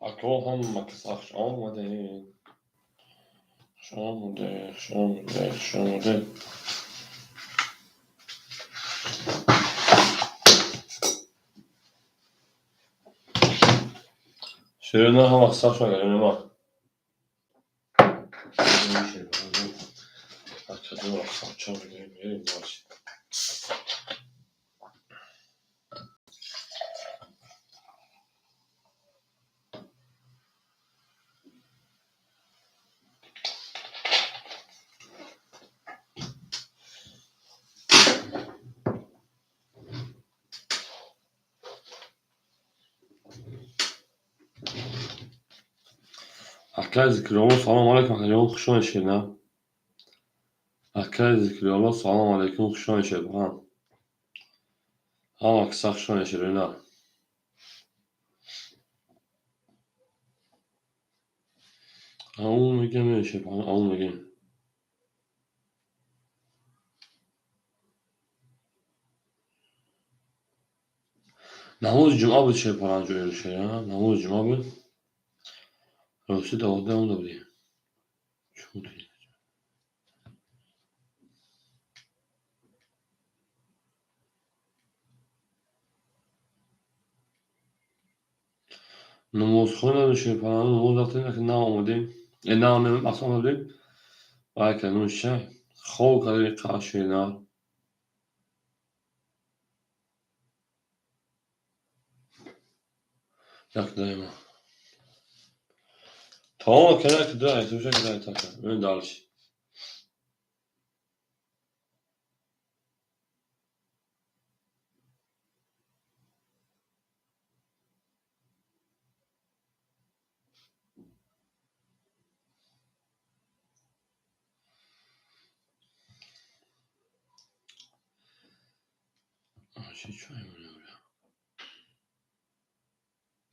Ако ҳама кас хуш омадед. Хуш омадед, хуш омадед, хуш омадед. Ширина ҳама кас хуш омадед, ма. Акай Зикрулло, салом алейкум, акаҷон, хуш омадед, Ширина. Акай Зикрулло, салом алейкум, хуш омадед, Шербахан. Ҳама каса хуш омадед, Ширина. Ау мегем, Шербахан, ау мегем. Намози ҷумъа буд, Шербахан, ҷои Ширина, намози ҷумъа буд. Рости 12 омада будем. Намозхон надошем, фалон намоз рафтем, ки нав омадем. Нав не, асло омада будем. Вай кардем шай. Хоб кардем иққадр ширина. Як даима. Тамом кара ки ду айтуша ки айтака. Мен дальше.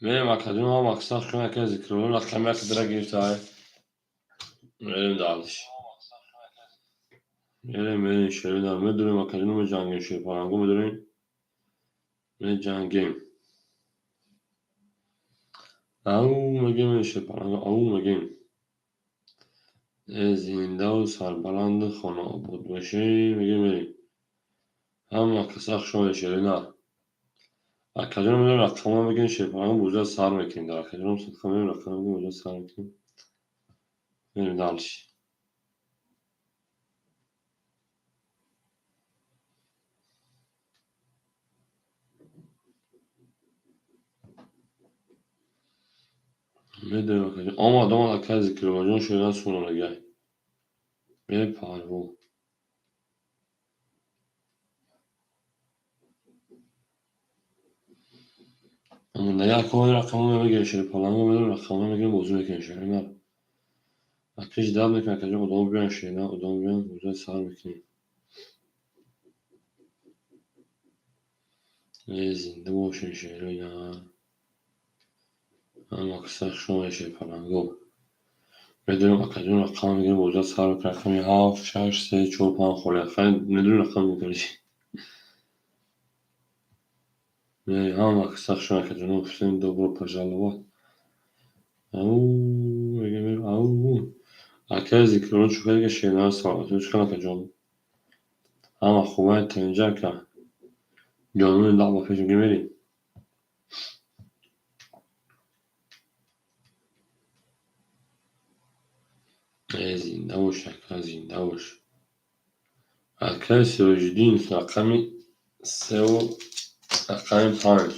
Мерем акаҷон, ҳама каса хуш омадед, акай Зикрулло, рақами як дира гирифтай. Мерем дальше. Мерем, мерем, Ширина, медурем акаҷон, меҷангем, Шерпаланго медурем. Меҷангем. Ау мегем, Шерпаланго, ау мегем. Э зиндаву сарбаланду хонаобод бошӣ, мегем, мерем. Ҳама каса хуш омадед, Ширина. Акаҷон медонем рақамро мегӯем, Шерпаланго бозиро сар мекунем. Дар акаҷоном садқа мегӯем, рақамро мегӯем, бозиро сар мекунем. Мерем дальше. Медонем акаҷон. Омад, омад акай Зикруллоҷон, Ширина сӯнонагай. Бепарво. Як ҳои рақамро мегирем, Шерпаланго медонем, рақамро мегирем, бозӣ мекунем, Ширина. Акиш дад мекунем, акаҷон, одамо биён, Ширина, одамо биён, бозиро сар мекунем. Э зинда бошем, Ширина. Ҳама каса хуш омадед, Шерпаланго. Медонем акаҷон рақам мегирем, бозиро сар мекунем, рақами 7, 6, 3, 4, 5 холӣ. Медонем рақам мегирем. Ҳама каса хуш омадед, акаҷон, всем добро пожаловать. Ау, мегем, ау. Акай Зикрулло чӣ кардига, Ширина, саломатӣ чӣ кардам, акаҷон? Ҳама хубай, тинҷа ака. Ҷонони лаб ба пеш мегем, мерем. Э зинда бош, ака, зинда бош. Акай Сироҷиддин, рақами 3 рақами 5.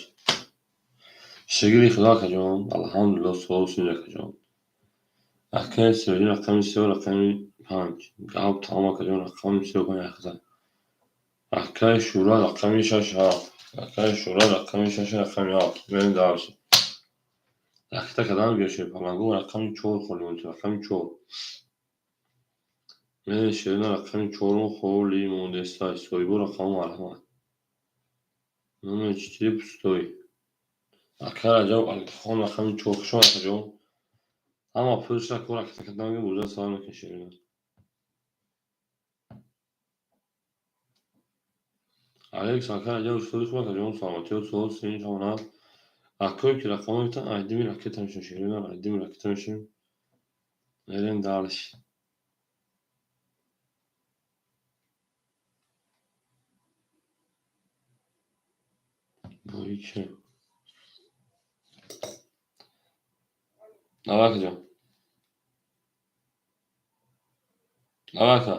Шукри Худо, акаҷон, алҳамдулилло, суол сунед, акаҷон. Акай Сироҷиддин, рақами 3 рақами 5. Гап тамом, акаҷон, рақами 3 5 яхта. Акай Шӯра, рақами 6 7. Акай Шӯра, рақами 6 рақами 7. Мерем дальше. Ракета кардам гӯё Шерпаланго, рақами 4 холӣ монд, рақами 4. Мерем, Ширина, рақами 4 холӣ мондеста. Соҳибо рақаму марҳамат. Номер 4 пустой. Акай Раҷаб Алихон, рақами 4, хуш омадед, акаҷон. Ҳама пулша ко ракета кардам, бозиро сар мекунем, Ширина. Алекс, акай Раҷаб, устоди хуб, акаҷон, саломатиё, суол синҷ ҳамонад. Акое ки рақамҳо гуфтан, айдими ракета мешем, шерина, айдими ракета мешем. Мерем дальше. Бои че? Давай, ҷон. Давай, ака.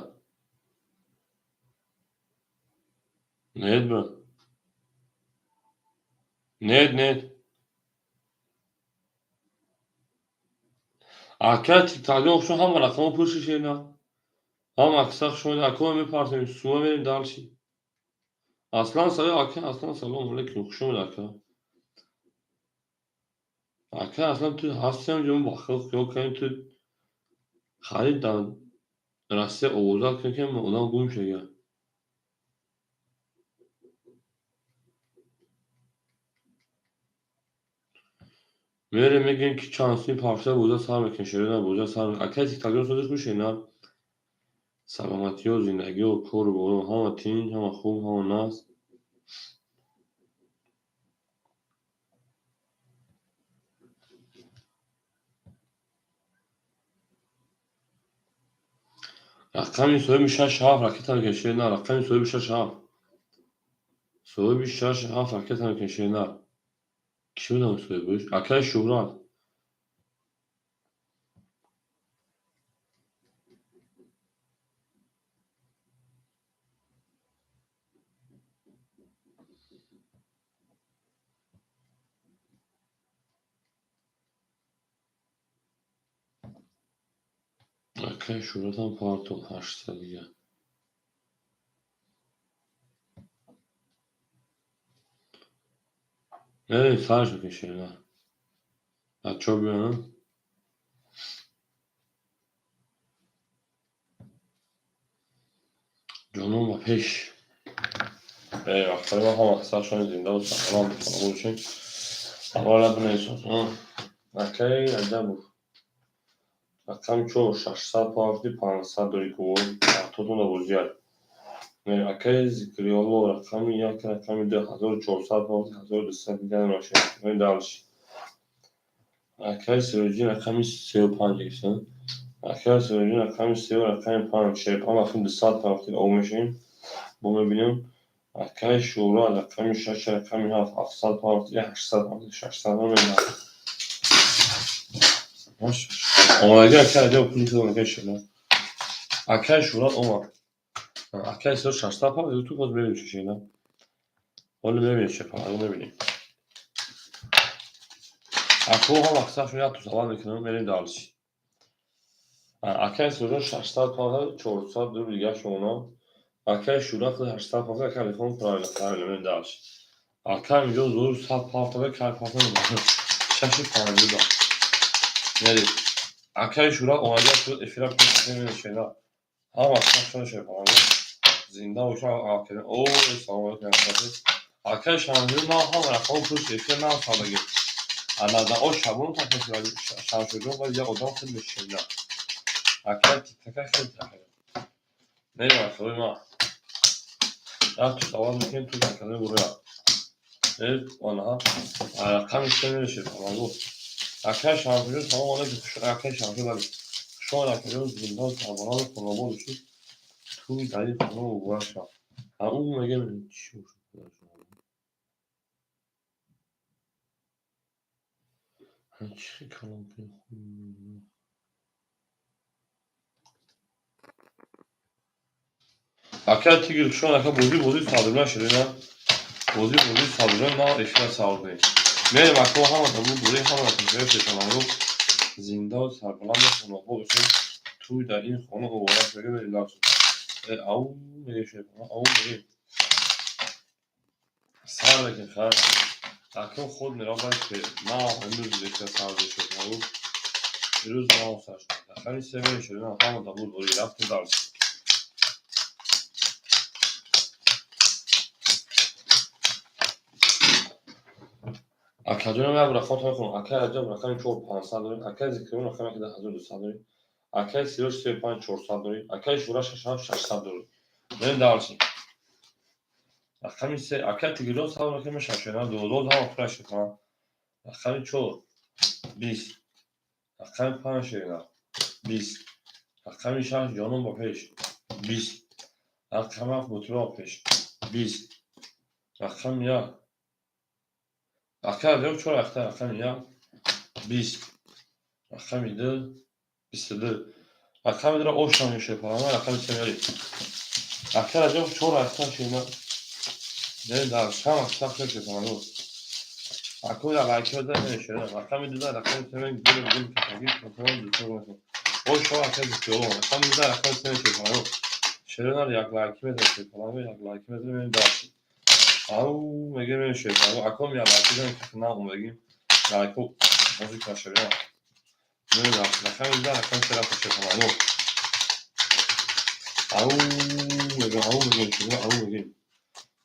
Нет, брат. Нет, нет. Ака тиктокҷон, хушо, ҳама рақамҳо пур шена. Ҳама акса хушо, ако мепартем, сума мерем дальше. Аслан салом, ака, Аслан, салом алейкум, хуш омад, ака. Ака Аслан, ту ҳастиам ҷон, ба хел хиёл кардем, ту харид дар Россия овоза кунем, ки одам гум шуда. Мерем, мегӯем, ки чанд сум парша, боза сар мекунем, шерина, боза сар. Ака тиктокҷон, созиш хушена. Саломатиё, зиндагиё, кору боро ҳама тинҷ, ҳама хуб, ҳама нағз. Рақами соҳиби шаш ҳафт ракета мекунем, шерина, рақами соҳиби шаш ҳафт. Соҳиби шаш ҳафт ракета мекунем, шерина. Кӣ будам соҳибаш? Акаи Шӯҳрат. Акаи Шӯҳратам партов ҳаштса дига. Мерем, сараш мекунем, шерина. Бачаҳо биёянд. Ҷонон ба пеш. Вақтҳои ма ҳама саршон зиндаву сарбаланд бошем. Аввала бинависед. Акаи Раҷабов. Рақами чор, 600 партӣ, 500 дори гувоҳ. Партотон дар бозият. Акаи Зикриёлло, рақами як, рақами ду, 1400 партӣ, 1200 дига намешавад. Дальше. Акаи Сироҷиддин рақами сею панҷ гирифтан. Акаи Сироҷиддин рақами сею рақами панҷ. Шерпан вақти 200 партӣ об мешавем. Бо мебинем. Акаи Шӯҳрат рақами шаш, рақами ҳафт, 700 партӣ, 800 партӣ, 600 мебинам. Омадагӣ акаи Раҷабов пули худро акаи Шӯҳрат. Акаи Шӯҳрат омад. Акаи Сироҷ 600 партӣ, ту боз мебинем чӣ шуда. Ҳоло мебинем, шерпаланго мебинем. Ако ҳама аксаршон як ту савол мекунам, мерем дальше. Акаи Сироҷон 600 партӣ, 400 рубл дига шумо. Акаи Шӯҳрат 800 партӣ, акаи Алихон правильно, правильно, мерем дальше. Акаи инҷо зур 100 партӣ, кай партӣ, шаши панҷу да. Мерем. Акаи Шӯҳрат омадагӣ эфира мешена. Ҳама аксаршон шерпаланго зинда бошад. О, салом алейкум. Акаи Шамсиддин на ҳама рақамҳо пушт эфир на сардагӣ. Ана да о шабон Шамсиддин ва як одам хеле мешина. Акаи тиктака хеле тахира. Мерем, акаи ма. Як ту савол мекунем, ту акаи буроя. Ана рақами се мерешед, паланго. Акаи Шамсиддин, салом алейкум. Акаи Шамсиддин, бале. Хуш омад, акаҷон, зинда сарбаланд, хонобод бошед. Туи дар ин хона муборак шавад. Ӯ мегӯям чӣ бошад? Чӣ калом? Акаи Тигр, хуш омад, ака, бозӣ бозӣ садрина ширина. Бозӣ бозӣ садрина на эфира савр кунем. Мерем, ака, ҳама табу бори ҳама рақамҳои шерпаланго зиндаву сарбаланду хонобод бошед. Туй дар ин хона муборак шавад. Мерем дальше. Ау мегӯем, шерпаланго, ау мегӯем. Сар мекунем, хайр. Акун худ меравад, ки на имрӯз эфира сар шерпаланго. Имрӯз на сар шуд. Рақами се мерем, ширина, ҳама табу бори рафтем дальше. Акаҷонам, як рақам мехонам. Акаи Раҷаб рақами чор, 500 доред. Акаи Зикриён рақами як, 1200 доред. Акаи Сироҷ се панҷ, 400 доред. Акаи Шӯҳрат шаш ҳафт, 600 доред. Мерем дальше. Рақами се, акаи Тигрҷон, салом алейкум, шашена, дувоздаҳ ҳама пураш шуданд. Рақами чор, 20. Рақами панҷ, шерина, 20. Рақами шаш, ҷонон ба пеш, 20. Рақами ҳафт, ботира ба пеш, 20. Рақами як, акай чор рақта. Рақами як, 20. Рақами ду, 22. Рақами дуро ошам мешепалама. Рақами се мери. Акай Раҷаб чор рақта, шерина. Дар шам акса шепалама. Ако я лайки бада мешера. Рақами дуда, рақами се мери. Гул гул катаги катон дутор. Ошо акай зикроло. Рақами дуда, рақами се мешепалама. Шерина, як лайки мезанем, шепалама, як лайки мезанем, мерим дальше. Ау, мегем, мерим, шепалама. Аком я лайки занем, ки на омадагим. Лайку музыка, шерина. Мерим дальше. Рақами дуда, рақами се рафта, шепалама. Ау, мегем, ау, мегем, шерина, ау, мегем.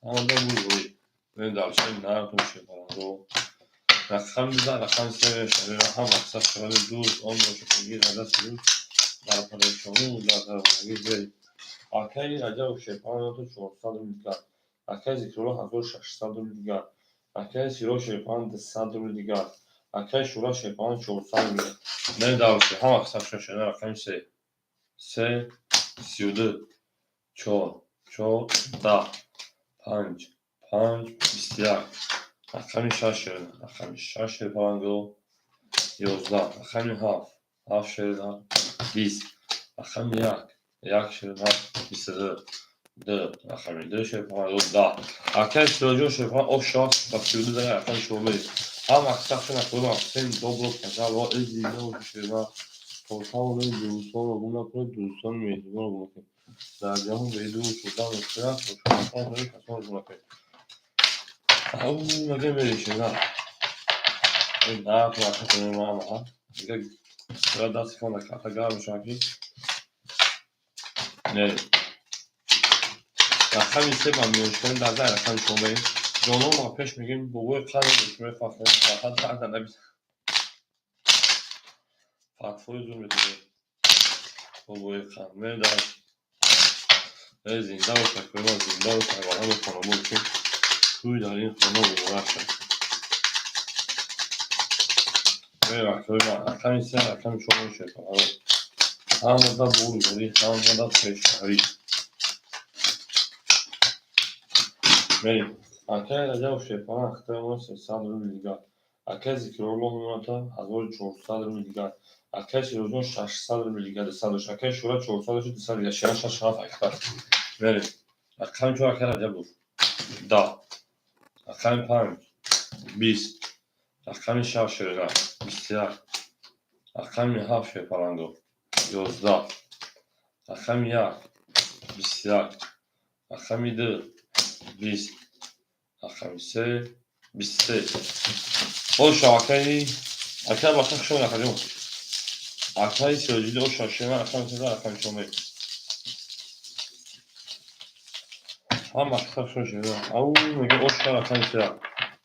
Ама буй. Мерим дальше, на тун шепалама. Рақами дуда, рақами се, шерина, ҳам мақсад шавад дӯст, он бошад гир даст дӯст дар парешонӣ дар дарвозагӣ берем. Акаи Раҷабов шерпалан то 400 рубл дигар. Акаи Зикрулло 1600 рубл дигар. Акаи Сироҷ шерпалан 200 рубл дигар. Акаи Шӯра шерпалан 400 рубл. Мерем дальше. Ҳама қисм шошена. Рақами се. Се, 32. Чор. Чор, 10. Панҷ. Панҷ, 21. Рақами шаш, шерина. Рақами шаш, шерпаланго, 11. Рақами ҳафт. Ҳафт, шерина, 20. Рақами як. Як, шерина, 22. Ду. Рақами ду, шерпаланго, 10. Акаи Сироҷон шерпалан ошо ба 32 дага. Рақами шумо мерем. Ҳама қисм накунем. Всем добро пожаловать. Зинда бошед, шерина. То тавонед, дӯстонро гум накунед, дӯстони меҳрибонро гум накунед. Дар ҷаҳон беду шуда мушкил аст, касонро гум накунед. Ау, мегем, мерем, шерина. На, ту рақами мама. Дига дасти кон карта гарм мешавад ки. Мерем. Рақами се ба миёншикани дар зай рақами шумо мерем. Ҷонон ба пеш мегем, бобои қанд мефахрем, фақат дарда набиз. Фатвои зур метавонем. Бобои қанд. Мерем дальше. Э, зинда бош, акои ман, зинда бош, сарбаланду хонобод бошед. Тӯй дар ин хона муборак шавад. Мерем, акои ман, рақами се, рақами чор мешавад. Ҳамада бурдборӣ, ҳамада пешравӣ. Мерем. Акаи Раҷабов шерпалан ахтаи мо 300 рубл дигар. Акаи Зикрулло Ҳумата 1400 рубл дигар. Акаи Сироҷон 600 рубл дигар, 200 дошт. Акаи Шӯра 400 дошт, 200 дигар. Шера, шаш, ҳафт ахта. Мерем. Рақами чор, акаи Раҷабов. 10. Рақами панҷ, 20. Рақами шаш, шерина, 21. Рақами ҳафт, шерпаланго, 11. Рақами як, 21. Рақами ду, 20. Рақами се, 23. Оша, акаи баха, хуш омадед, акаҷон. Акаи Сироҷиддин, оша, шерина, рақами се, рақами чор мерем. Ҳама қисм шо, шерина. Ау, мегем, оша, рақами се.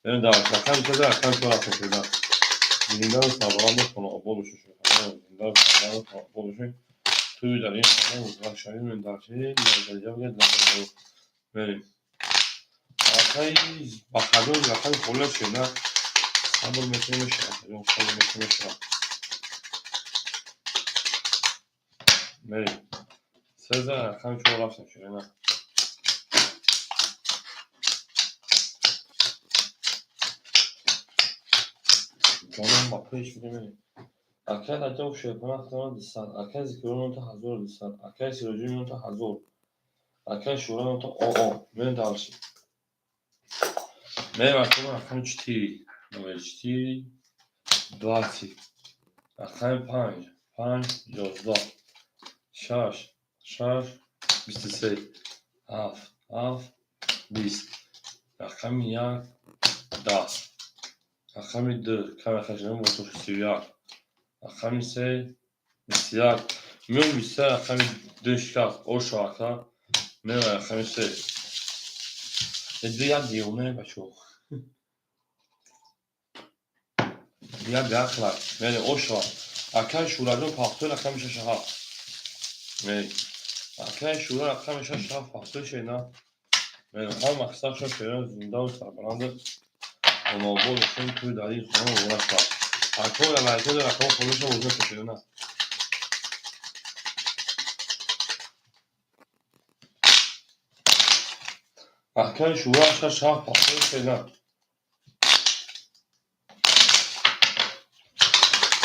Мерем дальше. Рақами се, рақами чор рафтем, шерина. Зиндаву сарбаланд хонаобод бошед, шерина. Зиндаву сарбаланд хонаобод бошед. Тӯй дар ин хона муборак шавад. Мерем дальше. Мерем. Акаи Бахаҷон рақами холия, шерина. Сабр мекунем, мешавад, акаҷон, сабр мекунем, мешавад. Мерем. Сеза, рақами чор рафтем, шерина. Ҷонон ба пеш мерем. Акаи Раҷабов шерпалан ахтарон 200. Акаи Зикрулло нота 1200. Акаи Сироҷиддин нота 1000. Акаи Шӯра нота ОО. Мерем дальше. Мерем, акаи, рақами четыре. Номер четыре, 20. Рақами панҷ. Панҷ, 11. Шаш. Шаш, 23. Ҳафт. Ҳафт, 20. Рақами як, 10. Рақами ду, каме хашнам бо 31. Рақами се, 21. Миён 23, рақами ду шикаст. Ошо, ака. Мерем рақами се. Ду як девона, бачаҳо. Як беақлак. Мерем, ошо. Акаи Шӯраҷон пахтои рақами шашу ҳафт. Мерем. Акаи Шӯра рақами шашу ҳафт пахтои, шерина. Мерем. Ҳама мақсад шо, шерина, зиндаву сарбаланду Хонобод бошем, тӯй дар ин хона муборак шавад. Ако лайкода рақам хонуша бозӣ кашида. Акаи Шӯра шаш ҳафт пахтои шеда.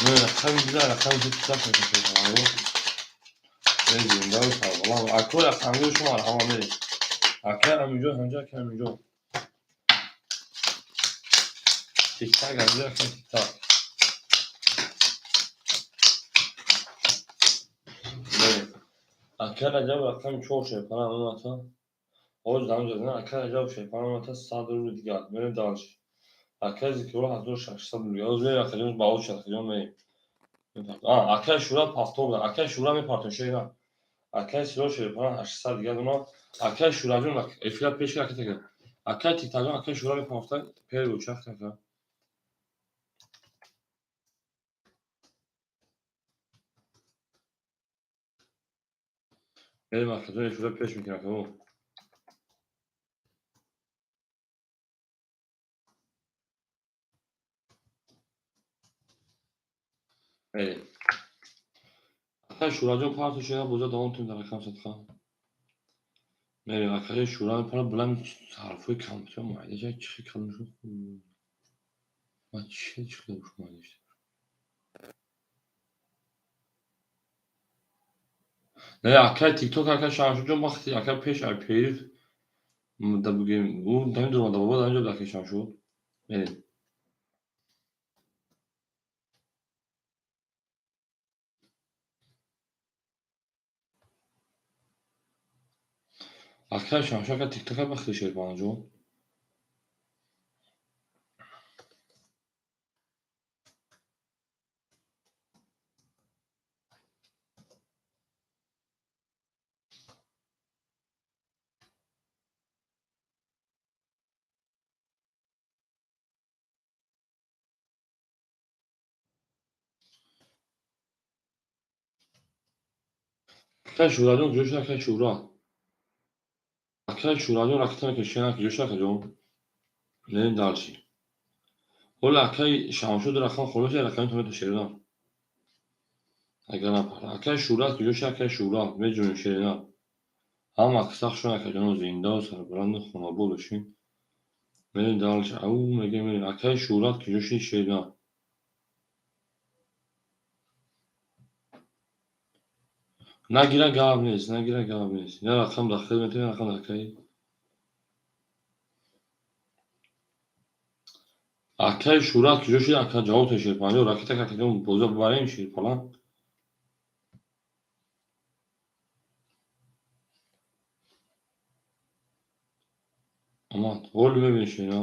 Не, рақами дида, рақами тиктак мекашед. Зинда сарбаланд. Ако рақамгири шумо марҳамат мерем. Акай Аминҷон, ҳамҷа акай Аминҷон. Тиктак ҳамҷа акай тиктак. Акай Раҷаб рақами чор шерпана омата. Оз дамҷа акай Раҷаб шерпана омата 100 рубли дигар. Мерем дальше. Акай Зикрулло 1600 рубли. Оз мерем акаҷон ба оч акаҷон мерем. Акай Шӯра пафто будан. Акай Шӯра мепартон шерина. Акай Сиро шерпана 800 дигар дома. Акай Шӯраҷон эфира пеш ка акай. Акай Тиктакҷон акай Шӯра мепартон первый учах така. Мерем акаҷон эфира пеш мекунем акао. Мерем. Акай Шӯраҷон парто шуда боза давом тунем дар рақам садқа. Мерем акаи Шӯра мепара буланд ҳарфҳои компютер майда чӣ калон шуд. Ма чӣ чӣ майда шуд. Не, акай тикток акай Шамшуҷон вақти акай пеш ай периф да бигем, ӯ дамин дуромада баба дар инҷо акай Шамшуд. Мерем. Акай Шамшуд акай тикток вақти Шербанаҷон. Акай Шӯраҷон куҷо шуд акай Шӯра? Акай Шӯраҷон ракета мекашид, куҷо шуд акаҷон? Мерем дальше. Ҳоло акай Шамшуд рақам холош рақами тонето шерина. Агар напара. Акай Шӯра куҷо шуд акай Шӯра? Меҷунем шерина. Ҳама сахт шуд акаҷон зинда сарбаланду хонобод бошин. Мерем дальше. Ау мегем мерем. Акай Шӯра куҷо шуд шерина? Нагира гап нест, нагира гап нест. Ина рақам дахил метавонем, рақам акай. Акай Шӯра куҷо шуд? Ака ҷавоб та Шерпанҷо ракета акаҷон боза бибарем Шерпалан. Омад. Ҳоли мебинем шерина.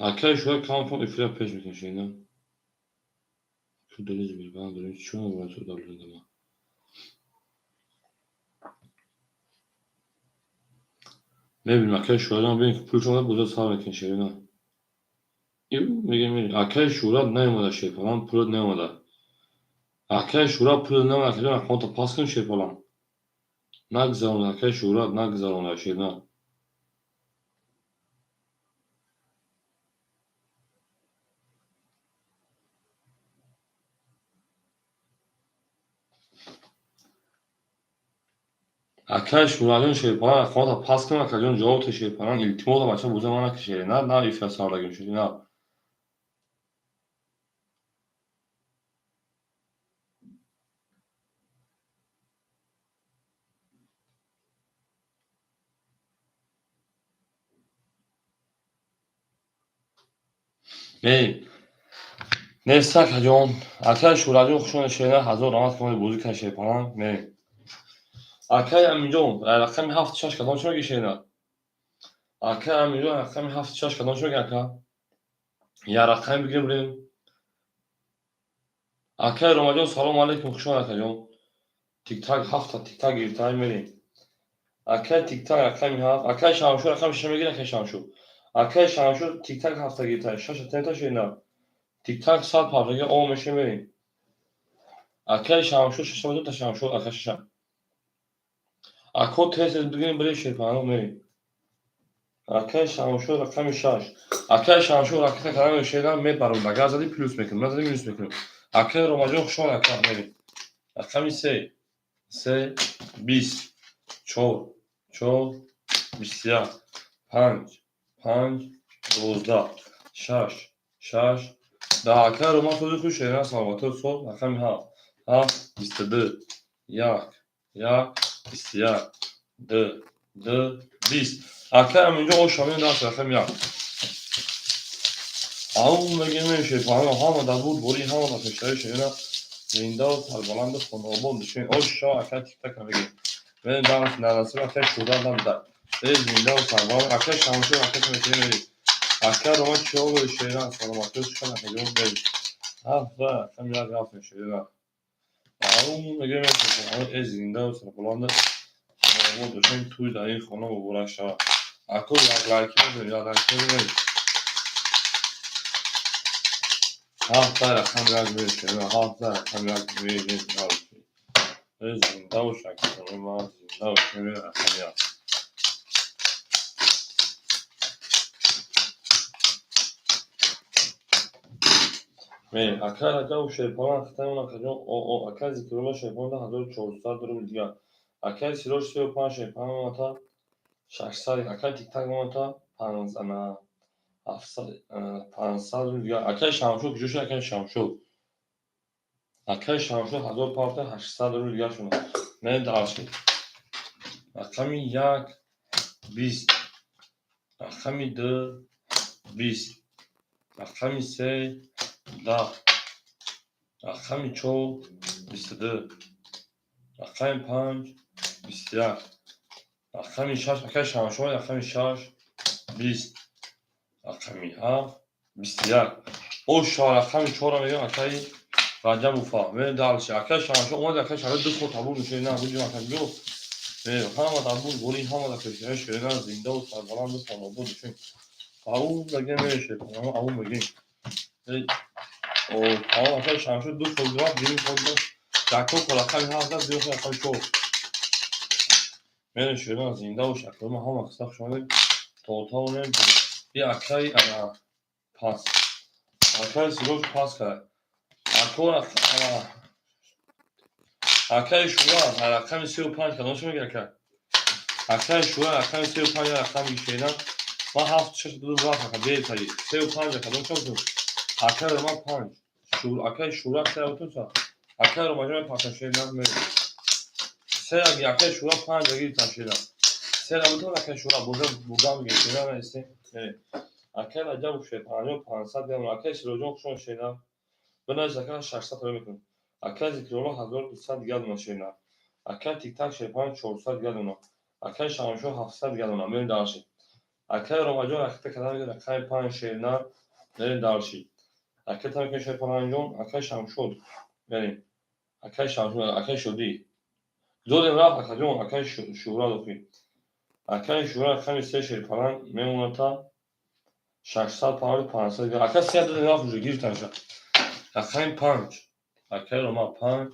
Акай Шӯра кам эфира пеш мекунем шерина. Ку дорем бирбан дорем чӣ бояд дорем. Мебинем акай Шӯраҷон бибинем ки пулш омада боза сар мекунем шерина. Ю мегем мерем. Акай Шӯра наомада Шерпалан, пулат наомада. Акай Шӯра пулат наомада, акаҷон рақамото пас кун Шерпалан. Нагзаронда акай Шӯра, нагзаронда шерина. Акай Шӯраҷон Шерпалан рақамото пас кун акаҷон ҷавоб та Шерпалан илтимос бача боза ман наки шерина, на эфира сардагим шерина. Мерем. Нест акаҷон. Акай Шӯраҷон хуш омадед шерина, ҳазор раҳмат ки омадед бозӣ кардед Шерпалан. Мерем. Акай Аминҷон, рақами ҳафт шаш кадом чӣ мегӯӣ шерина? Акай Аминҷон рақами ҳафт шаш кадом чӣ мегӯӣ ака? Я рақами бигирем бирем. Акай Ромаҷон салому алайкум, хуш омадед акаҷон. Тиктак ҳафта тиктак гирифтаи мерем. Акай тиктак рақами ҳафт, акай Шамшуд рақами шаш мегирӣ акай Шамшуд. Акай Шамшуд тиктак ҳафта гирифтаи, шаша тента шерина. Тиктак сад пардаги о мешем мерем. Акай Шамшуд шаша метавон та Шамшуд акай шаша. Ако тез тез бигирем бирем Шерпанаро мерем. Акай Шамшо рақами 6. Акай Шамшо ракета кардан шедан мебарам. Агар зади плюс мекунем, назади минус мекунем. Акай Ромаҷон, хуш омад, ака, мерем. Рақами 3. 3 20 4 4 21 5 5 12 6 6 10. Акай Рома, сози хуш, шерина, саломатӣ, соз. Рақами 7 7 22 1 1 21 2 2 20. Акай Аминҷон, ош ҳамин даст, рақами 1. Ау мегем, шефаҳо, ҳама дар буд бори, ҳама дар пешаи шерина, зиндаву сарбаланду хонаобод бошед. Ош шава, акай тиктака мегем. Мерем дарс, дар насиб акай Шӯра дам да. Э, зиндаву сарбаланд, акай Шамшо ракета мекунем, мерем. Акай Рома, чиҳо шерина, саломатӣ, шукр, акаҷон, мерем. Ҳафт рақами 1 рафтем, шерина. Ау мегем, шефаҳо, э, зиндаву сарбаланду хонаобод бошед, тӯй дар ин хона муборак шавад. Ако, як лайки мезанем, як лайки мезанем. Ҳафт рақами 1 мерем, шерина, ҳафт рақами 1 мерем. Э, зинда бош, акаҷони ман, зинда бош, мерем рақами 1. Мерем. Акай Раҷабов Шерпалан хитаи он, акаҷон, акай Зикрулло Шерпалан 1400 рубл дигар. Акай Сироҷ 35 Шерпалан омада 600, акай Тиктак омада 500 рубл дигар. Акай Шамшо куҷо шуд, акай Шамшо? Акай Шамшо 1000 пафта 800 рубл дигар шуд. Мерем дальше. Рақами 1 20, рақами 2 20, рақами 3 10, рақами 4 22, рақами 5 21, рақами 6, акай Шамшо, рақами 6 20, рақами 7 21. Ош шава, рақами 4 мегӯям, акаи Раҷабов. Мерем дальше. Акай Шамшо омад, акай Шамшо ду ход табур мешавед, на буҷум, акаҷон. Мерем, ҳама дар буд бори, ҳама дар пешаи шерина, зиндаву сарбаланду хонаобод бошед. Ау мегем, мерем, шерпалан, ау мегем. Тамом, акай Шамшо ду ход рафт, дуюм ход якум ход рақами 7 рафт, дуюм ход рақами 4. Мерем, шерина, зинда бош, акаи ҳама қисса, хуш омадед. То тавонем и акаи ана пас. Акаи Сироҷ пас кард. Ако, акаи Шӯра рақами 35 кадомаш мега, ака? Акаи Шӯра рақами 35, рақами шерина. Ман ҳафт шаш ду рафт, ака, бетаи. 35 кадом чо? Акаи Рома 5. Акаи Шӯра се утуса. Акаи Ромаҷон пака, шерина, мерем. Се акаи Шӯра 5 гирифтан, шерина. Се бутун, акаи Шӯра бурда бурда мегирем, шерина, наистем. Мерем. Акаи Раҷабов Шерпанҷон 500 грамм. Акаи Сироҷон, хуш омад, шерина. Бинавис, ака, 600 рӯ мекунем. Акаи Зикрулло 1200 дигар дона, шерина. Акаи Тиктак Шерпанҷ 400 дигар дона. Акаи Шамшо 700 дигар дона. Мерем дальше. Акаи Ромаҷон ракета кардан мегӯяд, рақами 5, шерина. Мерем дальше. Акаи Тамакин Шерпаланҷон, акаи Шамшод. Мерем. Акаи Шамшод, акаи Шодӣ. Додем, рафт, акаҷон, акаи Шӯра дохил. Акаи Шӯра рақами 3 Шерпалан мемонад та 600 павли 500 дигар. Ака, се додем, рафт, уже гирифтанша. Рақами 5. Акаи Рома 5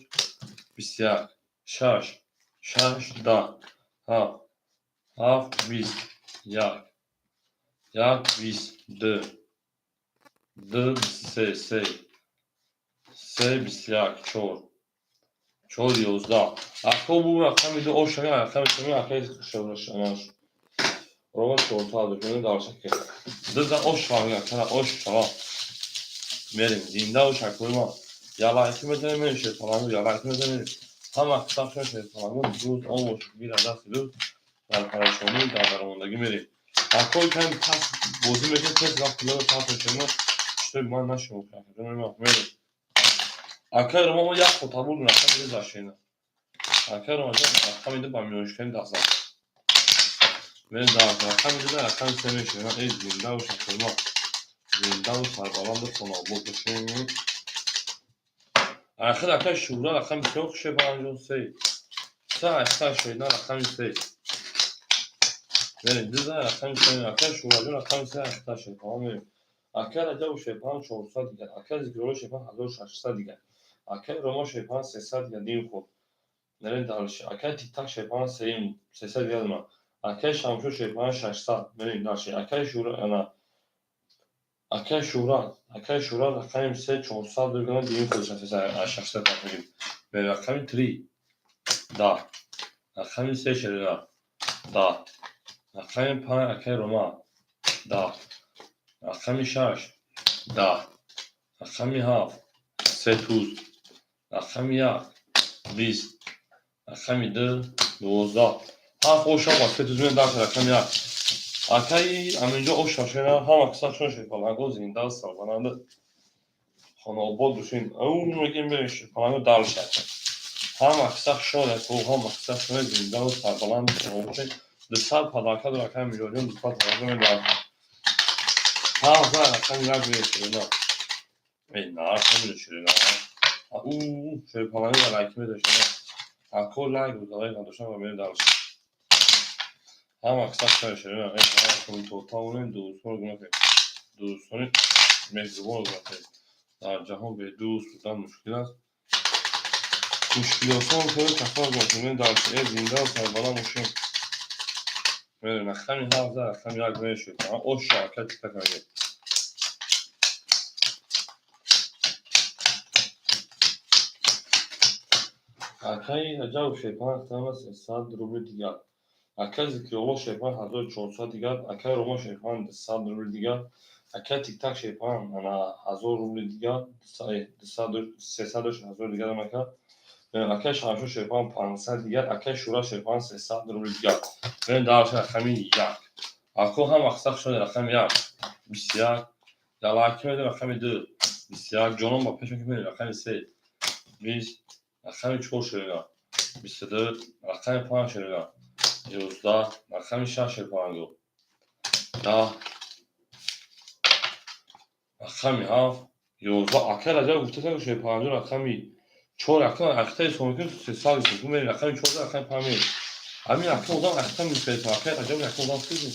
21 6 6 10 7 7 20 1 1 20 2 2 23 3 3 21 4 4 11. Ако, бу рақами 2 ош рақами 3, акаи Шӯра Рома 400 дошт, дальше. Дыза ош шава, ака, ош шава. Мерем, зинда бош, акои ман. Я лайки мезанем, мерем, шерпалангу, я лайки мезанем. Ҳама қисса шуд, шерпалангу, рӯз он бош, гира дасти рӯз дар парешонӣ, дар даромондагӣ мерем. Акои ками пас бозӣ мекунем, тез вақт пилоро пас мешавем, что ман нашавам, мерем. Акаи Рома мо як ход табур рақами 2 зашена. Акаи Ромаҷон рақами 2 ба миёншикани даст зад. Мерем дар рақами 2, рақами 3 мешавем. Эй, зинда бош, акои ман. Зиндаву сарбаланду хонаобод бошем. Ахир акаи Шӯра рақами 3, Шерпаланҷон, 3. 3 8 шеда рақами 3. Мерем, диза рақами 3, акаи Шӯраҷон рақами 3 8 Шерпалан мерем. Акаи Раҷабов Шерпалан 400 дигар. Акаи Зикрулло Шерпалан 1600 дигар. Акаи Рома Шерпалан 300 дигар, ним ход. Мерем дальше. Акаи Тиктак Шерпалан 300 дигар дона. Акаи Шамшо Шерпаланг 600. Мерем дальше. Акаи Шура, ана акаи Шӯҳрат, акаи Шӯҳрат рақами се 400 рубли дигим, худаш 600 мегирем. Мерем рақами три 10, рақами се Шерина 10, рақами панҷ акаи Рома 10, рақами шаш 10, рақами ҳафт се туз, рақами як 20, рақами ду 12. Ҳафт оша ба се туз меем дальше. Рақами як акаи Аминҷо оша шена. Ҳама киса шон Шерпаланго зинда, сарбаланд, хонаобод бошен. Ау мегем, мерем Шерпаланго дальше. Ҳама киса шод, ҳама киса шон зиндаву сарбаланд бошен. 200 подарка дор акаи Мироҷон, 200 подарка медорад. Ҳафт рақами як мерем, Шерина. Эй, на, рақами Шерина. У Шерпаланго лайк медошт. Ако лайк бузалай надоштан ва мерем дальше. Ҳама киса шон Шерина. Эй, ҳама дӯстонро гуна кунед, дӯстони меҳрубонро гуна кунед. Дар ҷаҳон бедӯст будан мушкил аст. Мушкилотон кори кафар гуна кунед. Дальше. Э, зиндаву сарбаланд бошем. Мерем рақами ҳафт, рақами як мешуд. Оша ака тика мегем. Акаи Раҷабов Шерпаланг хатама 300 рубли дигар. Акаи Зикрулло Шерпаланг 1400 дигар. Акаи Рома Шерпаланг 200 рубли дигар. Акаи Тиктак Шерпаланг ана 1000 рубли дигар, сесаду ҳазор дигар ака. Акаи Шамшо Шерпаланг 500 дигар. Акаи Шӯра Шерпаланг 300 рубли дигар. Мерем дальше. Рақами як. Ако ҳам ақсақ шуд. Рақами як 21. Ялаки медем. Рақами ду 21. Ҷонон ба пеш мекунем. Рақами се 20, рақами чор Шерина 22, рақами панҷ Шерина 11, рақами шаш Шерпаланго 10, рақами ҳафт 11. Акаи Раҷаб гуфтасам, Шерпаланҷо рақами чор ака ахта ҳисоб мекунем, 300 ҳисоб мерем. Рақами чорда, рақами панҷ мерем. Ҳамин ака одам ахта мефересам. Акаи Раҷаб ака одам сизм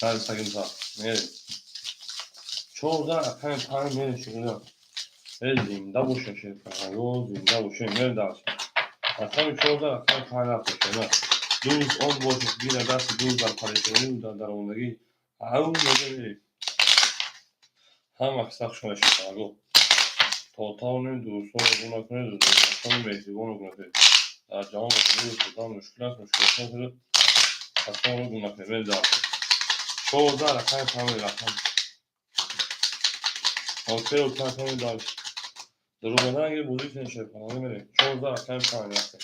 нарисагимса. Мерем 14, рақами панҷ мерем, Шерина. Э, зинда бошем, Шерпаланго, зинда бошем. Мерем дальше. Рақами 14, рақами панҷ рафта, Шерина. Дӯст он бошед, гира дасти дӯст дар парешонӣ, дар даромадагӣ. Ау мега мерем. Ҳама киса хушона, Шерпаланго. То тавонем дӯстонро гум накунед, дӯстони меҳрибонро гум накунед. Дар ҷаҳон дӯст будан мушкил аст, мушкилотон касонро гум накунед. Мерем дальше. 14, рақами панҷ рақам. Окей, окей, рақами дальше. Даромадан агар бозӣ кунем, Шерпаланго мерем. 14, рақами панҷ рафтем.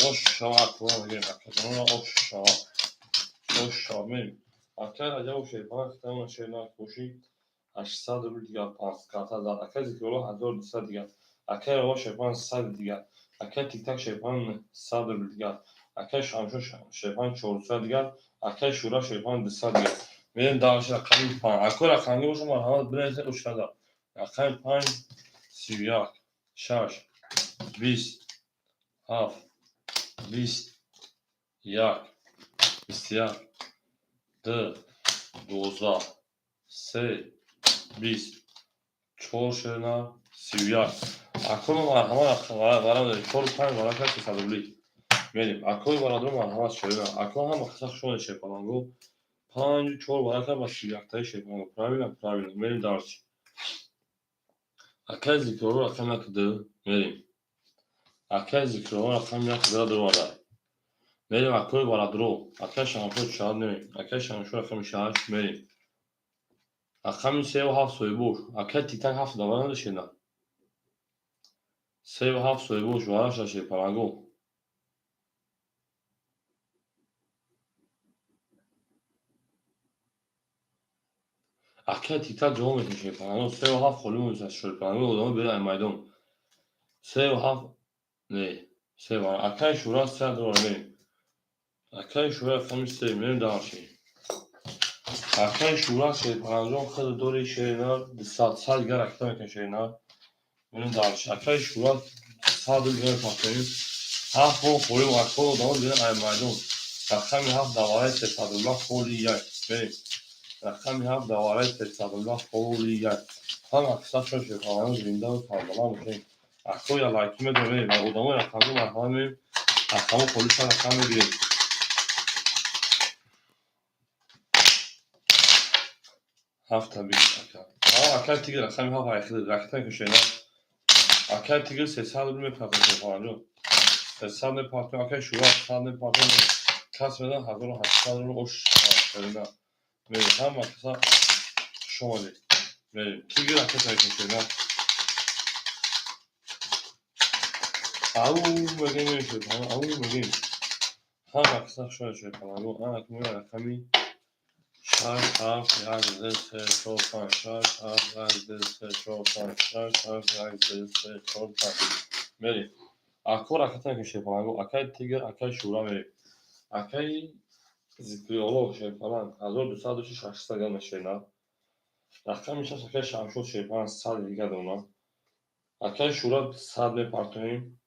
Ош шавад, акӯра мегирем. Акаҷонро ош шавад. Ош шавад, мерем. Акаи Раҷабов Шерпаланг хитамона шернак бошӣ 800 рубли дигар карта зад. Акаи Зикрулло 1200 дигар. Акаи Рома Шерпаланг 100 дигар. Акаи Тиктак Шерпаланг 100 рубли дигар. Акаи Шамшо Шерпаланг 400 дигар. Акаи Шӯра Шерпаланг 200 дигар. Мерем дальше. Рақами панҷ. Акои рақамгӣ боша, марҳамат бинависед ошада. Рақами панҷ 31, шаш 20, ҳафт 20, як 21, ду 12, се 20, чор Шерина 31. Акои марҳамат варам чору панҷ варака 300 рубли. Мерем. Акои бародаро, марҳамат, Шерина. Ако ҳама қисса хушомадед, Шерпаланго. Панҷу чор варака ба 31-таи, Шерпаланго. Правильно, правильно. Мерем дальше. Акаи Зикрулло рақами як ду мерем. Акаи Зикрулло рақами як ду даромада. Мерем, акои бародаро. Акаи Шамшо чанд мерем. Акаи Шамшо рақами шаш мерем. Рақами севу ҳафт соҳибош. Акаи Тиктак ҳафт давра надошед. Севу ҳафт соҳибош вараша, Шерпаланго. Акаи Тиктак ҷавоб метавон, Шерпаланго. Севу ҳафт холӣ монест, Шерпаланго, одамо беред ай майдон. Севу ҳафт не, се акаи Шӯра се дорам мерем. Акаи Шӯра рақами се мерем дальше. Акаи Шӯра Шерпаланҷон худ дори Шерина 200 сад дигар ракета мекунем, Шерина. Мерем дальше. Акаи Шӯра 100 дигар мепартоем. Ҳафт мо холӣ, акои одамо беред ай майдон. Рақами ҳафт давраи 300 рубла холи як. Мерем. Рақами ҳафт давраи 300 рубла холи як. Ҳама қисса шон, Шерпаланҷон, зиндаву сарбаланд бошем. Акоя лайки медорем ва одамои рақамҳо марҳамат мерем. Рақамҳо холӣ шуд, рақам мегирем. Ҳафта бигир, ака. Акай Тигр рақами ҳафт айхиди ракета мекушена. Акай Тигр 300 рубл мепартояд, Шерпаланҷон. 300 мепартояд, акай Шӯҳрат 100 мепартояд. Кас медан 1800 рубл ош шерина. Мерем, ҳама каса хуш омадед. Мерем. Тигр ракета мекушена. Ау мегем мешед, ау мегем. Ҳама каса хуш омадед, Шерпаланҷон. Ана ки меояд рақами 6, 7, 1, 2, 3, 4, 5, 6, 7, 1, 2, 3, 4, 5, 6, 7, 1, 2, 3, 4, 5. Мерем. Ако ракета мекунем, Шерпаланго. Акай Тигр, акай Шӯра мерем. Акай Зикриолло Шерпаланг 1200 дошти 600 грамм мешена. Рақами 6 акай Шамшод Шерпаланг 100 дига дона. Акай Шӯра 100 мепартоем.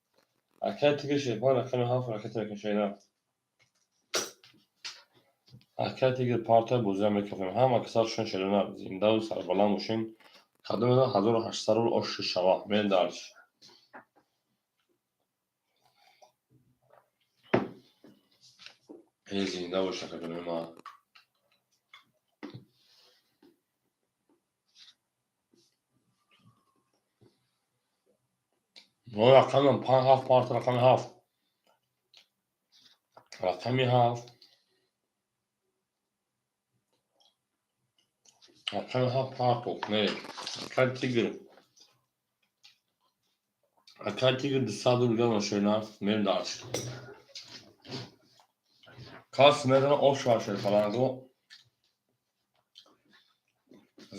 Акай Тигр Шерпаланг рақами 7 ракета мекунем, шена. Акай Тигр партия бозиам мекафем. Ҳама каса хушон шерина, зиндаву сарбаланд бошен. Кадом медон 1800 рубл ош шава. Мерем дальше. Эй, зинда бош, акаҷони ман. Но рақамам панҷ ҳафт парта, рақами ҳафт. Рақами ҳафт. Рақами ҳафт партов. Не. Акай Тигр. Акай Тигр 200 рубл грамм шерина. Мерем дальше. Кас медона ош ва Шерпаланго.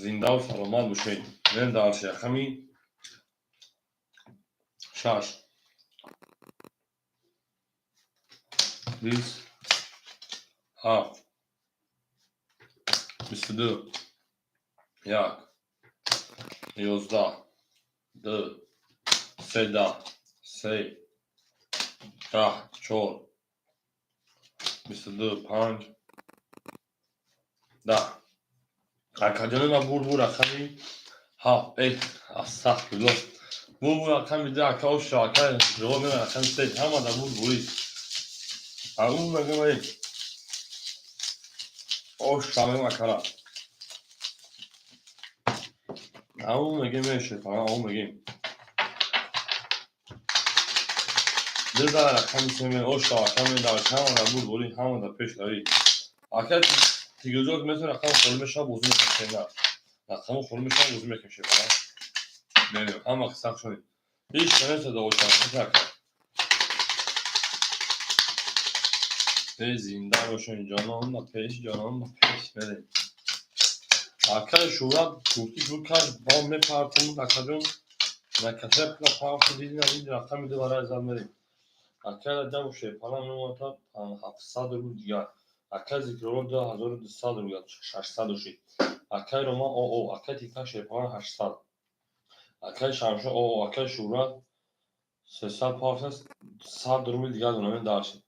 Зиндаву саломат бошед. Мерем дальше. Рақами 6. 20 7 22 1 11 2 3 3 10 4 22 5 10. Акаҷони ман бур бур рақами 7. Эй, астағфируллоҳ. Бур бур рақами 2, ака оша, ака ҷавоб меояд рақами 3. Ҳама дар бур бурид. Ау мегӯям, эй. Оша мегӯям, акара. Ау мегӯем, эй, Шерпаланг, ау мегӯем. Ду дар рақами се меояд, оша, ака медавад, ҳама дар бур бурид, ҳама дар пешравӣ. Ака Тигрҷон метавонад рақами холӣ мешавад, бозӣ мекунем, на. Рақами холӣ мешавад, бозӣ мекунем, Шерпаланг. Мерем, ҳама қисса шунид. Ҳеҷ намешавад оша, ака. Эй, зинда бошен, ҷонон ба пеш, ҷонон ба пеш, мерем. Акай Шӯҳрат гуфтӣ букаш бо мепартум, акаҷон. Накаша пула парту, диди надиди рақами 2 барои зад мерем. Акай Раҷабу Шерпаланг мемонад 700 рубл дигар. Акай Зикрулло 2200 рубл, 600 дошид. Акай Роман ОО, акай Тикак Шерпаланг 800. Акай Шамшод ОО, акай Шӯҳрат 300 партия, 100 рубл дигар дона дальше.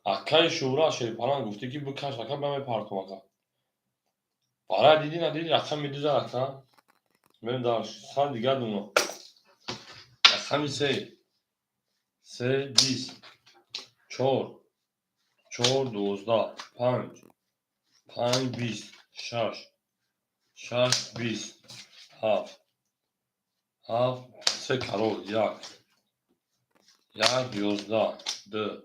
Акай Шӯҳрат Шерпаланг гуфтӣ ки букаш, ака ба мепартум, ака. Барои диди надиди рақами 2 зад, ака. Мерем дальше. 100 дигар дона. Рақами 3. 3 20 4 4 12 5 5 20 6 6 20 7 7 3 карол 1 1 11 2 2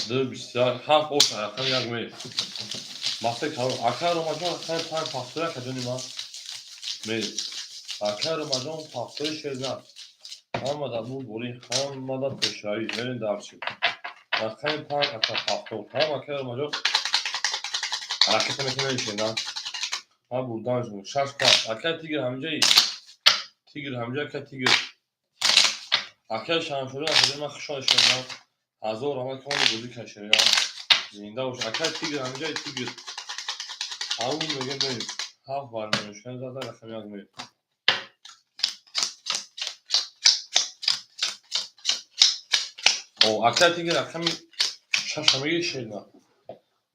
21 7 оша рақами 1 мерем. Ма се карол. Акай Ромаҷон рақами 5 пахтои, акаҷони ман. Мерем. Акай Ромаҷон пахтои шерна. Ҳама дар бур бурӣ, ҳама дар пешравӣ. Мерем дальше. Рақами 5 ака пахтор. Ҳама акай Ромаҷон ҳараката мекунем, шерна. Ҳа бурдан шуд. 6 пас. Акай Тигр ҳамҷаи. Тигр ҳамҷа, акай Тигр. Акай Шамшодин, акаҷони ман хушҳол шерна. 1000 раҳмат ки омади бозӣ кард, шерна. Зинда бош. Акай Тигр ҳамҷаи, Тигр. Ҳамун мегӯем мерем. 7 бар мешавад, зада рақами 1 мерем. О, акай Тигр рақами 6 мегири, шерна.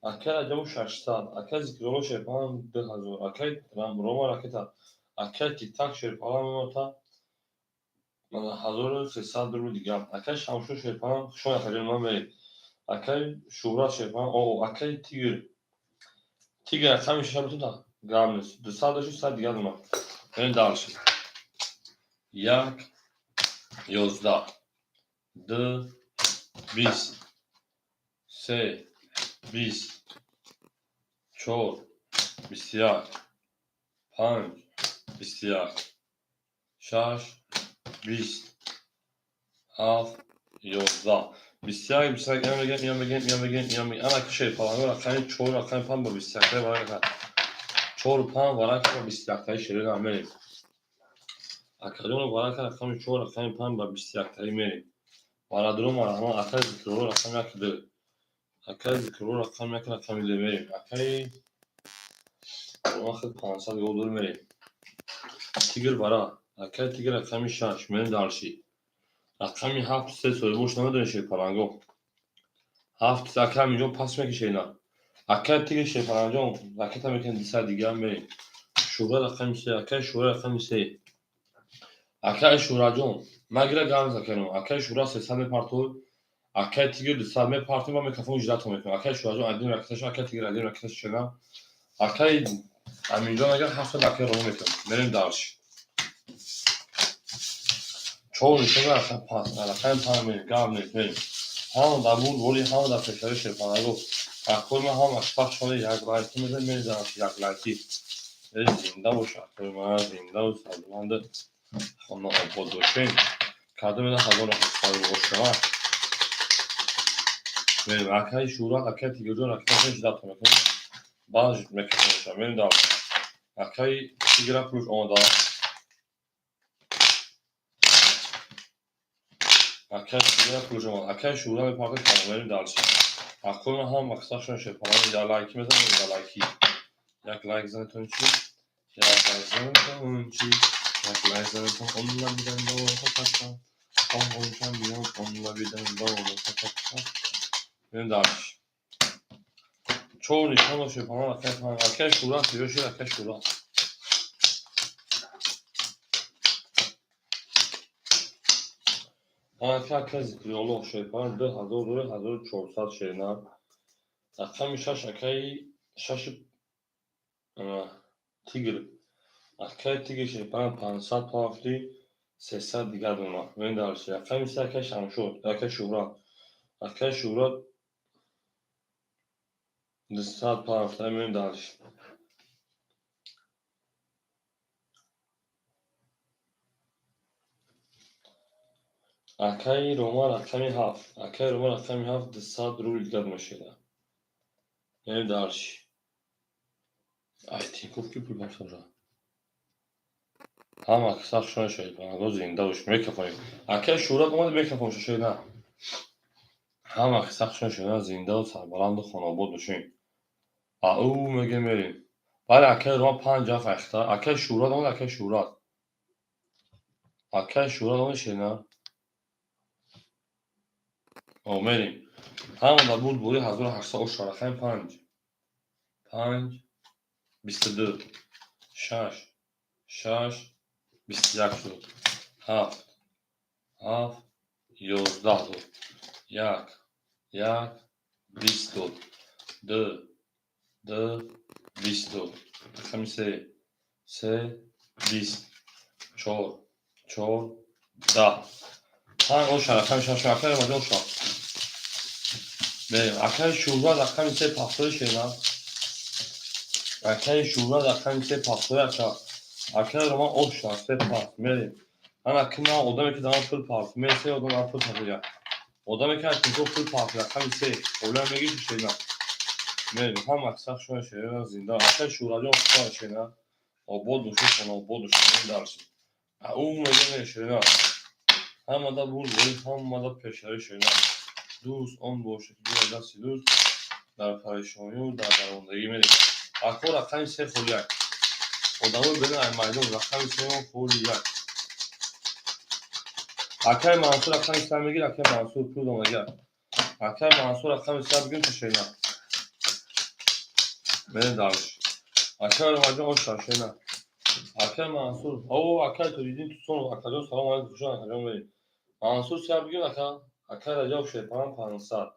Акай Раҷабу 600, акай Зикрулло Шерпаланг 2000, акай Рома ракета, акай Тиктак Шерпаланг мемонад 1300 рубл дигар. Акай Шамшод Шерпаланг хушҳол, акаҷони ман мерем. Акай Шӯҳрат Шерпаланг, о, акай Тигр. Тигр рақами 6 бутуда. Гап нест. 200 дошти, 100 дигар дона. Мерем дальше. 1, 11, 2, 20, 3, 20, 4, 21, 5, 21, 6, 20, 7, 11. 21, 21, ина мегем, ина мегем, ина мегем, ина мегем. Ана ки шерпаланго рақами 4, рақами 5 бо 21 варака. 4 5 варака бо 21 шерина мерем. Акаҷоно варака рақами 4, рақами 5 ба 21 мерем. Барадру марҳамат, акаи Зикрулло рақами 1, 2. Акаи Зикрулло рақами 1, рақами 2 мерем. Акаи вақт 500 гол дур мерем. Тигр бара. Акаи Тигр рақами 6 мерем дальше. Рақами 7 3 соҳибош намедонед шерпаланго. 7 ака Аминҷон пас мекашед. Акаи Тигр шерпаланҷон ракета мекунед 200 дигар мерем. Шӯҳра рақами 3, акаи Шӯҳра рақами 3. Акаи Шӯҳраҷон магира гап закунем. Акаи Шӯҳра 300 мепартояд. Акаи Тигр 200 мепартояд ва микрофон ижратон мекунем. Акаи Шӯҳраҷон один ракеташа, акаи Тигр один ракеташа шена. Акаи Аминҷон агар 7 акаи Ромо мекунем. Мерем дальше. 4 нишон рақами 5, рақами 5 мерем, гап нест, мерем. Ҳама дар бурд воли, ҳама дар пешравӣ шерпаланго. Акои ман ҳама пахшони як лайки мезанем, мерезам як лайки. Зинда бош, акои ман, зинда ва сарбаланд, хона обод бошем. Кадом ина 1800 бошава. Мерем акаи Шӯҳрат, акаи Тигрҷон ракета ждато мекунем. Баъд микрофонша мерем дальше. Акаи Тигра пулш омода. Акаи Тигра пулш омода. Акаи Шӯҳрат мепартад, тамом, мерем дальше. Акои ман ҳама мақсадшон шерпаланго як лайки мезанем, як лайки. Як лайк занетон чӣ? Як лайк занетон чӣ? Як лайк занетон онла бидан дора хатата. Он онла бидан дора хатата. Мерем дальше. 4 нишон шерпаланго акаи 5, акаи Шӯҳрат куҷо шуд, акаи Шӯҳрат? Ака Зикрулло шерпаланго 2000 дорад, 1400 шерина. Рақами 6 акаи 6 Тигр. Акаи Тигр шерпаланго 500 пафти, 300 дигар дона. Мерем дальше. Рақами 3 акаи Шамшод, акаи Шӯҳрат. Акаи Шӯҳрат 200 пафта, мерем дальше. Акаи Рома рақами 7. Акаи Рома рақами 7 200 рубл дигар мешуда. Мерем дальше. Ай Тинькофф ки пул пафта. Ҳама сахт шерпаланго зинда бош, микрофон. Акаи Шӯҳрат омада микрофон шуда. Ҳама сахт шуда, зинда ва сарбаланду хонаобод бошем. Ау мегем мерем. Бале акаи Рома 5 ҳафт ахта. Акаи Шӯҳрат омада, акаи Шӯҳрат. Акаи Шӯҳрат омада шена. О мерем. Ҳама дар бурд бори 1800 оша рақами 5. 5 22 6 6 21 шуд. 7 7 11 дод. 1 1 20 дод. 2 2 20 дод. Рақами 3 3 20 4 4 10. 5 оша рақами 6 акаи Ромаҷон оша. Мерем. Акаи Шӯҳрат рақами 3 пафтои шена. Акаи Шӯҳрат рақами 3 пафтои ака. Акаи Роман оша 3 пафт. Мерем. Ана кина одаме ки дар пул пафт. Ме се одам дар пул пафт. Одаме ки аз Тинькофф пул пафт рақами 3. Оля мегирӣ шена. Мерем. Ҳама сахт шена зинда. Акаи Шӯҳратҷон хуша шена. Обод бошед, хонаобод бошед. Мерем дальше. Ау мегем шена. Ҳамада бурд бори, ҳамада пешравӣ шена. Дӯст он бошад ки биёяд дасти дӯст дар парешонию дар дармондагӣ мерем. Ако рақами 3 холи 1. Одамои берун аз майдон рақами 3 холи 1. Акаи Мансур рақами 3 мегир, акаи Мансур пул домагар. Акаи Мансур рақами 3 бигир ташена. Мерем дальше. Акаи Ромаҷон оша шена. Акаи Мансур, о акаи Тоҷиддин Тусонов, акаҷон салом алейкум, хушон акаҷон мерем. Мансур 3 бигир ака. Акаи Раҷаб шерпаланг 500.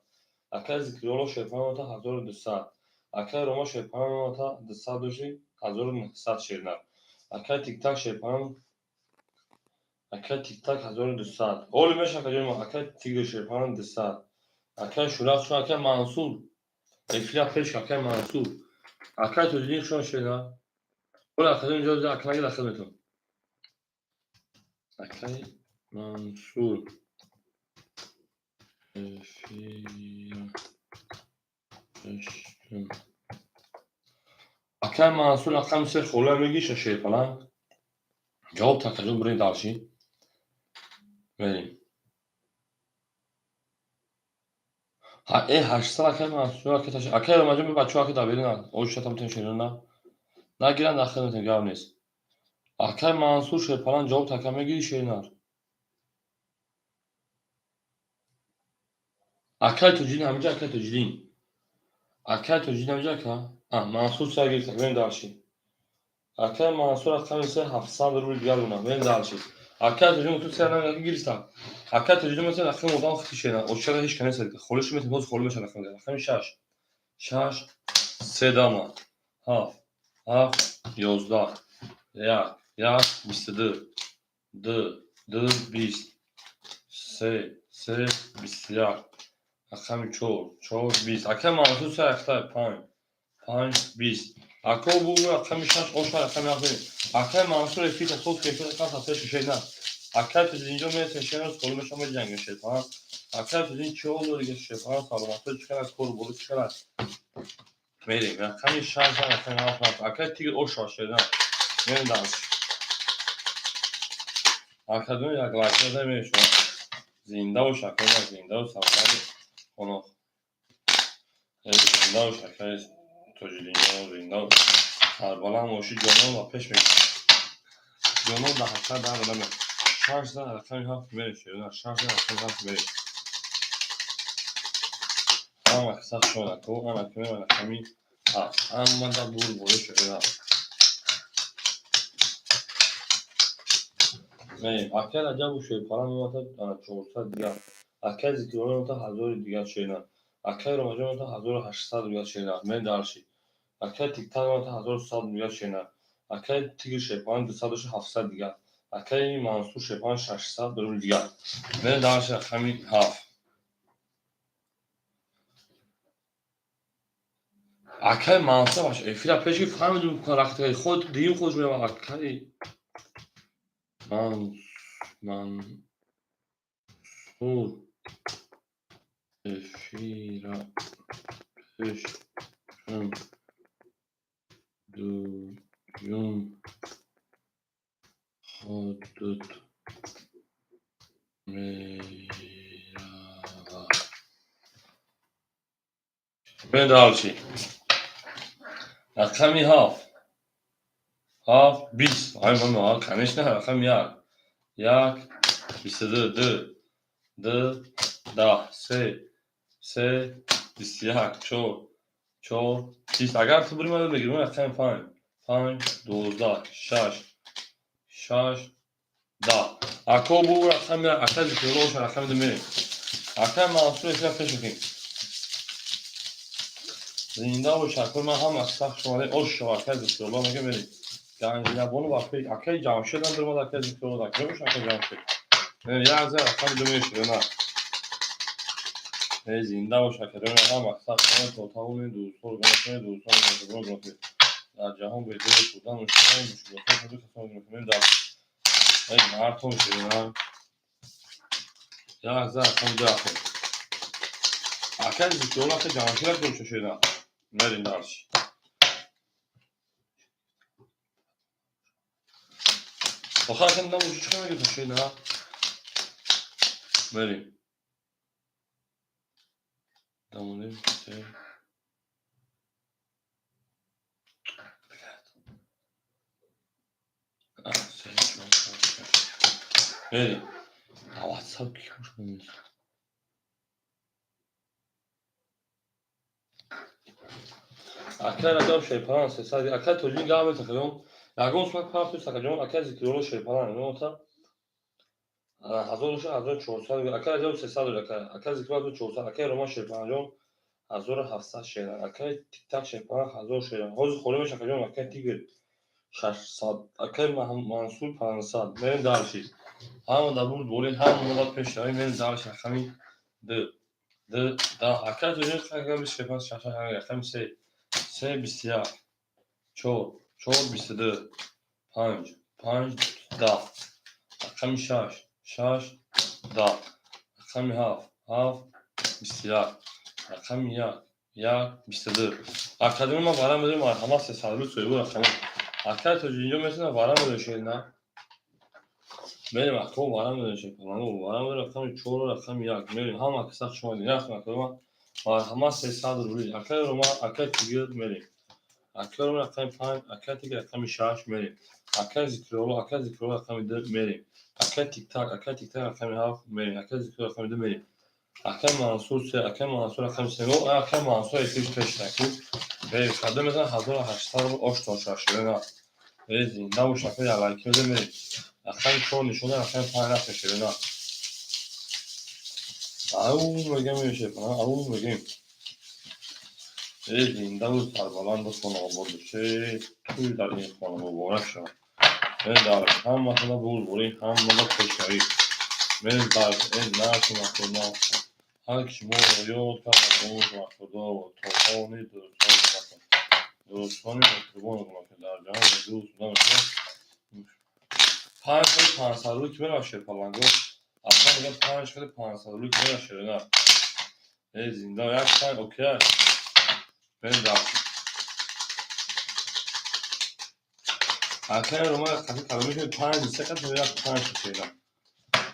Акаи Зикрулло шерпаланг 1200. Акаи Рома шерпаланг 200 доши. 1900 шернар. Акай Тиктак шерпалан, акай Тиктак 1200. Оли меша акаҷон, акай Тигр шерпалан 200. Акай Шурах шо, акай Мансур. Эфира пеш, акай Мансур. Акай Тоҷиддин шо шернар. Оли акаҷон ҷо акнаги дар хидматон. Акай Мансур. Эфира пеш. Акай Мансур рақами се хола мегиша шерпалан. Ҷавоб такаҷон, бирем дальше. Мерем. Ҳа, э 800 акай Мансур, акай таши. Акай Ромаҷон, бачаҳо ака дар берун ош шата бутен шерона. Нагиранд, дар хидматон, гап нест. Акай Мансур шерпалан, ҷавоб така мегири шернар. Акай Тоҷиддин ҳамиҷа, акай Тоҷиддин. Акай Тоҷиддин ҳамиҷа ака? А, Мансур сар гирифт, мерем дальше. Акай Мансур рақами се 700 рубл дигар бунам, мерем дальше. Акай Тоҷиддин ту сер намедаки гирифтам. Акай Тоҷиддин масалан рақами одам хити шена. Очара ҳеч кас нест. Холиш метем, боз холӣ мешавад рақами. Рақами 6. 6 се дама. 7 7 11 1 1 22 2 2 20 3 3 21 рақами 4 4 20. Акай Мансур се якта 5 5 20. Ако бу рақами 6 оша рақами 7. Акай Мансур эфир тасод ки эфир каса пеш шена. Акай Тоҷиддинҷон мерасем шена, холӣ мешавад, меҷангем шерпалан. Акай Тоҷиддин чӣ ҳол дори шерпалан, саломатӣ чӣ хел аст, кор боло чӣ хел аст? Мерем. Рақами 6 рақами 7. Акай Тигр оша шена. Мерем дальше. Акадон як лайк мезанем шумо. Зинда бош акай, зинда бош, саломат хоно. Зинда бош акай Тоҷиддинҷон, зинда бош. Сарбаланд бошӣ ҷонон ва пеш мекунем. Ҷонон дар ҳақиқат дар одаме. 6 за рақами 7 мерем шерона, 6 за рақами 7 мерем. Ҳама каса шона ко, ана кунем рақами 7. Ҳама да бур боло шерона. Мерем. Акай Раҷабу шерпалан меомада 400 дигар. Акай Зикрулло меомада 1000 дигар шерона. Акай Ромаҷон меомада 1800 дигар шерона. Мерем дальше. Акай Тиктак меомада 1100 дигар шерона. Акай Тигр шерпалан 200 доша 700 дигар. Акай Мансур шерпалан 600 рубл дигар. Мерем дальше рақами 7. Акай Мансур баш эфира пеш ки фаҳмидум рахтаи худ дигим худ мерава акай Мансур эфира пеш кун дуюм ходут мерава. Мерем дальше. Рақами 7. 7 20. Ай мама, конечно, рақами 1. 1 22 2 2 10 3 3 21 4 4 20. Агар ту бури ман мегирем рақами 5 5 12 6 6 10. Ако бу рақами ака Зикрулло боша рақами 2 мерем. Акай Мансур эфира пеш мекунем. Зинда бош акой, ман ҳама сахт шумода ош шава акай Зикрулло мега мерем. Ганҷинабону ва акай Ҷамшед ам даромад, акай Зикрулло акай бош акай Ҷамшед. Як за рақами 2 мешавад. Э зинда бош акаҷон, ҳама сахт шумо то тавони дӯстон гуноҳ дӯстон гуноҳ дар ҷаҳон бедор шудан мушкил мушкилотҳо касон гуноҳ дар эй мардум шуда. Як за рақами 2 акай. Акай Зикрулло, акай Ҷамшед акай шуда. Мерем дальше. Охир акай намуҷи чӣ мегирифта шуда? Мерем. Дамонем се. Се, чор, панҷ, шаш. Мерем. WhatsApp ки хуш. Акай Раҷаб шерпалан 300. Акай Тоҷиддин гап метакаҷон. Ягон сумак парту сакаҷон, акай Зикрулло шерпалан меота 1000 доша 1400. Акай Раҷаб 300 акай. Акай Зикрулло 1400. Акай Роман шерпаланҷон 1700 шера. Акай Тиктак шерпаланг 1000 шера. Ҳозир холӣ меша, акаҷон. Акай Тигр 600, акай Мансур 500. Мерем дальше. Ҳама да бурд болӣ, ҳама да пешравӣ. Мерем дальше. Рақами ду, ду, 10. Акай Тоҷик шерпаланг шаша. Рақами се, се, 21, чор, чор, 22, панҷ, панҷ, 10. Рақами шаш, шаш, 10. Рақами ҳафт, ҳафт, 21. Рақами як, як, 22. Академия ман варам медорем, марҳамат, 300 рубл соҳибу рақами. Акай Тоҷинҷо метавонад варам медорем, шерина. Мерем, ако, варам медорем, шерпаланго варам медорем. Рақами чору рақами як мерем. Ҳама каса хуш омадед. Яхм, академа, марҳамат, 300 рубли. Акай Рома, акай Тигр, мерем. Акай Рома рақами панҷ, акай Тигр рақами шаш, мерем. Акай Зикролло, акай Зикролло рақами ду, мерем. Акай Тиктак, акай Тиктак рақами ҳафт, мерем. Акай Зикролло рақами ду, мерем. Акай Мансур се, акай Мансур рақами се. Акай Мансур эфирш пешнаку. Мерем, кадом мезанад 1800 рубл ош тоша ширина. Э, зинда бош, акай, ялайки мезанем, мерем. Рақами чор нишона, рақами панҷ рафтем, ширина. Ау мегем, ау мегем. Э, зиндаву сарбаланду хонаобод бошед. Тӯй дар ин хона муборак шавад. Мерем дар ҳаматона бурдборӣ, ҳамада пешравӣ. Мерем дар э накун, акуна. Ҳар ки шуморо ёд кард, аз он худо тоқони дӯстон макун. Дӯстони меҳрубон макун. Дар ҷаҳон дӯст намекунад. Панҷ хели 500 рубл ки меравад, шерпаланго. Аслан мегӯям, панҷ хели 500 рубл ки меравад, шерина. Э, зинда, як панҷ окей. Мерем дальше. Акай Рома қати каломи шуд панҷ се қат як панҷ шерина.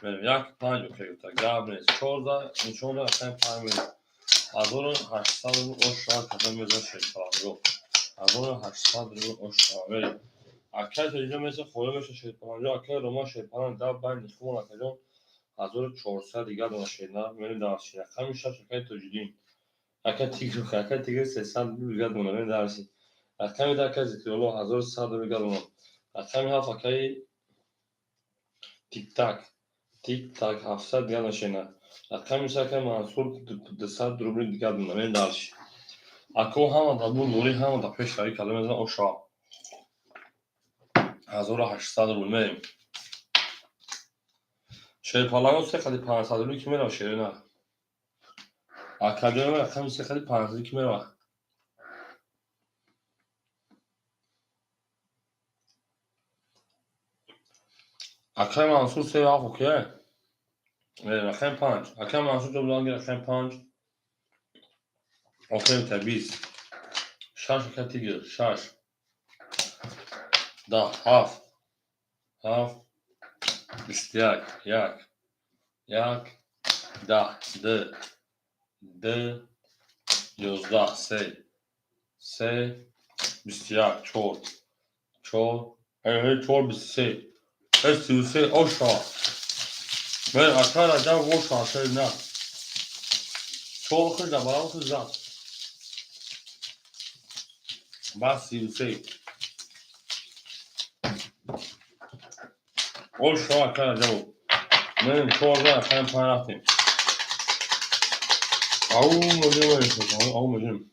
Мерем, як панҷ окей гуфта. Гап нест. 14 нишон дод, рақами панҷ мерем. 1800 рубл ош шавад, кадом мезанад, шерпаланго. 1800 рубл ош шавад. Мерем. Акай Тоҷиҷон меса холӣ меша, шерпаланго. Акай Рома шерпаланг дар байни хумон, акаҷон, 1400 дигар дона, шерина. Мерем дальше. Рақами шаш, акай Тоҷиддин. Акай Тигр, акай Тигр 300 рубл дигар дона. Мерем дальше. Рақами 10, акай Зикрулло, 1100 рубл дигар дона. Рақами ҳафт, акай Тиктак. Тик-так 700 дигар дона, шерина. Рақами се, акай Мансур, 200 рубли дигар дона. Мерем дальше. Ако, ҳама да бурдборӣ, ҳама да пешравӣ. Кадом мезанад ош шавад. 1800 рубл, мерем. Шерпаланго се қади 500 рубл ки меравад, шерина. Акаҷон, рақами се қади 500 ки меравад. Акай Мансур се ҳафт окей. Мерем, рақами панҷ. Акай Мансур ҷо буданги рақами панҷ. Окей, та 20. Шаш, акай Тигр, шаш. 10, ҳафт. Ҳафт. 21, як. Як. 10, ду. Ду. 11, се. Се. 21, чор. Чор. Чор, 23. 33, ош шавад. Мерем, акай Раҷаб, ош шавад, шерина. Чор хуш дар баробар хуш зад. Баъд 33. Ош шавад, акай Раҷабов. Мерем, 14, рақами панҷ рафтем. Ау мегем, ау мегем.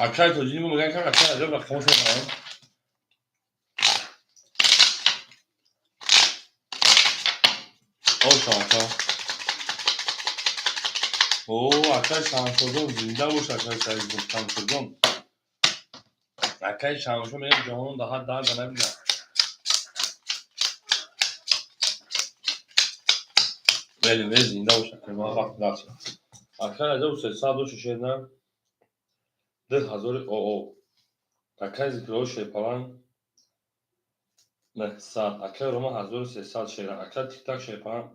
Акай Тоҷиддин мегӯян, ки акай Раҷаб рақамошо мефаҳмам. Ош шавад, ака. О, акай Шамшоҷон, зинда бош, акай Шамшоҷон. Акай Шамшо мегӯяд, ҷаҳонон даҳад дарда набинад. Мерем, э, зинда бош, акай, ман вақт дальше. Акай Раҷаб 300 дошт, шерина. 2000 оо. Акай Зикрулло шерпаланг 900. Акай Рома 1300 шера. Акай Тиктак шерпаланг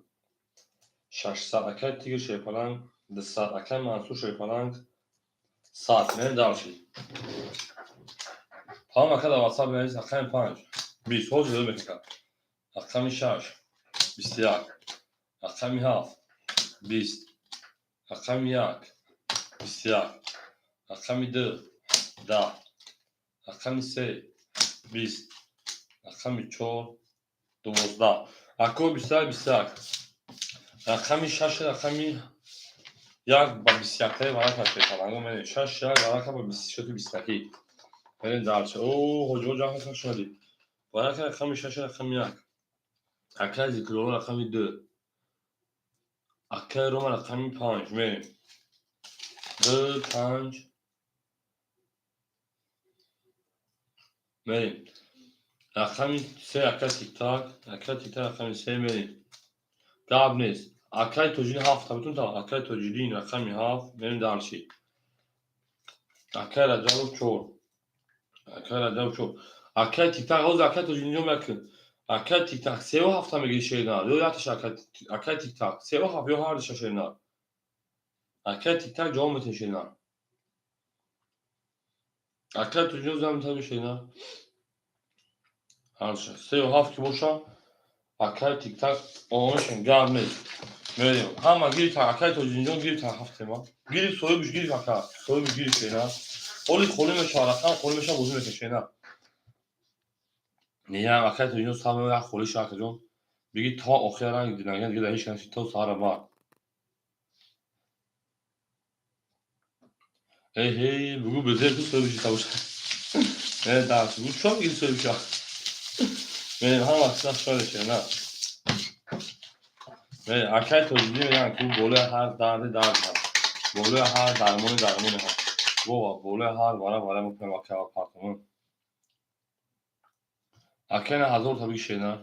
600. Акай Тигр шерпаланг 200. Акай Мансур шерпаланг 100. Мерем дальше. Тамом, ака, дар WhatsApp бинавис. Рақами панҷ 20, ҳозир ёд мекунад. Рақами шаш 21, рақами ҳафт 20, рақами як 21, рақами ду 10, рақами се 20, рақами чор 12. Ако, 21, 21. Рақами шаш, рақами як ба 21-таи варақа шерпаланго мерем. Шаш, як варақа ба 26 21. Мерем дальше. О, ҳоҷиҳо ҷамъ хуш омадед. Варақа рақами шаш, рақами як. Акай Зикрулло рақами ду. Акай Рома рақами панҷ. Мерем. Ду, панҷ. Мерем. Рақами се, акай Тиктак. Акай Тиктак рақами се мерем. Гап нест. Акай Тоҷиддин ҳафт бутун та акай Тоҷиддин рақами ҳафт мерем дальше. Акай Раҷабов чор. Акай Раҷабов чор. Акай Тиктак ҳозир акай Тоҷиддинҷон якн. Акай Тиктак севу ҳафта мегири шеринар. Ё якташа акай Тиктак севу ҳафт ё ҳардуша шеринар. Акай Тиктак ҷавоб метавонӣ шеринар. Акай Тоҷиддин зам метавонӣ шеринар. Ҳардуша. Севу ҳафт ки боша акай Тиктак омешен гап нест. Мерем. Ҳама гирифт акай Тоҷиддинҷон гирифт ҳафтема. Гирифт соҳибш гирифт ака. Соҳибш гирифт шеринар. Оли холӣ мешавад, рақам холӣ мешавад, бозӣ мекунад шеринар. Ниям акай Тоҷиддин сар як холӣ шава акаҷон. Биги то охир ранг динаган дига ҳеҷ кас то саҳара баъд. Эҳе, бугу безер ту соҳибш гирифта боша. Э, дарс, бугу чо мегири соҳибша? Мерем ҳама қисмат шояд шеринар. Мерем акай Тоҷиддин мегӯянд ки болои ҳар дарди дард ҳаст. Болои ҳар дармони дармоне ҳаст. Бова, болои ҳар вара вара мекунем акай партамон. Акай на ҳазор та биги шеринар.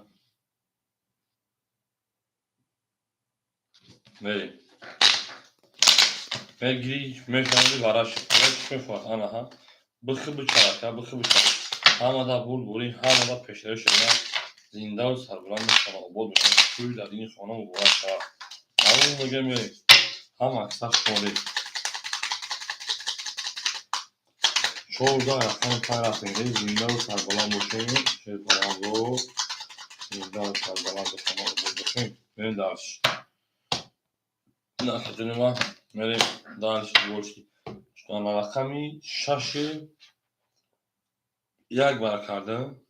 Мерем. Мегири, мешаванди вараш. Чӣ мехоҳад? Ана ҳа. Бихи бичар ака, бихи бичар. Ҳамада бурдборӣ, ҳамада пешравӣ шеринар. Зиндаву сарбуланд мешавад, обод мешавад. Тӯй дар дини хона муборак шавад. Маълум мегӯям мерем. Ҳама аксар шуморӣ. 14 рақами панҷ рафтем. Э, зиндаву сарбаланд бошем. Шерпаланго. Зиндаву сарбаланд бошем, обод бошем. Мерем дальше. На, акаҷони ман мерем дальше больше. Ана рақами шаши як бара кардам.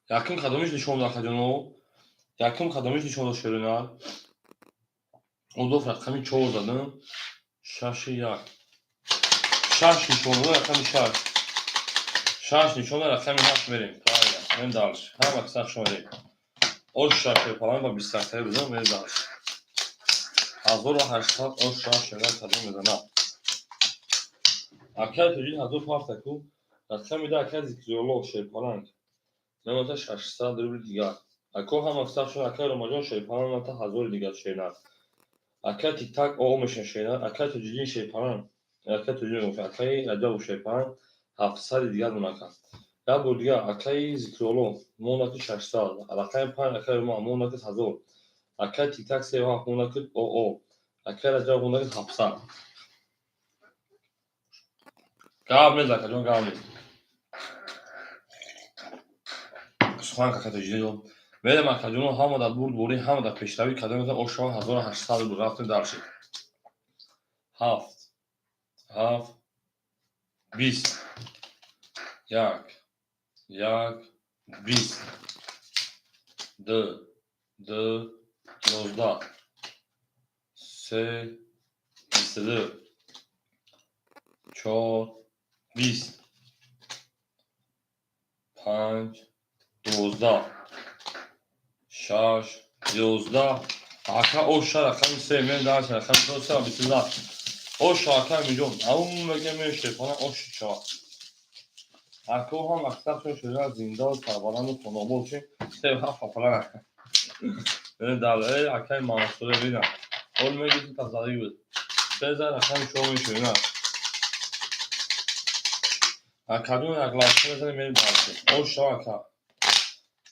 Якум кадомиш нишон дод акаҷоно? Якум кадомиш нишон дод шеринар? Удоф рақами чор задам. Шаши як. Шаш нишон дод рақами шаш. Шаш нишон дод рақами ҳашт мерем. Правильно. Мерем дальше. Ҳама киса хуш омадед. Ош шаш шерпалан ба 21-таи бизан мерем дальше. 1800 ош шаш шеринар кадом мезанад? Акай Тоҷид ҳазор ҳафта ку. Рақами да акай Зикрулло шерпаланг. Мемонад 600 рубли дигар. Ако ҳама киса хуш омадед. Акай Ромаҷон шерпаланг мемонад ҳазори дигар шеринар. Акай Тиктак оо мешавад шеринар. Акай Тоҷиддин шерпаланг. Акай Тоҷиддин мегӯяд. Акай Раҷабов шерпаланг 700 дигар монад. Як бор дигар акай Зикрулло монад 600. Рақами панҷ акай Рома монад 1000. Акай Тиктак се ҳафт монад оо. Акай Раҷабов монад 700. Гап нест акаҷон, гап нест. Сухан акай Тоҷиддин. Мерем акаҷоно ҳама дар бурдборӣ, ҳама дар пешравӣ кардем ошава 1800 рубл рафтем дальше. Ҳафт, ҳафт, бист, як, як, бист, ду, ду, 11, се, 22, чор, бист, панҷ, 12, шаш, 11. Ака оша рақами се, мен дальше рақами чор, се, 22. Оша ака миллион. Аум мегӯям мен шерпана ош шава. Ако ҳам аксар шон шуда зинда ва сарбаланду хонобод бошем. Се ҳафт папалан. Мен дал э акай Мансур бина. Ол мегӯяд тазадӣ буд. Се зан рақами чор мешавад. Акадун як лаҳза мезанем мерем дальше. Ош шава ака.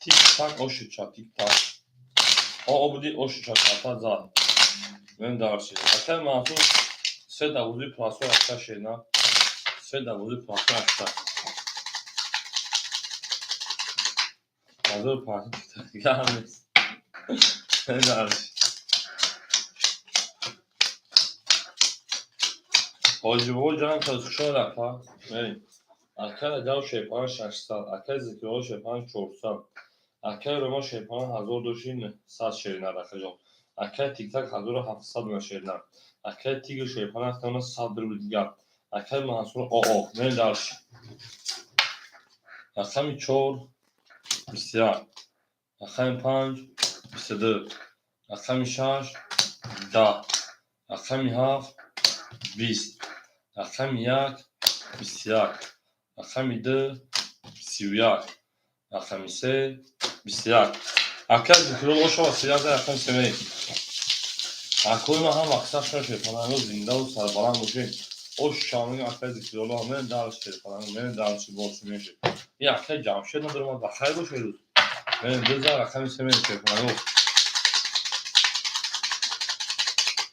Тик так ош шава тик так. О буди ош шава карта зад. Мерем дальше. Акай Мансур се давози пласо ака шена. Се давози пласо ака. 1500 дигар нест. Мерем дальше. Ҳоҷибобо ҷанг кард, хушҳол ака. Мерем. Акай Раҷаб шерпалан 600, акай Зикрулло шерпалан 400, акай Рома шерпалан 1000 доши 900 шеринар акаҷон. Акай Тиктак 1700 на шеринар. Акай Тигр шерпалан хитона 100 рубли дигар. Акай Мансур оо мерем дальше. Рақами 4 21, рақами 5 22, рақами 6 10, рақами 7 20, рақами 1 21, рақами 2 31, рақами 3 21. Акай Зикрулло ошава 31 рақами 3 мерем. Акои ман ҳам мақсад шуна шерпаланго зиндаву сарбаланд бошед. Ош шава мегӯям акай Зикрулло, мерем дальше шерпаланго, мерем дальше больше мешед. И акай Ҷамшед надорам, ба хайр бошед рӯз. Мерем дуза рақами 3 мерем шерпаланго.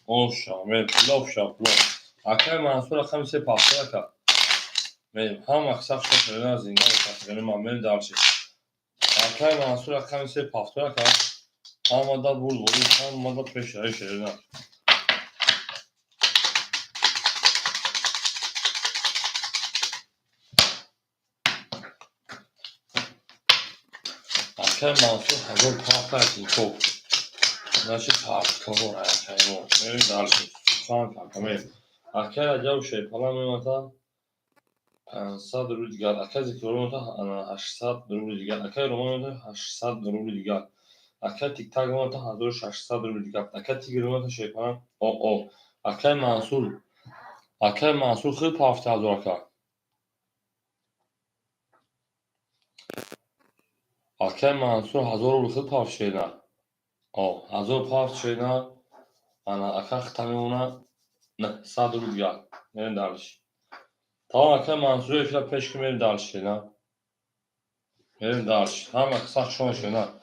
Ош шава мерем плов шава плов. Акай Мансур рақами 3 пафтор ака. Мерем ҳам мақсад шуна шерпаланго зиндаву сарбаланд ман мерем дальше. Акай Мансур рақами 3 пафтор ака. Ҳамада бурд борид, ҳамада пешрави шерина. Акай Мансур 1000 пафта Тинькофф. Значит, пафтор акай мо. Мерем дальше. Сухан кака мерем. Акай Раҷаб шерпалан мемата 500 рубли дигар. Акай Зикрулло мемата 800 рубли дигар. Акай Роман мемата 800 рубли дигар. Акай Тиктак мемата 1600 рубли дигар. Акай Тигр мемата шерпалан оо. Акай Мансур. Акай Мансур хел пафта 1000 ака. Акай Мансур 1000 рубли хел пафт шена. О, 1000 пафт шена. Ана ака хита мемона 900 рубли дигар. Мерем дальше. Тамом акай Мансур эфира пеш ки мерем дальше шена. Мерем дальше. Ҳама сахт шумо шена.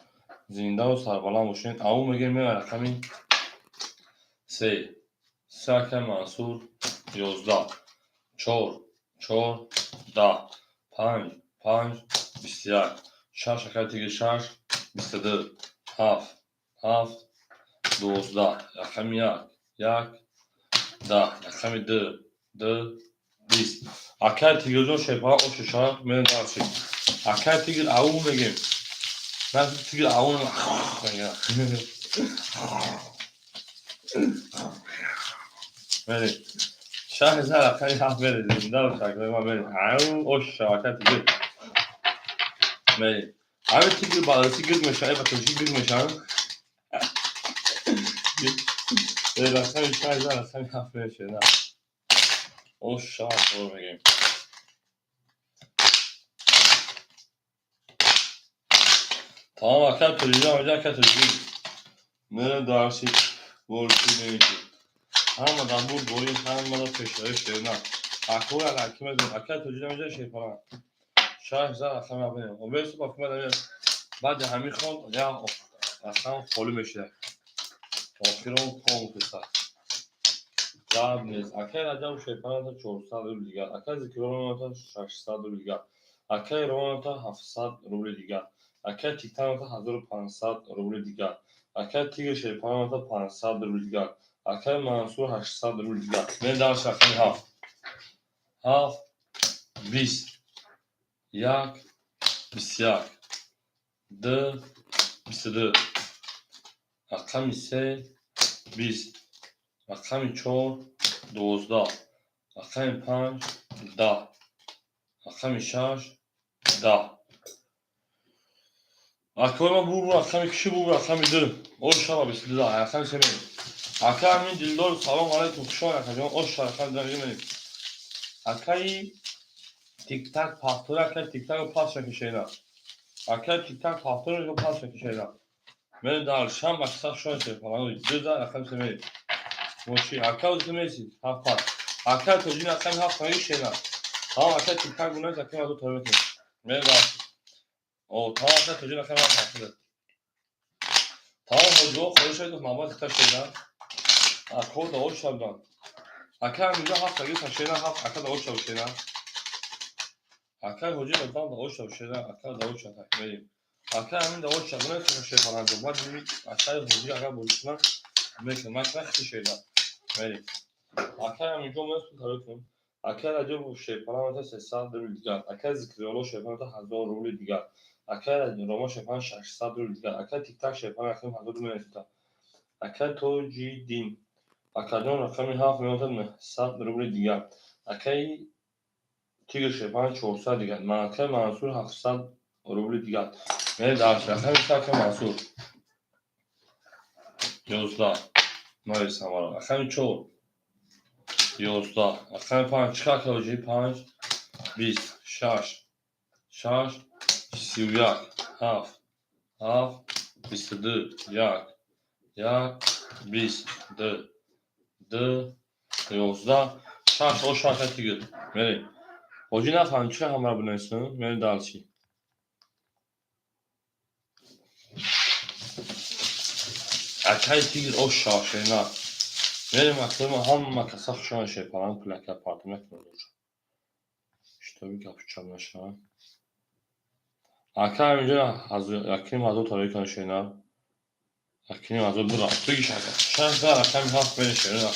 Зиндаву сарбаланд бошед. Аввал мегӯем меояд рақами 3. 3 акай Мансур 11, 4 4 10, 5 5 21, 6 акай Тигр 6 22, 7 7 12, рақами 1 1 10, рақами 2 2 20. Акай Тигрҷон шерпалан оши шава мерем дальше. Акай Тигр аввал мегӯем. Тигр аввал мегӯям. Мерем. 6000 рақами 7 мерем. Зинда бош акай ман мерем. Ау ош шава акай Тигр. Мерем. Ҳамин Тигр ба русӣ гирд мешавад, ба тоҷикӣ гирд мешавад. Рақами 6000 рақами 7 мерем. Ош шава мегӯем. Тамом акай Тоҷиҷон ҳаминҷа акай Тоҷиҷон. Мерем дальше больше намешед. Ҳамада бурд борид, ҳамада пешравӣ шерина. Акои алаки мезанем. Акай Тоҷиҷон ҳаминҷа шерпалан. 6000 рақами 7 мерем. Обесу ба фикр мекунам баъди ҳамин хол як рақам холӣ мешавад. Охирон конкурса. Гап нест. Акай Раҷаб шерпалан 400 рубли дигар. Акай Зикрулло мемата 600 рубли дигар. Акай Роман мемата 700 рубли дигар. Акай Тиктак мемата 1500 рубли дигар. Акай Тигр шерпалан мемата 500 рубли дигар. Акай Мансур 800 рубли дигар. Мерем дальше рақами 7. 7 20 1 21 2 22, рақами 3 20, рақами 4 12, рақами 5 10, рақами 6 10. Акои ман бур рақами киши бур рақами 2. Ош шава 22 рақами 3 мерем. Акай Амин Дилдор салом алайкум хуш омадед акаҷон. Ош шава рақами 2 мерем. Акаи Тиктак пафтор акай Тиктак пас шакишена. Акай Тиктак пафтор пас шакишена. Мерем дальше. Ҳам мақсад шумо шерпалан. 2 рақами 3 мерем. Моши акай ӯзи меси 7 пас. Акай Тоҷин рақами 7 мегишена. Тамом акай Тиктак гуназ акай мазу тайёр мекунем. Мерем дальше. О, тамом акай Тоҷин рақами 7 ҳафт. Тамом ҳоҷиҳо хоҳиш шавед навбат хита шена. Ако даво шавдан. Акай ҳаминҷо 7 тагиса шена, 7 ака даво шав шена. Акай ҳоҷи одам даво шав шена, ака даво шав мерем. Акай ҳамин даво шав гуназ шерпаланҷо. Баъд акай ҳоҷи агар бозӣ кунад мекунад. Макна хити шена. Мерем. Акай ҳаминҷо мес тайёр кунем. Акай Раҷабов шерпалан 300 рубли дигар. Акай Зикрилло шерпалан 1000 рубли дигар. Акай Рома шерпалан 600 рубли дигар. Акай Тиктак шерпалан 1000 рубли менависад. Акай Тоҷиддин, акаҷон, рақами ҳафт меояд, 900 рубли дигар. Акай Тигр шерпалан 400 дигар. Акай Мансур 700 рубли дигар. Мерем дальше. Рақами се, акай Мансур. 11 нависам. Рақами чор, 11. Рақами панҷ чӣ қадр ҳоҷӣ? Панҷ, 20, шаш, шаш, 31, ҳафт, ҳафт, 22, як, як, 20, ду, ду, 11, шаш, о шаш. Тигр, мерем. Ҳоҷӣ, нафаҳмем, чӣ ҳамаро бинависем. Мерем дальше. Акай Тигр, о шашена. Мерем, акаи, ҳама каса хушона шерпалан пулака партом накунад, чтобы гапу чап нашавад. Ака, ҳаминҷо 1,5 ҳазор тарои кана, шерна, 1,5 ҳазор бура тугиш. Ака, шаш да рақами ҳафт мерем, шерна.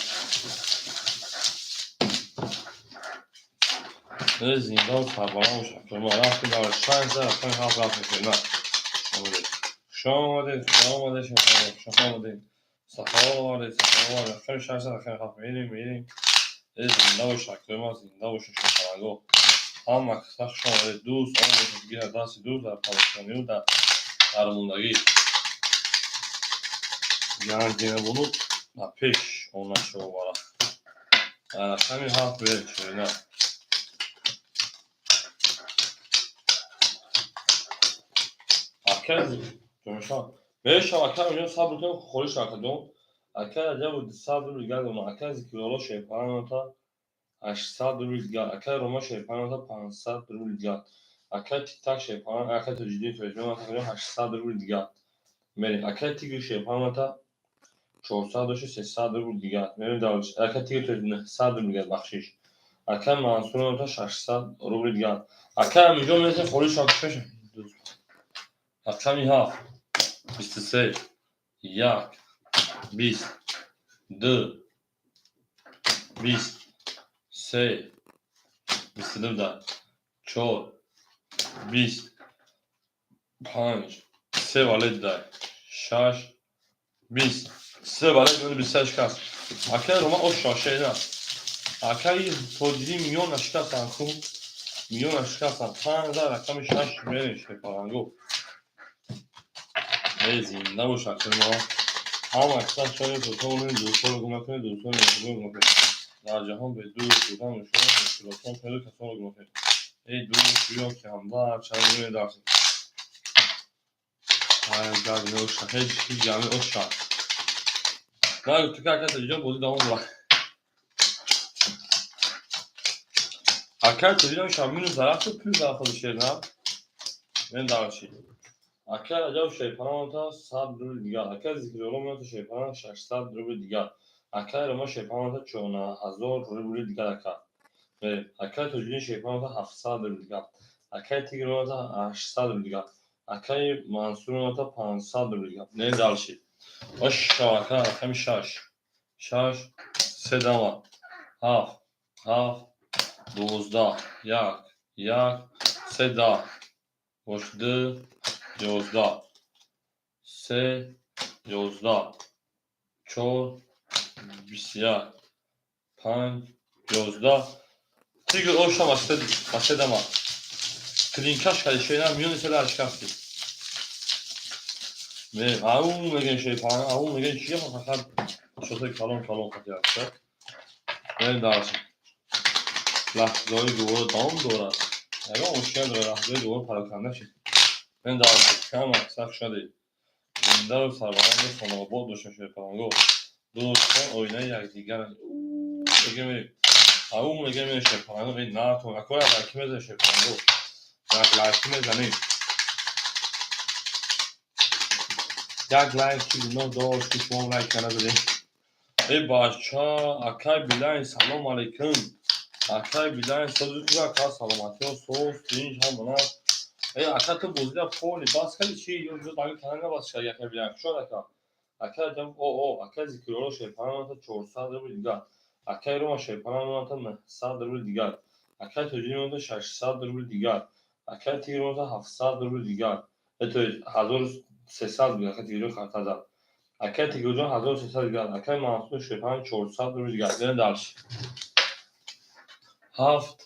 Зиндаву сарбаланд бош, акаи. Рафти дар шаш да рақами ҳафт рафтем, шерна. Хуш омадед, хуш омадед, хуш омадед, сафо овардед, сафо овардед. Рақами шаш, рақами ҳафт мерем, мерем. Зинда бош, акаи ма, зинда бошед, шерпаланго. Ҳама каса хуш омадед. Дӯст он бошад, гирад дасти дӯст дар парешонию дар дармондагӣ. Ганҷинабону ба пеш онаша овара. Рақами ҳафт берем, шерина. Акай мешава, акай, инҷо сабр кунем, холиш, акаҷон. Акай Раҷабу 200 рубли дигар дорам. Акай Зикрилло шерпаланота 800 рубли дигар. Акай Рома шерпаланота 500 рубли дигар. Акай Тиктак шерпалан, акай Тоҷиддин тоҷиддин 800 рубли дигар. Мерем. Акай Тигр шерпаланота 400 дошти, 300 рубли дигар. Мерем дальше. Акай Тигр 900 рубли дигар, бахшиш. Акай Мансур 600 рубли дигар. Акай ҳаминҷо мерасем, холиш. Рақами ҳафт, 23, як, 20, ду, 20, се, 22 да, чор, 20, панҷ, се валет дай, шаш, 20, се валет, 28 шикаст. Акай Рома, о шашена. Акаи Тоҷиддин миёна шикастан, ку миёна шикастан. Панҷ, рақами шаш мерем, шерпаланго. Зинда бош, акаи мо. Ҳама каса шояд дӯстонем, дӯстонро гум накунед, дӯстони меҳрубонро гум накунед. Дар ҷаҳон бе дӯст будан мушкил аст, мушкилотон кунеду касонро гум накунед. Эй дӯст, биё ки ҳамдард шавем, рӯи дарси. Ҳеҷ ҷамъи оша. Нагуфтӣ, ки ака Тоҷиҷон, бозӣ давом дорад. Акай Тоҷиҷон шаб минус зарафту плюс зарафтаду, шерна. Мен дальше. Акай Раҷаб шерпаланота 100 рубли дигар. Акай Зикрилло меота шерпалан 600 рубли дигар. Акай Рома шерпаланота 1000 рубли дигар, ака. Акай Тоҷиддин шерпаланота 700 рубли дигар. Акай Тигр меота 800 рубли дигар. Акай Мансур меота 500 рубли дигар. Не, дальше. Оша, ака, рақами шаш. Шаш, се дама. Ҳафт, ҳафт, 12, як, як, се да. Бош, ду, 11, се, 11, чор, 21, панҷ, 11. Тигр оша ба се дама. Клинкаш кади, шена, миёни селар шикастӣ. Ау мегӯем, шерпалан, ау мегӯем, чия, фақат шоти калон калон хати аста. Мерем дальше. Лаҳзаҳои гуворо давом дорад. Ягон мушкил надорад, лаҳзаҳои гуворо пароканда шид. Мерем дальше. Кам аксар шудед. Зиндаву сарбаланду хонаобод бошед, шерпаланго. Дӯстон оинаи якдигаранд. Мегӯем, ау мегӯем, шерпаланго, эй натон. Ако як лайки мезанем, шерпаланго. Як лайки мезанем. Як лайк чӣ гуноҳ дошт, ки шумо лайк назадем? Эй бача, акай Билайн, салом алейкум. Акай Билайн, сози хуб, ака, саломатиҳо, соз, тинҷ, ҳама нас. Эй ака, ту бозида поли бас кардӣ чӣ? Ё ҷо даги кана набас шуд, акай Билайн. Хушод, ака. Ака ҷам, о, о, ака Зикрилло шерпаланота 400 рубли дигар. Акаи Рома Шерпалан мемонад 900 рубли дигар. Акаи Тоҷиддин мемонад 600 рубли дигар. Акаи Тигр мемонад 700 рубли дигар. То есть 1300 буд, акаи Тигрҷон хата зад. Акаи Тигрҷон 1300 дигар. Акаи Мансур Шерпалан 400 рубли дигар. Берем дальше. 7,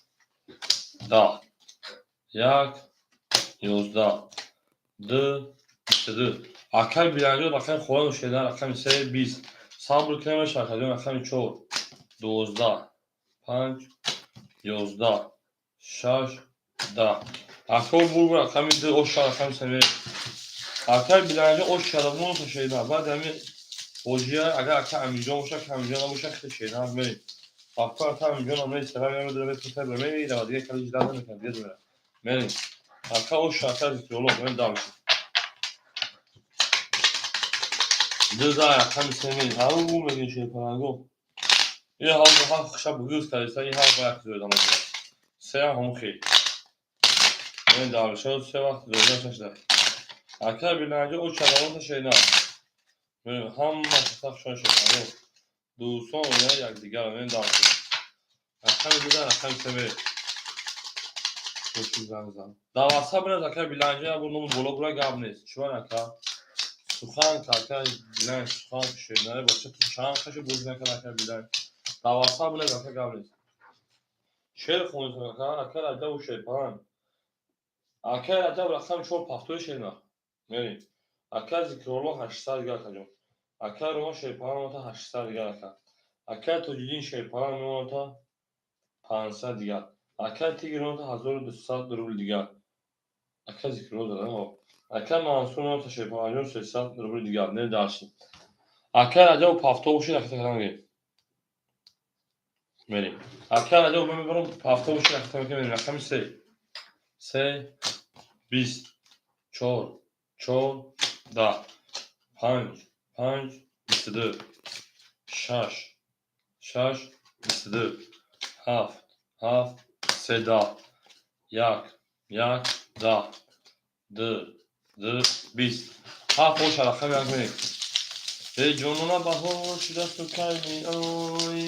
10, 1, 11, 2, 22. Акаи Биланҷон рақами Холану Шердан рақами 3, 20. Сабр кунем, Шаркаҷон рақами 4, 12, 5, 11, 6, 10. Акаи Бурбур рақами 2, оша рақами 3. Акаи Биланҷон ош шарафмон шедан. Баъд ҳами ҳоҷия агар ака Аминҷон боша, ака Аминҷон набоша, хеле шедан мерем. Вақто ака Аминҷон ам нест, сара мемедора, мепурсад, мерава, дига кали ждать намекунад, дига мера. Мерем. Ака оша, ака Зикрулло, мерем дальше. 2 за рақами 3 мерем. Ау мегӯем шерпаланго. Ин ҳавзу ҳафт хушаб бугӯз кардиста, ин ҳафт як зӯйда мекунад. Се ҳам ҳамун хел. Мерем дальше, се вақт зӯйда шашда. Акаи Биланҷон о чаравонта шедан. Мерем ҳама сахшон шедан. Дӯстон оинаи якдигарро мерем дальше. Рақами 2 за рақами 3 мерем. Дар ватсап бинед, акаи Биланҷон як бор номи боло бура, гап нест. Чӣ ака? Сухан ака Биланҷ сухан шедан бача ту чанд қаши бозӣ накард, акаи Биланҷ. Дар ватсап бинед, ака, гап нест. Шеър хонед, ака, ака Раҷабу Шерпалан. Акаи Раҷаб рақами 4 пафтои шеър мерем. Акаи Зикрулло 800 дигар, акаҷон. Акаи Рома Шерпалан мемонад 800 дигар, ака. Акаи Тоҷиддин Шерпалан мемонад 500 дигар. Акаи Тигр мемонад 1200 рубл дигар. Акаи Зикрулло задам. Акаи Мансур мемонад Шерпаланҷон 300 рубл дигар. Не дальше. Акаи Раҷаб пафто бошед, ака такрар мегӯем. Мерем. Акаи Раҷаб мебарам пафто бошед, ака такрар мегӯем. Рақами 3. 3, 20, 4, 4, 10, 5, 5, 22, 6, 6, 22, 7, 7, 3, 10, 1, 1, 10, 2, 2, 20. Ҳафт боша рақами як мерем. Эй ҷонона, баҳор шудасту кай меоӣ,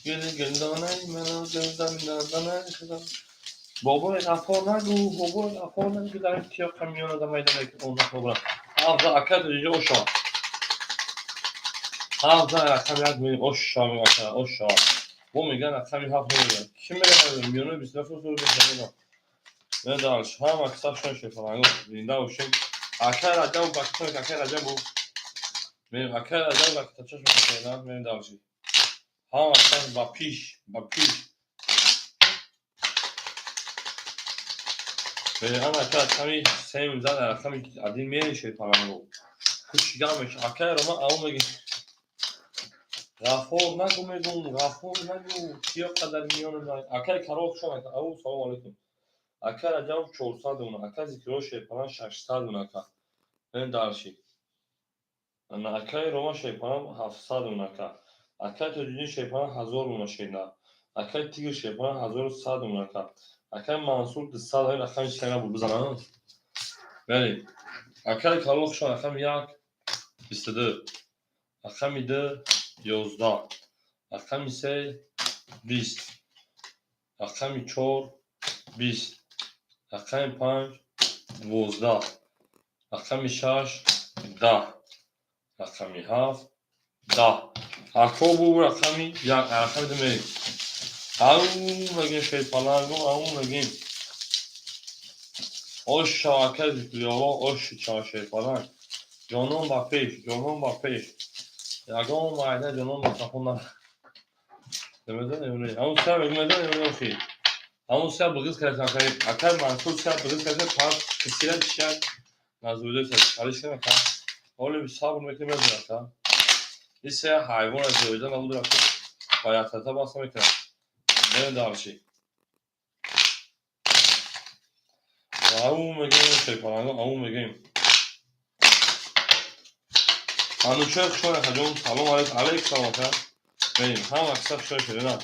гули гулдонаи маро гулдон. Бобои Ғаффор нагӯ, бобои Ғаффор нагӯ, дар тиёқа миёнада майда мекунад, он. Ҳафт за ака тоҷиҷо оша. Ҳафт за рақами як мерем, оша ака, оша. Бо мегӯян рақами ҳафт намегӯян. Кӣ мегӯяд миёнаи 27 сол мегӯян. Не дальше. Ҳама кисабшон шефаланго. Зинда бошем. Акаи Раҷаб бакитон, акаи Раҷабу. Мерем, акаи Раҷаб ба китобчаш мекашем, мерем дальше. Ҳама кисаб ба пиш, ба пиш. Мерем, ана ака рақами сем зад, рақами один мерем шефаланго. Кучига меша. Акаи Рома ау мегӯ. Ғаффор нагӯ мегӯм, Ғаффор нагӯ, киё қадар миёна. Акаи Карол хуш омадед. Ау, салом алейкум. Акаи Раҷаб 400 уна, акаи Зикрулло Шерпалан 600 уна, ака. Мерем дальше. Ана акаи Рома Шерпалан 700 уна, ака. Акаи Тоҷиддин Шерпалан 1000 уна шеда. Акаи Тигр Шерпалан 1100 уна, ака. Акаи Мансур 200, ҳамин рақами се набуд, бизанам. Мерем. Акаи Карол хуш омадед. Рақами 1, 22. Рақами 2, 11. Рақами 3, 20. Рақами 4, 20. Рақами 5, 12. Рақами 6, 10. Рақами 7, 10. Ако бу рақами 1, рақами 2 мерем. Ау мегӯем шерпаланго, ау мегӯем. Оша ака Зикрулло, оши ча шерпаланг. Ҷонон ба пеш, ҷонон ба пеш. Ягон майда ҷонон ба қафо на. Намедонем, ҳамун се мегӯ, медонем, охи. Ҳамун се буғиз кардам, акаи Мансур се буғиз кардам, пас кисира чия назуида чалиш ака. Ҳоле сабр мекунем, мезанам, ака. Ин се ҳайвон зоида набуд, ака. Ба яктата баста мекунам. Мерем дальше. Ау мегӯем шерпаланго, ау мегӯем. Анучои хуш омадед, акаҷон. Салом алейкум, алейкум салом, ака. Мерем. Ҳама киса хуш шудена.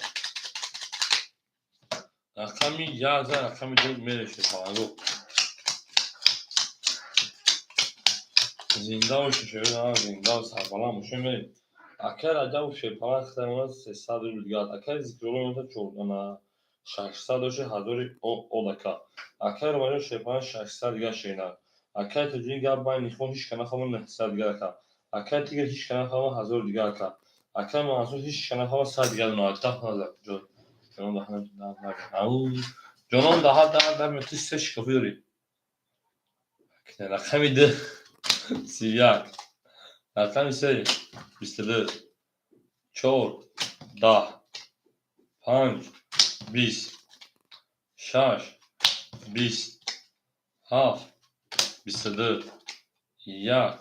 Рақами 1 за рақами 2 мерем шерпаланго. Зинда бошед, шерина, зинда, сарбаланд бошед, мерем. Акай Раҷабов шерпаланг хита 300 рубл дигар. Акай Зикрулло мемонад 600 доши ҳазори одака. Акай Ромаҷон шерпаланг 600 дигар шернар. Акай Тоҷиддин гап байни хон ҳеч ка нафаҳмад 900 дигар ака. Акай Тигр ҳеч ка нафаҳмад 1000 дигар ака. Акай Мансур ҳеч ка нафаҳмад 100 дигар дона. Даҳ назар. Ҷонон даҳ ау. Ҷонон даҳ даҳ даҳ ту се шикофӣ дорӣ. Рақами ду 31. Рақами се 22. Чор 10. Панҷ 20. Шаш 20. Ҳафт 22. Як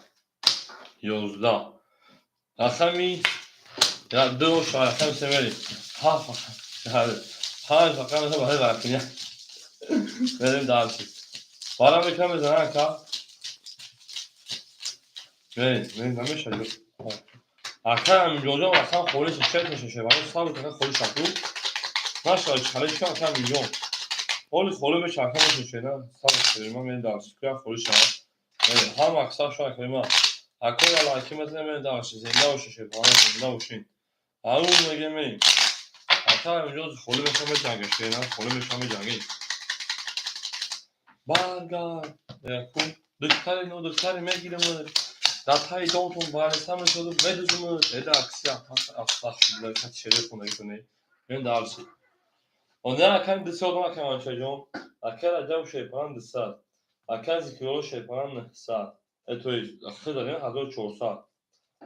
11. Рақами ду рақами се мерем. Ҳафт панҷ рақами се барои рақами мерем дальше. Бара мекунам мезанам ака. Мерем, мерем намешавад. Ака Аминҷонҷон рақам холӣ шед мешавад. Барои сабр ака холӣ шаку. Нашавад холӣ шуд ака Аминҷон. Ҳоли холӣ мешавад ака мешавад. Сабр кунем ман мерем дальше. Куя холӣ шавад. Мерем ҳама аксар шуд ака ма. Акои аллаки мезанем мерем дальше. Зинда бошед шерпаланг зинда бошед. Ау мегем мерем. Ака Аминҷон холӣ мешавад меҷангад шернар холӣ мешавад меҷангед. Баргард. Якум духтари нодухтари мегирам. Дар таи домтон бареста мешаваду медузуму эда акси астағфируллоҳ кати шеъри хондагитоне. Мерем дальше. Она акай 200 одам акай Манчаҷон. Акай Раҷаб шерпаланг 200. Акай Зикрулло шерпаланг 900. То есть хида 1400.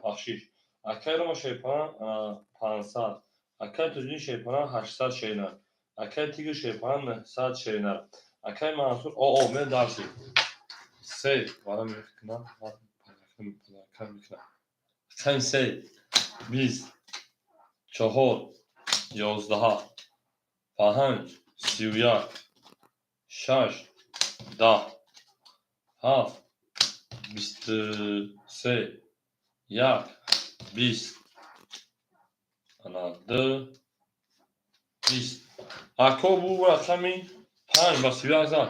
Бахшиш. Акай Рома шерпаланг 500. Акай Тоҷиддин шерпаланг 800 шернар. Акай Тигр шерпаланг 900 шернар. Акай Мансур о мерем дальше. Се вара мекунам мекунам. Рақами се 20 чор 11 панҷ 31 шаш 10 ҳафт 23 як 20 ана ду 20. Ако бу рақами панҷ ба 31 зад.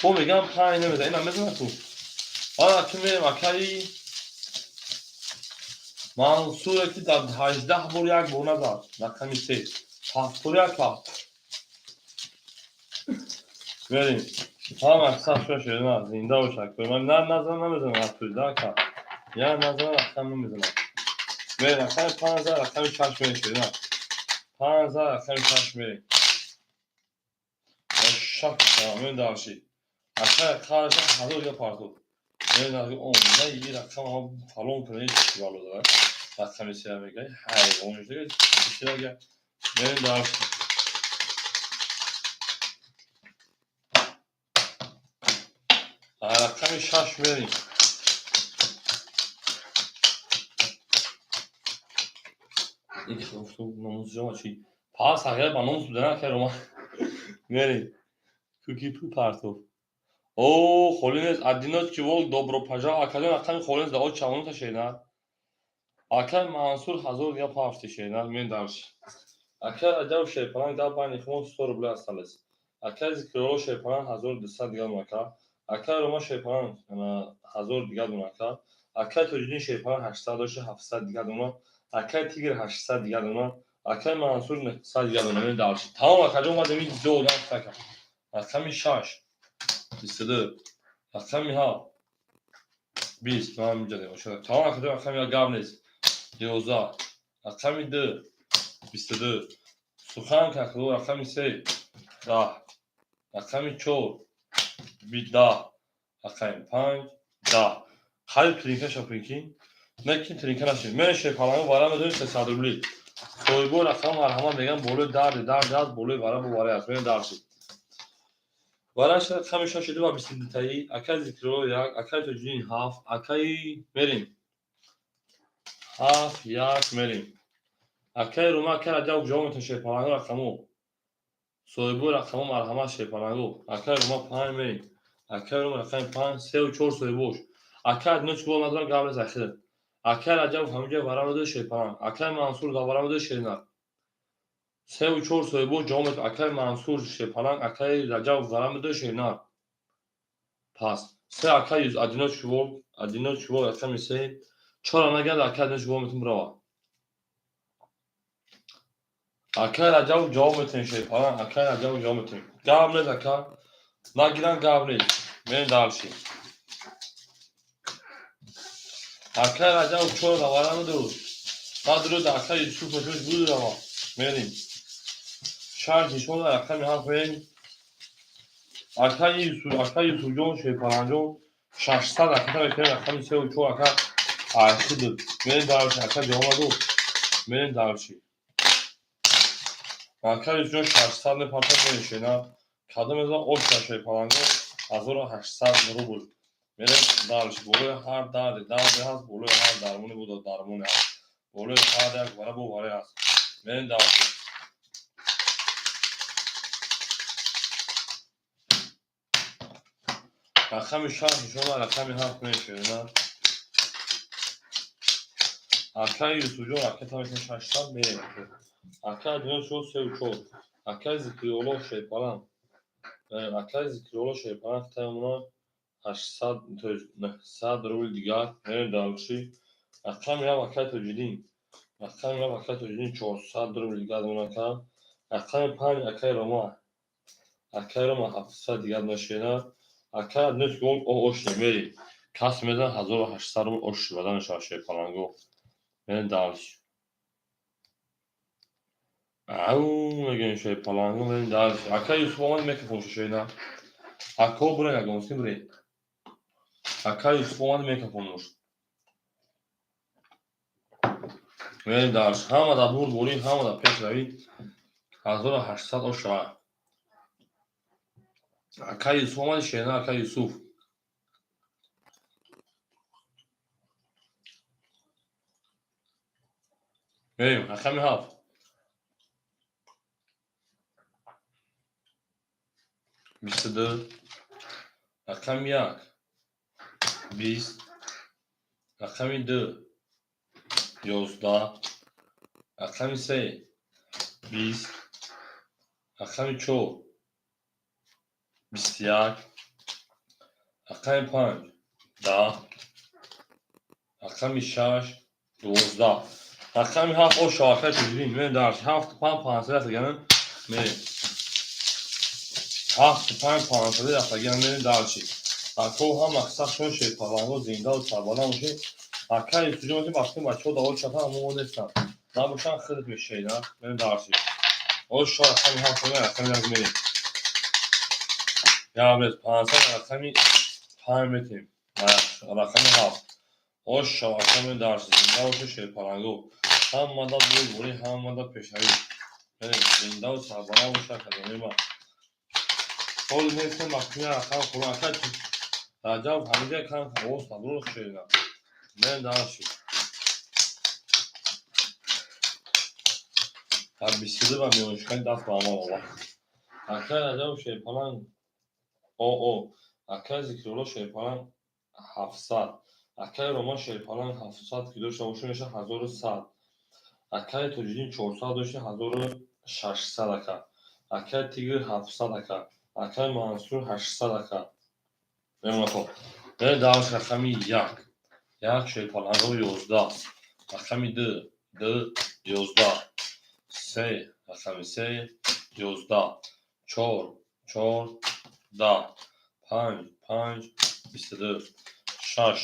Бо мегам панҷ намезан, ина мезанад ту. Ҳала ки мерем акаи Мансуре ки дар 18 бор як бор назад. Рақами се 71 ҳафт. Мерем. Ҳама аксар шуа шуда зинда бошад. Ман на назан намезанам ҳафтода ака. Я назан рақам намезанам. Мерем рақами панҷ зад, рақами шаш мерем шуда. Панҷ зад, рақами шаш мерем. Шак мерем дальше. Акай қараша ҳазор дига партоб. Мерем он и рақам фалон кунад чӣ бало дорад. Рақами се мегӯяд ҳайвон шуда чига. Мерем дальше. Рақами шаш мерем. Номусҷома чи? Пас ҳақиқат ба номус будан акай Рома. Мерем. Куки пул партоб. О, холӣ нест. Одиночки волк добро пожаловать. Акаҷон рақами холӣ нест. О чавонута шернар. Акай Мансур ҳазор дига пафти шернар. Мерем дальше. Акай Раҷаб шерпаланг дар байни хумон 100 рубля осталось. Акай Зикрулло шерпаланг 1200 дигар ака. Акай Рома шерпаланг 1000 дигар дона ака. Акай Тоҷиддин шерпаланг 800 дошта 700 дигар дона. Акай Тигр 800 дигар дона. Акай Мансур 900 дигар дона. Мерем дальше. Тамом акаҷон омадем ин ду одам ака. Рақами шаш 22. Рақами ҳафт 20. Ман инҷа дем. Тамом акаҷон рақами як гап нест. 11. Рақами ду 22. Сухан каклу рақами се 10. Рақами чор 10. Рақами панҷ 10. Қариб тринка шапинки. Некин тринка нашид. Мен шерпаланг вара медонем 300 рубли. Соҳибои рақам марҳамат мегӯям болои дарди дарди аст болои вара бу вара аст. Мерем дальше. Вараш рақами шаши ду ва 22таи. Акай Зикрулло як, акай Тоҷиддин ҳафт, акаи мерем. Ҳафт як мерем. Акай Рума, акай Раҷаб ҷавоб метавон шерпаланго рақамо. Соҳибои рақамо марҳамат шерпаланго. Акай Рума панҷ мерем. Акай Рума рақами панҷ, сеу чор соҳибош. Акай одиночки гол надорам гап нест ахир. Акай Раҷабов ҳаминҷа вара медоди шерпаланг. Акай Мансур вара медоди шернар. Сеу чор соҳибош ҷавоб метавон. Акай Мансур шерпаланг, акай Раҷабов вара медоди шернар. Пас се акай одиночки волк, одиночки волк рақами се. Чора нагард акай одиночки волк метавон бирава. Акай Раҷаб ҷавоб метавонем, Шерпалан. Акай Раҷаб ҷавоб метавонем. Гап нест, ака. Нагиран, гап нест. Мерем дальше. Акай Раҷаб чор равара надуруд. Надуруд, акай Юсуф метавонед буд рава. Мерем. Шаш нишон рақами ҳафт мерем. Акай Юсуф, акай Юсуфҷон, Шерпаланҷон 600 ракета метавонем рақами сеу чор ака айхидуд. Мерем дальше, ака ҷавоб надод. Мерем дальше. Ака Юсуфҷон 600 мепартад, мерем шена. Кадом мезан оша Шерпаланго 1800 рубл. Мерем дальше. Болои ҳар дарде дарде ҳаст, болои ҳар дармоне буда дармоне ҳаст. Болои ҳар як вара бо варе ҳаст. Мерем дальше. Рақами шаш нишона рақами ҳафт мешавад. Акай Юсуфҷон ракета мекунад 600 мерем. Акай Адиён шуд сеу чор. Акай Зикриёло Шерпалан. Акай Зикриёло Шерпалан хитаи 800, то есть 900 рубл дигар. Мерем дальше. Рақами ҳафт акай Тоҷиддин. Рақами ҳафт акай Тоҷиддин 400 рубл дигар монака. Рақами панҷ акай Рома. Акай Рома 700 дигар нашена. Акай Аднес гол ош намери. Кас мезан 1800 рубл ош шуда мешавад Шерпаланго. Мерем дальше. Ау мегӯем Шерпаланго, мерем дальше. Акай Юсуф омад микрофон шошена. Ако бирен ягонси бирен. Акай Юсуф омад микрофон мош. Мерем дальше. Ҳама дар бурдборӣ, ҳама дар пешравӣ. 1800 ош шавад. Акай Юсуф омади шена, акай Юсуф. Мерем, рақами ҳафт. 22, рақами як, 20, рақами ду, 11, рақами се, 20, рақами чор, 21, рақами панҷ, 10, рақами шаш, 12. Рақами ҳафт ош шавакаи Тоҷиддин. Мерем дальше. Ҳафту панҷ панҷсад рафтагиам мерем. Ҳафту панҷ панҷсад рафтагиам мерем дальше. Ако ҳам мақсадшон Шерпаланго зиндаву сарбаланд бошед. Акай Юсуфҷон ки вақти бачаҳо даво чатан ҳамо нестанд. Набошанд худат мешавед. Мерем дальше. Ош шо рақами ҳафт рақами як мерем. Габрез 500 рақами панҷ метем. Рақами ҳафт. Ош шавака мерем дальше. Зинда бошед Шерпаланго. Ҳамада бурдборӣ, ҳамада пешравӣ. Мерем зиндаву сарбаланд бошед академияи ма. Ҳоли нестем вақти рақам хӯрон. Акай Раҷаб ҳамиҷа кам овоз набурд шерина. Мерем дальше. Дар 22 ва миёншикани даст ба амал овард. Акай Раҷаб Шерпаланг оо. Акай Зикрулло Шерпаланг 700. Акай Рома Шерпаланг 700 ки дошта бошад мешавад 1100. Акай Тоҷиддин 400 дошта 1600 ака. Акай Тигр 700 ака. Акай Мансур 800 ака. Мемонако. Мерем дальше рақами як. Як Шерпаланго 11. Рақами ду, ду, 11. Се, рақами се, 11. Чор, чор, 10. Панҷ, панҷ, 22. Шаш,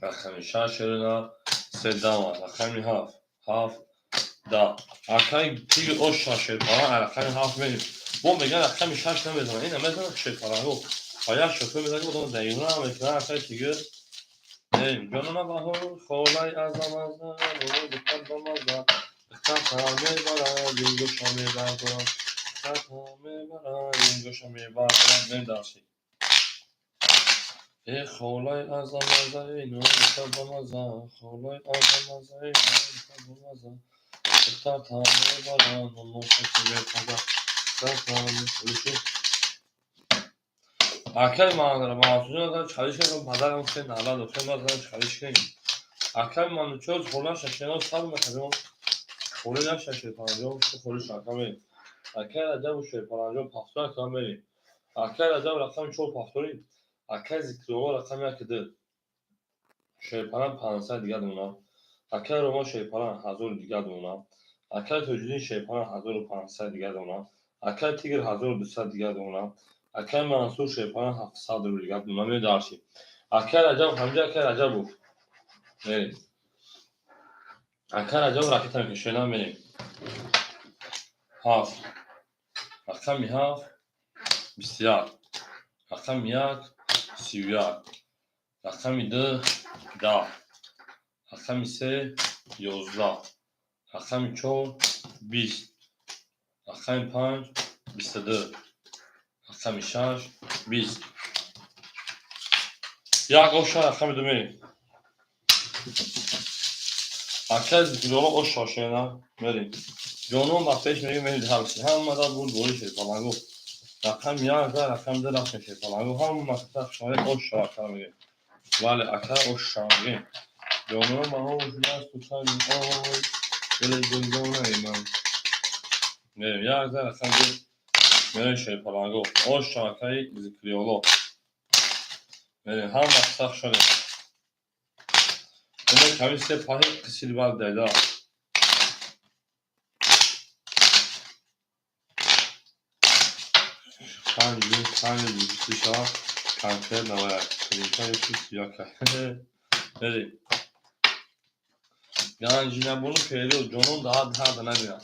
рақами шаш шерина, се дама. Рақами ҳафт, ҳафт, 10. Акай Тигр ош шаш Шерпаланг, рақами ҳафт мерем. Бо мегӯян рақами шаш намезанад. Ина мезанад Шерпаланго. Ва як шофёр мезанад, ки одам даимра мекунад, акай Тигр. Мерем. Ҷонама баҳор, холаи азамаза, духтар бамаза, духтар мебарад, инҷоша мебардорам. Духтар мебарад, инҷоша мебардорам. Мерем дальше. Э холаи азамаза, эй духтар бамаза, холаи азамаза, эй духтар бамаза, духтар мебарад, ноношаки мепазад. Духтар мебарад. Акай Мансурҷон чалиш кардам, падарам хеле налад, хеле ман чалиш кардем. Акай Манучор хола шашено сабр мекардем. Холи наша Шерпаланҷон, холи шака мерем. Акай Раҷабу Шерпаланҷон пафтор ака мерем. Акай Раҷаб рақами чор пафторӣ. Акай Зикрулло рақами яки ду. Шерпалан 500 дигар монад. Акай Рома Шерпалан 1000 дигар монад. Акай Тоҷиддин Шерпаланг 1500 дигар дона. Акай Тигр 1200 дигар дона. Акай Мансур Шерпаланг 700 рубл дигар дона. Мерем дальше. Акай Раҷаб, ҳамҷа акай Раҷабов. Мерем. Акай Раҷаб ракета мекашем, мерем. 7. Рақами 7 21. Рақами 1 31. Рақами 2 10. Рақами 3 11. Рақами 4 20. Рақами 5 22. Рақами 6 20. Як оша рақами 2 мерем. Акай Зикрулло оша шена мерем. Ҷонон ба пеш мерем, мерем ҳамси. Ҳамада буд бори Шерпалангу. Рақами 1 ва рақами 2 рафтем Шерпалангу. Ҳама шояд оша ака мегем. Бале, ака оша мегем. Ҷонон ба ҳо шудааст сухани ой, дили дилдонаи ман. Мерем як ва рақами 2 мерем Шерпалангу. Оша акаи Зикриёло. Мерем ҳама сах шудем. Ина ками се паҳи қисил бад дайда. Панҷ ду панҷ ду шава конкретно ва клинка ёки сияка. Мерем. Ганҷинабону Ферӯз ҷонон даҳад ҳада набинад.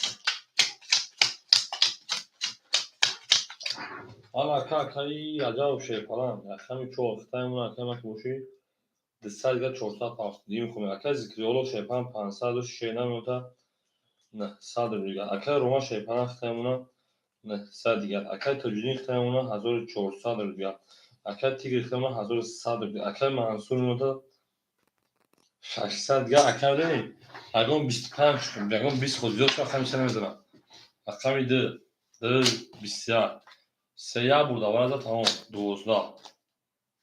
Ҳала ака акаи Раҷабов Шерпаланг рақами 4 хитаи мо акаи ман ки бошӣ 200 дигар 400 пафт дигар мехонем. Акаи Зикриёло Шерпаланг 500 шена меота 900 рубл дигар. Акаи Рома Шерпаланг хитаи мона 900 дигар. Акаи Тоҷиддин хитаи мона 1400 рубл дигар. Акаи Тигр хитаи мона 1100 рубл дигар. Акаи Мансур меота 600 дигар. Акаи медонӣ ягон 25 ягон 20 худ зиёд шуд рақами се намезанам. Рақами 2 2 21 се як бурда вараза тамом 12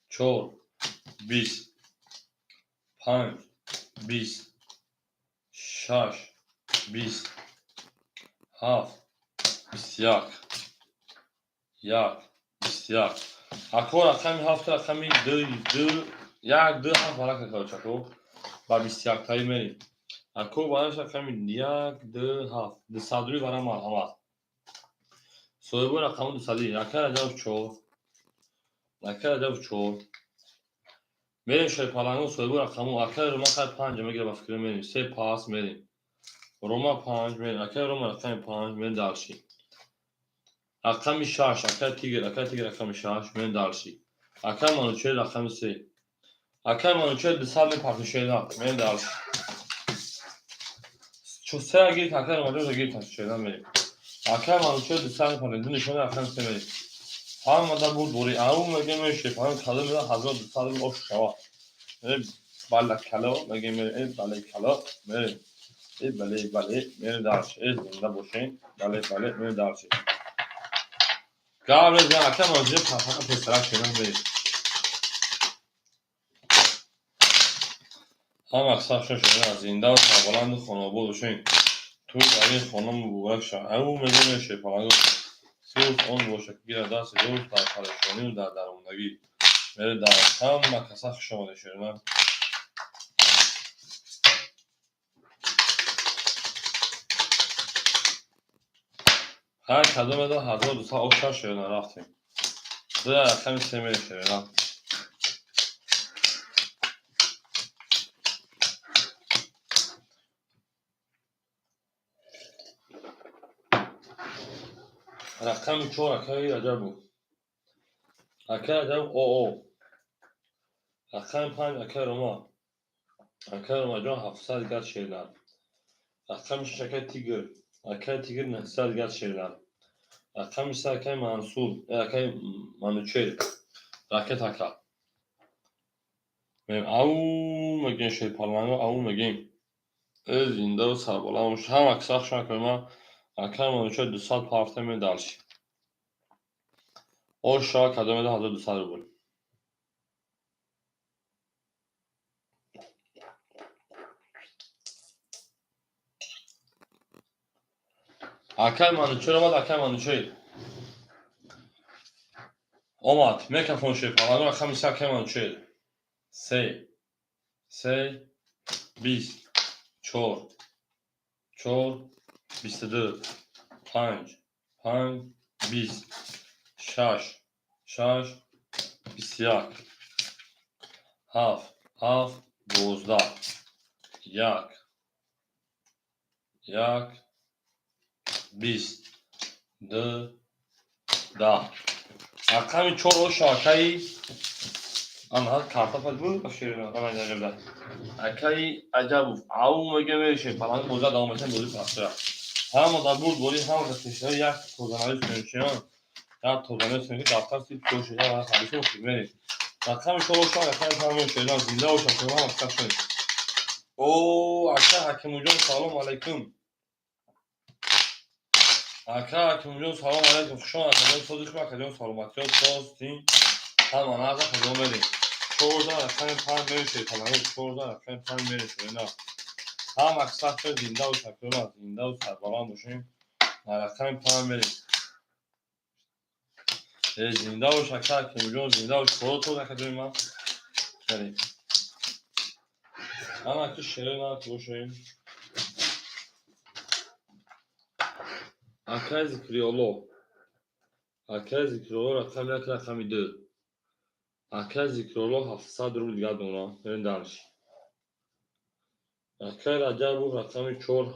4 20 5 20 6 20 7 21 1 21. Ако рақами 7 рақами 2 2 1 2 7 барака короче ако ба 21 таи мерем. Ако бараш рақами 1 2 7 200 рӯй вара марҳамат. Соҳиби рақами 200 акай Раҷабов 4 акай Раҷабов 4 мерем Шерпалангу соҳиби рақаму акай Рома хай 5 мегира ба фикр мерем 3 пас мерем. Рома 5 мерем. Акай Рома рақами 5 мерем дальше. Рақами 6 акай Тигр рақами 6 мерем дальше. Акай Манучер рақами 3. Акай Манучер 200 мепартем шена мерем дальше. Се гирифт акай Ромаҷон гирифт шена мерем. Акай Манучер 200 мепартем ду нишона рақами 3 мерем. Ҳамада буд бори ау мегем Шерпаланг кадом меда 1200 рубл ош шава. Мерем балла кало мегем мерем бале кало мерем. Э бале бале мерем дальше. Э зинда бошем бале бале мерем дальше. Гап мезанам акай Манучер фақат песарак шена мерем. Ҳама сах шона зинда ва сарбаланду хонаобод бошем. Тӯй дар ин хона муборак шавад. Ау мегем Шерпалангу сӯз он бошад ки гирад даст рӯз дар парешонию дар дармондагӣ. Мере дар ҳама каса хуш омадед шерина. Ҳар кадом еда 1200 оша шерина рафтем. Ду рақами се мерем шерина. Рақами 4 акаи Раҷабов. Акаи Раҷабов ОО. Рақами 5 акаи Рома. Акаи Ромаҷон 700 дигар шерина. Рақами 6 акаи Тигр. Акаи Тигр 900 дигар шерина. Рақами 3 акаи Мансур, акаи Манучер. Ракет ака. Мерем ау мегем Шерпалангу ау мегем. Э зинда ва сарбаланд бош. Ҳама каса хуш омадед ма акаи Манучер 200 пафта мерем дальше. Ош шава кадом еда 1200 рубл. Акаи Манучер омад, акаи Манучер. Омад, микрофон Шерпалангу рақами 3 акаи Манучер. 3 3 20 4 4 22, 5, 5, 20, 6, 6, 21, 7, 7, 12, 1, 1, 20, 2, 10. Рақами 4 оша, акаи ана карта буд. Акаи Аҷабов ав мега меше паланг боза давом метем. Бози пасра ҳама дар бурд бори, ҳама дар пешаи як тозанавис кунем, як тозанавис кунем, ки дафтар сип шуда ҳадисо мерем. Рақами 4 оша, рақами 5 мешавад. Зинда бошад, ҳама кашед. О, ака Ҳакимуҷон, салом алайкум! Ака Ҳакимуҷон, салом алайкум, хуш омад, акаҷон. Сози хуб, акаҷон, саломатиёт, соз, тин, ҳама нағз, акаҷон. Мерем, 14, рақами 5 мешавед, паланг, 14, рақами 5 мешавед. На ҳама сахт, зиндаву шакрона, зиндаву сарбаланд бошем. Рақами 5 мерем. Э, зинда бош, ака Ҳакимуҷон, зинда бош, худо тоз, акаҷони ман. Мерем, ҳама ки шерои ман бошем. Акаи Зикриолло, акаи Зикриолло, рақами 1, рақами 2. Акаи Зикриолло 700 рубл дигар дорам. Мерем дальше. Акаи Раҷабов, рақами 4,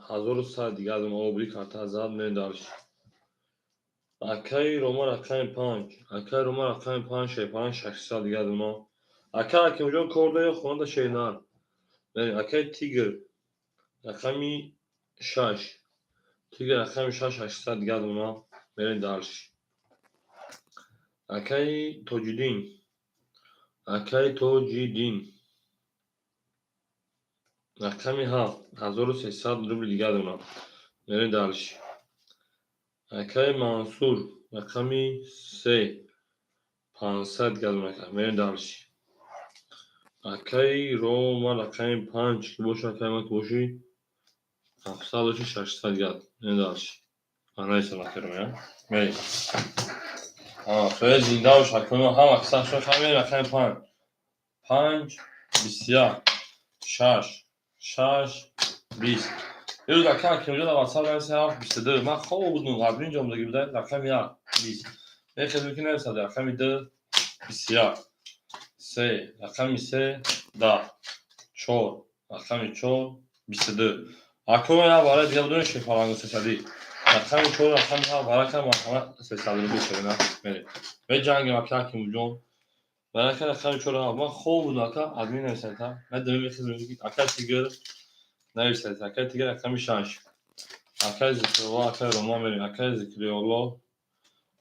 1100 дигар дорам. Обри карта зад. Мерем дальше. Акаи Рома, рақами 5, акаи Рома, рақами 5, шепанг, 600 дигар дорам. Ака Ҳакимҷон, кор ё хонада шернар? Мерем. Акаи Тигр, рақами 6, Тигр, рақами 6, 800 дигар дорам. Мерем дальше. Акаи Тоҷиддин, акаи Тоҷиддин, рақами 7, 1300 рубли дигар дорам. Мерем дальше. Акаи Мансур, рақами 3, 500 дигар дорам. Мерем дальше. Акаи Рома, рақами 5 ки боша, акаи ман ки бошӣ, 700 боши, 600 дигар. Мерем дальше. Анаисан, акаи Рома, мерем. Хеле зинда бош, акаи, ҳама кисашо. Мерем, рақами 5, 5, 21, 6, 6, 20. Ирӯз ака Ҳакимҷон дар ватсап нависа 7, 22. Ман хоб будум, админ ҷо буда. Рақами 1, 20 мехезем, ки нависад. Рақами 2, 21, 3, рақами 3, 10, 4, рақами 4, 22. Акома як бараи дига будем, шефалангу 300-ӣ. Рақами 4, рақами 7, барака, марҳамат, 300 рубл шавина. Мерем, меҷангем, ака Ҳакимҷон, барака. Рақами 4, 7. Ман хоб будум, ака админ нависад. Ман мехезем, ака Тигр нависад. Акаи Тигр, рақами 6, акаи Зикрулло, акаи Рома, мерем. Акаи Зикриолло,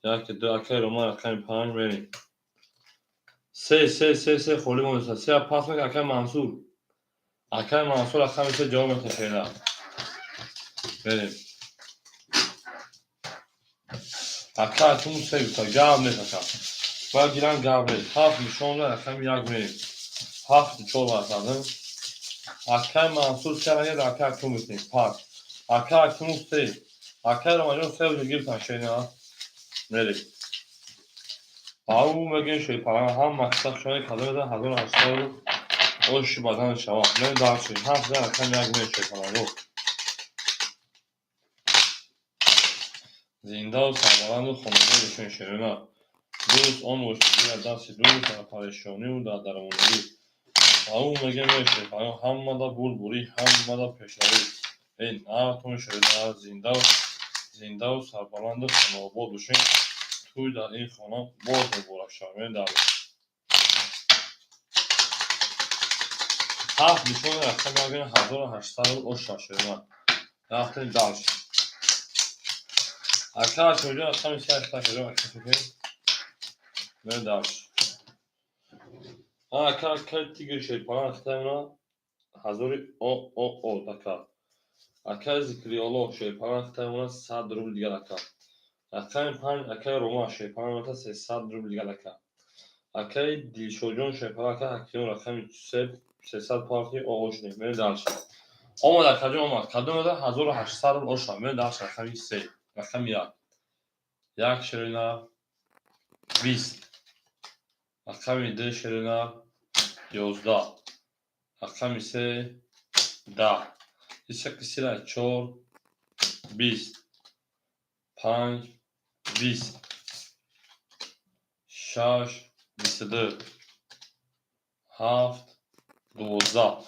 1, 2, акаи Рома, рақами 5, мерем. 3, 3, 3, 3 холӣ монда. Се пас мекунад акаи Мансур. Акаи Мансур, рақами 3 ҷавоб метавад, шера. Мерем. Ака Акиму 3 гуфта, гап нест, ака. Бояд гирам, гап нест. 7 нишон дод, рақами 1, мерем. 7, 4 барсадем. Акаи Мансур 3 нагирд, ака Акиму метавем. Пас. Ака Акиму 3. Акаи Ромаҷон 3 уже гирифтан, шера. Мерем. Ау мегӯем, шерпаланг, ҳама шони кадом медан 1800 оши бадан шавад. Мерем дальше. 7, рақами 1, мерем, шерпаланго. Зиндаву сарбаланду хонадор бошем, шерона. Дӯст он бош, ки гирад дасти дӯст дар парешониву дар дармондагӣ. Ау мегӯем, шерпаланго, ҳамада бурдборӣ, ҳамада пешравӣ. Эй нартон, шерона, зиндаву сарбаланду хонаобод бошем. Тӯй дар ин хона боз муборак шавад. Мерем дальше. 7 нишони, рақами 1, 1800 ош шавад, шерона. Рафтем дальше. Ака Ҳакимҷон, рақами 3, акаҷон, ака. Мерем дальше. Ака, акаи Тигр, шерпаланг, хитамона ҳазори о о о, ака. Акаи Зикриолло, шерпаланг, хитамона 100 рубл дигар, ака. Рақами 5, акаи Рома, шерпаланг, 300 рубл дигар, ака. Акаи Дилшодҷон, шерпаланг, ака Ҳаким, рақами 3, 300 парти оғоз шудем. Мерем дальше. Омад, акаҷон, омад. Кадом ада 1800 рубл ош шавад. Мерем дальше, рақами 3, рақами 1. 1, шерина, 20. Рақами 2, шерина, 11. Рақами 3, 10. Иса қисира 4. 20, 5, 20, 6, 22, 7, 12.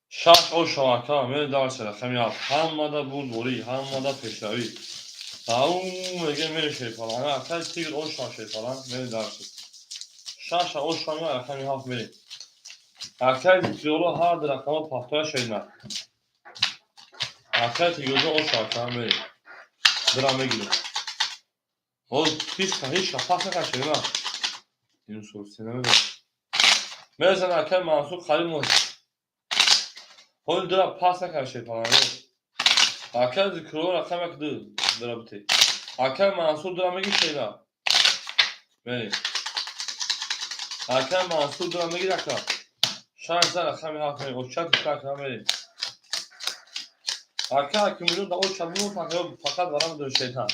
Шаш оша ака, мери дальше рақами 7. Ҳамада бурдборӣ, ҳамада пешравӣ. Ау, меге мери шерпаланг. Ака тигр оша шерпаланг, мери дальше. Шаша оша ма рақами 7 мери. Акай Зикрулло ҳар ду рақама пахтоя шерна. Акай тигрҷон оша ака мери. Дира мегирем. Ҳоз ҳеч пас накард шерна. Ин сурси намедонам. Мезан акай Мансур қариб мо. Ҳоли дира пас накард шерпаланг. Акай Зикрулло рақам 1 2 дира бите. Акай Мансур дира меги шерна. Мери. Акай Мансур дира меги ака. 6 рақами 7 мери. Очат ака мери. Ака Акимҷон да очат бимон фақат варам дора шерна.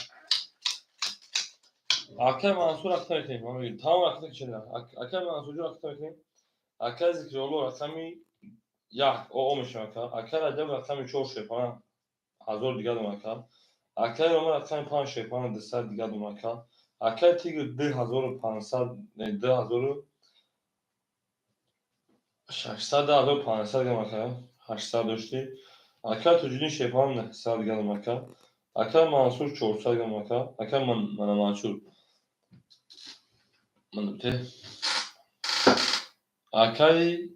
Акай Мансур рақам мекунем. Тамом рақам шерна. Акай Мансурҷон рақам мекунем. Акай Зикрулло рақами 1 о мешавад ака. Акай Раҷаб рақами 4 шерпаланг 1000 дигар дом ака. Акай Рома рақами 5 шерпаланг 200 дигар дом ака. Акай Тигр 2500, не 2600, 2500 дигар ака. 800 дошти. Акай Тоҷиддин шерпаланг 900 дигар дом ака. Акай Мансур 400 дигар дом ака. Акай Мансур. Мануте. Акай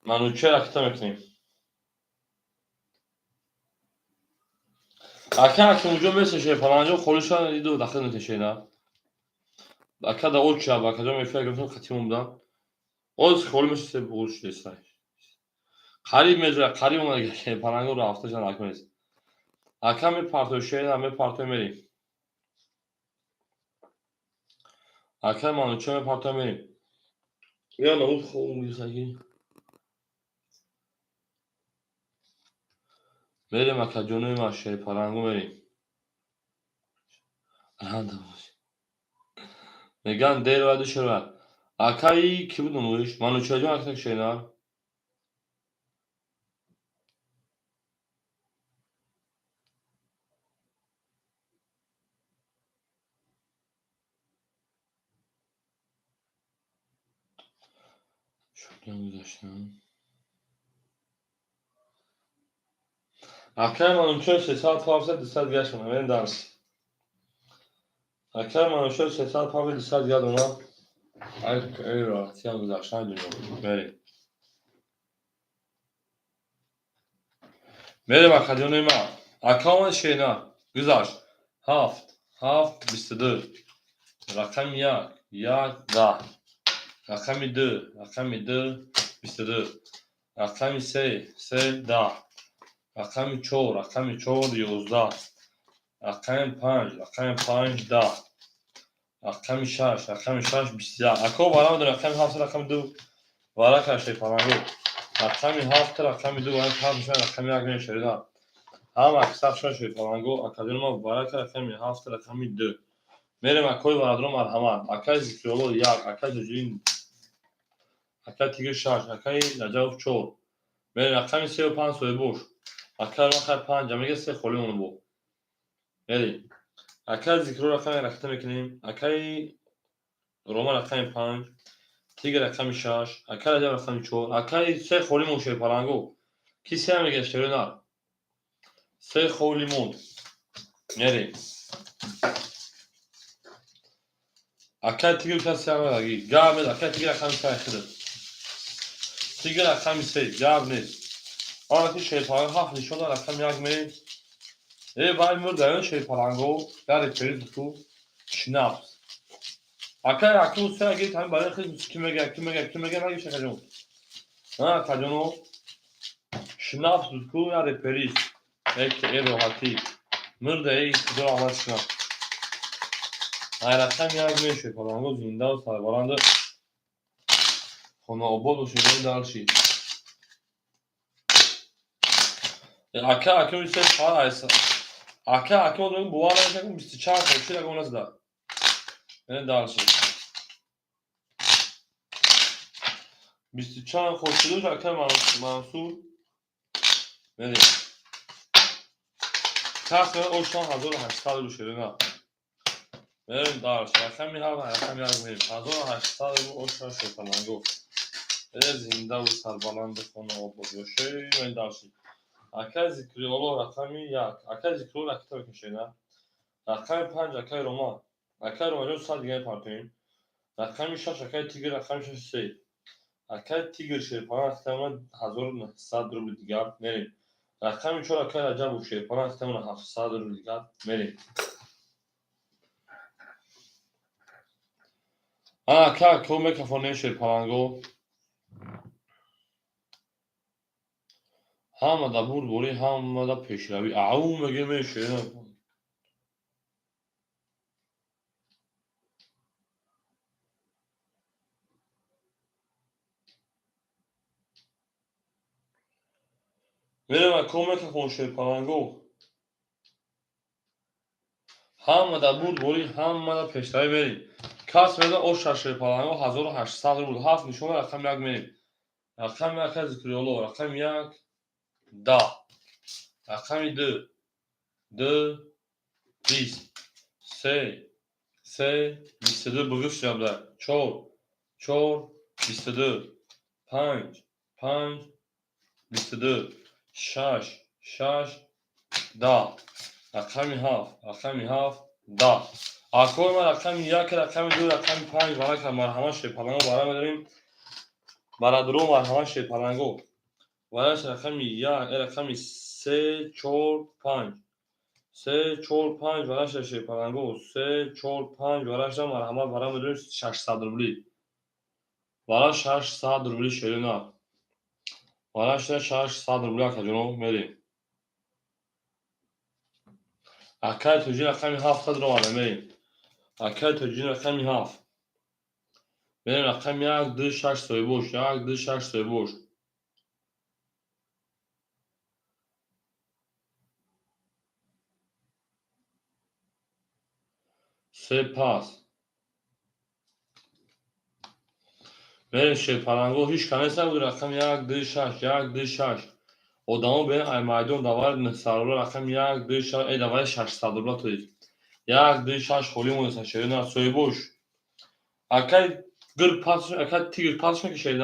Манучер ракита мекунем. Ака Акимҷон меса шерпаланҷон холӣ шудан диду дахил метешена. Ака да оча акаҷон мефия гирифтам хатимон будам. Оз холӣ меша се буғул шудеста. Қариб мезоя, қариб омада шерпаланго рафта шудан ака нест. Ака мепартои шерна мепартои мерим. Ака Манучер мепартои мерим. Я на уд хом гирифтаги. Мерим акаҷонои ма шерпалангу мерим. Меган дер ваду шерва. Акаи ки буд номуиш? Манучерҷон ака шерна. Шудан гузаштам. Акай Манучер 300 700 200 дигар шуна. Мерим дарс. Акай Манучер 300 700 200 дигар дона. Ай роҳатиам гузаштан дунё. Мерим. Мерим акаҷонои ма. Ака омад шена. Гузашт. 7 7 22. Рақами 1 1 10. Рақами 2 рақами 2 22. Рақами 3 3 10. Рақами 4 рақами 4 11. Рақами 5 рақами 5 10. Рақами 6 рақами 6 21. Ако варам дора рақами 7 рақами 2 варака шерпалангу. Рақами 7 рақами 2 варака 7 мешавад рақами 1 мешавад. Ҳама аксар шуна шерпалангу. Акаҷон ма варака рақами 7 рақами 2. Мерем акои варадро марҳамат. Акаи Зикрулло 1, акаи Тоҷиддин, акаи Тигр 6, акаи Раҷабов 4. Мерем рақами 3 5 соҳибош. Акаи Рома хай 5, мега 3 холӣ монда бо. Мерем. Акаи Зикрулло рақами ракита мекунем. Акаи Рома рақами 5, Тигр рақами 6, акаи Раҷаб рақами 4, акаи 3 холӣ монд шерпалангу. Ки 3 мега шерона? 3 холӣ монд. Мерем. Акаи Тигр кас 3 мегаги. Гап нест, акаи Тигр рақами 3 хидат. Тигр рақами 3, гап нест. Ана ки шерпаланг 7 нишон дорад рақами 1 мерем. Э вай мурда шерпаланго дар периз ту шнапс. Акаи акну се агир ҳамин барои хел ки мега, ки мега, ки мега нагиш акаҷон. На акаҷоно шнапс ку я репериз. Эк э роҳатӣ. Мурда эй худо раҳмат шнапс. Ай рақами 1 мешед шерпаланго зинда ва сарбаланд хонаобод бошед дарши. Ака акну се фар айса. Ака акну бовар намекунам 24 то чӣ ягон назда. Мерем дарши. 24 хуршидуш акаи Мансур. Мерем. Кас ошон 1800 рубл шерина. Мерем дальше. Рақами ҳафт, рақами як мерем. 1800 рубл ошон, шерпаланго. Зиндаву сарбаланду хонаобод бошед. Мерем дальше. Акай Зикриолло, рақами як. Акай Зикриолло ракета мекашед. Рақами панҷ, акай Роман. Акай Ромаҷон, 100 дига мепартоем. Рақами шаш, акай Тигр, рақами шаш се. Акай Тигр шерпаланг ракетамона 1900 рубли дигар, мерем. Рақами чор, акай Раҷабов шерпаланг ракетамона 700 рубли дигар, мерем. Ака, ко мекафонем, шерпаланго. Ҳамада бурдборӣ, ҳамада пешравӣ. Ау мегем, шерина. Мерем, ако мекафон, шерпаланго. Ҳамада бурдборӣ, ҳамада пешравӣ, мерем. Кас меда оша, шерпаланго, 1800 рубл. Ҳафт нишона, рақами як мерем. Рақами як, Зикриолло, рақами як 10. Рақами ду, ду 20, се, се 22, бугӯш шуда, чор, чор 22, панҷ, панҷ 22, шаш, шаш 10. Рақами ҳафт, рақами ҳафт 10. Акои ман, рақами як, рақами ду, рақами панҷ барака, марҳамат, шерпаланго, бара медорем. Барадуро, марҳамат, шерпаланго. Вараш рақами як, рақами се, чор, панҷ. Се, чор, панҷ вараша, шерпаланго. Се, чор, панҷ вараша, марҳамат, бара медорем 600 рубли. Вара 600 рубли, шерина. Вараша 600 рубли, акаҷоно, мерем. Акай Тоҷин, рақами ҳафтад роварда, мерем. Акай Тоҷин, рақами ҳафт. Мерем, рақами як, ду, шаш, соҳибош. Як, ду, шаш, соҳибош. Се пас. Мерем, шерпаланго, ҳеҷ ка нест набуд, рақами як, ду, шаш, як, ду, шаш. Одамо бе ай майдон давари 900 рубла, рақами як, ду, шаш, э давари 600 рубла, то есть. Як, ду, шаш холӣ монеста, шерина, соҳибош. Акай гир пас, акай Тигр пас мекашед,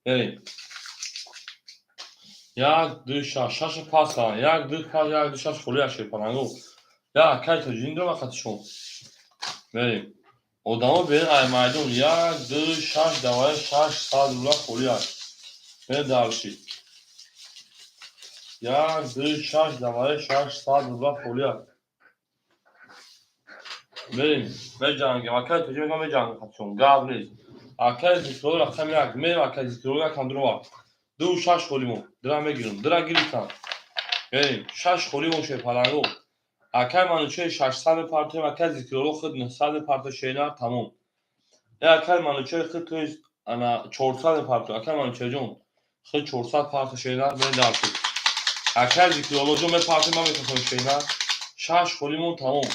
мерем. Як, ду, шаш, шаша пас кардам. Як, ду, пас, як, ду, шаш холӣ, шерпаланго. Я акай Тоҷин дорам вақатишон. Мерем. Одамо бе ай майдон як, ду, шаш давари 600 рубла холӣ аст. Мерем дальше. Як, ду, шаш давари 600 рубла холӣ аст. Мерем, меҷангем. Акай Тоҷин мегӯям, меҷангем хатишон. Гап нест. Акай Зикролло, рақами як. Мерем, акай Зикролло, якам дурова. Ду, шаш холӣ мо. Дира мегирам. Дира гирифтам. Мерем. Шаш холӣ мо, шерпаланго. Акай Манучер 600 мепартоем, акай Зикролло худ 900 мепарто, шерина, тамом. Э акай Манучер худ, то есть ана 400 мепарто. Акай Манучерҷон худ 400 парто, шерина, мерем дальше. Акай Зикроллоҷон мепартем, ман мекашам, шерина. Шаш холӣ мо, тамом.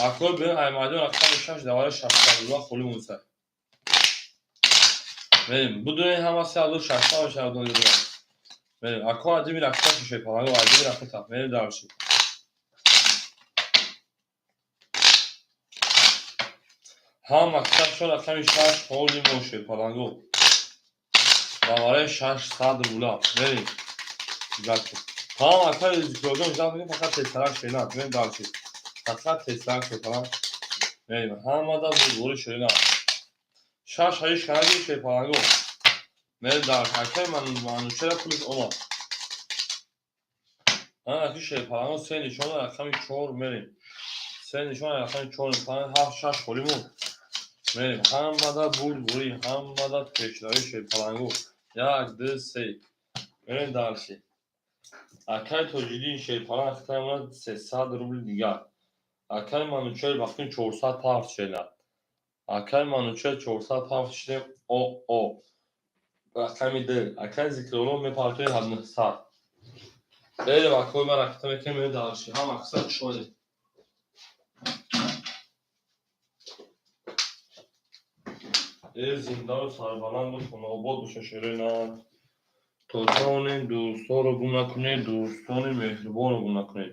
Акой бе ай майдон рақами шаш давари 600 рубла холӣ монса. Мерем. Будуни ҳама 3600 мешавад. Мерем. Ако адими ракета шерпаланго, адими ракета. Мерем дальше. Ҳам мактабшон рақами шаш холӣ мо, шерпаланго. Давараи 600 рубла. Мерем. Тамом, акай Зикроллоҷон ждать мекунем, фақат тезтарак, шерина. Мерем дальше. Фақат тезтарак, шерпаланг. Мерем. Ҳамада бурдбори, шерина. Шаш ҳашт канаги, шерпаланго. Мерем дальше. Акай Манучера пулис омад. Ана ки, шерпаланго, се нишона, рақами чор, мерем. Се нишона, рақами чор, панҷ, ҳафт, шаш холӣ мо. Мерем. Ҳамада бурдборӣ, ҳамада пешравӣ, шерпаланго. Як, ду, се. Мерем дальше. Акай Тоҷиддин шерпаланг хитамона 300 рубли дигар. Акай Манучер вақтин 400 пафт шена. Акай Манучер 400 пафт шидем, о о. Рақами ду. Акай Зикролло мепартои 900. Берем, акои ман, ракета мекунем, мерем дальше. Ҳам аксар шоди. Э зиндаву сарбаланду хонаобод боша, шерина. То тавонем дӯстонро гум накунед, дӯстони меҳрубонро гум накунед.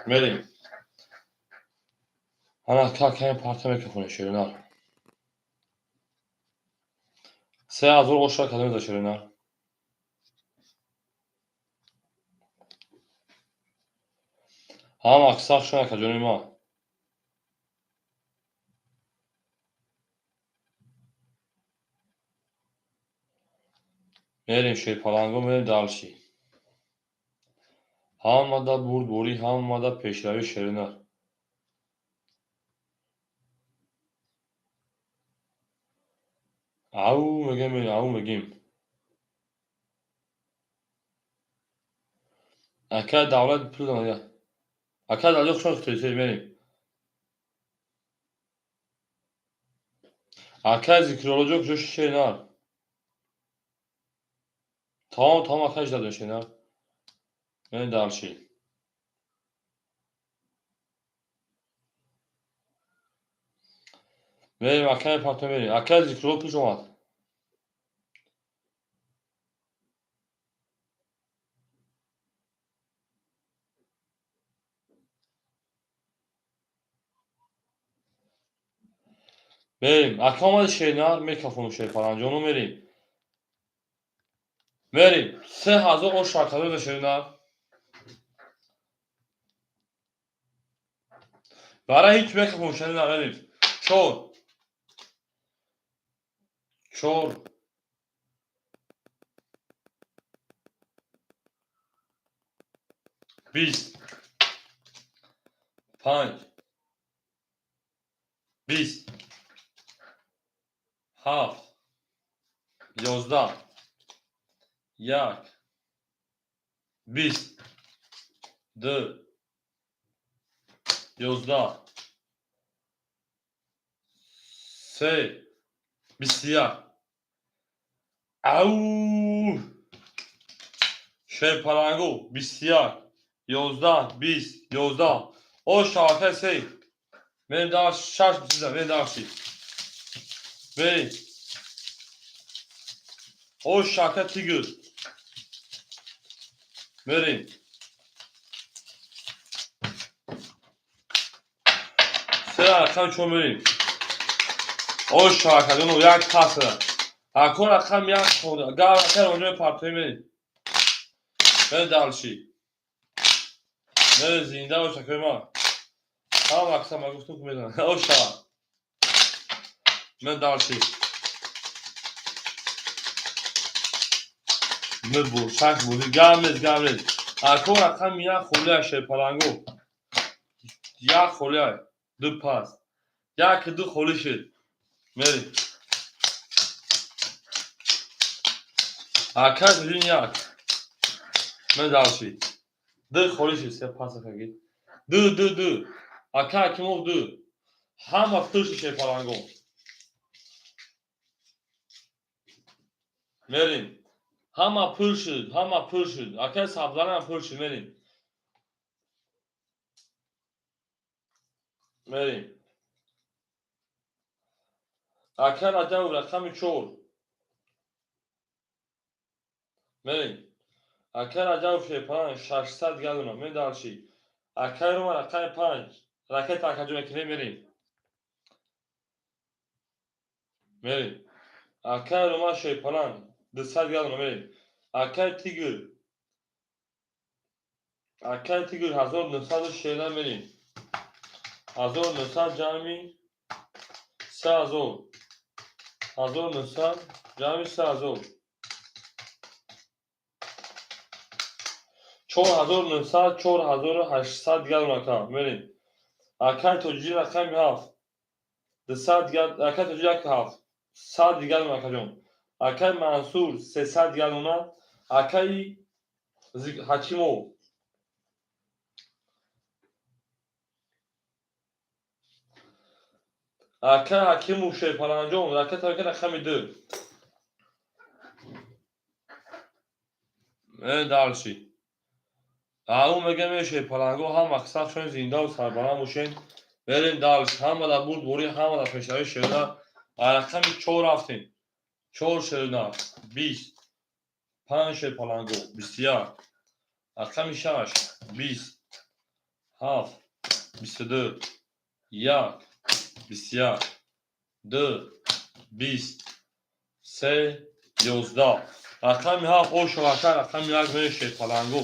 Мерем. Ана каме парта мекафонем, шеринар. 3000 оша кадом за, шеринар? Ҳама сахт шуд, акаҷони ман. Мерем, шерпаланго, мерем дальше. Ҳамада бурдборӣ, ҳамада пешравӣ, шеринар. Ау мегем, ау мегем. Ака Давлат пул донад. Ака Давлат, хуш омадед, мерем. Ака Зикруллоҷон, куҷо шуд, шеринар? Тамом, тамом, ака ждадем, шеринар. Мерем дальше. Мерем, акаи партои мерем. Акаи Зикрулло пуш омад. Мерем. Ака омади, шеринар, мекафонум шерпаланҷону мерем. Мерем. 3000 ош шакадода, шеринар. Барои ҳеҷ мекафонум, шеринар, мерем. Чор. Чор. 20. 5. 20. 7. 11. 1. 20. 2. 11. 3. 21. Ау! Шерпаланго, 21. 11, 20, 11. О шабакаи се. Мерем дальше, шаш бисиза, мерем дальше. Мерем. О шака тигр. Мерем. Се рақам чо мерем. О шабакаҷоно, як пасра. Ако рақам як гав ака ронҷои партои мерем. Мерем дальше. Мерем, зинда бош, акои ман. Ҳама акса ма гуфтум, ки медонам. О шава. Мерем дальше. Мебур, шаш бозӣ, гап нест, гап нест. Ако рақам як холия, шерпаланго. Як холия, ду пас. Як ду холӣ шуд. Мерем. Ака ҷин як. Мерем дальше. Ду холӣ шуд, се пас акаги. Ду, ду, ду. Ака Ҳакимов ду. Ҳама пур шуд, шерпаланго. Мерем. Ҳама пур шуд, ҳама пур шуд. Акаи Сабзарам пур шуд, мерем. Мерем. Ака Раҷабов рақами 4. Мерем. Ака Раҷабов шерпаланг 600 галона. Мерем дальше. Акаи Рома рақами 5. Ракета акаҷон мекунем, мерем. Мерем. Акаи Рома шерпаланг 200 галона, мерем. Акаи Тигр. Акаи Тигр 1900 шерна, мерем. 1900 ҷамъи 3000. 1900 ҷамъи 3000. 4900, 4800 галон, ака. Мерем. Акаи Тоҷиҷи рақами 7. 200 гал, акаи Тоҷиҷи як ҳафт. 100 галон, акаҷон. Акаи Мансур 300 галона. Акаи Ҳакимов. Акаи Ҳакимов шерпаланҷон, ракета рақами 2. Дальше. Ау мегам, шерпаланго, ҳама сахшон зиндаву сарбаланд бошед. Мерем дальше. Ҳама дар бурдборӣ, ҳама дар пешравӣ, шерна. Рақами 4 рафтем. Чор, шерна. 20. 5 шерпаланго 21, рақами 6 20, 7 22, 1 21, 2 20, 3 11. Рақами 7 ошо ака, рақами 1 мерем шерпаланго.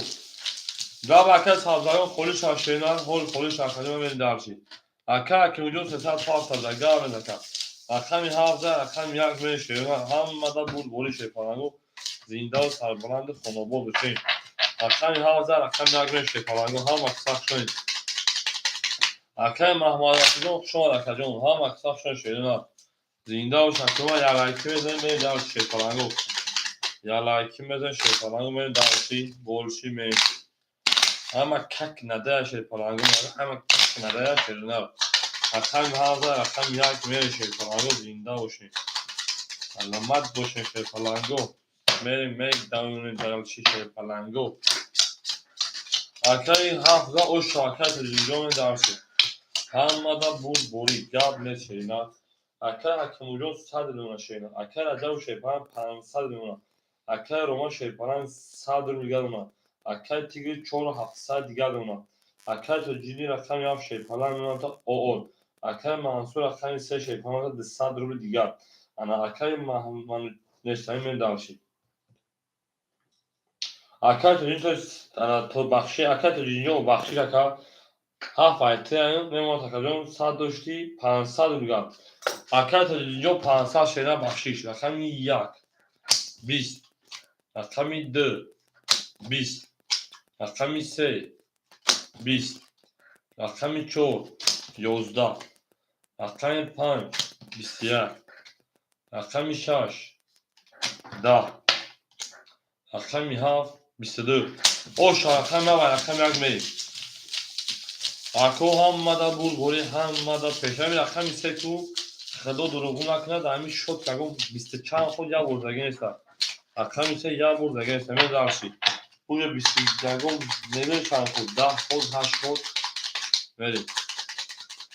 Гап ака сабзагон холи шашена, ҳол холи шашена мерем дарчи. Ака акимҷон 300 пас гап ака. Рақами 7 рақами 1 мерем шерена, ҳамада бурдбори шерпаланго, зиндаву сарбаланду хонобод бошед. Рақами 7 рақами 1 мерем шерпаланго, ҳама каса хушоед. Акаи Маҳмадрафиҷон хуш омад акаҷон, ҳама каса хушоед шерена. Зинда бошад, шумо як лайки мезанед, мерем дарчи шерпаланго. Як лайки мезанед шерпаланго, мерем дарчи, больше меньше. Ҳама как надая шерпаланго, ҳама как надая шерена. Рақами 7 рақами 1 мерем шерпаланго, зинда бошед. Саломат бошед шерпаланго. Мерем мегдавонем дарчи шерпаланго. Акаи 7 ошо акаи Тоҷикҷон дарчи. Ҳамада бурдборӣ, гап нест шерина. Акаи Ҳакимуҷон 100 дона шерина. Акаи Раҷабу шерпаланг 500 дона. Акаи Роман шерпаланг 100 рубл дигар дона. Акаи Тигр 4700 дигар дона. Акаи Тоҷиддин рақами 7 шерпаланг мемонад ОО. Акаи Мансур рақами 3 шерпаланг 200 рубл дигар. Ана акаи нестами мерем дарчи. Акаи Тоҷиддин ана то бахши, акаи Тоҷиддинҷон бахшиш ака. 7 ай мемонад акаҷон 100 дошти 500 рубл дигар. Акаи Тоҷиддинҷон 500 шерина бахшиш. Рақами 1 20, рақами 2 20, рақами 3 20, рақами 4 11, рақами 5 21, рақами 6 10, рақами 7 22. Оша рақами 7 рақами 1 мерем. Ако ҳамада бурдборӣ, ҳамада пешави рақами 3 ку худо дурӯғ накунад, ҳамин шот ягон бисту чанд ход як бор заги неста. Рақами 3 як бор заги неста. Мерем дарчи. Уже бисту ягон намедонем чанд ход, 10 ход, 8 ход мерем.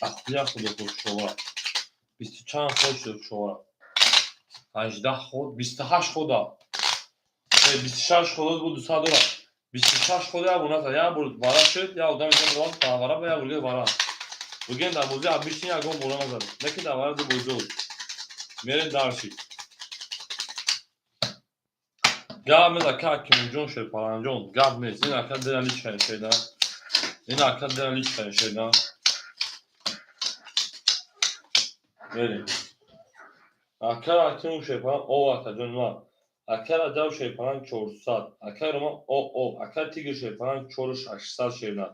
Ахуя худо хушовара. Бисту чанд ход шуд шовара. 18 ход, 28 хода. 26 ход буд 200 дора. 26 ход як бор назад, як бор вара шуд, як одам инҷа баромад, вара ба як бор дига вара. Буген дар бозӣ обычный ягон бора назад. Не ки дар вара ду бозӣ буд. Мерем дарчи. Гап нест ака Ҳакимҷон шерпаланҷон, гап нест. Ин ака дера личка шеда. Ин ака дера личка шеда. Мерем. Ака Ҳакиму шерпаланг о акаҷон ма. Ака Раҷаб шерпаланг 400, акаи Роман ОО, акаи Тигр шерпаланг 4600 шерна.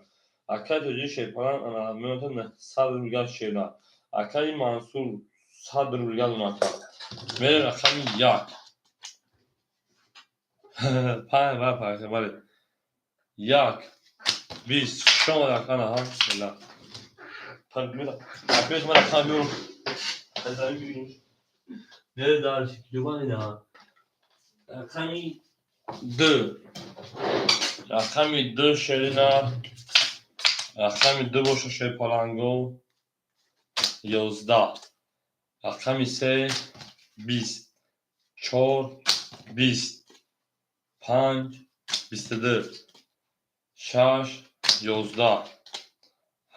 Акаи Тоҷиддин шерпаланг ана мемонад 900 рубл дигар шерна. Акаи Мансур 100 рубл дигар ака. Мерем рақами 1. 5 ва панҷ бале. 1 20 хуш омад ака ана ҳа бисмилла. Акаи ман рақам меорам. Мерем дарчи киёбан ина. Рақами 2. Рақами 2 шерина. Рақами 2 боша шерпаланго. 11. Рақами 3 20, 4 20, 5 22, 6 11,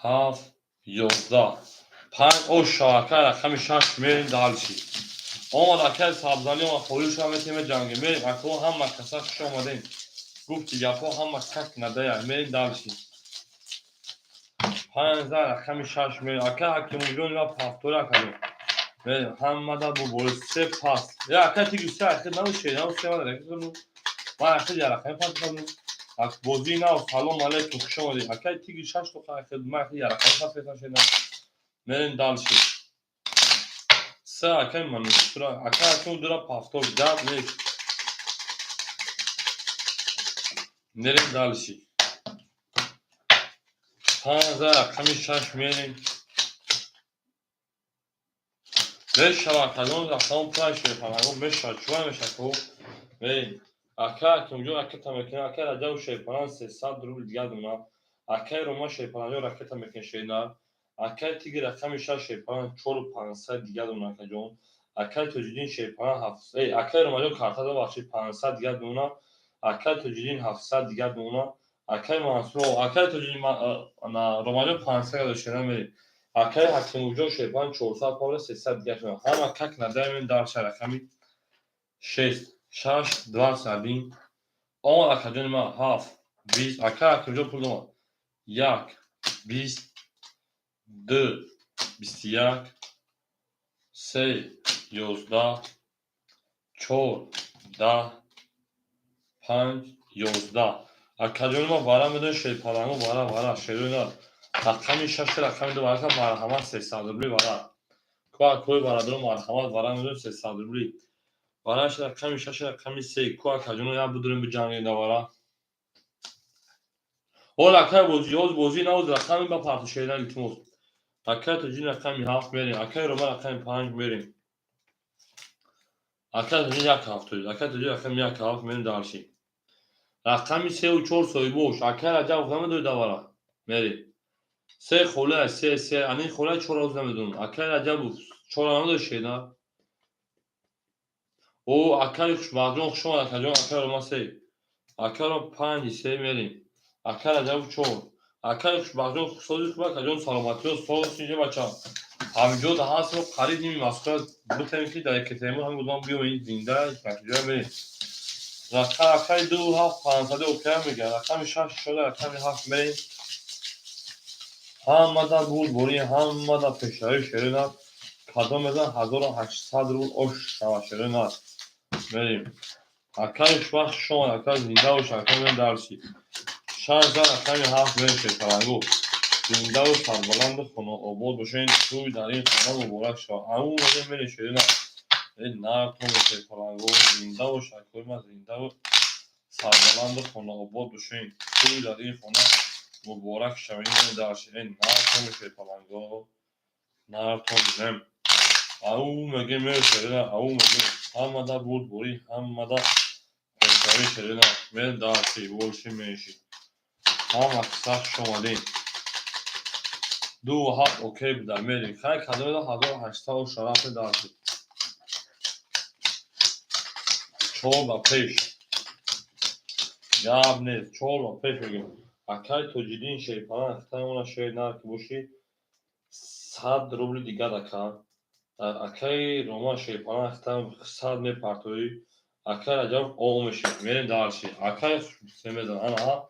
7 11, 5 оша ака рақами 6 мерем дарчи. Омад акаи Сабзалӣ омад, холӣ шава метеме ҷанге. Мерем ако ҳама каса хуш омадем. Гуфти гапҳо ҳама как надая. Мерем дарчи. 5 рақами 6 мерем. Ака Ҳакимуҷон ва повтор акаҷон. Мерем ҳамада бу се пас. Я ака тигр се ахир набуд шер, набуд се мада. Ман ахир я рақами пас кардам. Бозии нав, салом алейкум, хуш омадед. Акаи Тигр 6 то ахир, ман ахир я рақами пас кардам шер. Мерем дальше. Се акаи Манусура, ака Ҳакиму дура повтор, гап нест. Мерем дальше. 5 рақами 6 мерем. Мешава акаҷон, рақам пурай шерпаланго мешава, чӯва мешава ко. Мерем. Ака Ҳакимҷон ракета мекунад, ака Раҷабу шерпаланг 300 рубл дигар дона. Акаи Роман шерпаланҷон ракета мекунад шерина. Акаи Тигр рақами 6 шерпаланг 4500 дигар дона акаҷон. Акаи Тоҷиддин шерпаланг 7, акаи Ромаҷон карта бахшид 500 дигар дона. Акай Тоҷиддин 700 дигар дона. Акай Мансур, акай Тоҷиддин Ромаҷон 500 гадо шера мерем. Акай Ҳакимовҷон Шерпан 400 павла 300 дигар шуда. Ҳама как надаем дар рақами 6 6 21. Омад акаҷони ман 7 20. Акай Ҳакимовҷон пул омад. 1 20 2 21 3 11 4 10 5 11. Акаҷони ман вара медонед шерпаланго вара вара шерои рақами 6 рақами 2 варака марҳамат 300 рубли вара. Ку акои бародаро марҳамат вара медонед 300 рубли. Вараш рақами 6 рақами 3. Ку акаҷоно як бидурем биҷангем да вара. Ҳол акай бозӣ, ҳоз бозӣ навоз рақами ба парту шерина илтимос. Акай Тоҷин рақами 7 мерем, акай Рома рақами 5 мерем. Акай Тоҷин 1 7, акай Тоҷин рақами 1 7 мерем дарши. Рақами 3 4 соҳибош, акай Раҷабов намедонед давара. Мерем. 3 хола, 3 3, ани хола 4 роз намедонам. Акай Раҷабов 4 намедонед шена. О, акай Хушбахтҷон хуш омад, акаҷон, акай Рома 3. Акай Рома 5 3 мерем. Акай Раҷабов 4. Акай Хушбахтҷон сози хуб, акаҷон саломатиё, соз инҷа бача. Ҳамиҷо да ҳаст, қариб ними Москва бутем ки дар Екатеринбург ҳам будам биём ин зинда, ҷоя мерем. Рақам акай 2 7 500 окей мегӯяд. Рақами 6 4 рақами 7 мерем. Ҳамада бурдборӣ, ҳамада пешравӣ шерина. Кадом мезан 1800 рубл ош шава шерина. Мерем. Акай Хушбахт хуш омад, акай зинда бош, акай мерем дарси. 6 рақами 7 мерем шерпалангу. Зиндаву сарбаланду хонаобод бошед, тӯй дар ин хона муборак шавад. Ҳамун мегӯем мерем шерина. Э нартон шерпалангу, зинда бош, акои ман зиндаву сарбаланду хонаобод бошед, тӯй дар ин хона муборак шавад. Мерем дарси. Э нартон шерпалангу, нартон бизем. Ау мегӯем мерем шерина, ау мегӯем ҳамада бурдборӣ, ҳамада пешравӣ шерина. Мерем дарси, больше меньше. Ҳама киса хуш омадем. 2 7 окей буда мерем. Хай кадомеда 1800 шараф дарси. 4 ба пеш. Гап нест, 4 ба пеш мегӯем. Акай Тоҷиддин Шерпалан хитаи шер нар ки бошӣ 100 рубли дигар ака. Акай Рома Шерпалан хитаи 100 мепартоӣ. Акай Раҷабов о мешавад. Мерем дарси. Акай се мезанад. Ана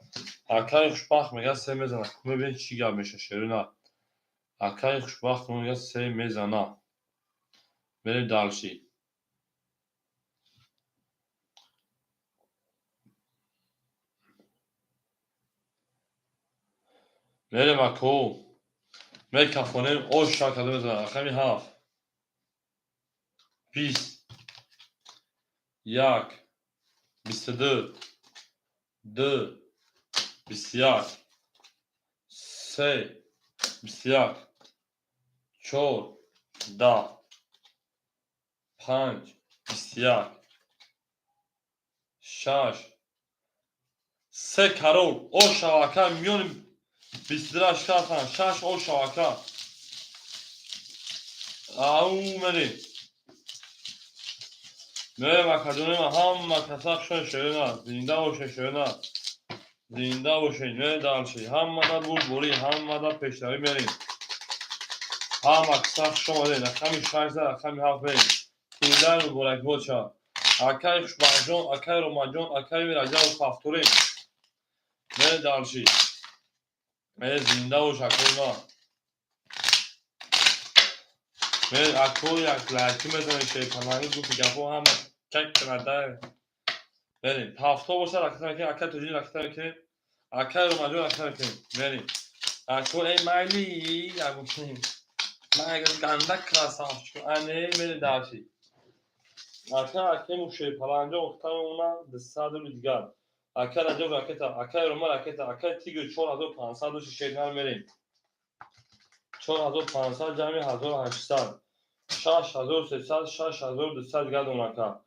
акай Хушбахт мегӯяд се мезанад. Мебинед чӣ гап мешавад шерина. Акай Хушбахт мегӯяд се мезана. Мерем дарси. Мерем ако. Мекафонем ош шакада мезанад. Рақами 7 20 1 22 2 21 3 21 4 10 5 21 6 3 карол о шавака миёни 22 шафан 6 о шавака. Ау мерем. Мерем акаҷони ман ҳама каса хушон шерина, зинда бошед шерина. Зинда бошед, мерем дарши. Ҳамада бурдборӣ, ҳамада пешравӣ мерем. Ҳама киса хуш омадед. Рақами 6 рақами 7 мерем. Тӯйлай муборакбод шавад. Акай Хушбахтҷон, акай Ромаҷон, акай Раҷабов повторим. Мерем дарши. Зинда бош акои ман. Акои як лайки мезанем шерпаланги гуфти гапҳо ҳама чак кунада. Мерем. Ҳафто боша ракета мекунем, акай Тоҷиддин ракета мекунем, акай Ромаҷон ракета мекунем. Мерем. Ако эй майли ягукунем. Ман ганда красавчик. Ане мерем дарши. Ака акему шерпаланҷон ухтамона 200 рубли дигар. Акай Раҷаб ракета, акай Рома ракета, акай Тигр 4500 доши шернар мерем. 4500 ҷамъи 1800. 6300, 6200 дигар дон ака.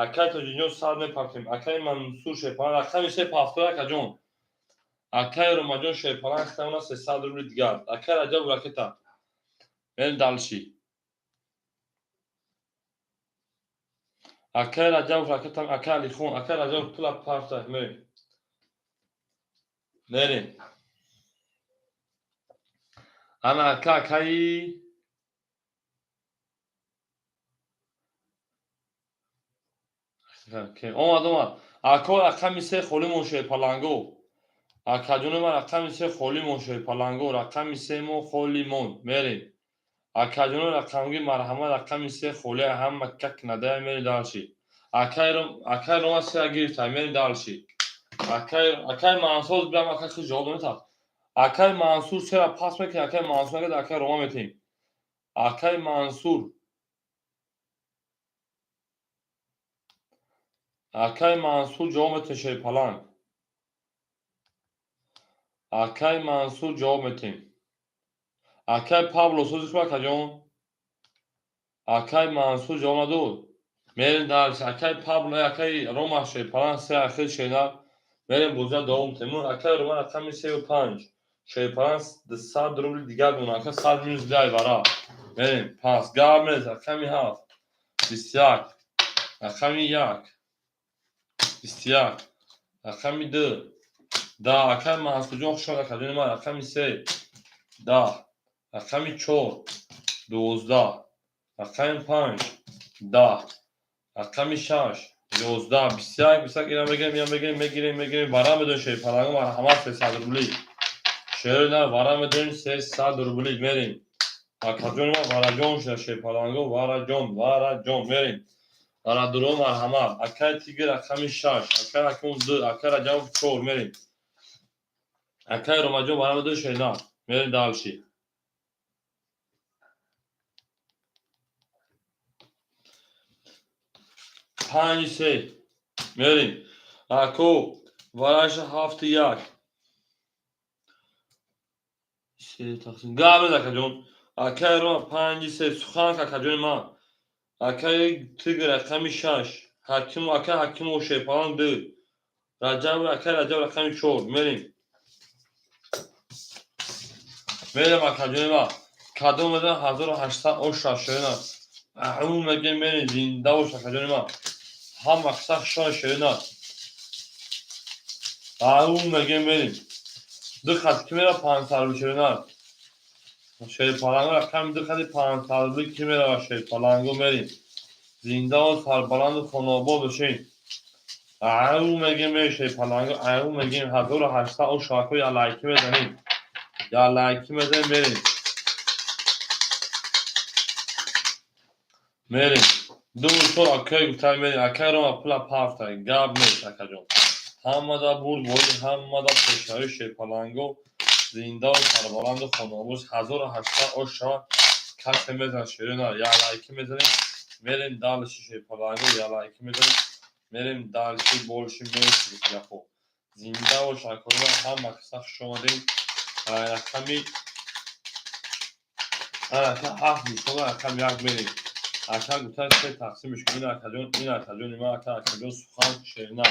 Акай Тоҷиддинҷон 100 мепартем. Акай Мансур Шерпалан рақами 3 пафтор акаҷон. Акай Ромаҷон Шерпалан хитамона 300 рубли дигар. Акай Раҷаб ракета. Мерем дальше. Акай Раҷабов, акай Алихон, акай Раҷабов пула парта, мерем. Мерем. Ана ака, акаи омад, омад. Ако, рақами се холӣ мон, шерпаланго. Акаҷони ман, рақами се холӣ мон, шерпаланго. Рақами се мо холӣ мон. Мерем. Акаҷоно, рақамги марҳамат, рақами се холӣ, ҳама как надая, мерем дальше. Акай Рома сера гирифта, мерем дальше. Акай Мансур биям, акай худ ҷавоб наметавад. Акай Мансур сера пас мекунӣ, акай Мансур нагирад, акай Рома метиҳем. Акай Мансур. Акай Мансур ҷавоб метиҳем, шерпаланг. Акай Мансур ҷавоб метиҳем. Акай Павло, сози хуб, акаҷон? Акай Мансур ҷавоб надод. Мерем дальше. Акай Павло, акай Рома, шерпаланг се ахир шенар. Мерем, бозия давом метиҳем. Акай Рома, рақами сею панҷ. Шерпаланг 200 рубли дигар мемонад. Ака, 100 минус биай вара. Мерем. Пас гап нест. Рақами ҳафт. 21. Рақами як. 21. Рақами ду. 10. Акай Мансурҷон, хуш омад, акаҷони ман. Рақами се. 10. Рақами чор. 12. Рақами панҷ. 10. Рақами шаш. 11. 21, 21, ина мегирем, ина мегирем, мегирем, мегирем. Вара медонем, шерпаланго, марҳамат, 300 рубли. Шери на вара медонем, 300 рубли. Мерем. Акаҷони ман, вараҷон шуда, шерпаланго, вараҷон, вараҷон. Мерем. Варадуро, марҳамат. Акай Тигр, рақами шаш. Акай Ҳакимов ду. Акай Раҷабов чор. Мерем. Акай Ромаҷон, вара медонем, шерина. Мерем дальше. Панҷ се. Мерем. Ако, вараша ҳафту як. Се тақсим. Гап нест, акаҷон. Акай Рома, панҷи се. Сухан, акаҷони ман. Акаи Тигр, рақами шаш. Ҳаким, акай Ҳакимов, шерпаланг ду. Раҷаб, акай Раҷаб, рақами чор. Мерем. Мерем, акаҷони ман. Кадом мезанад 1800 оша, шерина. Аҳу мегем, мерем, зинда бош, акаҷони ман. Ҳама қисса хушон, шерина. Аҳу мегем, мерем. Ду хат ки мера 500 рубли, шерина. Шерпаланго, рақами ду хати 500 рубли ки мерава, шерпаланго, мерем. Зиндаву сарбаланду хонобод бошед. Аҳу мегем, мерем, шерпаланго, аҳу мегем, 1800 оша, ако, я лайки мезанем. Я лайки мезанем, мерем. Мерем. Ду чор акай гуфтай, мерем. Акай Рома пула пафтай. Гап нест, акаҷон. Ҳамада бурдборӣ, ҳамада пешравӣ, шерпаланго, зиндаву сарбаланду хонобод. 1800 ош шавад, касе мезанад, шерина, я лайки мезанем, мерем дальше, шерпаланго, я лайки мезанем, мерем дальше, больше меньше гапо. Зинда бош, акои, ҳама қисса хуш омадем. Рақами ҳафт мисол, рақами як, мерем. Ака гуфта се тақсимш кун. Ин акаҷон, ин акаҷони ман, ака акаҷон, сухан, шерина.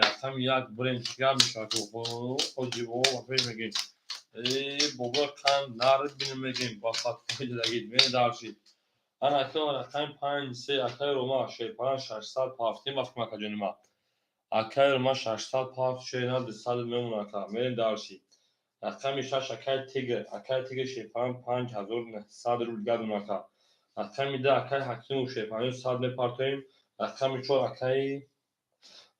Рақами як бирем, чӣ гап мешавад? Ҳоҷибо пеш мегем. Э бобо, қанд нарид бинем, мегем ба фатвои дадагид. Мерем дальше. Ана ака, рақами панҷ се, акаи Рома, шерпаланг 600 пафтем, афкум, акаҷони ман. Акаи Рома 600 пафт, шерина 200 мемонад, ака. Мерем дальше. Рақами шаш, акаи Тигр, акаи Тигр, шерпаланг 5900 рубл гадун, ака. Рақами ду, акаи Ҳакимов, шерпаланг 100 мепартоем. Рақами чор, акаи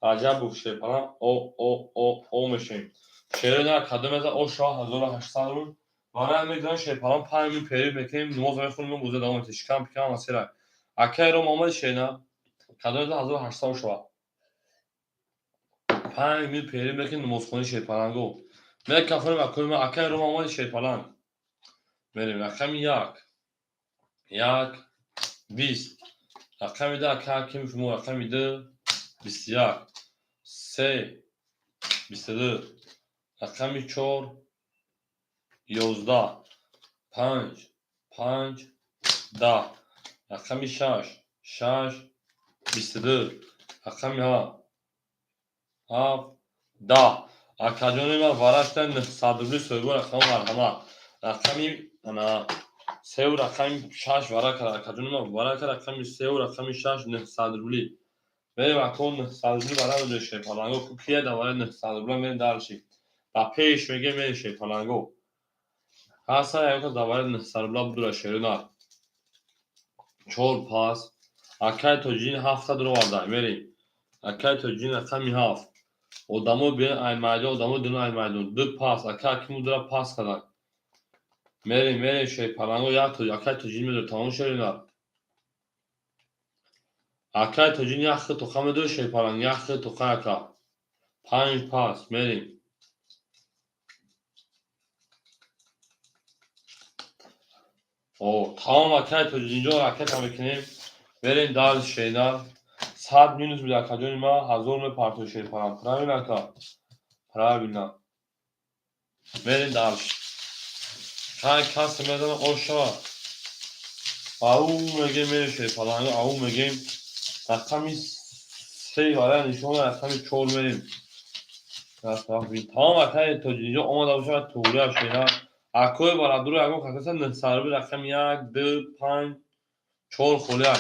Раҷабов, шерпаланг о о о о мешавем. Шерина кадом меза о шава 1800 рубл. Барои мегузарем, шерпаланг, 5 минут перерыв мекунем, намоз мехонем, бозия давом метиҳем. Шикам пикам масира. Акаи Рома омади, шерина. Кадом меза 1800 шава. 5 минут перерыв мекунем, намозхонӣ, шерпаланго. Мекафонем, акои ман, акаи Рома омади, шерпаланг. Мерем, рақами як. Як, 20. Рақами ду, ака Ҳакимов, мо рақами ду, 21. Се, 22. Рақами чор, 11. Панҷ, панҷ, 10. Рақами шаш, шаш, 22. Рақами ҳафт, ҳафт, 10. Акаҷони ман, варафта 900 рубли соҳибо рақами, марҳамат. Рақами ана Сеу рақами шаш варака, акаҷони ма, варака рақами сеу рақами шаш, 900 рубли. Мерем, ако, 900 рубли вара медои шерпаланго. Кия давари 900 рубла? Мерем дальше, ба пеш мегем, мерем шерпаланго. Ҳаса ягон давари 900 рубла будура шерунар. Чор пас, акай Тоҷиддин ҳафта дуроварда. Мерем, акай Тоҷиддин, рақами ҳафт. Одамо биён ай майдон, одамо дину ай майдон. Ду пас, ака Акиму дура пас карданд. Мерем, мерем, шерпаланго, як акай Тоҷиддин медорад. Тамом, шерунар. Акай Тоҷиддин як хи тоқа медорад, шерпаланг, як хи тоқа, ака. Панҷ пас, мерем. О, тамом, акай Тоҷиддинҷон, ракета мекунем. Мерем дальше, шернар. 100 минус буд, акаҷони ма, 1000 мепартои шерпаланг. Правильно, ака, правильно. Мерем дальше. Кай касе мезана, ош шава. Ау мегем, мерем шерпаланг, ау мегем. Рақами се вара нишона, рақами чор мерем. Тамом, акаи Тоҷиддинҷон омада бошад, туғрия шернар. Акои барадуро ягон касаса 900 рубли, рақами як, ду, панҷ, чор холияк.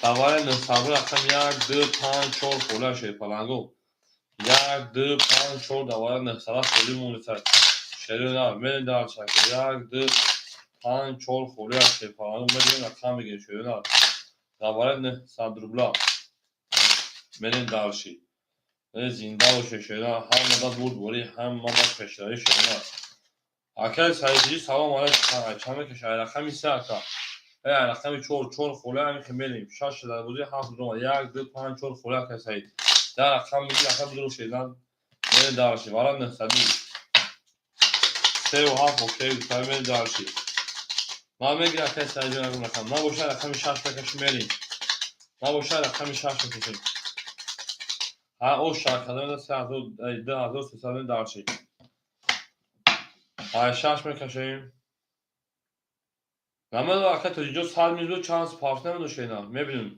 Давари 900 рубли, рақами як, ду, панҷ, чор холияк, шерпаланго. Як, ду, панҷ, чор, давари 900 холӣ монесад. Шерунар, мерем дальше. Як, ду, панҷ, чор холияк, шерпаланго, мерем, рақам мегирем, шерунар. Давари 900 рубла. Мерем дальше. Зинда бошед, шерунар, ҳамада бурдборӣ, ҳамада пешравӣ, шерунар. Акай Саидҷӣ, салом алайкум. Чанд мекаши? Ай рақами се, ака. Ай рақами чор, чор холия, ҳамин мерем. Шаш дар бозӣ, ҳафт дурома. Як, ду, панҷ, чор холия, акай Саид. Дар рақам меги, рақам бидуро, шернар. Мерем дальше. Вара 900. Сеу ҳафт, окей, гуфта, мерем дальше. Ман мегирам, акай Саидҷон, ягон рақам. Набошад, рақами шаш мекашем, мерем. Набошад, рақами шаш мекашем. Ҳа, о шакадам се ҳазор, 2300, дальше. Ай шаш мекашем. Намедонам, ака Тоҷиҷон, 100 минут чанд пафт намедон, шена. Мебинем.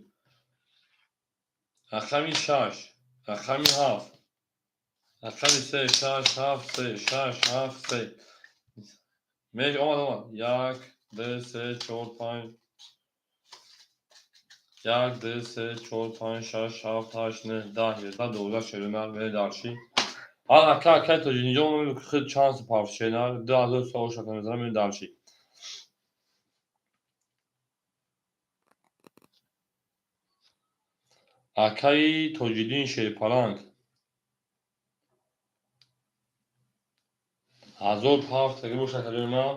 Рақами шаш, рақами ҳафт, рақами се, шаш, ҳафт, се, шаш, ҳафт, се. Меж омад, омад. Як, ду, се, чор, панҷ. Як, ду, се, чор, панҷ, шаш, ҳафт, ҳашт, нӯҳ, 10, 11, 12, шерунар, мерем дальше. Ҳал ака, акай Тоҷиддинҷон худ чанд пафт, шерунар, 2000 савол шака мезанам, мерем дальше. Акаи Тоҷиддин шерпаланг. 1000 пафт аги бошад, акаҷони ман.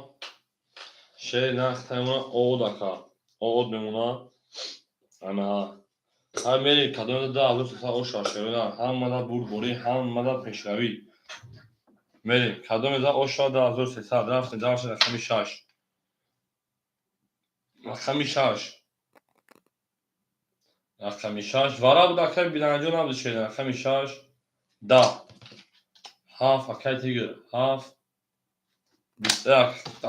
Шер нахта мемонад, од, ака. Од мемонад. Ана. Ҳа, мери кадоме 2300 оша, шерунар. Ҳамада бурдборӣ, ҳамада пешравӣ. Мерем. Кадоме да оша 2300, рафтем дальше, рақами шаш. Рақами шаш. Рақами шаш. Вара буд, акай Биланҷон набуд, шерунар. Рақами шаш. 10. Ҳафт, акай Тигр. Ҳафт.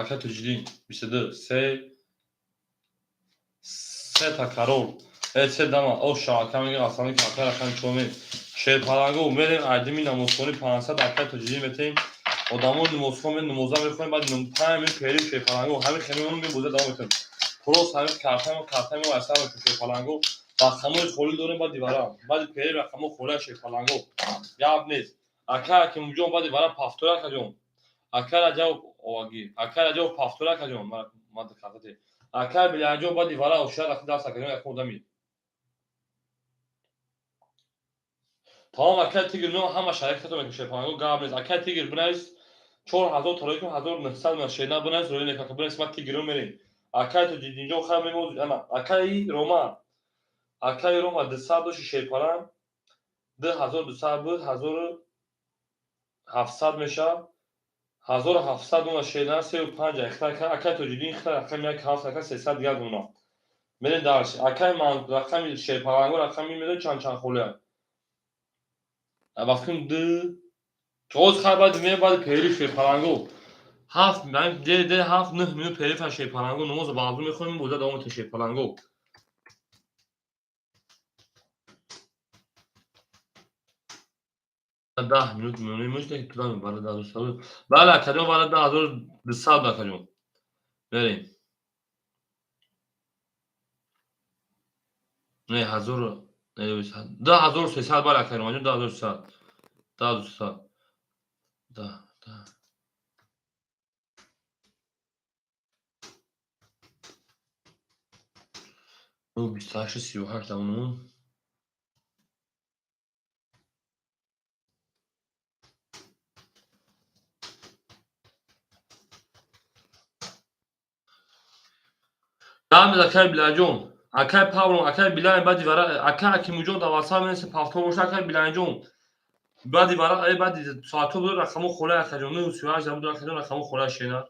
Акай Тоҷиддин. 22. Се. Сета карол. Э, се дама. Оша, ака мегӯ, аслани ака рақами чор мерем. Шерпаланго мерем, айдими намозхонӣ 500 акай Тоҷиддин метем. Одамо намозхон ме намоза мехонем, баъд 5 минут перерыв, шерпаланго. Ҳамин хемемон мебоза давом метем. Просто ҳамин картамо картамо айсар мекунем, шерпаланго. Рақамҳои холӣ дорем баъди вара. Баъди перерыв рақамҳо холия, шерпаланго. Гап нест. Ака Акимҷон, баъди вара повтор, акаҷон. Ака Раҷаб овагӣ. Ака Раҷаб, повтор, акаҷон. Ман картате. Ака Биланҷон, баъди вара ошият ақи даст, акаҷон, як одами. Тамом, акай Тигр, но ҳама шарикатон мекунем, шерпаланго, гап нест. Акай Тигр, бинавис, 4000 тарои кун, 1900 ман шерна бинавис, рои нек, ака, бинавис, ман Тигрро мерем. Акай Тоҷиддинҷон, хай мемоз, ана акаи Рома. Акаи Рома 200 дошти, шерпаланг. 2200 буд, 1700 мешавад. 1700 дона, шерна, сеу панҷ ихта акай Тоҷиддин ихта рақами як ҳафт, ака, 300 дигар дона. Мерем дальше. Акай ман рақами шерпаланго рақами медони чанд чанд холия. Вақти ду оз хай баъд ме баъди перерыв, шерпаланго. Ҳафт де де ҳафт нӯҳ минут перерыв, шерпаланго, намоза баъзу мехонем, боза давом метем, шерпаланго. 10 минут мемонем, мешта ки туда мебарад 10 бале, акаҷон, бара 2200, акаҷон. Мерем. Не, ҳазору 2300. Бале, акай Романҷон, 2300, 2300. Да, да. 9:28 38 давонумон. Гап акай Билалҷон, акай Павло, акай Билал, баъди вара акай Акимуҷон дар ватсап менависа, повтор боша. Акай Билалҷон, баъди вара, баъди соатҳо буд, рақамо холаи акаҷон 9:38 буд, акаҷон, рақамо холаи шена.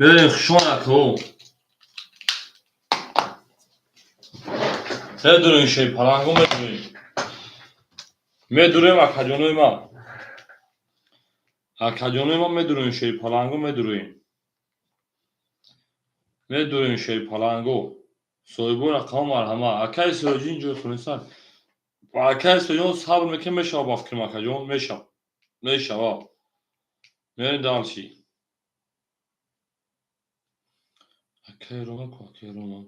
Мерем, хушон ако. Медурем, шерпаланго медурем. Медурем, акаҷонои ман. Акаҷонои ман, медурем, шерпаланго медурем. Медурем, шерпаланго. Соҳибои рақамҳо, марҳамат. Акаи Сироҷиддин ҷои хунисар. Акаи Сироҷон, сабр мекунем, мешава, ба фикрам, акаҷон, мешава. Мешава. Мерем дальше. Акаи Рома ку, акаи Рома.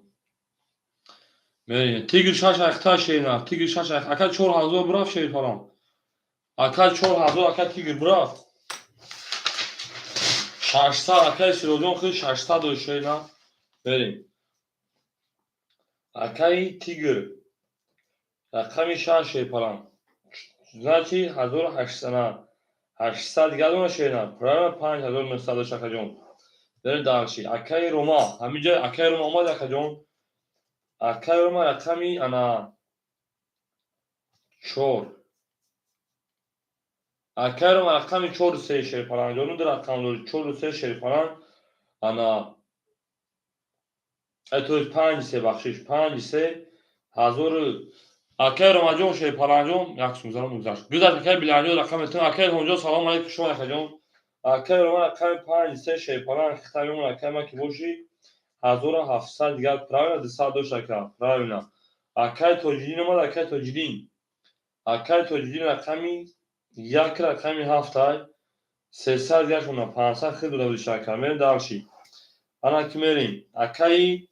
Мерем. Тигр шаш айхта шерина. Тигр шаш айх. Ака, 4000 бурафт, шерпаланг. Ака, 4000, ака Тигр бурафт. 600, акаи Сироҷон худ 600 дошт, шерина. Мерем. Акаи Тигр. Рақами шаш, шерпаланг. Значит, 1800, 800 дигар дона, шерина. Правильно, 5900 дошт, акаҷон. Мерем дальше. Акаи Рома. Ҳаминҷа акаи Рома омад, акаҷон. Акаи Рома рақами ана чор. Акаи Рома рақами чору се, шерпаланг. Ҷону, ду рақам дори, чору се, шерпаланг. Ана то есть панҷ се, бахшиш, панҷ се ҳазору. Акаи Ромаҷон, шерпалангҷон, як сум гузарон, гузашт. Гузашт, акаи Биланҷон рақам метавон. Акаи Илҳомҷон, салому алейкум, шумо, акаҷон. Акаи Рома рақами панҷ се, шерпаланг, хитамиён, акаи ман ки бошӣ, 1700 дигар, правильно, 200 дошт, ака, правильно. Акаи Тоҷиддин омад, акаи Тоҷиддин. Акаи Тоҷиддин рақами як, рақами ҳафтай, 300 дигар шуна, 500 хел дода будиш, ака. Мерем дальше. Ана ки мерем. Акаи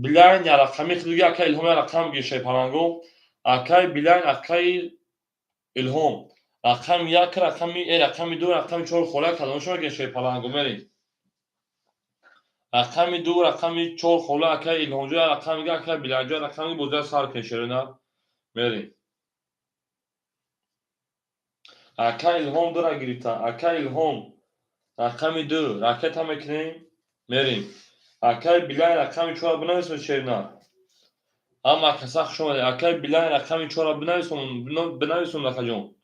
Билайн я рақами худуги, акаи Илҳом я рақам гир, шерпаланго. Акаи Билайн, акаи Илҳом. Рақами як, рақами рақами ду, рақами чор хола кадомашон гир, шерпаланго, мерем. Рақами ду, рақами чор хола, акаи Илҳомҷон я рақами, акаи Билайнҷон рақами, бозия сар кунед, шерина. Мерем. Ака Илҳом дура гирифта. Ака Илҳом рақами ду, ракета мекунем, мерем. Акаи Билайн рақами чора бинависон, шерина. Ҳама каса хуш омадед. Акаи Билайн рақами чора бинависон, бинависон, акаҷон.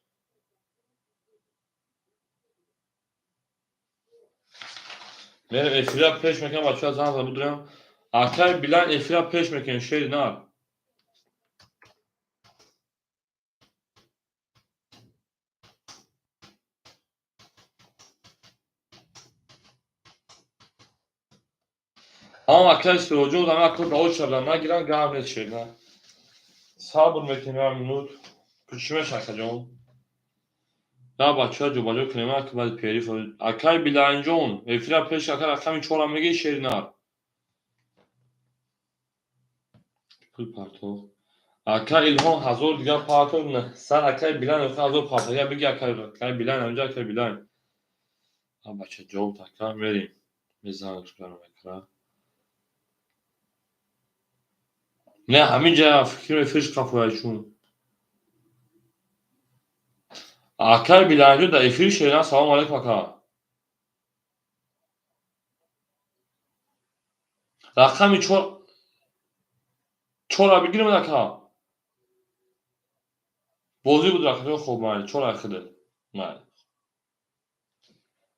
Мерем, эфира пеш мекунем, бачаҳо, занг зада будурем. Акаи Билайн, эфира пеш мекунем, шери нар. Ҳамон акаи Сироҷон ҳама кор дао шуда нагиран, гап нест, шерина. Сабр мекунем як минут. Чӣ меша, акаҷон? Да, бачаҳо, ҷобаҷо кунем, ака, баъди периф. Акаи Билайнҷон, эфира пеш, ака, рақами чора мегӣ, шери нар. Пул партоф. Ака Илҳом 1000 дигар партоф, 900, акаи Билайн 1000 партоф. Я биги, акаи Билайн, ҳаминҷа акаи Билайн. А бача ҷавоб ака, мерем. Мезанам мекара. Не, ҳаминҷа фикр эфирш қафоя чун. Акаи Билайнҷон дар эфири, шерина, салому алейкум, ака. Рақами чор чора бигирем, ака. Бозӣ буд, рақами, хоб, майли, чора хиде. Майли.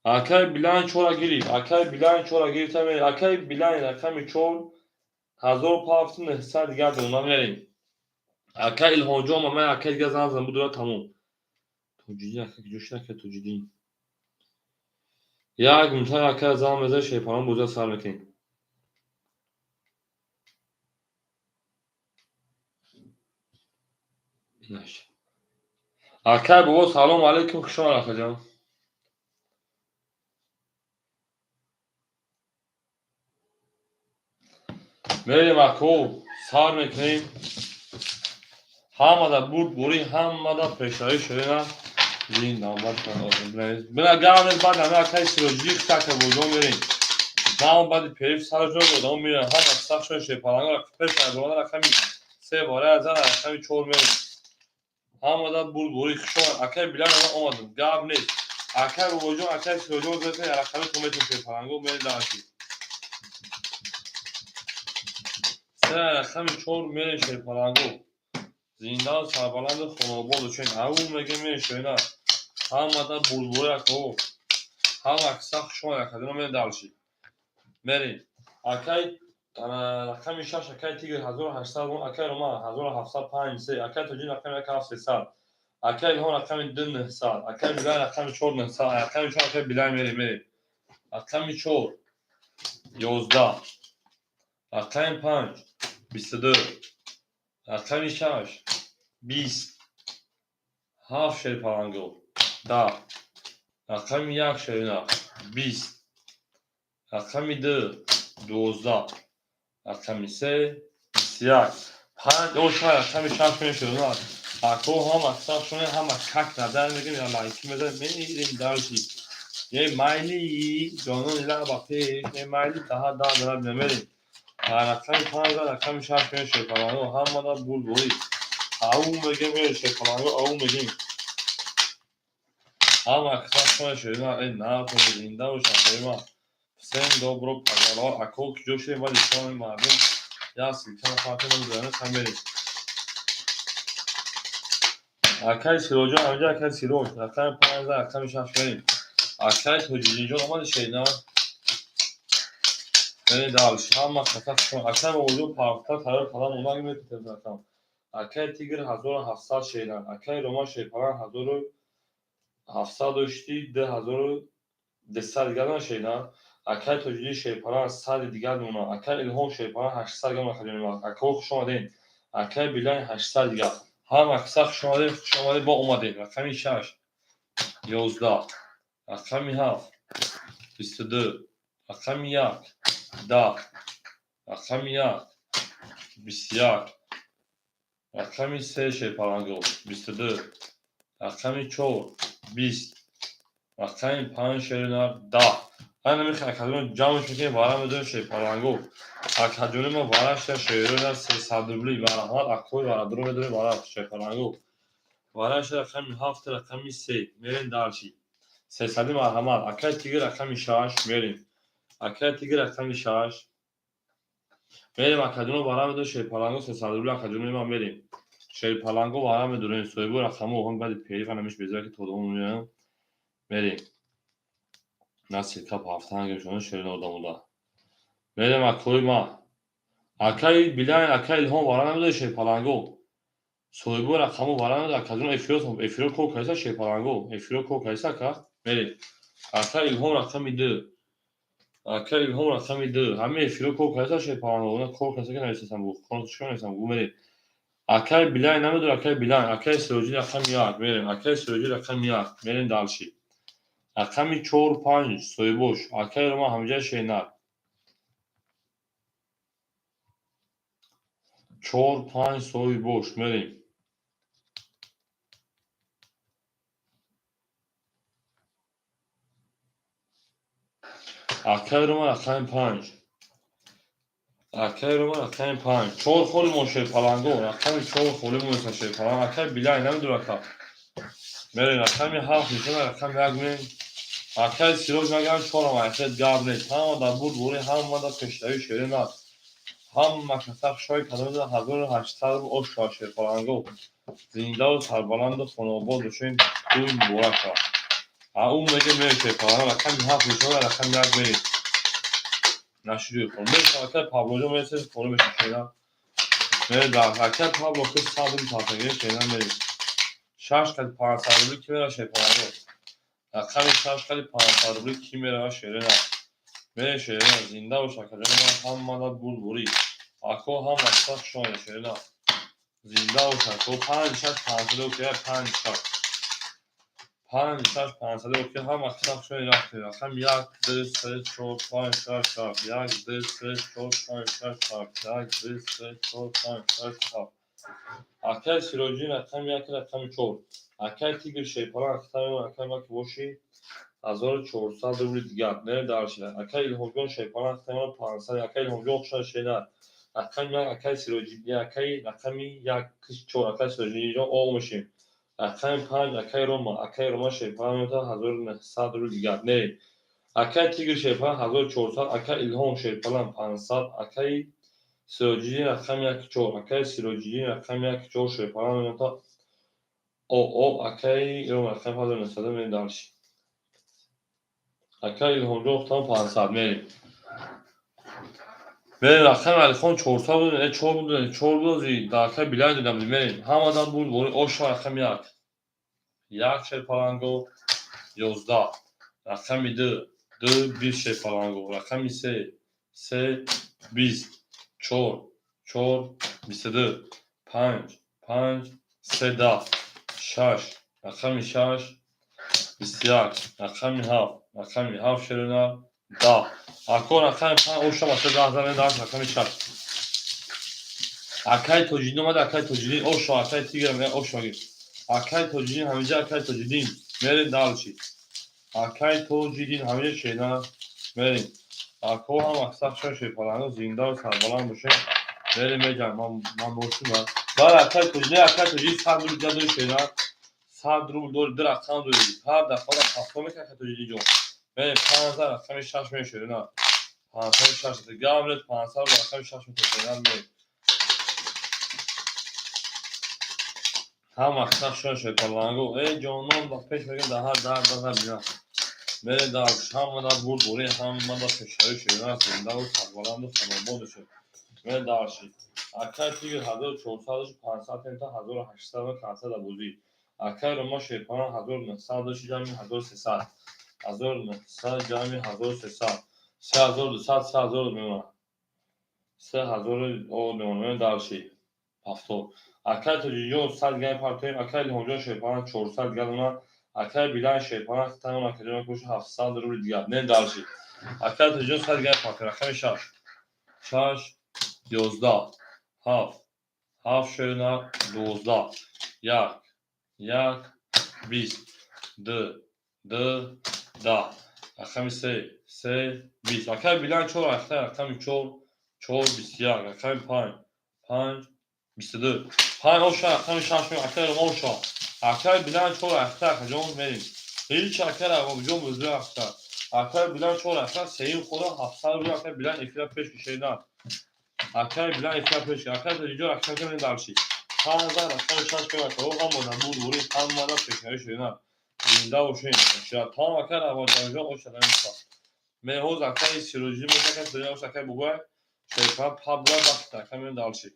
Акаи Билайн чора гирифт. Акаи Билайн чора гирифта, мерем. Акаи Билайн рақами чор 1000 пафт, 900 дигар дона, мерем. Акаи Илҳомҷон, ман акаи дигар занг зада будура, тамом. Тоҷиддин ака куҷо шуд, ака Тоҷиддин? Як минута, ака занг мезанад, шерпалон, бозиро сар мекунем. Акай бобо, салому алейкум, хуш омад, акаҷон. Мерем, ако, сар мекунем. Ҳамада бурдборӣ, ҳамада пешравӣ, ширина. Бина, гап нест, баъд ҳама акаи Сироҷиддин хитака бозон мерем. Намо баъди периф сарашон одамо меоянд. Ҳама сахшон, шерпаланго пеш омада, рақами се бора зан, рақами чор мерем. Ҳамада бурдборӣ, хуш омад. Акаи Билал омадам. Гап нест. Акаи бобоҷон, акаи Сироҷон зета рақами то метон, шерпаланго, мерем дальше. Се рақами чор мерем, шерпаланго. Зиндану сарбаланду хонобод бошед. Ау мегем, мерем, ширина. Ҳамада бурдборӣ, ако. Ҳама киса хушомад, акаҷоно, мерем дальше. Мерем. Акай рақами 6, акай Тигр 1800, акай Рома 1705 3, акай Тоҷин рақами 1 7300, акай Илҳом рақами 2 900, акай Билай рақами 4 900, рақами 4, акай Билай, мерем, мерем. Рақами 4 11, рақами 5 22, рақами 6 20, 7 шерпаланго 10, рақами 1 шерина 20, рақами 2 12, рақами 3 21, 5 оша рақами 6 мешавад. Ако ҳама шуне, ҳама как назар мегирем, я лайки мезанем, мерем дальше. Е майли ҷонони лаба пеш, е майли даҳа даҳ дараб намерем. Рақами 5, рақами 6 мешавад. Ҳамада бурдборӣ. Ау мегем, шерпаланго, ау мегем. Ҳама каса шуне шерина, э натон зинда бошад, ма. Всем добро пожаловать. Ако киҷо шудем, вале шумо мардум як ссылка фатима мегузарем, ха мерем. Акай Сироҷон, ҳаминҷа акай Сироҷ, рақами 5, рақами 6 мерем. Акай Тоҷиддинҷон омади, шерина. Мерем дальше. Ҳама каса хушомад. Акай Бобоҷон парфта тайёр кардан омад, метавонед рақам. Акай Тигр 1700 шерина. Акай Рома шерпалан 1700 дошти, 2200 дигар дона шерина. Акай Тоҷиддин шерпалан 100 дигар дона. Акай Илҳом шерпалан 800 дигар дона. Ако хуш омадед. Акай Билай 800 дигар. Ҳама каса хуш омадед, хуш омадед, бо омадед. Рақами 6 11, рақами 7 22, рақами 1 10, рақами 1 21, рақами 3 шерпаланго 22, рақами 4 20, рақами 5 шеринар 10. Ана михе акаҷоно ҷамъш мекунем, вара медонем шерпаланго. Акаҷони ма вара шуда шероина 300 рубли. Марҳамат, акои варадоро медонем вара шерпаланго. Вара шуда рақами 7, рақами 3. Мерем дальше. 300 марҳамат. Акай Тигр рақами 6 мерем. Акай Тигр рақами 6. Мерем, акаҷоно, вара медонем шерпаланго 300 рубли, акаҷони ма мерем. Шерпаланго вара медонем соҳибо рақамо ҳам баъди пери намеш беза ки тодомо меоям. Мерем. На ссылка ҳафтанг шуна шерин одамуда. Мерем, акои ма. Акай Билай, акай Илҳом вара намедонем шерпаланго. Соҳибо рақамо вара намедонем, акаҷон, эфиро эфиро кор кардиса шерпаланго. Эфиро кор кардиса ака? Мерем. Акай Илҳом рақами 2. Акай Илҳом рақами 2. Ҳама эфиро кор кардиса шерпаланго. На кор кардиса ки нависасам бу. Чикор нависам бу, мерем. Акай Билай намедонем, акай Билай, акай Сироҷӣ рақами 1 мерем. Акай Сироҷӣ рақами 1 мерем дальше. Рақами 4 5 соҳибош. Акай Рома ҳамҷа шернар. 4 5 соҳибош мерем. Акай Рома рақами 5. Акай Рома рақами 5. 4 холи мо шерпаланго. Рақами 4 холи мо шерпаланго. Акай Билай намедонам ака. Мерем рақами 7 нишона рақами 1 мерем. Акай Сироҷ нагам чорам айхет гап нест. Ҳама дар бурд бурӣ, ҳама дар пешравӣ шерин аст. Ҳама каса хушои кадом 1800 рубл ош шавад шерпаланго. Зиндаву сарбаланду хонаобод бошем, тӯй муборак шавад. Ау мегем мерем шерпаланго рақами 7 нишона рақами 1 мерем. Нашири хон. Мерем акай Павлоҷон мересем хона мешем шерин. Мерем дар акай Павло ки 100 рубл тартагирем шерин мерем. 6 қади 500 рубли ки мерава шерпаланго? Рақами 6 қади 500 рубли ки мерава шерина? Мерем шерина, зинда бош акаҷони ман, ҳамада бурдборӣ. Ако ҳама каса хуш омадед шерина. Зинда бош ако, 5 6 500 окей, 5 6. 5 6 500 окей, ҳама каса хуш омадед рафтем. Рақами 1 2 3 4 5 6 7, 1 2 3 4 5 6 7, 1 2 3 4 5 6 7. Акай Сироҷиддин рақами 1, рақами 4. Акай Тигр шерпалан акай ма ки бошӣ 1400 рубли дигар. Мерем дальше. Акай Илҳомҷон шерпалан 500. Акай Илҳомҷон хушомадед шерина. Рақами 1 акай Сироҷиддин, акай рақами 1 4 акай Сироҷиддинҷон об мешем. Рақами 5 акай Рома, акай Рома шерпалан меояд 1900 рубли дигар. Мерем. Акай Тигр шерпалан 1400, акай Илҳом шерпалан 500, акай Сироҷиддин рақами 1 4, акай Сироҷиддин рақами 1 4 шерпалан меояд о акай Рома рақами 1900 мерем дальше. Акай Илҳомҷон хутам 500 мерем. Мерем, рақами Алихон 400 буд, чор буд, чор буд, дар акай Билан дидам, мерем. Ҳамадан буд, оша рақами як. Як шерпаланго, 11. Рақами ду, ду, 20 шерпаланго. Рақами се, се, 20. Чор, чор, 22. Панҷ, панҷ, се, 10. Шаш, рақами шаш, 21. Рақами ҳафт, рақами ҳафт, шерина, 10. Ако рақами панҷ оша ба се 10 зане, 10, рақами шаш. Акай Тоҷиддин омада, акай Тоҷиддин оша, акай Тигр оша гир. Акай Тоҷиддин ҳамиҷа, акай Тоҷиддин мерем дальше. Акай Тоҷиддин ҳамиҷа шена мерем. Ако ҳам аксар шерпаланго зиндаву сарбаланд бошем. Мерем меҷам, ман бошум. Баъд акай Тоҷиддин, акай Тоҷиддин 100 рубл дори шена. 100 рубл дори, ду рақам дори. Ҳар дафъа ҳафто мекунад акай Тоҷиддин ҷон. Мерем 5 рақами шаш мешавад. Панҷсаду шаш. Гап нест, 500 рақами шаш мешавад. Мерем. Ҳама аксар шерпаланго. Эй ҷонон, ба пеш мегӯем, дар ҳар дар дар бина. Мерем дар ҳама дар бурдборӣ, ҳама дар пешравӣ шерина, зиндаву сарбаланду хонобод бошед. Мерем дальше. Акай Тигр 1400, 500 тента, 1800 конца дар бозӣ. Акай Рома шерпаланг 1900 дошт, ҷамъи 1300. 1900 ҷамъи 1300. 3200, 3000 мемонад. 3000 мемонад. Мерем дальше. 70. Акай Тоҷиҷон 100 грамм партоем, акай Илҳомҷон шерпаланг 400 дигар донад, акай Билан шерпаланг хитамон акаҷон боша 700 рубли дигар. Мерем дальше. Акай Тоҷиҷон 100 грамм партоем, рақами шаш. Шаш, 11, ҳафт, ҳафт шерина, 12, як, як, 20, ду, ду, 10, рақами се, се, 20. Акай Билан чор рақами, рақами чор, чор, 21, рақами панҷ, панҷ, 22. Панҷ оша, рақами шаш, акай Рома оша. Акай Билан чор рақта, акаҷон мерем. Ҳеҷ акай Равобиҷон бузург рақта. Акай Билан чор рақта, сеюм хода 700 рубл акай Билан эфира пеш кишида. Акай Билан эфира пеш. Акай Тоҷиҷон рақам кардем дальше. Панҷ рақами шаш кардем, акаҳо ҳама дар бурдборӣ, ҳама дар пешравӣ шудена. Зинда бошем. Тамом акай Равобиҷон оша дар ин соат. Меҳоз акай Сироҷиддин боша, акай Сироҷиддин боша, акай Бугай, шерпаланг пабла вақт акай мерем дальше.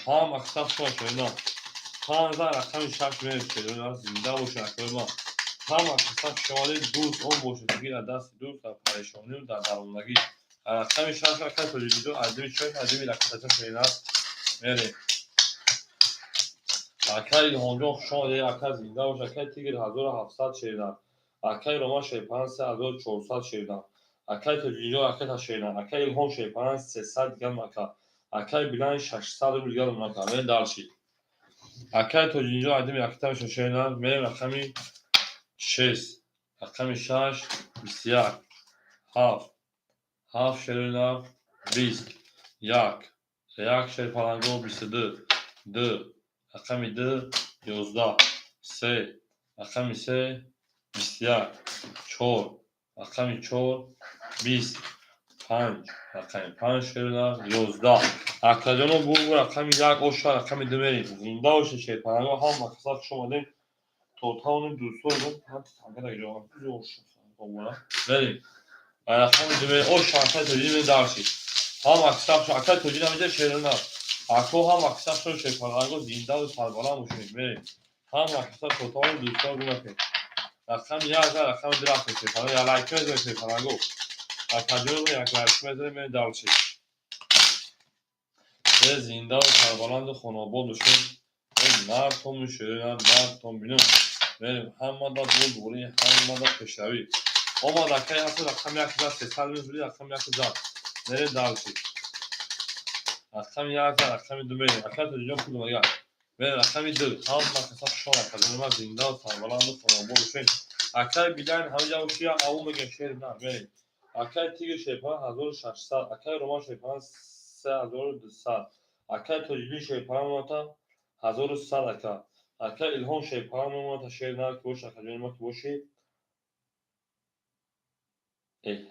Ҳам аксар шумо шудена. Панҷ рақами шаш мерем шудена, зинда бошед акаи ман. Ҳама аксар шумои дӯст он бошед, ки дар дасти дӯст дар парешонию дар даромадагӣ. Рақами шаш акай Тоҷиддин адими чой, адими ракатача шудена мерем. Акай Илҳомҷон хуш омадед, ака зинда бош, акай Тигр 1700 шеридан. Акай Рома шерпаланг 3400 шеридан. Акай Тоҷиддин акай шеридан. Акай Илҳом шерпаланг 300 дигар ака. Акай Билан 600 рубл дигар ака. Мерем дальше. Акай Тоҷиддин адими ракета мешавад шеридан. Мерем рақами шест. Рақами шаш, 21, ҳафт, ҳафт шерина, 20, як, як шерпаланго, 22, ду, рақами ду, 11, се, рақами се, 21, чор, рақами чор, 20, панҷ, рақами панҷ шерина, 11. Акаҷоно бурд рақами як оша, рақами ду мерем. Зинда бошед шерпаланго, ҳама касат хуш омадем. То тавонем дӯстон мерем. Рақами ду мерем. Оша акай Тоҷиддин мерем дальше. Ҳама аксар акай Тоҷиддин ҳамиҷа шерина. Ако ҳама аксар шумо шерпаланго зиндаву сарбаланд бошед. Мерем. Ҳама аксар то тавонем дӯстон гум накунед. Рақами як, рақами ду рафтем шерпаланго. Як лайк мезанем шерпаланго. Акаҷон як лайк мезанем, мерем дальше. Зиндаву сарбаланду хонобод бошед. Нартон шерина, нартон бинем. Мерем ҳамада бурдборӣ, ҳамада пешравӣ. Омад акай ҳаст рақами як зад, 300 мезури рақами як зад. Мерем дальше. Рақами як зад, рақами ду мерем. Акай Тоҷиҷон пул додагар. Мерем рақами ду. Ҳама каса хуш омад. Акаҷони ман зиндаву сарбаланду хонобод бошед. Акай Билан ҳамиҷа боши, як аву мегӯем шер на, мерем. Акай Тигр шерпаланг 1600, акай Роман шерпаланг 3200, акай Тоҷиддин шерпаланг мемонад 1100 ака. Акай Илҳом шерпаланг мемонад шер на ки боша, акаҷони ман ки боши.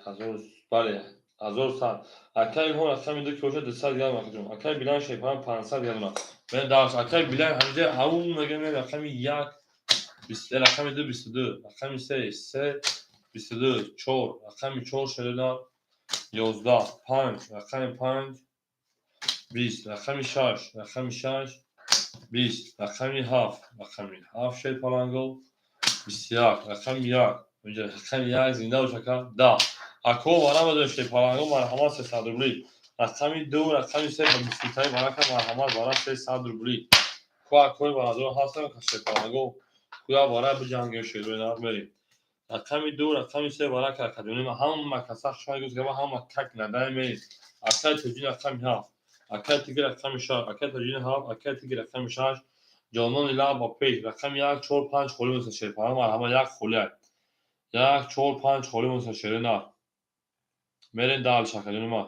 Ҳазор, бале, 1100. Акай Илҳом рақами ду ки бошад 200 грамм акаҷон. Акай Билан шерпаланг 500 грамм. Мерем дальше. Акай Билан ҳамиҷа ҳаву мегӯем рақами як, рақами ду, 22, рақами се, се, 22, чор, рақами чор, шерои, 11, панҷ, рақами панҷ, 20, рақами шаш, рақами шаш, 20, рақами ҳафт, рақами ҳафт, шер паланго, 21, рақами як, рақами як, зинда бош, ака, 10. Ако вара бадон, шер паланго, марҳамат, 300 рубли. Рақами ду, рақами се ба биситаи барака, марҳамат, вара 300 рубли. Ку акои барадор ҳастам, шер паланго, куя вара биҷангем, шерои нар, мерем. Рақами ду, рақами се, барака, академия, ҳама каса хушмад гуфт, ҳама как надай, мерем. Акаи тоҷин рақами ҳафт, акаи тиги рақами шаш, акаи тоҷини ҳафт, акаи тиги рақами шаш, ҷонони лаб ба пеш, рақами як, чор, панҷ холӣ моса, шерпаланг, марҳамат, як холӣ, як, чор, панҷ холӣ моса, шери нар. Мерем дальше, акаҷони ман.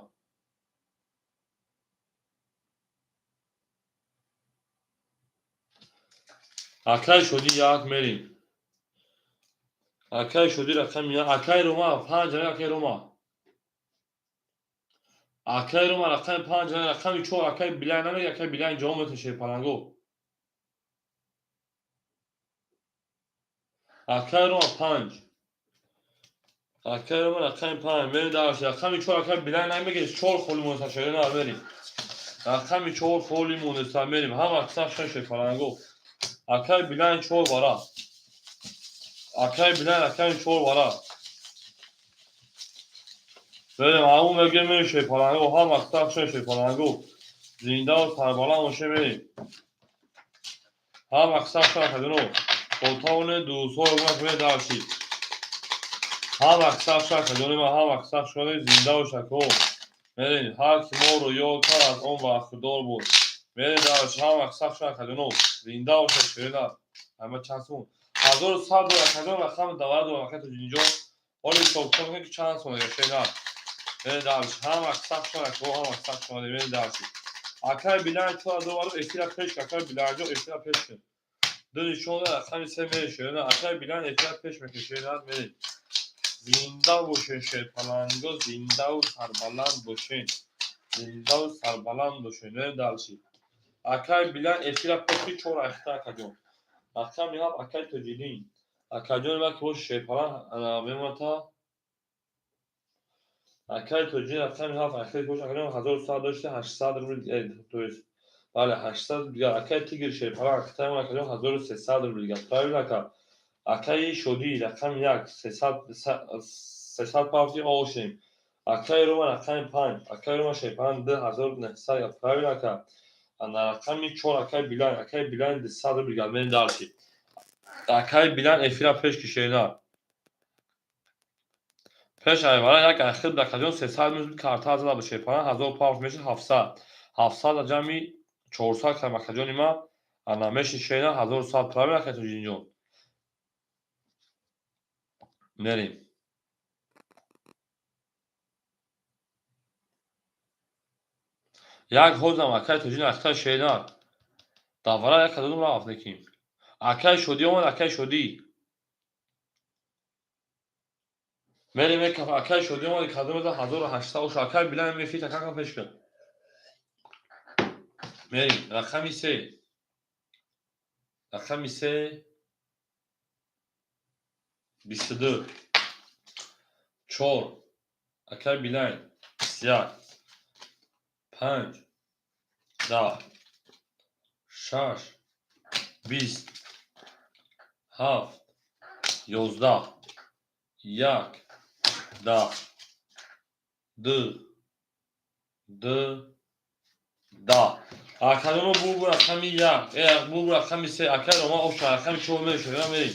Акаи шодӣ як, мерем. Акаи шодӣ рақами як, акаи рома панҷ, акаи рома. Акаи рома рақами панҷ, рақами чор, акаи билайн намеги, акаи билайн ҷавоб метавон, шерпаланго. Акаи рома панҷ. Акаи рома рақами панҷ, мерем дальше. Рақами чор, акаи билайн намеги, чор холӣ монеса, шери нар, мерем. Рақами чор холӣ монеса, мерем. Ҳама аксар шерпаланго. Акаи билайн чор бара. Акаи билайн рақами чор бара. Мерем, аму мегем, мерем, шерпаланго, ҳама аксар шерпаланго. Зиндаву сарбаланд боше, мерем. Ҳама аксар шакадино. Хотавоне дӯстҳоро гумак дальше. Ҳама аксар шакадино, ҳама аксар шудаи зиндаву шако. Мерем, ҳар ки моро ёд кард, аз он бархӯрдор буд. Мерем дальше, ҳама аксар шакадино. Зинда бошед, шерина. Ҳама чанд сум? 1100 доллар, акаҷон, рақами давара дорам, ака тоҷинҷон. Ҳоли ҳисоб кунем, ки чанд сум дигар, шерина. Мерем дальше. Ҳама аксар шако, ҳама аксар шудаи, мерем дальше. Акаи билайн чор доллар эфира пеш, акаи билайнҷон эфира пеш кун. Ду нишон рақами се, мерем, шерина. Акаи билайн эфира пеш мекунем, шерина, мерем. Зинда бошед, шерпаланго, зиндаву сарбаланд бошед. Зиндаву сарбаланд бошед. Мерем дальше. Акаи билайн эфира пеши чор ахта, акаҷон. Рақами ҳафт, акаи тоҷиддин. Акаҷони ман ки боши шерпаланг мемонад. Акаи тоҷиддин рақами ҳафт ахир бош, акаҷон, 1100 дошта, 800 рубл, то есть бале, 800 дигар. Акаи тигр шерпаланг акаи акаҷон, 1300 рубл дигар. Правильно, ака. Акаи шодӣ рақами як, 300 пафти ошем. Акаи рома рақами панҷ, акаи рома шерпаланг 2900, правильно, ака. На рақами чор, акаи билайн, акаи билайн 200 рубл дигар. Мерем дальше. Акаи билайн эфира пеш ки, шерина. Пеш айвара як ахир акаҷон, 300 минут карта зада ба шерпаланг, 1000 пафт мешид 700. 700 ҷамъи 400 кам, акаҷони ман, ана мешид, шерина, 1100, правильно, акаи тоҷинҷон. Мерем. Як ҳозам акаи тоҷин ахта, шерина. Давара як кадом рафт лекин. Акаи шодӣ омад, акаи шодӣ. Мерем, акаи шодӣ омад, кадом 1800 ош, акаи билайн мефит, акака пеш кун. Мерем, рақами се. Рақами се, 22, чор, акаи билайн, 21, панҷ, 10, шаш, 20, ҳафт, 11, як, 10, ду, ду, 10. Акадомо бубу рақами як, бубу рақами се, акаи рома оша, рақами чор мешавад, мерем.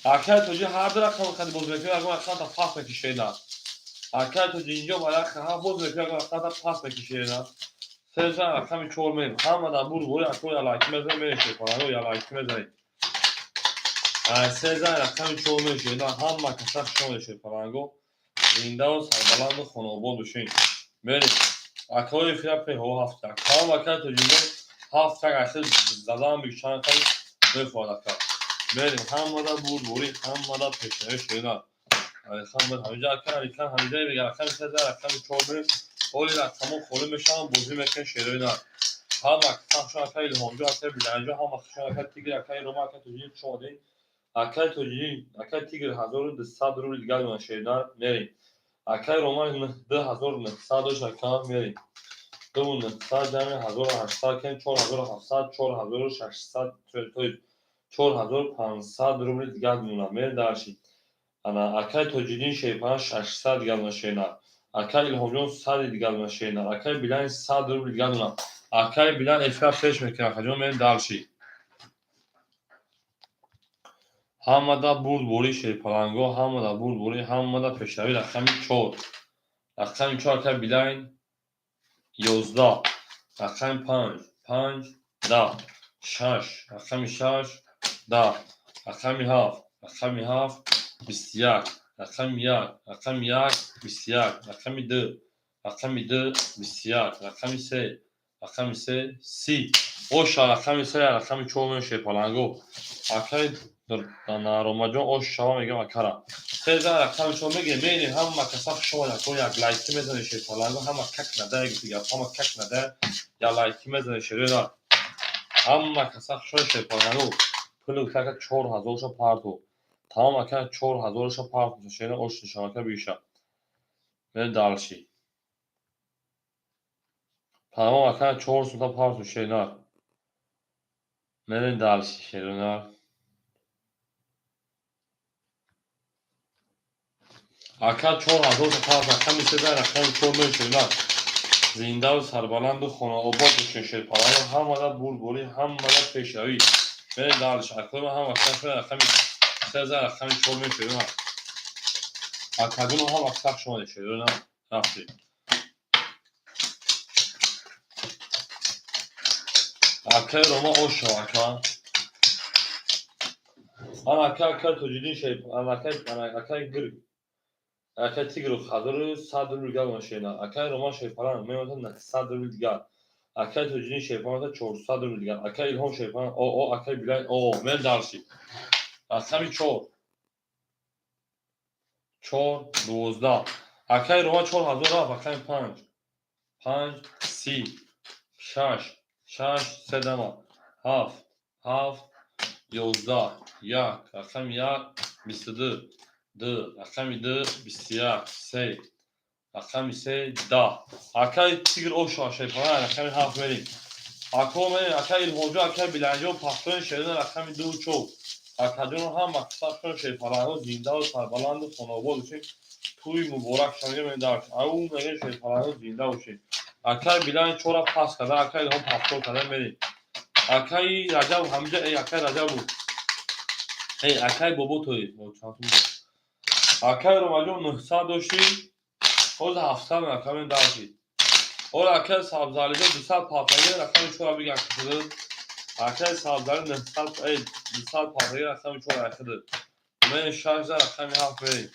Акаи тоҷи ҳар ду рақам қади боз мекунад, ягон рақамта пас мекишена. Акаи тоҷи инҷо ба як ҳафт боз мекунад, ягон рақамта пас мекишена. Сезан рақами чор мерем. Ҳама дар бурбори ако ялайки мезанем, мерем, шерпаланго, ялайки мезанем. Сезан рақами чор мешавад, ҳама каса хушон, шерпаланго. Зиндаву сарбаланду хонаобод бошед. Мерем. Акаҳои фира пеҳо ҳафт як. Тамом, акаи тоҷинҷон, ҳафт як ахир задан биг чанд қай мефоҳад, ака. Мерем, ҳамада бурдборӣ, ҳамада пешнаи шерина. Алихан буд ҳамиҷа, ака Алихан ҳамиҷа мега, рақами сеза, рақами чор мерем. Ҳоли рақамҳо холӣ мешаванд, бозӣ мекунем, шерои нар. Ҳама хушон, ака Илҳомҷон, ака Биланҷон, ҳама хушон, ака Тигр, акаи Рома, ака Тоҷин, хуш омадед. Акай Тоҷиддин, акай Тигр 1200 рубли дигар мемонад, шеринар, мерем. Акай Рома 2900 дошт, ака, мерем. 2900 ҷамъи 1800 кем 4700, 4600, 4500 рубли дигар мемонад. Мерем дальше. Ана акай Тоҷиддин шерпаланг 600 дигар мемонад, шеринар. Акай Илҳомҷон 100 дигар мемонад, шеринар. Акай Билайн 100 рубли дигар мемонад. Акай Билайн эфира пеш мекунад, акаҷон, мерем дальше. Ҳамада бурдборӣ, шерпалангҳо, ҳамада бурдборӣ, ҳамада пешравӣ. Рақами чор, рақами чор, акай Билайн 11, рақами панҷ, панҷ, 10, шаш, рақами шаш, 10, рақами ҳафт, рақами ҳафт, 21, рақами як, рақами як, 21, рақами ду, рақами ду, 21, рақами се, рақами се, 30. Оша, рақами се, рақами чор меояд, шерпалангҳо. Акай Ромаҷон, ош шава мегӯям, акара. Сеза рақами чор мегирем, мерем. Ҳама каса хуш омадед, ако, як лайки мезанед, шерпалангҳо. Ҳама как надая гуфти гап, ҳама как надая як лайки мезанед, шерона. Ҳама каса хуш омадед, шерпалангҳо. Пули гуфта, ака, 4000-ша парту. Тамом, ака, 4000-ша парту, шерона, ош шавака биша. Мерем дальше. Тамом, ака, 4 сумта парту, шернар. Мерем дальше, шерона. Ака, 4000-та парту, рақами сеза, рақами чор мерем, шернар. Зиндаву сарбаланду хонаобод бошед, шерпаланг, ҳамада бурдборӣ, ҳамада пешравӣ. Мерем дальше. Акои ман, ҳама рақами сеза, рақами чор мерем, шерона. Акаҷоно, ҳама хуш омадед, шерона, рафтем. Акаи Рома, ош шав, ака. Ана ака, акаи Тоҷиддин шериф, ана акаи, ана акаи Гирг. Акаи Тигр 1100 рубл дигар мемонад, шерина. Акаи Рома шерпаланг мемонад 900 рубл дигар. Акаи Тоҷиддин шерпаланг мемонад 400 рубл дигар. Акаи Илҳом шерпаланг оо, акаи Билайн оо. Мерем дальше. Рақами чор. Чор, 12. Акаи Рома 4000 рафт, рақами панҷ. Панҷ, 30. Шаш, шаш, се дама. Ҳафт, ҳафт, 11. Як, рақами як, 22. Ду, рақами ду, 21. Се, рақами се, 10. Акаи Тигр оша шерпаланг, рақами ҳафт мерем. Ако мерем, акаи Илҳомҷон, акаи Билайнҷон, пахтони шерина, рақами дуву чор. Акаҷоно, ҳама қисса шерпалангҳо, зиндаву сарбаланду хонаобод бошед. Тӯи муборак шава, мегӯем дальше. Ау мегӯем, шерпалангҳо, зинда бошед. Акаи Билайн чора пас карда, акаи Илҳом ҳафтод карда, мерем. Акаи Раҷаб ҳамиҷа, эй, акаи Раҷабу. Эй, акаи Бобо тои. Акаи Ромаҷон 900 доштӣ, ҳозир 700 ака, мерем дальше. Ора акаи Сабзалиҷон 200 палтаги, рақами чора бига, акашуда. Акаи Сабзали 900, эй, 200 палтаги, рақами чора айхида. Мерем шаш за рақами ҳафт мерем.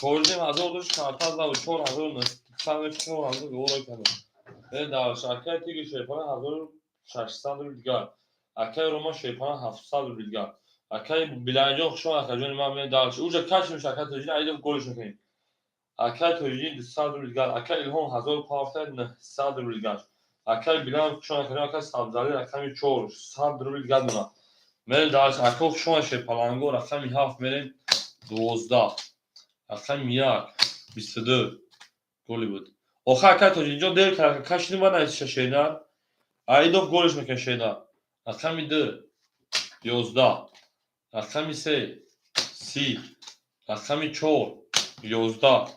4500 дошт, картаз набуд, 4900, 4000 гора кардам. Мерем дальше. Акаи Тигр шерпаланг 1600 рубл дигар. Акаи Рома шерпаланг 700 рубл дигар. Акаи Билайнҷон, хуш омад, акаҷони ман, мерем дальше. Уҷа каш меша, акаи Тоҷиддин, айда голиш мекунем. Акаи Тоҷиддин 200 рубл дигар. Акаи Илҳом 1000 пафта, 900 рубл дигар. Акаи Билайн, хуш омад, акаҷон, акаи Сабзалӣ рақами чор, 100 рубл дигар донад. Мерем дальше. Ака, хуш омад, шерпалангҳо, рақами ҳафт мерем, 12. Рақами як, 22. Голи буд. Охир акаи Тоҷиддинҷон дер кард, кашиди ман нависиша, шеринар. Айдов голиш мекунад, шеринар. Рақами ду, 11. Рақами се, 30. Рақами чор, 11.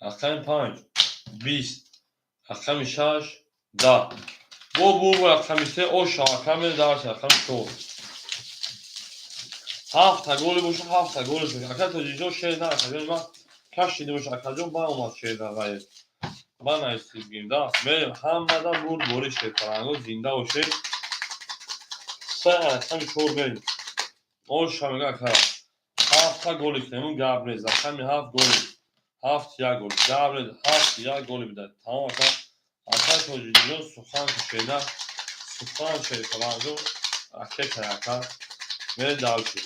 Рақами панҷ, 20. Рақами шаш, 10. Бо бу рақами се оша, ака, мерем дальше, рақами чор. Ҳафта голи боша, ҳафта голиш мекунад. Акаи Тоҷиддинҷон, шер на, акаҷони ман, кашида боша, акаҷон, баомад шер на ғайр. Ман нависти бигем, да. Мерем, ҳамада бурдборӣ, шерпалангҳо, зинда бошед. Се, рақами чор мерем. Оша мега, ака. Ҳафта голи кунем, гап нест. Рақами ҳафт голи. Ҳафт як гол. Гап нест. Ҳафт як голи бидад. Тамом, ака. Акаи Тоҷиддинҷон сухан кушеда. Сухан, шерпалангҳо, ракета, ака. Мерем дальше.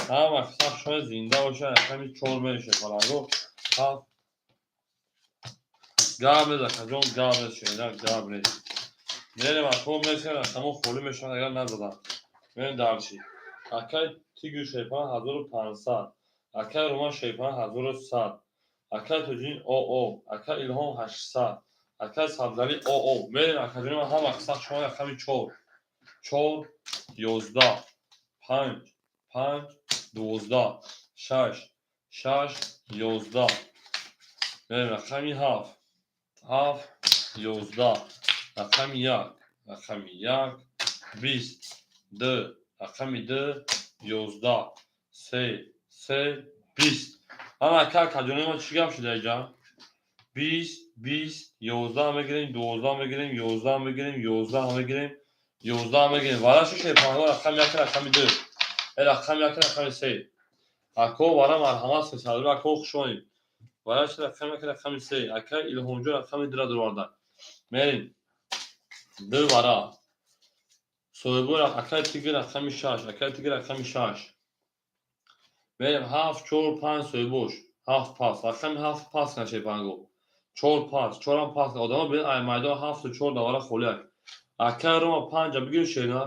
Ҳама қисса шояд, зинда бошад, рақами чор мерем, шерпалангҳо. Ҳафт. Гап нест, акаҷон, гап нест, шеринар, гап нест. Мерем, ако, месем, рақамҳо холӣ мешаванд, агар назадам. Мерем дальше. Акай Тигр шерпаланг 1500. Акай Роман шерпаланг 1100. Акай Тоҷиддин ОО. Акай Илҳом 800. Акай Сабзалӣ ОО. Мерем, акаҷони ман, ҳама қисса шумо. Рақами чор, чор, 11, панҷ, панҷ, 12, шаш, шаш, 11. Мерем, рақами ҳафт, ҳафт, 11, рақами як, рақами як, 20, ду, рақами ду, 11, се, се, 20. Ана, ака, акаҷони ман, чӣ гап шуда иҷа? 20, 20, 11 мегирем, 12 мегирем, 11 мегирем, 11 мегирем, 11 мегирем. Вара шуд, шерпаланго. Рақами як, рақами ду, рақами як, рақами се. Ако, вара, марҳамат, 300 рубли. Ако, хуш омадед. Вара шуд, рақами як, рақами се. Ака Илҳомҷон рақами дура дуроварда. Мерем, ду вара. Соҳибо, акаи Тигр рақами шаш, акаи Тигр рақами шаш. Мерем, ҳафт, чор, панҷ. Соҳибош ҳафт пас, рақами ҳафт пас кан, шерпаланго. Чор пас, чорам пас. Одамо бин, ай майдон ҳафту чор давара холияк. Акаи Рома, панҷа бигирем, шерина.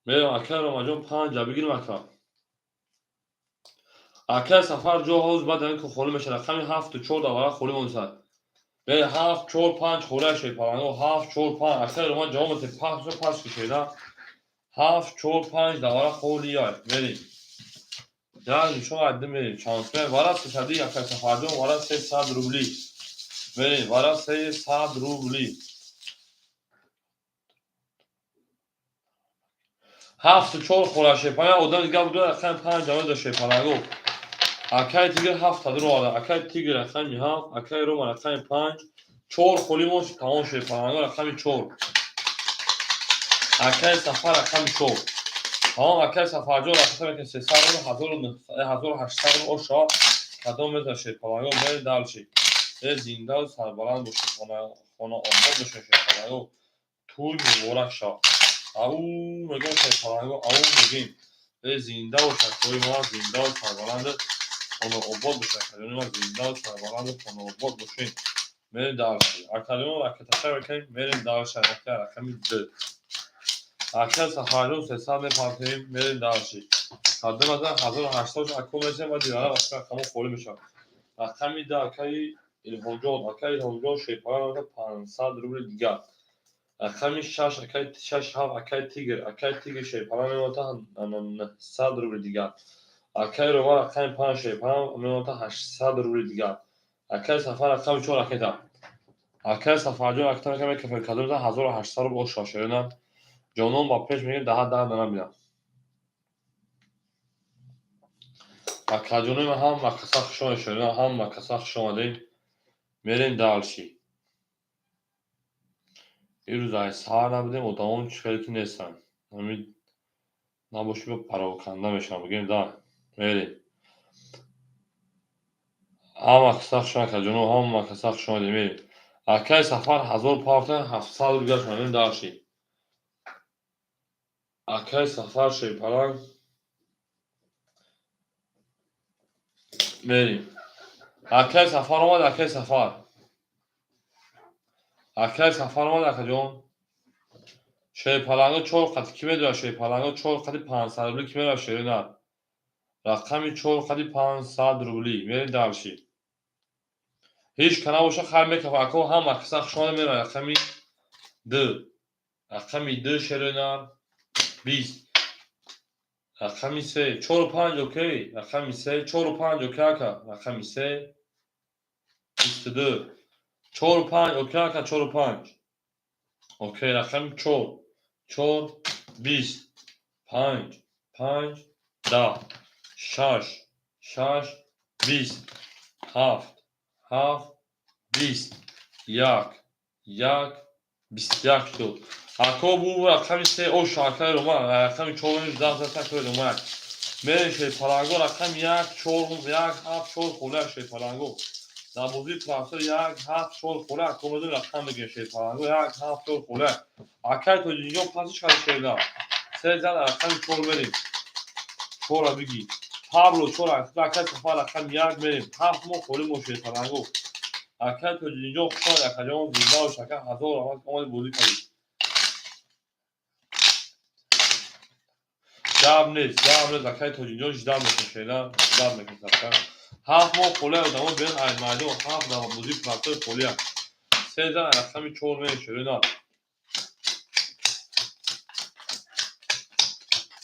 Мерем, акаи Ромаҷон, панҷа бигирем, ака. Акаи Сафар ҷо ҳоз баъд ин холӣ мешавад. Рақами ҳафту чор давара холӣ монисад. Мерем, ҳафт, чор, панҷ холия, шерпаланго. Ҳафт, чор, панҷ. Акаи Рома, ҷавоб метед, пас, пас ки, шерина. Ҳафт, чор, панҷ давара холия. Мерем, як нишон айда мерем, шансмен. Вара сесади, акаи Сафарҷон, вара 300 рубли. Мерем, вара 300 рубли. Ҳафту чор хора, шерпаланг. Одам дига буду, рақами панҷ ҷавоб, шерпаланго. Акаи Тигр ҳафта дуроварда. Акаи Тигр рақами ҳафт, акаи Рома рақами панҷ. Чор холӣ монд, тамом, шерпаланго. Рақами чор, акаи Сафар рақами чор, тамом. Акаи Сафарҷон рақами мекунем 300 рубл, 1800 рубл ошава. Кадом меза, шерпаланго? Мерем дальше. Э, зиндаву сарбаланд бошед, хона обод бошед, шерпаланго. Тӯй муборак шавад. Ау мегӯем, шерпаланго, ау мегӯем. Э, зинда бошад кои ман, зиндаву сарбаланду хонаобод бошад. Акаҷони ман, зиндаву сарбаланду хонаобод бошед. Мерем дальше. Акаҷон, ракеташа мекунем, мерем дальше. Ака, рақами ду, ака Сафарҷон, 300 мепартоем. Мерем дальше. Кадом аза 1800 ако месем, баъд дивара рақамо холӣ мешавад. Рақами ду, акаи Илҳомҷон, акаи Илҳомҷон шерпаланг, 500 рубли дигар. Рақами шаш, акаи шаш, ҳафт, акаи Тигр, акаи Тигр шерпаланг мемонад 900 рубли дигар. Акаи Рома рақами панҷ шерпаланг мемонад 800 рубли дигар. Акаи Сафар рақами чор ракета. Акаи Сафарҷон ракета мекунем, кадом 1800 рубл ошава, шерина. Ҷонон ба пеш мегирем, даҳа даҳ дана бинам. Акаҷонои ман, ҳама каса хуш омадед, шерина, ҳама каса хуш омадед. Мерем дальше. Ирӯз ай саҳар набудем, одамон чӣ хеле ки нестанд. Ҳамин набоши, ба пароканда мешавам, бигем да. Мерем. Ҳама каса хуш омадед, акаҷоно, ҳама каса хуш омадед, мерем. Акаи Сафар 1000 партоя, 700 рубл гашт, мерем дальше. Акаи Сафар шерпаланг. Мерем. Акаи Сафар омад, акаи Сафар. Акаи Сафар омад, акаҷон. Шерпаланго чор қати кӣ медорад? Шерпаланго чор қати 500 рубли кӣ медорад, шерина? Рақами чор қати 500 рубли. Мерем дальше. Ҳеҷ ка набошад, хайр, мекафа. Ако, ҳама каса хуш омадед, меравад. Рақами ду. Рақами ду, шерина, 20. Рақами се, чору панҷ, окей. Рақами се, чору панҷ, окей, ака. Рақами се, 22. Чору панҷ, окей, ака, чору панҷ. Окей, рақами чор. Чор, 20. Панҷ, панҷ, 10. Шаш, шаш, 20. Ҳафт, ҳафт, 20. Як, як, 21 шуд. Ако, бу рақами се ош, акаи Рома, рақами чор даҳ зад, акаи Рома. Мерем, шерпаланго. Рақами як, чор, як, ҳафт, чор холия, шерпаланго. Дар бозии профессор як, ҳафт, чор холия. Ако, медонем, рақам мегирем, шерпаланго. Як, ҳафт, чор холия. Акаи Тоҷиддинҷон пасиш карда, шерда. Се зад, рақами чор мерем. Чора бигӣ. Пабло чор, акаи Сафар рақами як мерем. Ҳафт мо холӣ мо, шерпаланго. Акаи Тоҷиддинҷон, хуш омадед, акаҷон, зинда бош, ака, ҳазор раҳмат, омадед, бозӣ кардед. Гап нест, гап нест, акай Тоҷинҷон ждать мекунем, шена, ждать мекунем сабка. Ҳафт моҳ холия одамо биён ай майдон, ҳафт бозии простой холия. Се зан рақами чор мерем, шерина.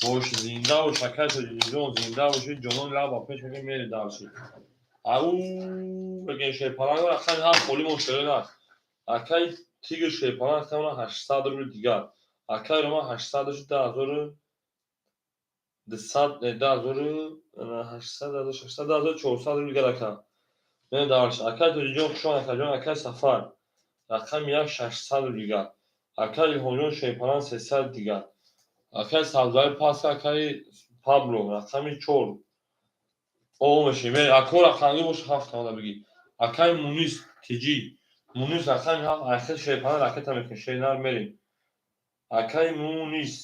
Бош, зинда бош, акай Тоҷинҷон, зинда боши, ҷонон лаб ба пеш мекунем, мерем дальше. Ау, мегем шерпаланг рақами ҳафт холимон, шерина. Акай Тигр шерпаланг рақами 800 рубли дигар. Акай Рома 800 дошт, 2200, 2800, 2600, 2400 рубли дигар ака. Мерем дальше. Акай Тоҷиҷон, хушомад, акаҷон, акай Сафар. Рақами як 600 рубли дигар. Акай Илҳомҷон шерпаланг 300 дигар. Акай Сабзаи паст, акай Пабло, рақами чор. О, мешем. Ако рақамги бош ҳафт тамода бигӣ. Акай Мунис Тиҷи. Мунис рақами ҳафт, айхел шерпаланг ракета мекунем, шернар мерем. Акай Мунис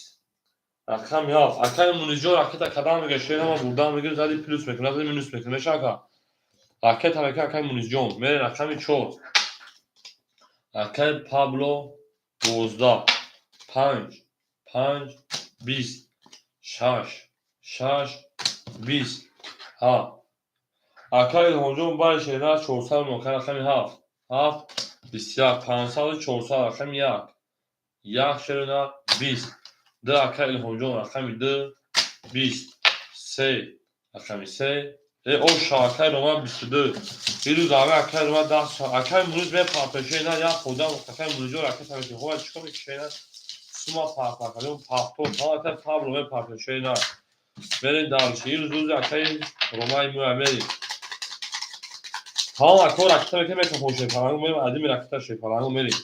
рақами ҳафт. Акай Мунисҷон ракета кадам мега, шернама бурдан мегирем, зади плюс мекунем, зади минус мекунем. Меша ака? Ракета мекунем, акай Мунисҷон. Мерем рақами чор. Акай Пабло 12, панҷ, панҷ, 20, шаш, шаш, 20. Ҳа. Акай Илҳомҷон баъди шернар 400 мон, рақами ҳафт. Ҳафт, 21, 500, 400, рақами як. Як шернар, 20. Ду, акай Илҳомҷон, рақами ду, 20. Се, рақами се. Э, оша, акай Роман 22. Ирӯз ава акай Роман даст. Акай Мунис мепартои шернар, як худам, акай Мунисҷон ракета мекунем. Хоб, чикор мекунӣ шернар? Сума партар кардем, пафтор. Тамом, акай Пабло мепартои шернар. Мерем дальше. Ирӯз рӯзи акай Ромаи мӯя мерем. Тамом, ако ракета мекунем, мекунем шерпалангу мерем, адими ракета шерпалангу мерем.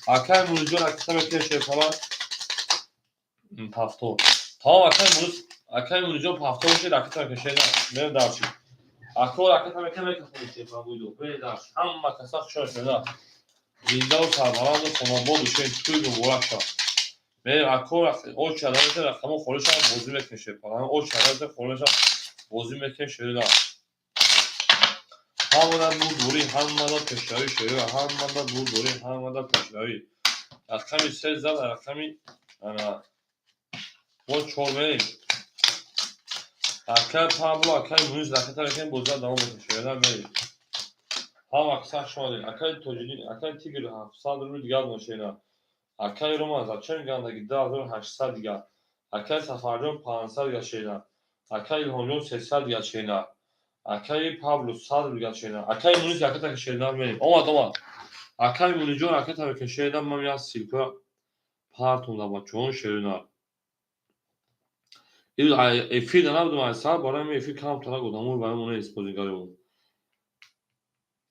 Акай Мунисҷон ракета мекунем шерпаланг. Пафтор. Тамом, акай Мунис, акай Мунисҷон пафтор бошед, ракета мекунем шернар. Мерем дальше. Ако ракета мекунем, мекунем шерпалангу. Мерем дальше. Ҳама каса хушҳол шернар. Зиндаву сарбаланду хонобод бошед, тӯй муборак шавад. Мерем ако очи адамете рақамо холӣ шавад, бозӣ мекунем шерпаланг. Очи адамете холӣ шавад, бозӣ мекунем шернар. Ҳамада бурдборӣ, ҳамада пешравӣ шернар, ҳамада бурдборӣ, ҳамада пешравӣ. Рақами се зад, рақами ана бо чор мерем. Акай Пабло, акай Мунис ракета мекунем, бозиро давом мекунем, шернар мерем. Ҳама каса хуш омадед. Акай Тоҷиддин, акай Тигр 700 рубли дигар дон шернар. Акай Роман зачем гандаги 2800 дигар. Акай Сафарҷон 500 дигар шернар. Акай Илҳомҷон 300 дигар шернар. Акай Пабло 100 рубли дигар шернар. Акай Мунис ракета ки шернар мерем. Омад, омад. Акай Мунисҷон ракета мекунем шернар, ман як ссылка партондам бачаҳон шернар. Ирӯз эфир набудам ай саат, барои ҳамин эфир камтарак одамо барои мо нест бозигаримон.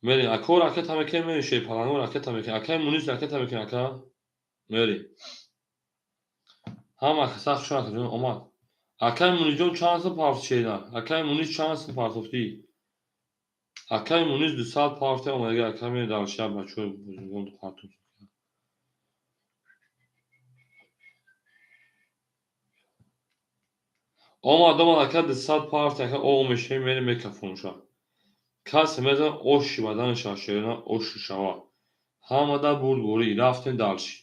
Мерем. Ако ракета мекунем, мерем шерпалангу ракета мекунем. Акай Мунис ракета мекунем, ака. Мерем. Ҳама каса хуш омадед, омад. Акай Мунисҷон чанд сум партофт шернар? Акай Мунис чанд сум партофтӣ? Акай Мунис 200 партофта омадага, акай мерем дальше, бачаҳои бозингон партофт. Омад, омад, ака 200 партофт, ака о мешавем, мерем мекафонша. Касе мезанад оши бадан шава, шернар оши шава. Ҳамада бурдборӣ, рафтем дальше.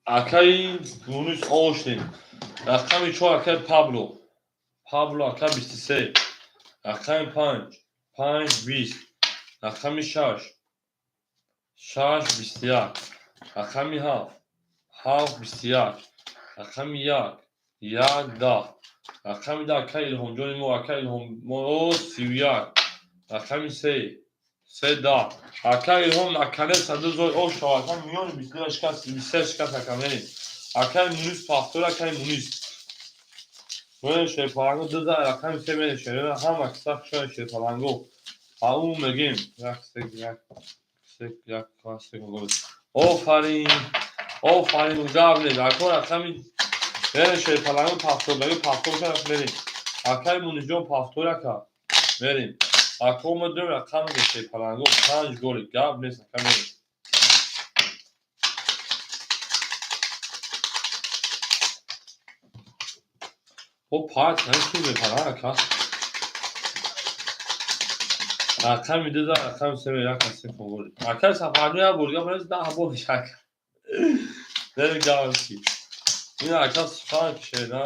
Акаи Мунис оштем. Рақами чор акаи Пабло. Пабло ака 23. Рақами панҷ, панҷ, 20. Рақами шаш, шаш, 21. Рақами ҳафт, ҳафт, 21. Рақами як, як, 10. Рақами 10 акаи Илҳомҷони мо, акаи Илҳом 31. Рақами се, се, 10. Акаи Илҳом наконец-то ду зой ош шава, ака миёни 22 шикаст, 23 шикаст ака мерем. Акаи Мунис пафтор, акаи Мунис. Мерем шерпалангу ду зан рақами се мерем шерпалангу, ҳама киса хушояд шерпалангу. Ау мегем як се як се як се. Офарин, офарин, гап нест. Ако рақами мерем шерпалангу пафтордаги пафтор шава мерем. Акаи Мунисҷон пафтор ака мерем. Ако медонем рақами шерпалангу панҷ голи гап нест ака мерем. Бо пач ҳамин ту мепара, ака. Рақами ду за, рақами се як каси фавори. Ака Сафарҷон як бор гап 10 бор ака. Нери гавси. Ин ака сухан кишеда.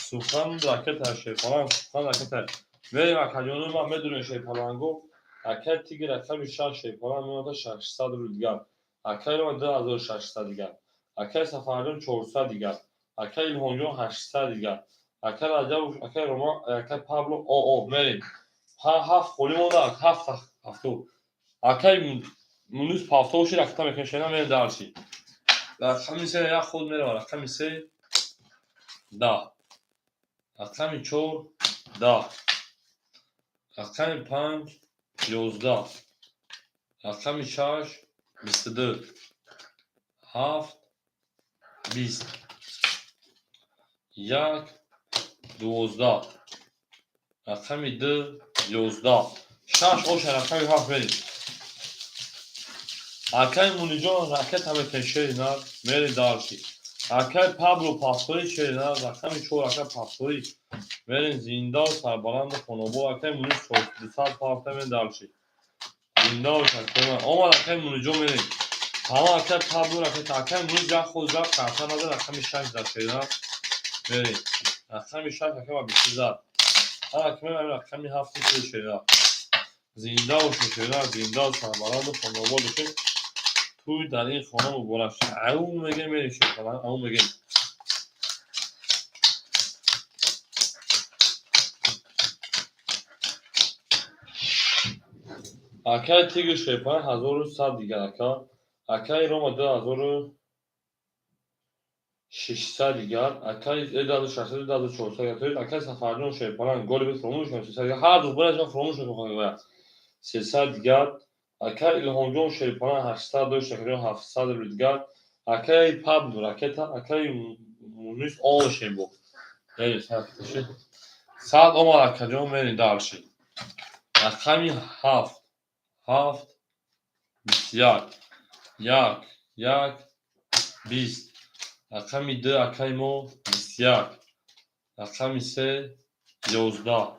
Сухан ракета шерпаланг, сухан ракета. Мерем, акаҷону, ман медонем, шерпаланго. Акай Тиги рақами 6 шерпаланг меода 600 рубл дигар. Акай Рома 2600 дигар. Акай Сафарҷон 400 дигар. Акай Илҳомҷон 800 дигар. Акай Раҷабов, акай Рома, акай Пабло оо мерем. Ҳафт холӣ монда, ҳафт ҳафту. Акай Мунис пафтоши ракета мекунем, шена, мерем дальше. Рақами се як худ мерава, рақами се 10, рақами чор 10, рақами панҷ 11, рақами шаш 22, ҳафт 20, як 12, рақами ду 11, шаш оша, рақами ҳафт мерем. Акай Муниҷон ракета мекунем, шери нар, мерем дальше. Акай Пабло пафтори, шери нар, рақами чор, акай пафтори мерем. Зиндаву сарбаланду хонобод. Акай Мунис 200 пафта, мерем дальше. Зинда бошад. Омад акай Муниҷон, мерем. Ҳама акай Пабло ракета, акай Мунис як худ зад, карта назад, рақами шаш зад, шери нар, мерем. Рақами шаш акай ба 20 зад. Ҳама ки мерем, рақами ҳафти ту, шери нар. Зинда бошед, шери нар, зиндаву сарбаланду хонобод бошед. Тӯй дар ин хона муборак. Ау мегем, мерем, шерпаланг, ау мегем. Акай Тигр шерпаланг 1100 дигар, ака. Акай Рома 2600 дигар. Акай 2600, 2400 дигар. Акай Сафарҷон шерпаланг голи бит фуромӯш кунем, 300 дигар. Ҳар ду бояд фуромӯш кунем, 300 дигар. Акай Илҳомҷон шерпаланг 800 дошт, акаҷон, 700 рубл дигар. Акай Пабло ракета, акай Мунис ошем бо. Сад омад, акаҷон, мерем дальше. Рақами ҳафт, ҳафт, 21, як, як, 20. Рақами ду акаи мо 21. Рақами се 11.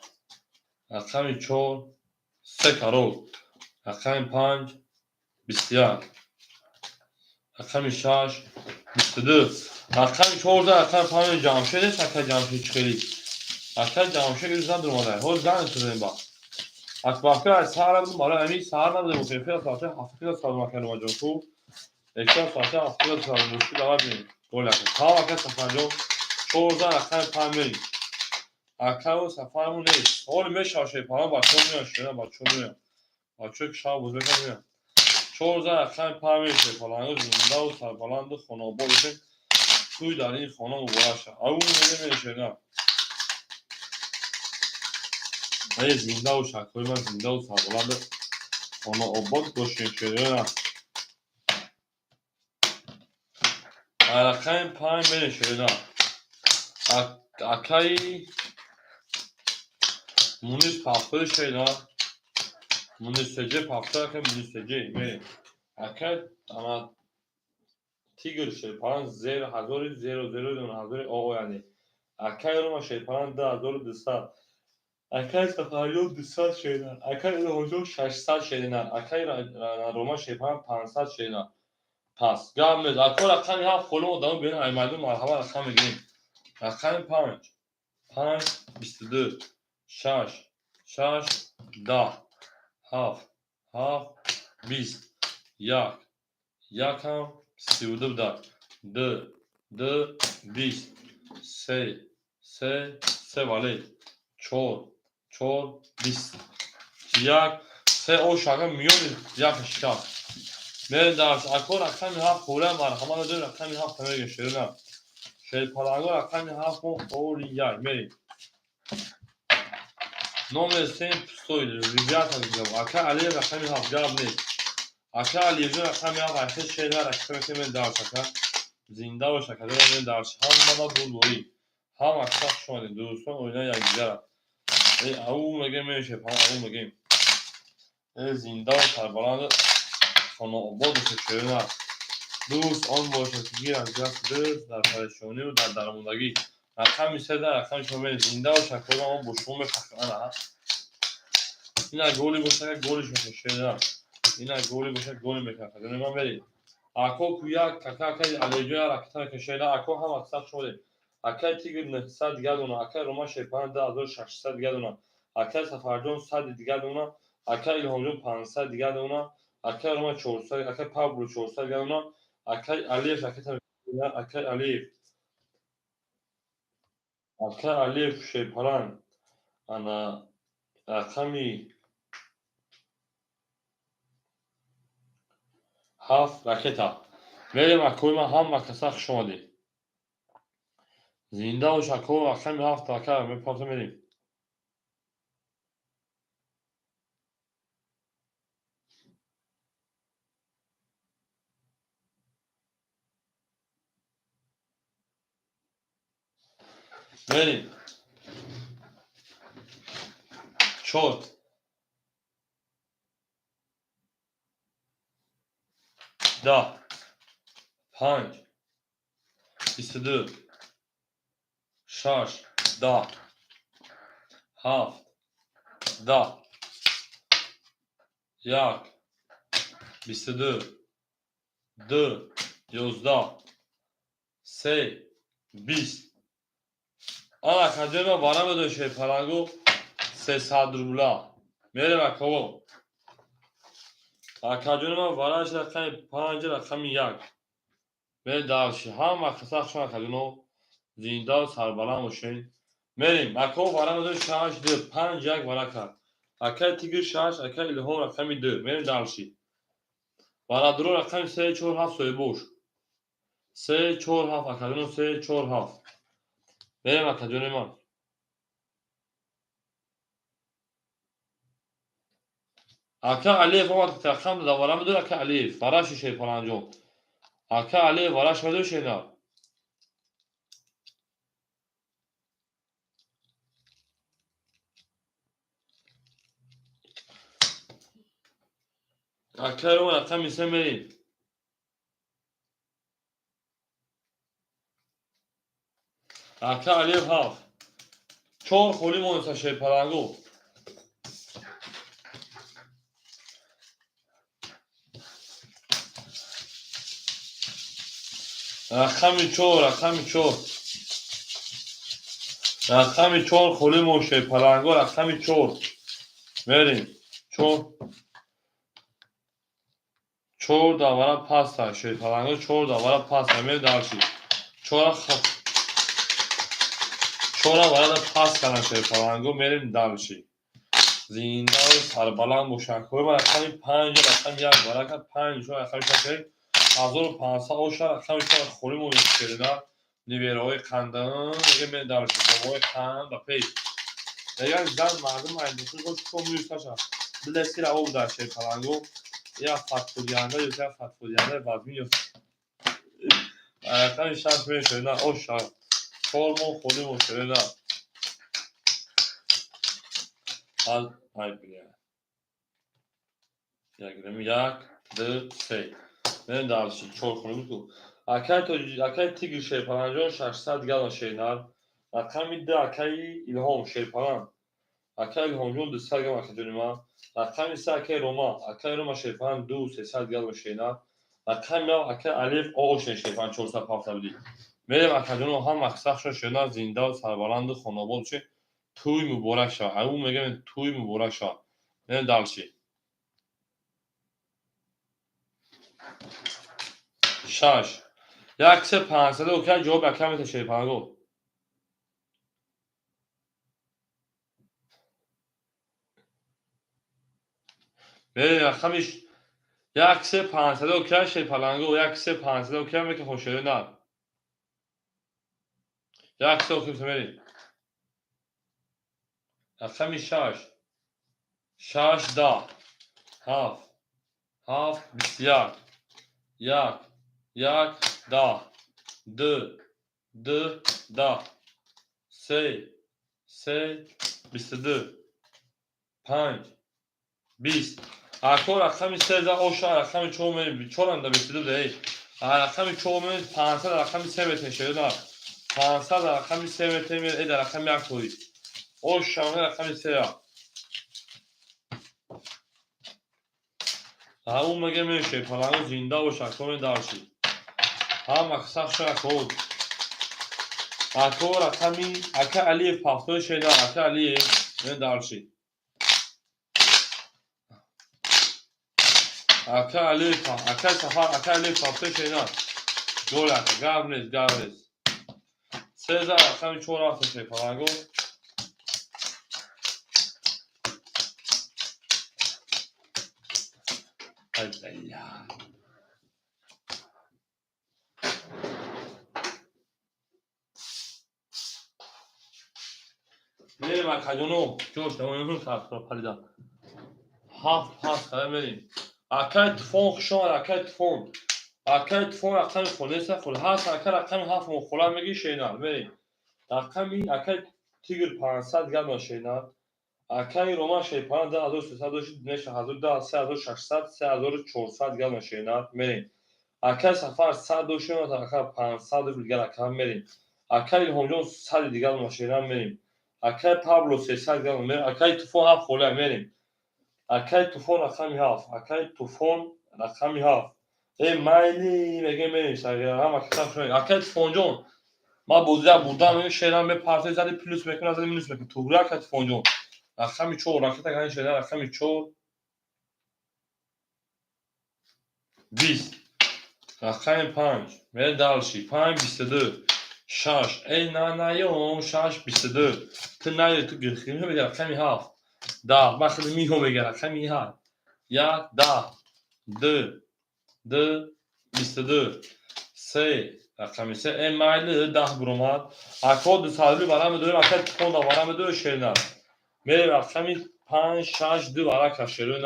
Рақами чор се карол. Рақами панҷ 21. Рақами шаш 22. Рақами чорда, рақами панҷ Ҷамшед нест, акай Ҷамшед чӣ хелӣ? Акай Ҷамшед ирӯз надуромада. Ҳоз занг задем ба. Акбарка аз саҳар набудем, барои ҳамин саҳар набудем, эфир соати ҳафтида садум, акай Ромаҷон, ку? Эфир соати ҳафтида садум, мушкил давай бинем. Гол ака. Салом, акай Сафарҷон. 14, рақами панҷ мерем. Акаю Сафармон нест. Ҳоли мешава, шерпалан, бачаҳо меоянд, шера, бачаҳо меоянд. Бачаҳо ки шаб боз мекунанд, меоянд. 14, рақами панҷ мерем, шерпаланго, зиндаву сарбаланду хонобод бошед. Тӯй дар ин хона муборак шавад. Ау мегем, мерем, шера. Эй, зиндаву шакҳои ман, зиндаву сарбаланду хонаобод бошед, шера. Рақами панҷ мерем, шера. Акаи Мунис пафтори, шера. Мунис Теҷе пафтор, акаи Мунис Теҷе мерем. Акай ана Тигр шерпаланг зеро ҳазори зеро зеро ҳазори оо, яъне. Акай Рома шерпаланг 2200. Акай Сафарҷон 200 шерина. Акай Илҳомҷон 600 шерина. Акай Рома шерпаланг 500 шерина. Пас гап нест. Ако рақами ҳафт холӣ одамо биён, ай майдон марҳамат, рақам мегирем. Рақами панҷ, панҷ, 22, шаш, шаш, 10, ҳафт, ҳафт, 20, як, якам 32 буда, ду, ду, 20, се, се, се вале, чор, чор, 21, се ошага миёни як шикаст. Мерем дарс. Ако рақами ҳафт холиам, марҳамат додем, рақами ҳафта мегем, шерина. Шерпаланго, рақами ҳафт мо холи як мерем. Номер семь пустой, ребята. Ака Алиев рақами ҳафт, гап нест. Ака Алиевҷон рақами ҳафт, айхел шерина ракета мекунем дарс, ака. Зинда бош, ака, мерем дарс. Ҳамама бурдборӣ. Ҳам акса хуш омадед, дӯстон, оинаи якдигара. Э, ау мегем, мерем, шерпаланг, ау мегем. Э, зиндаву сарбаланду хонаобод бошед, шерина. Дӯст он бошад, ки гирад даст дӯст дар парешониву дар дармондагӣ. Рақами се да рақами чор мерем. Зинда бош, акои ман, бо шумо мефахрам. Ина голи боша, голиш мекунад, шерина. Ина голи боша, голи мекунад. Акаҷони ман, мерем. Ако ку як кака, акаи Алиҷон, як ракета мекунад, шерина. Ако, ҳама сад шумодем. Акаи Тигр 900 дига дона, акаи Рома Шерпан 2600 дига дона, акаи Сафарҷон 100 дига дона, акаи Илҳомҷон 500 дига дона, акаи Рома 400, акаи Пабло 400 дига дона, акаи Алиев ракета, акаи Алиев, акаи Алиев Шерпаран, ана рақами 7 ракета. Мерем, акои ман, ҳама каса хуш омадед. Зинда бош, ако. Рақами 7 ака мепарта, мерем. Мерем. Чор, 10, 5, 22, 6, 10, 7, 10, 1, 22, 2, 11, 3, 20. Ана, акаҷои ман, вара медои шерпалангу 300 рубла. Мерем, аково. Акаҷони ман, вараш рақами 5, рақами 1. Мерем дальше. Ҳама каса хушон, акаҷоно, зиндаву сарбаланд бошед. Мерем, ако. Вара медои 6, 2, 5, 1 вара кард. Акаи Тигр 6, акаи Илҳом рақами 2. Мерем дальше. Варадуро рақами 3, 4, 7 соҳибош. 3, 4, 7, акаҷоно, 3, 4, 7. Мерем, акаҷони ман. Ака Алиев омад, рақам да вара медои, ака Алиев. Вараши, Шерпаланҷон. Ака Алиев вараш медои, шена. Акаи Рома рақами 3, мерем. Ака Алиев 7. Чор холӣ монеста, шерпалангу. Рақами 4, рақами 4. Рақами 4 холӣ мон, шерпалангу, рақами 4. Мерем. 4. 4 давара паста, шерпалангу, 4 давара паста. Мерем дальше. Чора чора варада пас кардан, шерпалангу, мерем дальше. Зиндаву сарбаланд бошанд. Акои ман, рақами 5, рақами 1 вара кард, 5 рақами 6, 1500 оша, рақами 4 холӣ монест, шерина. Невераҳои қандан, мегӯям, мерем дальше. Бобои қанд ба пеш. Мегӯянд, зан мардум айдохи бош ко мӯй саша. Билески ра об дар, шерпалангу. Як фатводиҳанда ё як фатводиҳандаи вазмин ё рақами 6 мерем, шерина, оша. 4 моҳ холӣ мон, шерина. Ай бля. Як, як, ду, се. Мерем дальше. Чор холӣ буд. Акаи тоҷ, акаи Тигр Шерпаланҷон 600 галлон, шернар. Рақами 2, акаи Илҳом Шерпалан. Акаи Илҳомҷон 200 грамм, акаҷони ман. Рақами 3, акаи Рома. Акаи Рома Шерпалан 2 300 галлон, шернар. Рақами 7, акаи Алиев Оошен Шерпалан 400 будӣ. Мерем, акаҷоно, ҳама сахшон, шернар, зиндаву сарбаланду хонобод бошед. Тӯй муборак шавад. Аю мегӯям, тӯй муборак шавад. Мерем дальше. 6. Як се 500 окей, ҷавоб ака мета, шерпаланго. Мерем, рақами 1, 3, 500 окей, шерпаланго, 1, 3, 500 окей мека, хошерина. 1, 3 окей, мерем. Рақами 6. 6, 10. 7. 7, 21. 1. 1, 10. 2. 2, 10. 3. 3, 22. 5. 20. Ако рақами 3 за оша, рақами 4 мерем. Чоранда 22 да эй. Рақами 4 мерем, 500, рақами 3 метен, шерина. 500 дар рақами се метем, э, дар рақами як тои. Ош шавна рақами сея. Ҳамун меге меше, паланго зинда бош, акоме дарши. Ҳама сах шакод. Ако рақами ака Алиев пафтои шеда, ака Алиев ме дарши. Ака Алиев, ака Сафар, ака Алиев пафтои шеда. Гол ака, гап нест, гап нест. Сезар рақами чор рафта паланго. Ай бля. Мерем, акаҷоно, ҷош давоён парида. Ҳафт пас қада мерем. Акай Туфон хуш омад, акай Туфон. Акай Туфон рақами хонеса хул ҳаст, ака рақами ҳафт мохола меги шейнар мерем. Рақами акай Тигр 500 гап шейнар. Акай Роман шейпана 2300 дошт, меша 3600, 3400 гап шейнар мерем. Акай Сафар 100 дошт, ака 500 рубл дигар ака мерем. Акай Илҳомҷон 100 дигар шейнар мерем. Акай Пабло 300 гап мерем. Акай Туфон ҳафт хола мерем. Акай Туфон рақами ҳафт. Акай Туфон рақами ҳафт. Э, майли меге мерем сагира ҳама касам шуд. Акай Туфонҷон, ман бозия бурдам, шерам мепартои зади плюс мекунад, зади минус мекунад. Туғри акай Туфонҷон. Рақами чор, ракета гани шеда, рақами чор. 20. Рақами панҷ. Мере дальше. Панҷ 22. Шаш. Эй, на наём, шаш 22. Ту наё, ту гирхи мега рақами ҳафт. Даҳ. Ман худи миҳо мега рақами ҳафт. Як, даҳ. Ду. Ду, 22. Се. Рақами се. Э, майли, даҳ буромад. Ако дусадруи вара медорем, ака Туфон да вара медорем шернар. Мерем рақами панҷ, шаш, ду варака шерӯ.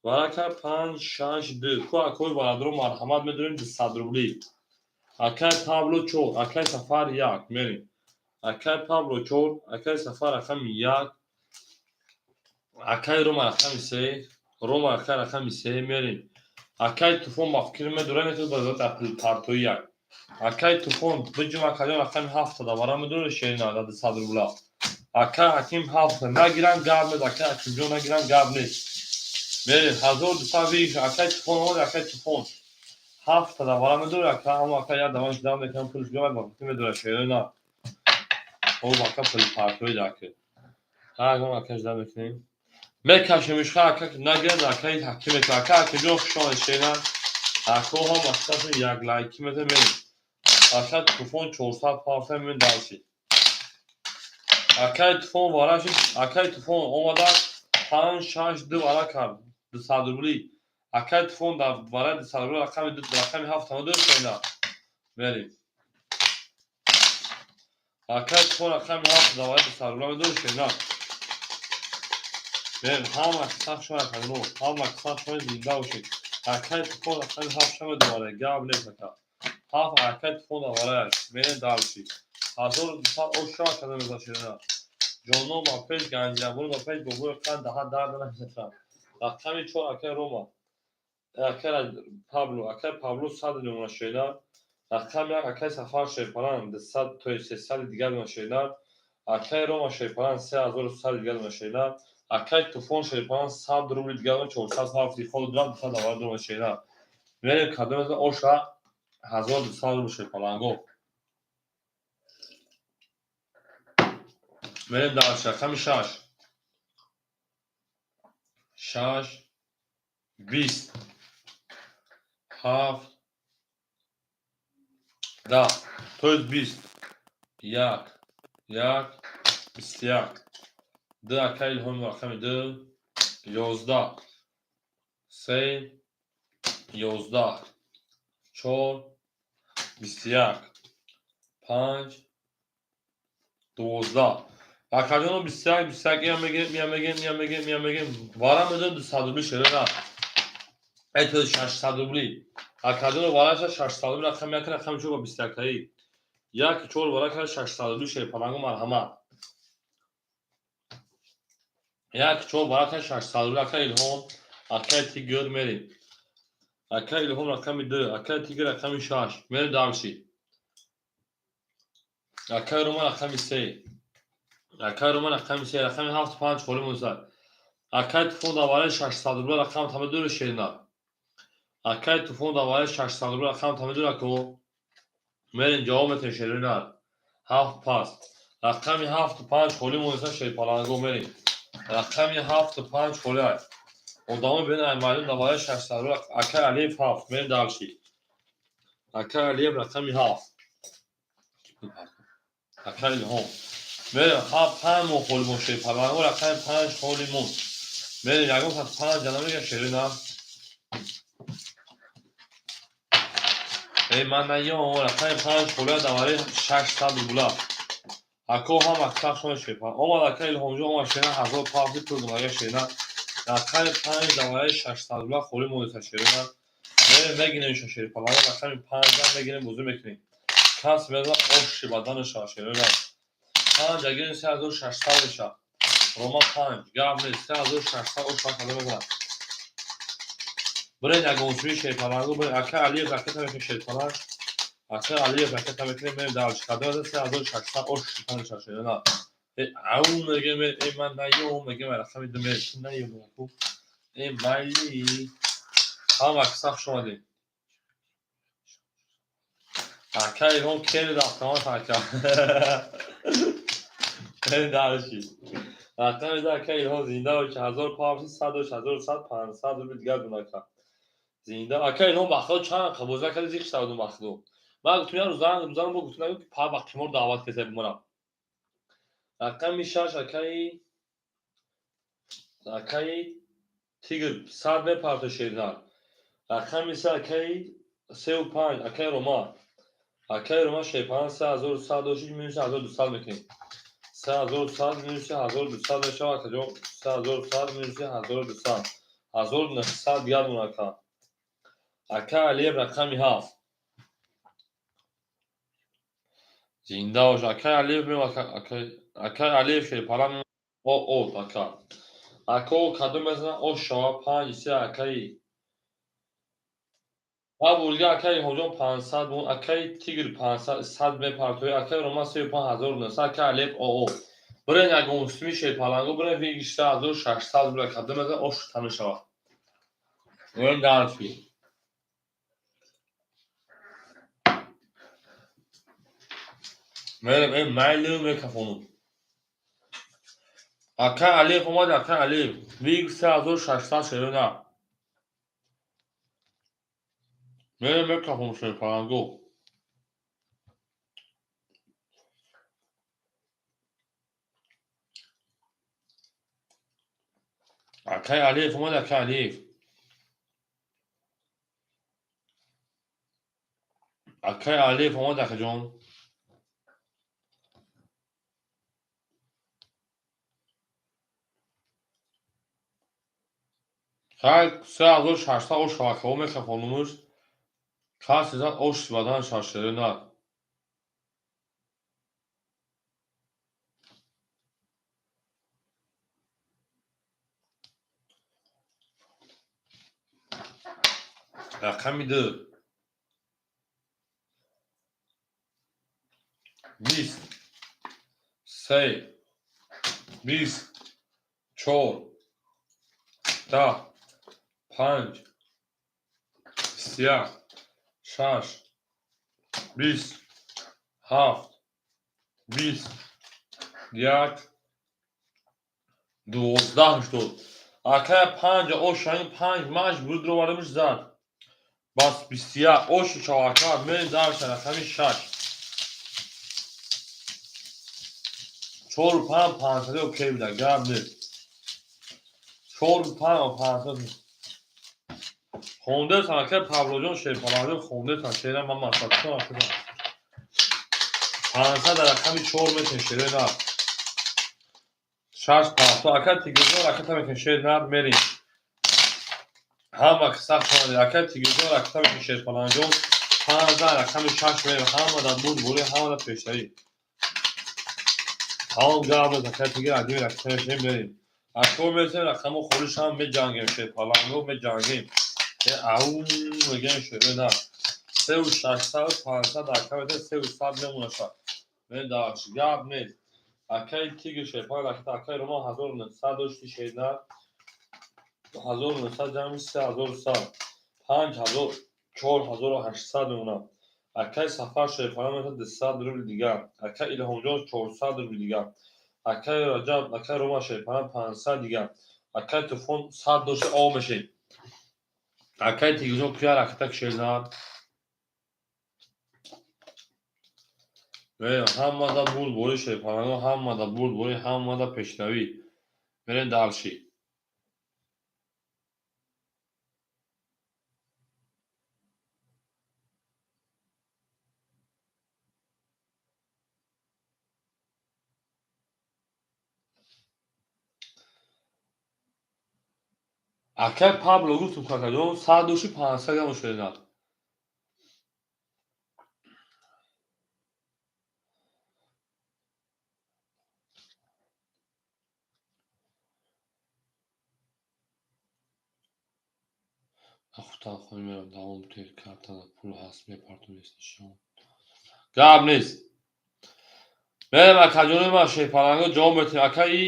Варака панҷ, шаш, ду. Ку акои варадро марҳамат медорем 200 рубли. Акай Пабло чор, акай Сафар як. Мерем. Акай Пабло чор, акай Сафар рақами як. Акай Рома рақами се, Рома акай рақами се мерем. Акай Туфон ба фикр медорем, метавонад ба зоти партои як. Акай Туфон биҷум акаҷон рақами ҳафта да вара медорем шерина да 200 рубла. Акай Ҳаким ҳафта нагирам гап нест, акай Ҳакимҷон нагирам гап нест. Мерем 1200 виш, акай Туфон омад, акай Туфон. Ҳафта да вара медорем, ака ҳамо ака як даван шидам мекунам пулш биёмад ба фикр медорем шерина. Хоб ака пул партои даки. Ҳар ака жда мекунем. Мекашемиш ха ака нагирад акай Ҳаким мекунад. Ака Ҳакимҷон хуш омадед шерина. Акоҳо мақсадшон як лайки метавонем мерем. Ака Туфон 400 парта мерем дальше. Акай Туфон вара шид, акай Туфон омада панҷ, шаш, ду вара кард. 200 рубли. Акай Туфон дар вараи 200 рубли рақами ду, рақами ҳафт ҳама дуруст шуда. Мерем. Акай Туфон рақами ҳафт дар вараи 200 рубли дуруст шуда. Мерем, ҳама сах шояд ҳамино, ҳама сах шояд зинда бошед. Акай Туфон рақами ҳафт шава дувара, гап нест ака. Ҳафт акай Туфон дар варааш. Мерем дальше. 1200 ош шава када меза шуда. Ҷонон ба пеш, ганҷинабон ба пеш, бобои қанд даҳа дард намезанад. Рақами чор акай Рома. Акай Пабло, акай Пабло 100 лимона шуда. Рақами як акай Сафар Шерпаран 200 то 300 дигар лимона шуда. Акай Рома Шерпаран 3100 дигар лимона шуда. Акай Туфон Шерпаран 100 рубли дигар лимона 400 ҳафт хол дурам 200 давар лимона шуда. Мерем кадом оша 1200 рубл шерпаланго. Мерем дальше. Рақами шаш. Шаш, 20, ҳафт, 10, то есть 20. Як, як, 21. Ду акай Илҳом рақами ду, 11, се, 11, чор, 21, панҷ, 12. Акаҷоно 21, 21 иам мегирем, иам мегирем, иам мегирем, иам мегирем. Вара медорем 200 рубли шерена. Э, то 600 рубли. Акаҷоно вараша 600 рубли рақами як рақами чор ба 21-таи. Як чор вара кард 600 рубли шерпалангу марҳамат. Як чор вара кард 600 рубли акай Илҳом, акай Тигр мерем. Акай Илҳом рақами ду, акай Тигр рақами шаш. Мерем дальше. Акай Роман рақами се. Акай Роман рақами се, рақами ҳафту панҷ холӣ монисад. Акай Туфон давараи 600 рубла рақам тамидури шерина. Акай Туфон давараи 600 рубла рақам тамидур ако. Мерем ҷавоб метем шерина. Ҳафт пас. Рақами ҳафту панҷ холӣ монисад шерпаланго мерем. Рақами ҳафту панҷ холӣ ай. Одамо бин ай майдон давараи 600 рубла акай Алиев ҳафт. Мерем дальше. Акай Алиев рақами ҳафт. Акай Илҳом. Мерем ҳафт панҷ мон холӣ мон шерпаланго рақами панҷ холӣ мон. Мерем ягон кас панҷ намега шерина. Эй ман наём рақами панҷ холӣ давараи 600 рубла. Ако ҳам аксар шумо шерпаланг. Омад акай Илҳомҷон омад шерина ҳазор павзи пул донага шерина. Рақами панҷ давараи 600 рубла холӣ мониса шерина. Мерем мегирем ша шерпаланг рақами панҷам мегирем бозӣ мекунем. Кас мезанад оши баданаша шерина. Панҷ агирем 3600 меша. Рома панҷ гап нест 3600 ош када мезанад. Бирен ягонсуи шерпалангу бирен акай Алиев ракета мекунем шерпаланг. Акай Алиев ракета мекунем мерем дальше. Када мезанад 3600 ош шитанаша шерина. Э ау мегем э ман наём мегем рақами ду мерем ту наём э майли. Ҳама сахт шумадем. Акай Илҳом кели рафтамат ака. Мерем дальше. Рақами ду акай Илҳом зинда боша ҳазор павзи сад дош ҳазору сад панҷсад рубли дигар дунака. Зинда акай Илҳом ба худо чанд бозӣ накарди зиқ шуда ба худо. Ман гуфтам як рӯз занг бизанам бо гуфтам нагӯ ки па ба қимор даъват кардем бимонам. Рақами шаш акаи Тигр сад мепарто шеринар. Рақами се акаи сеу панҷ акаи Рома. Акаи Рома шерпаланг 3100 дошт минуси 1200 мекунем. 3100 минуси 1200 мешавад акаҷон. 3100 минуси 1200. 1900 дигар мон ака. Акай Алиев рақами ҳафт. Зинда бош акай Алиев меом акай Алиев шерпаланг о о ака. Ако кадом мезанад ош шава панҷ се акаи Бурга акай Илҳомҷон 500 мон акай Тигр 500 сад мепартои акай Рома сею панҷ ҳазору нӯҳсад акай Алиев оо. Бирен ягонсуми шерпаланго бирен виги 3600 рубла кадом мезанад ош шута мешавад. Мерем дальше. Мерем э майли мекафонум. Акай Алиев омад акай Алиев. Виг 3600 шерина. Мерем мекафонум шерпаланго. Акай Алиев омад акай Алиев. Акай Алиев омад акаҷон. Хай 3600 ош шавакаҳо мекафонумуш. Касе зад ош баданаша шерина. Рақами ду. Бист. Се. Бист. Чор. Даҳ. Панҷ. 21. Шаш. Бист. Ҳафт. Бист. Як. 12 шуд. Акая панҷ ош ҳамин панҷ маҷбур дуровардамуш зад. Бас 21 ошу шавака мерем дальше рақами шаш. Чору панҷ панҷсади окей буда гап нест. Чору панҷ панҷсад. Хондесам акай Павлоҷон шерпаланҷон хондесам шерам ман масъалатон акай. 500 дар рақами чор метем шерои нар. Шаш пафто акай Тигрҷон ракета мекунем шер нар мерем. Ҳама сахт шомадед. Акай Тигрҷон ракета мекунем шерпаланҷон. 5 рақами шаш мерем. Ҳама дар бурд бурӣ, ҳама дар пешравӣ. Ҳамон гап нест акай Тигр адими ракета мекунем мерем. Ако метем рақамо холиш ҳам меҷангем шерпаланго меҷангем. Э ау мегем шерои нар. Сеу шашсаду панҷсад ака метем сеу сад мемонаша. Дальше. Гап нест. Акаи Тигр шерпаланг ракета, акаи Роман 1900 дошти шернар. 1900 ҷамъи 3100. 5000 4800 мемонад. Акаи Сафар шерпаланг мешавад 200 рубли дигар. Акаи Илҳомҷон 400 рубли дигар. Акаи Раҷаб, акаи Роман шерпаланг 500 дигар. Акаи Тӯфон 100 дошти об мешед. Акаи Тигрҷон куя ракета шернар. Ҳамада бурдборӣ шерпалангҳо, ҳамада бурдборӣ, ҳамада пешравӣ. Мерем дальше. Акаи Пабло гуфтум, какаҷон, 100 дошти 500 грамм шернар. Хутан хонӣ мерам, давом тел картада пул ҳаст, мепартом нишон. Гап нест. Мерем акаҷони ман шерпалангҳо ҷавоб метиҳем. Акаи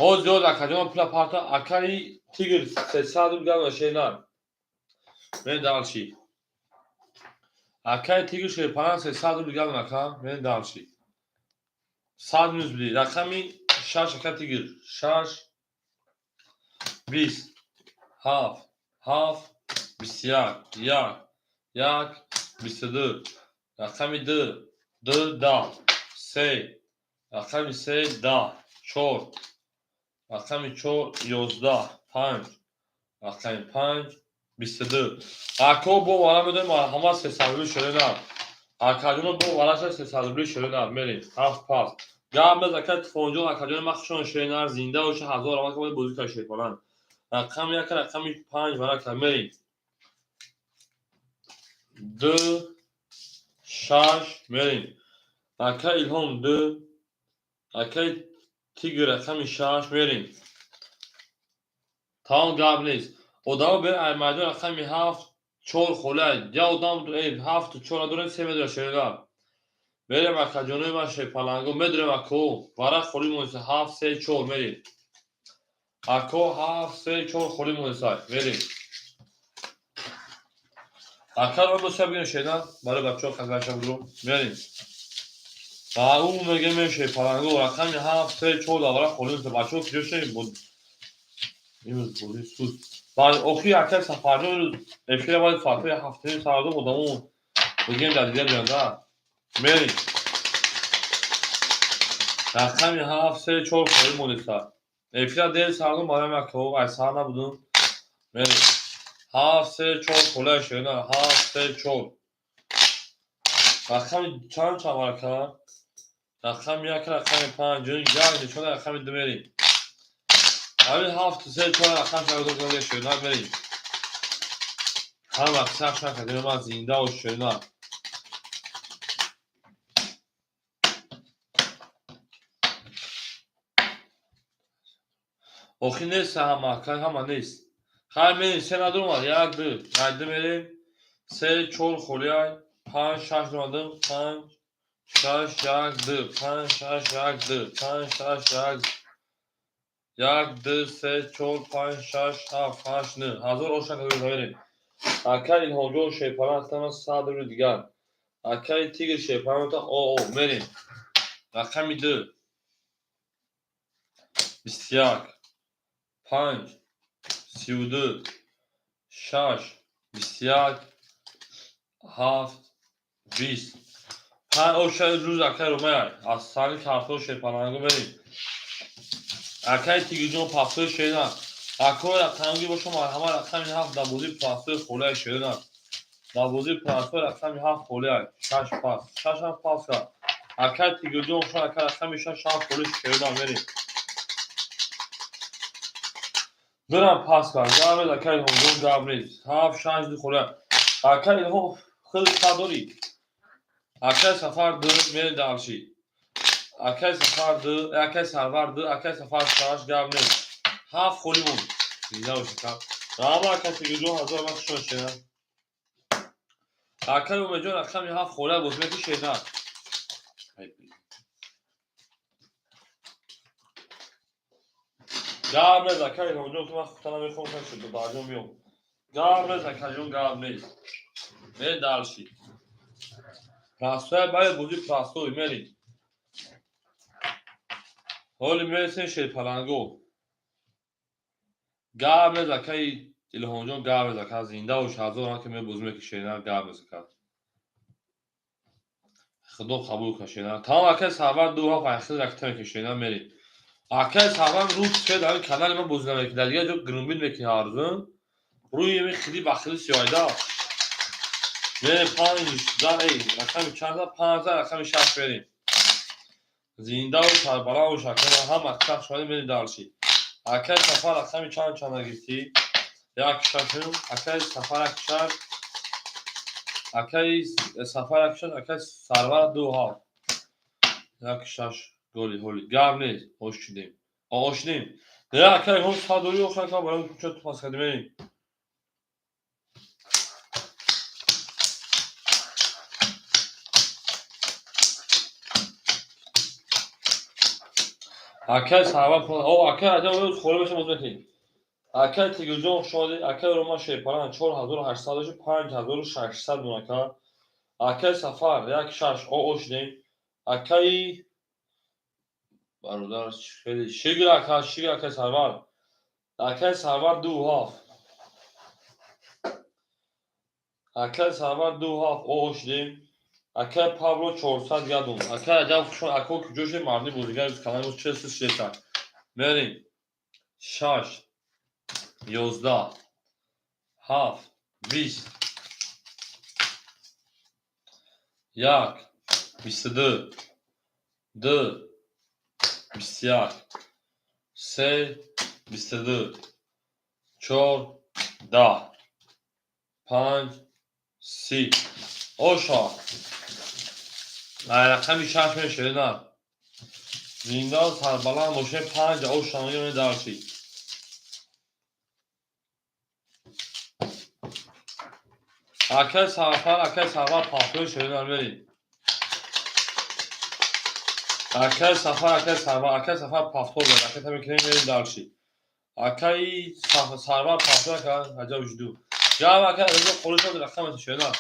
ҳоз зиёд акаҷон пула парта, акаи Тигр 300 рубл гап шернар. Мерем дальше. Акаи Тигр шерпаланг 300 рубл гап ака, мерем дальше. 100 минус биди. Рақами 6 акаи Тигр. 6 20 7 7 21 1 1 22 рақами 2 2 10 3 рақами 3 10 4 рақами 4 11 5 рақами 5 22. Ако бо вара медонем, ҳама 300 рубли шерена. Акаҷоно бо вараша 300 рубли шерена. Мерем. 7 пас. Гап мез акай Тӯфонҷон, акаҷони ман хушон шерена, зинда боша, ҳазор рамат кабоди бозӣ кар шерпаланг. Рақами 1 рақами 5 варака мерем. 2 6 мерем. Акай Илҳом 2, акай Тигр рақами 6 мерем. Тамом, гап нест. Одамо бер ай майдон рақами 7 4 холай. Я одам 7 4 дорем, 3 медора шерена. Мерем акаҷонои ман шерпаланго, медорем ако. Варақ холӣ монеса 7 3 4 мерем. Ако 7 3 4 холӣ монеса мерем. Ака ро боша бигем шерена, барои бачаҳо казаша буру мерем. Ва ӯ мегем шерпаланго рақами 7 3 4 да варақ холӣ монеса бачаҳо куҷо шудем? Имрӯз бозӣ суд. Баъд охири акаи Сафарҷон имрӯз эфира баъди соатҳои 7:30 сардум одамо бигем дар дигар ҷанда. Мерем. Рақами 7 3 4 холӣ монеса. Эфира дер сардум барои ака, ай сар набудум. Мерем. 7 3 4 холӣ шерена, 7 3 4. Рақами чанд чанд варака? Рақами 1 рақами 5 1 нишона рақами 2 мерем. Ҳамин 7 3 4 рақам шагирдон шерена мерем. Ҳар вақт сахт шакадем ман зинда бош шерена. Охи нест ҳама, акай ҳама нест. Хайр мерем, се надорум, 1 2, 1 2 мерем. 3 4 холӣ ай, 5 6 дорам, 5 6 1 2, 5 6 1 2, 5 6 1 1 2 3 4 5 6 7 8 9. Ҳазор оша мерем. Акай Илҳомҷон шерпаланг ҳастам 100 рубли дигар. Акай Тигр шерпаланг о о мерем. Рақами 2 21 5 32 6 21 7 20 5 оша рӯз акай Ромай аз сани картҳо шерпаланго мерем. Акай Тигрҷон пастҳои шерена. Акои рақамгӣ боша марҳамат рақами 7 дар бозии пастҳои холиай шерена. Дар бозии пастҳои рақами 7 холиай 6 пас 6 ҳам пас кард. Акай Тигрҷон шо акай рақами 6 ҳам холи шерена мерем. Дурам пас кард. Гап нест акай Илҳомҷон, гап нест. 7 6 2 холиай. Акай Илҳом хеле сад дорӣ. Акай Сафар 2 мерем дальше. Акай Сафар 2, акай Сарвар 2, акай Сафар 6 гап нест. 7 холӣ монд. Зинда бошед. Раҳмат акай Тигрҷон, ҳазор ман хушон шена. Акай Умедҷон рақами 7 холия боз мекушед на. Гап нест, ака Илҳомҷон, ки ман худта намехоҳам, шуд баъҷон биём. Гап нест, акаҷон, гап нест. Мерем дальше. Простой, бале, бозӣ простой, мерем. Ҳоли мересем шерпаланго. Гап нест, акаи Илҳомҷон, гап нест, ака, зинда бош, ҳазор ки мебозӣ мекишена, гап нест, ака. Худо қабул кунад, шена. Тамом, акаи Сарвар 2-7 айхил ракта мекишена, мерем. Акаи Сарвар рӯз шед, ҳамин канали ман бозӣ намекунад, дар дигар ҷо грумбин мекунӣ ҳар рӯз. Рӯи ҳамин хили ба хили сиёҳида. Мерем 5 да, эй, рақами чанд, 5, рақами 6 мерем. Зинда бош, сарбаланд бош, ака, ҳама қисм шуд, мерем дальше. Акаи Сафар рақами чанд чанд гирифтӣ? 1-6, акаи Сафар 1-6, акаи Сафар 1-6, акаи Сарвар 2-7. 1-6 голи ҳоли. Гап нест, ош шудем. Ошдем. Не, акаи ҳол садори охир ака барои куча тупас кардем, мерем. Акаи Сарвар, о, акаи Раҷаб рӯз холӣ беша боз мекунем. Акаи Тигирҷон шоди, акаи Рома Шерпалан 4800, 5600 дон ака. Акаи Сафар 1-6 о ошдем. Акаи бародар хеле шигр ака, шигр акаи Сарвар. Акаи Сарвар 2-7. Акаи Сарвар 2-7 о ошдем. Акаи Павло 400 гадон. Акаи Раҷаб хушон, ако куҷо шед, марди бозигар канали мо чест шеста. Мерем. 6 11 7 20 1 22 2 21 3 22 4 10 5 30. Оша. Рақами 6 мешавад, на. Зинда сарбаланд бошед, 5 оша мегирем дальше. Акаи Сафар, акаи Сарвар пафтои шерина мерем. Акаи Сафар, акаи Сарвар, акаи Сафар пафтор дорад. Акаи та мекунем, мерем дальше. Акаи Сарвар пафтор, ака аҷаб жду. Ҷавоб акаи Раҷаб холӣ шуд, рақами шерина.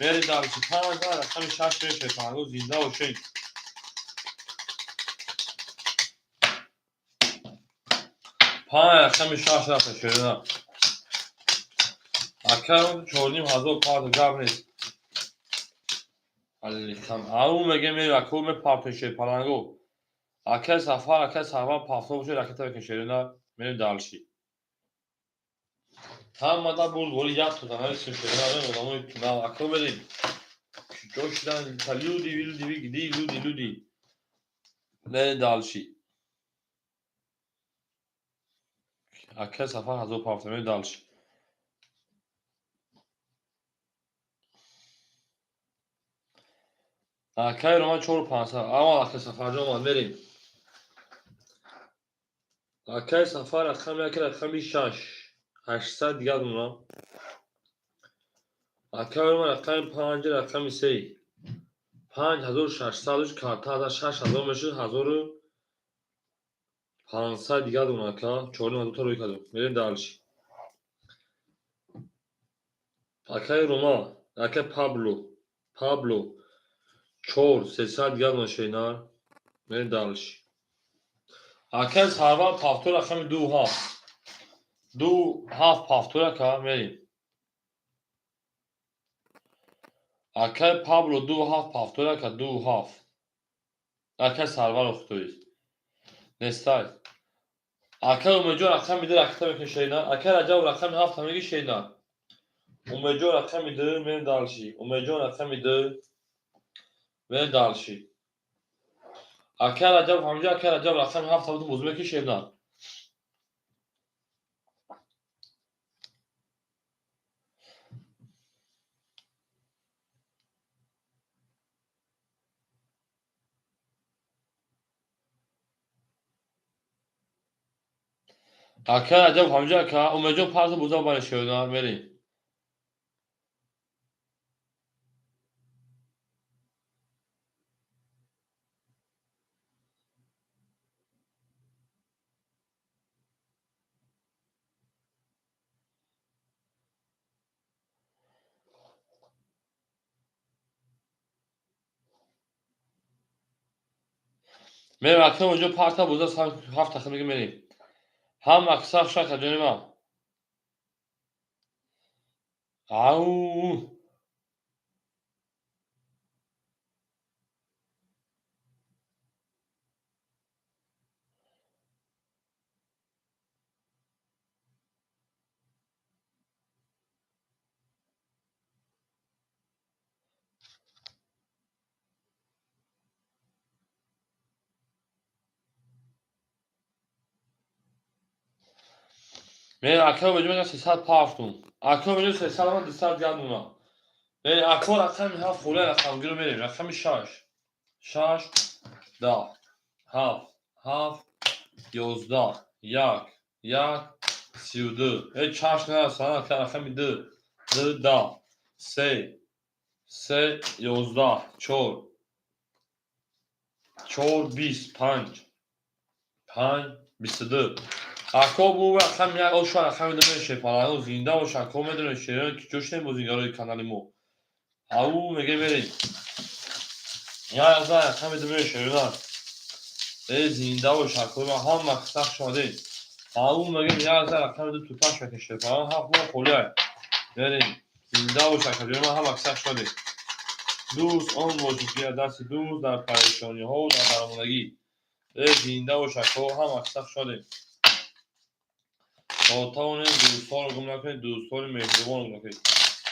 Мерем дальше. 5 рақами 6 мешавад. Панго зинда бошед. 5 рақами 6 рафта шерина. Ака 4500 парта, гап нест. Ау меге мерем, ака мепартем шерпаланго. Акаи Сафар, акаи Сарвар пафто бошед, ракета мекунем шерина, мерем дальше. Ҳамада бурд боли як то нависем шерина, одамои нав, ака мерем. Куҷо шудан люди, люди, люди, люди, люди. Мерем дальше. Акаи Сафар 1000 парта, мерем дальше. Акаи Роман 4500. Аввал акаи Сафарҷон омад, мерем. Акаи Сафар рақами 1, рақами 6. 800 дигар донам. Акаи Роман рақами 5, рақами 3. 5600 карта 6000 мешуд, 1500 дигар донам ака. 4500 та рӯй кардем. Мерем дальше. Акаи Роман, акаи Пабло, Пабло 4 300 дигар дона шейнар. Мерем дальше. Акаи Сарвар пафтор рақами 2-7. 2-7 пафтор ака, мерем. Акаи Пабло 2-7 пафтор ака, 2-7. Акаи Сарвар охтоист. Нестай. Акаи Умедҷон рақами 2 ракета мекунем шейнар. Акаи Раҷаб рақами 7 меги шейнар. Умедҷон рақами 2, мерем дальше. Умедҷон рақами 2, мерем дальше. Акаи Раҷаб ҳамҷо, акаи Раҷаб рақами 7 буд, бозӣ мекунем шейнар. Акаи Раҷаб ҳамҷо, ака Умедҷон парта боза бари шейнар, мерем. Мерем, ака, онҷо парта боза, ҳафт тахм мегем, мерем. Ҳама сах шака ҷони ман. Ау! Мерем, ака, онҷо мегам 300 пафтум. Ака, онҷо 300 ман 200 гандуна. Мерем, ака, рақами ҳафт хӯла рақамгиро мерем. Рақами шаш. Шаш, 10, ҳафт, ҳафт, 11, як, як, 32. Э, чаш нарасана, ака, рақами ду. Ду, 10, се, се, 11, чор, чор, 20, панҷ, панҷ, 22. Ако бу рақами як оша рақами ду мешед, паланго зинда боша, ако медонед шерон ки ҷош бозигарои канали мо. Ау, меге мерем. Я за рақами ду мешед, шерона. Э, зинда боша, ако ма ҳама сах шодем. Ау, мегем я за рақами ду туташ мекашед, паланго ҳафт мо холиай. Мерем. Зинда боша, ака ҷони ман, ҳама сах шодем. Дӯст он бошед, ки дасти дӯст дар парешониҳо дар даромадагӣ. Э, зинда боша, ако ҳама сах шодем. То тавонед дӯстҳоро гум накунед, дӯстҳои меҳрубонро гум накунед.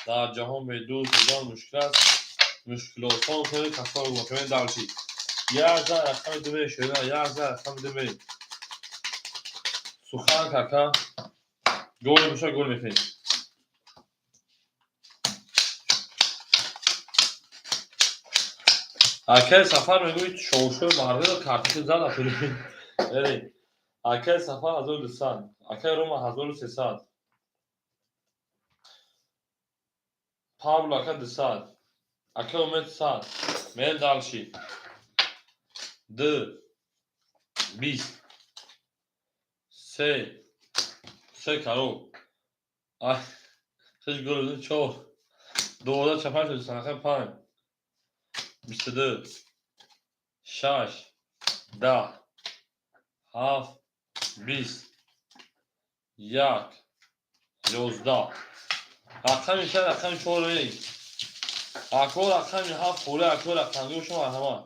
Дар ҷаҳон бе дӯст будан мушкил аст. Мушкилотон кунед, касоро гум накунед. Дальше. Як за рақами ду мешед, як за рақами ду мерем. Сухан кака гол боша, гол мекунем. Акаи Сафар мегӯяд, шовшои мардиро картошка зад атури. Мерем. Акаи Сафар 1200, акаи Рома 1300. Павло ака 200. Акаи Умед 100. Мерем дальше. Д, 20, се, се каро. Ай, шаш гол, чор. 12 чапан шуд, санақа панҷ. 22, шаш, 10, ҳафт, 20, як, 11. Рақами шаш, рақами чор мерем. Ако рақами ҳафт холе, ако рақамги боша, марҳамат.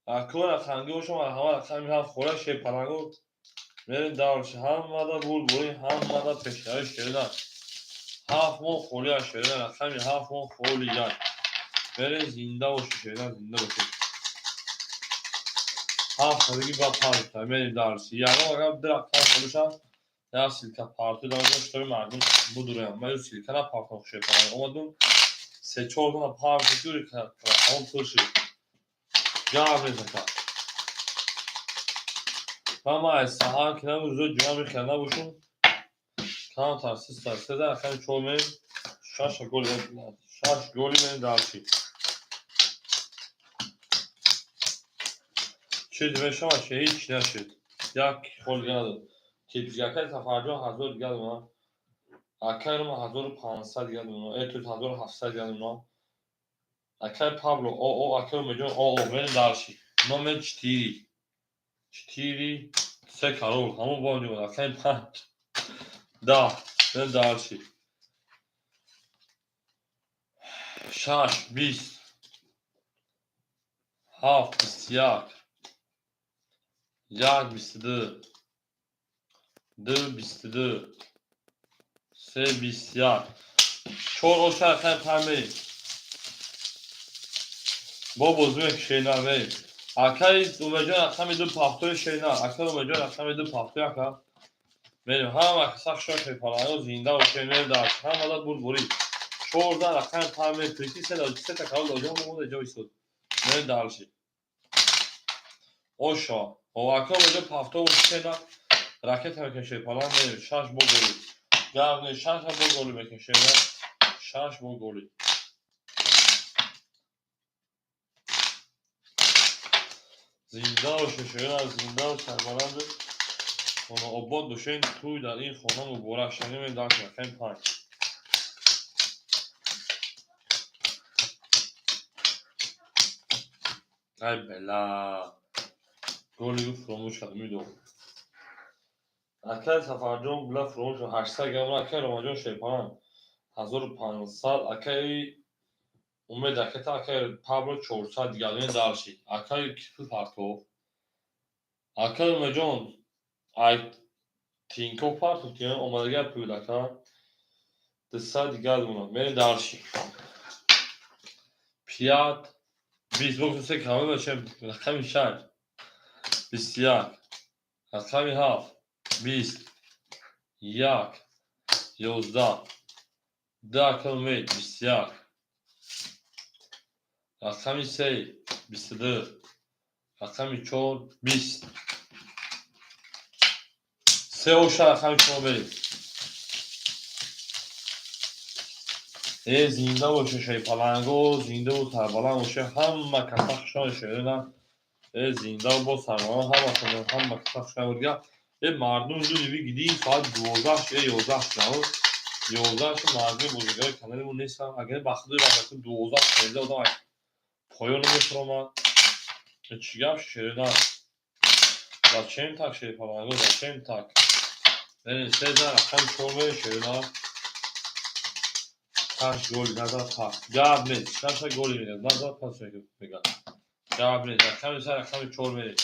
Ако рақамги боша, марҳамат, рақами ҳафт холе, шерпаланго. Мерем дальше. Ҳамада булбули, ҳамада пешравӣ шеридан. Ҳафт моҳ холия шеридан, рақами ҳафт моҳ холия. Мерем, зинда бошед, шеридан, зинда бошед. Ҳафт ҳадиги баъд панҷ мерем дальше. Ягон агар ду рақам холишанд, як ссылка парту дар штоби мардум будураям. Ман ю ссылка напартам, шерпаланго. Омадум се чор дона парту рақамон пур шуд. Гап незака. Ман аз саҳар ки набуд, рӯзои ҷумъа мехел набошум. Камтар систар сеза рақами чор мерем. Шаш голи, шаш голи мерем дальше. Чиз мешавад, чи ҳеҷ нашуд. Як хол дига надод. Кипиш акаи Сафарҷон 1000 дига дона. Акаи Рома 1500 дига дона. Э, то 1700 дига дона. Акаи Павло о о, акаи Умедҷон о о, мерем дальше. Номер четыре. Четыре, се карол. Ҳамон бо онҷо рақами панҷ. 10, мерем дальше. Шаш, 20, ҳафт, 21, як, 22, ду, 22, се, 21. Чор оша рақами панҷ мерем. Бо бозӣ мекушена мерем. Акаи Умедҷон рақами ду пафтои шена. Акаи Умедҷон рақами ду пафтои ака. Мерем. Ҳама сах шоя шерпаланго зинда бошед, мерем дальше. Ҳамада бурбурӣ. 14 рақами панҷ мерем. Прикинь, сета карол доҷон монда ҷо истод. Мерем дальше. Оша. О, ака Умедҷон пафто шена. Ракета мекашед, палан мерем. Шаш бо голи. Гап не, шаш бо голи мекашед. Шаш бо голи. Зинда бошед, шояд зинда сарбаланд хонаобод бошед. Тӯй дар ин хона муборак шавед. Дальше рақами панҷ. Ай бела. Голи фуромӯш кард, Умидо. Акай Сафарҷон була фуромӯш кард, 800 грамм. Акай Ромаҷон шерпаланг 1500. Акай Умед аката, акай Пабло 400 дигар. Дальше. Акай кипи партов. Акай Умедҷон ай Тинкоф партов, ки омадагар пул ака. 200 дигар дона. Мерем дальше. 5 20 бокс се каме бошем. Рақами 6 21, рақами 7 20 1 11 2. Акай Умед 21, рақами 3 22, рақами 4 20. Се оша рақами 4 берем. Э, зинда боше шерпаланго, зиндаву сарбаланд боше ҳама каса, хушон шерина. Э, зиндаву бо сарбаланд ҳама, ҳама каса хушон бурга. Э, мардум зуди бигиди, соат 12 э 11 шуд. 11 шуд, мардуми бозигари канали мо нестанд. Агар ба худои вақт 12 13 одам поён мефуромад. Чӣ гап, шерина? Зачем так, шерпаланго, зачем так? Берем, сеза рақами 4 берем, шерина. Таш голи назар пас. Гап нест. Шаша голи мегад. Назар пас мегад. Гап нест. Рақами се, рақами 4 мерем.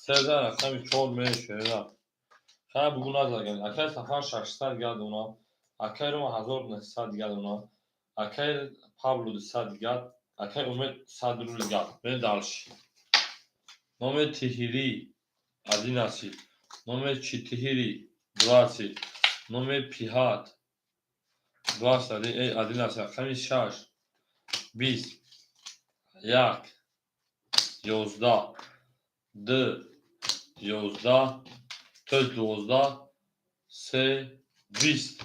Сеза рақами 4 мерем, шерина. Хай, бугу назар гардид. Акай Сафар 600 дигар дона. Акай Рома 1900 дигар дона. Акай Пабло 200 дигар. Акай Умед 100 рубл дигар. Берем дальше. Номер Тиҳирӣ 11. Номер Читиҳирӣ 20. Номер Пиҳат 21, 11. Рақами 6 20 1 11 2 11, то есть 12 3 20.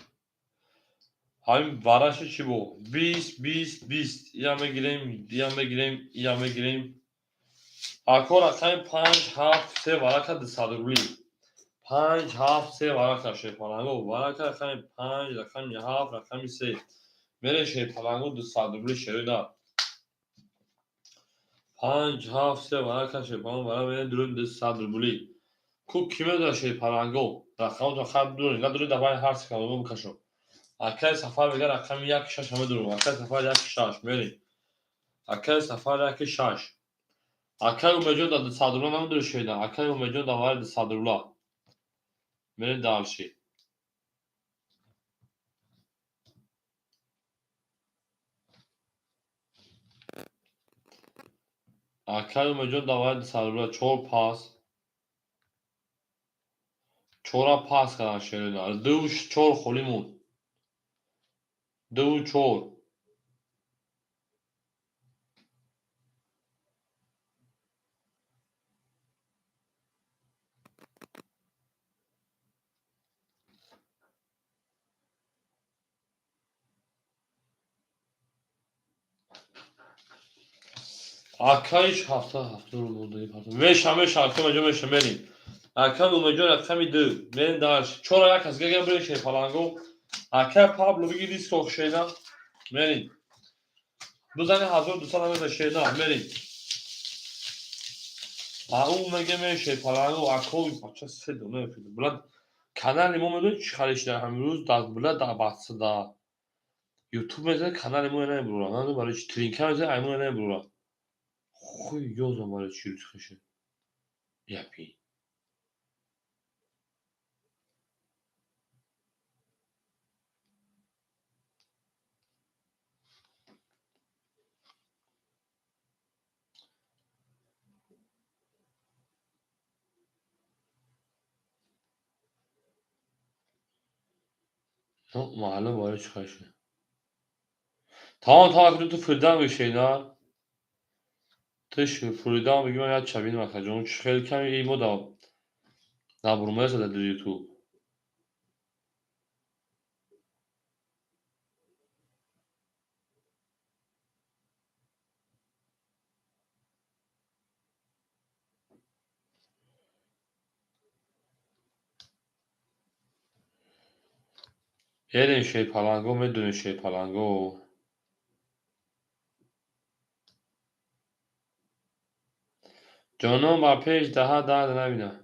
Ҳамин вараши чӣ бо? 20 20 20. Ия мегирем, ия мегирем, ия мегирем. Ако, рақами 5 7 3 варака 200 рубли. 5 7 3 варака, шерпаланго. Варака рақами 5, рақами 7, рақами 3. Мерем, шерпаланго, 200 рубли, шерина. 5 7 3 варака, шерпаланго, варака мерем, дурем 200 рубли. Ку ки медонад, шерпаланго? Рақамото хаб дурем, надурем, давай ҳар се калома бикашом. Акай Сафар мегӯяд рақами 1 6 медурем. Акай Сафар 1 6 мерем. Акай Сафар 1 6. Акай Умедҷон да 200 рубла намедури, шеда. Акай Умедҷон давай 200 рубла. Мерем дальше. Акай Умедҷон давай 200 рубла, чор пас. Чора пас кардан, шерина. Ду чор холӣ монд. Ду чор. Акаиш ҳафта ҳафта рӯ мондаги партов. Меша, меша, акай Умедҷон, меша, мерем. Акай Умедҷон рақами 2. Мерем дальше. Чора як кас гагам бирем, шерпаланго. Акай Пабло биги риск шена. Мерем. Бизани 1200 намеза, шена, мерем. А ӯ мега ме шерпаланго, акои бача се дона фид. Блад канали мо медони чӣ халишда ҳамин рӯз дар блад дар баста YouTube мезанад, канали мо намебурад. Намедонам барои чӣ тринка мезанад, ай мо намебурад. Хуй ёзам, барои чӣ рӯз хеша. Япи. Ну, маълум барои чӣ хеша. Тамом, тамом, ту фуридам бишена. Ту фуридам бигӣ, ман як чабинам, акаҷон. Чӣ хеле ками мо да набурмаеса дар YouTube. Ерем, шерпаланго, медонем, шерпаланго. Ҷонон ба пеш даҳа дард набинад.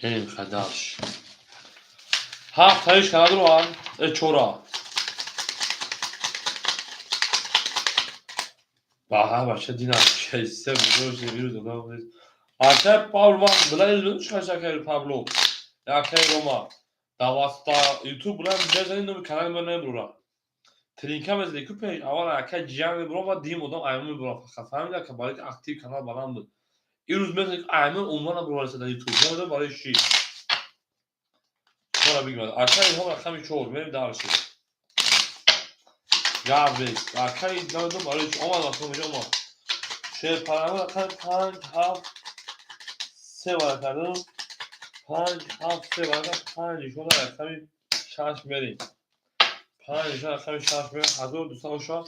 Мерем хадаш. Ҳафт ҳашт канадруан чора. Баҳа бача динам се бузург вирус додам. Ака Павло ман билай чикар Павло. Акай Рома. Даваста YouTube билан мезани номи канали ман намебурам. Тринка мезани ку пеш аввал акай ҷиян мебурам ва дим одам аймон мебурам. Фақат фаҳмида ка барои актив канал баланд буд. Ирӯз мезани аймон умуман набурвариса дар YouTube. Намедонам барои чӣ. Чора бигирад. Акай Илҳом рақами 4 мерем дарши. Гап нест. Акай намедонам барои чӣ омад вақт омад омад. Шерпаранго рақами 5 7 3 вара кардам. 5 7 3 вара 5 нишона рақами 6 мерем. 5 нишона рақами 6 мерем. 1200 оша.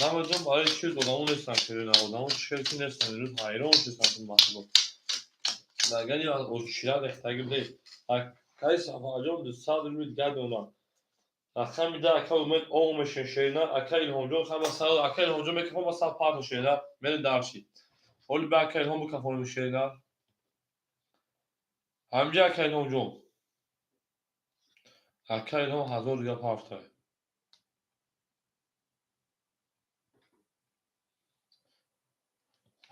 Намедонам барои чӣ одамо нестан шерина. Одамо чӣ ки нестан. Ирӯз ҳайрон шудам ки махлуқ. Дагани очира рехтагӣ будем. Акай Сафарҷон 200 рубли дигар донад. Рақами 10 ака Умед оғ мешин шерина. Ака Илҳомҷон хама сал ака Илҳомҷон мекафон ба сал парто шерина. Мерем дарши. Оли ба ака Илҳом бикафонем шерина. Ҳамҷа ака Илҳомҷон. Ака Илҳом 1000 дигар партай.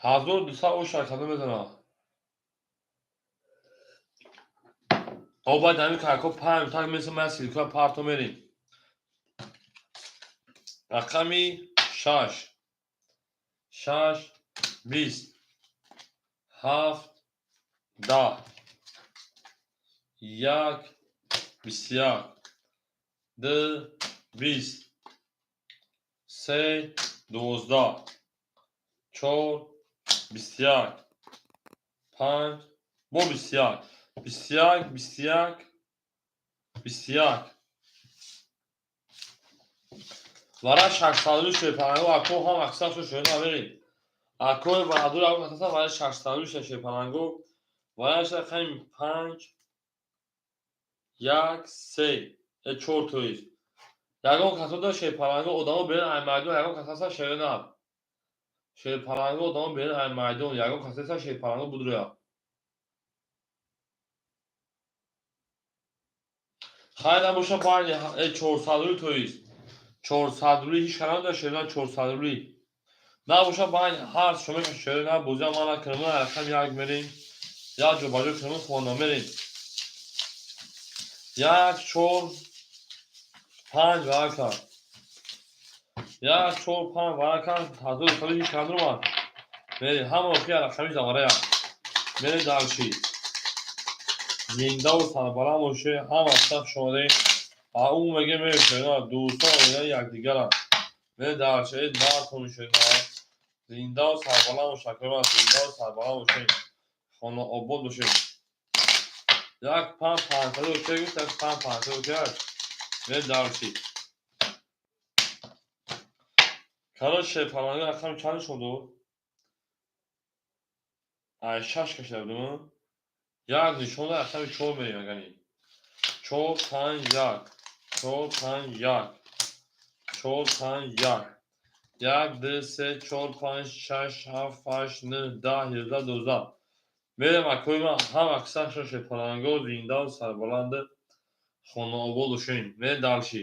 1200 оша кадом мезанад. О баъд ҳамин карко панҷ так меса ман силка парто мерем. Рақами 6 6 20 7 10 1 21 2 20 3 12 4 21 5 бо 21 21 21 21 вара шашсаду шерпаланго ако ҳам аксаршо шоина мерем. Акои баҳадур ако касаса вара шашсаду шерпаланго вара рақами 5 1 3 4 тоист. Ягон касода шерпаланго одамо берин ай майдон ягон касаса шерина. Шерпаланго одамо берин ай майдон ягон касаса шерпаланго будроя. Хайр набоша байни 400 рубли тоист. 400 рубли ҳеҷ кара надошт шерина 400 рубли. Набоша байни ҳар шумо шерина бозиам ман накунам рақам 1 мерем. Як ҷо ба ҷо кунам хонда мерем. 1 4 5 варака. 1 4 5 варака ҳазор соли ҳеҷ кара надорам. Мерем ҳама охир рақами заварая. Мерем дарши. Зиндаву сарбаланд боше ҳама саф шомаде. А ӯ меге мешена дӯстон оина якдигаранд. Мерем дарши мардон шена. Зиндаву сарбаланд боше акои зиндаву сарбаланд боше. Хонаобод бошем. 1 5 500 окей гуфт 1 5 500 окей. Мерем дарши. Короче шерпаланго рақами чанд нишон дод? Ай 6 кашида будем. Як нишонда рақами 4 мерем агани. 4 5 1 4 5 1 4 5 1 1 2 3 4 5 6 7 8 9 10 11 12. Мерем акои ман ҳам аксаршо шерпаланго зиндаву сарбаланду хонаобод бошем. Мерем дарши.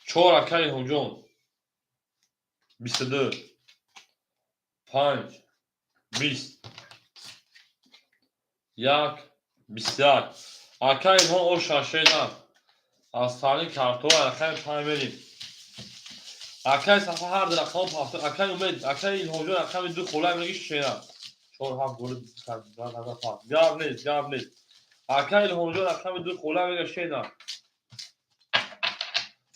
4 ака Илҳомҷон. 22 5 20 1 21. Ака Илҳом о шашена. Аз таърих картоа рақами 5 мерем. Акай Сафа ҳар ду рақам пафт. Акай Умед, акай Илҳомҷон рақами 2 холай меги шена. 4 7 голи пафт. Гап нест, гап нест. Акай Илҳомҷон рақами 2 холай мега шена.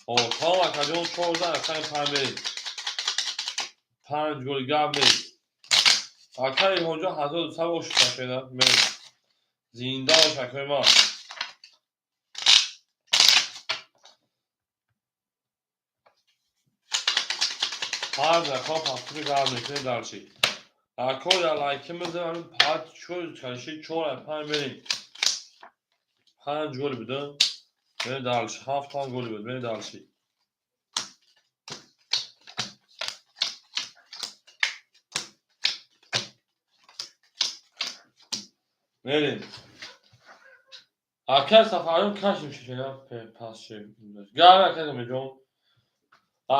О, тамом акаҷон 14 рақами 5 мерем. 5 голи гап нест. Акай Илҳомҷон 1200 ош шена мерем. Зинда бош акои ман. Ҳар рақам пафтури гап мекунем дарши. Ако я лайки мезанам, пат чор калиши чор ай панҷ мерем. Панҷ гол буда. Мерем дальше. Ҳафт ҳам гол буд. Мерем дальше. Мерем. Акай Сафарҷон кашим шишена пас ши. Гар акай Умедҷон.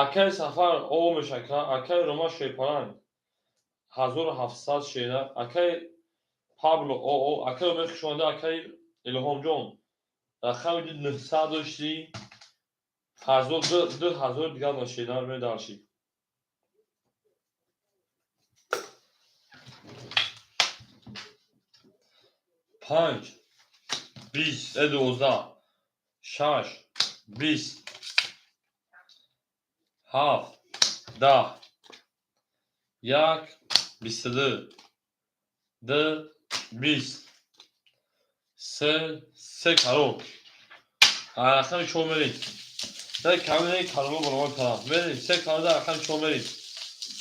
Акай Сафар о мешака, акай Рома шерпаланг 1700 шера, акай Пабло о, акай Умед хушомада, акай Илҳомҷон. Рақами 900 дошти. 1000 2000 дигар на шера медарши. Панҷ, 20, 12, 6, 20, 7, 10, 1, 22, 2, 20, 3, 3 карол. Рақами 4 мерем. Се камери кароло баробар кардам. Мерем, се карол рақами 4 мерем.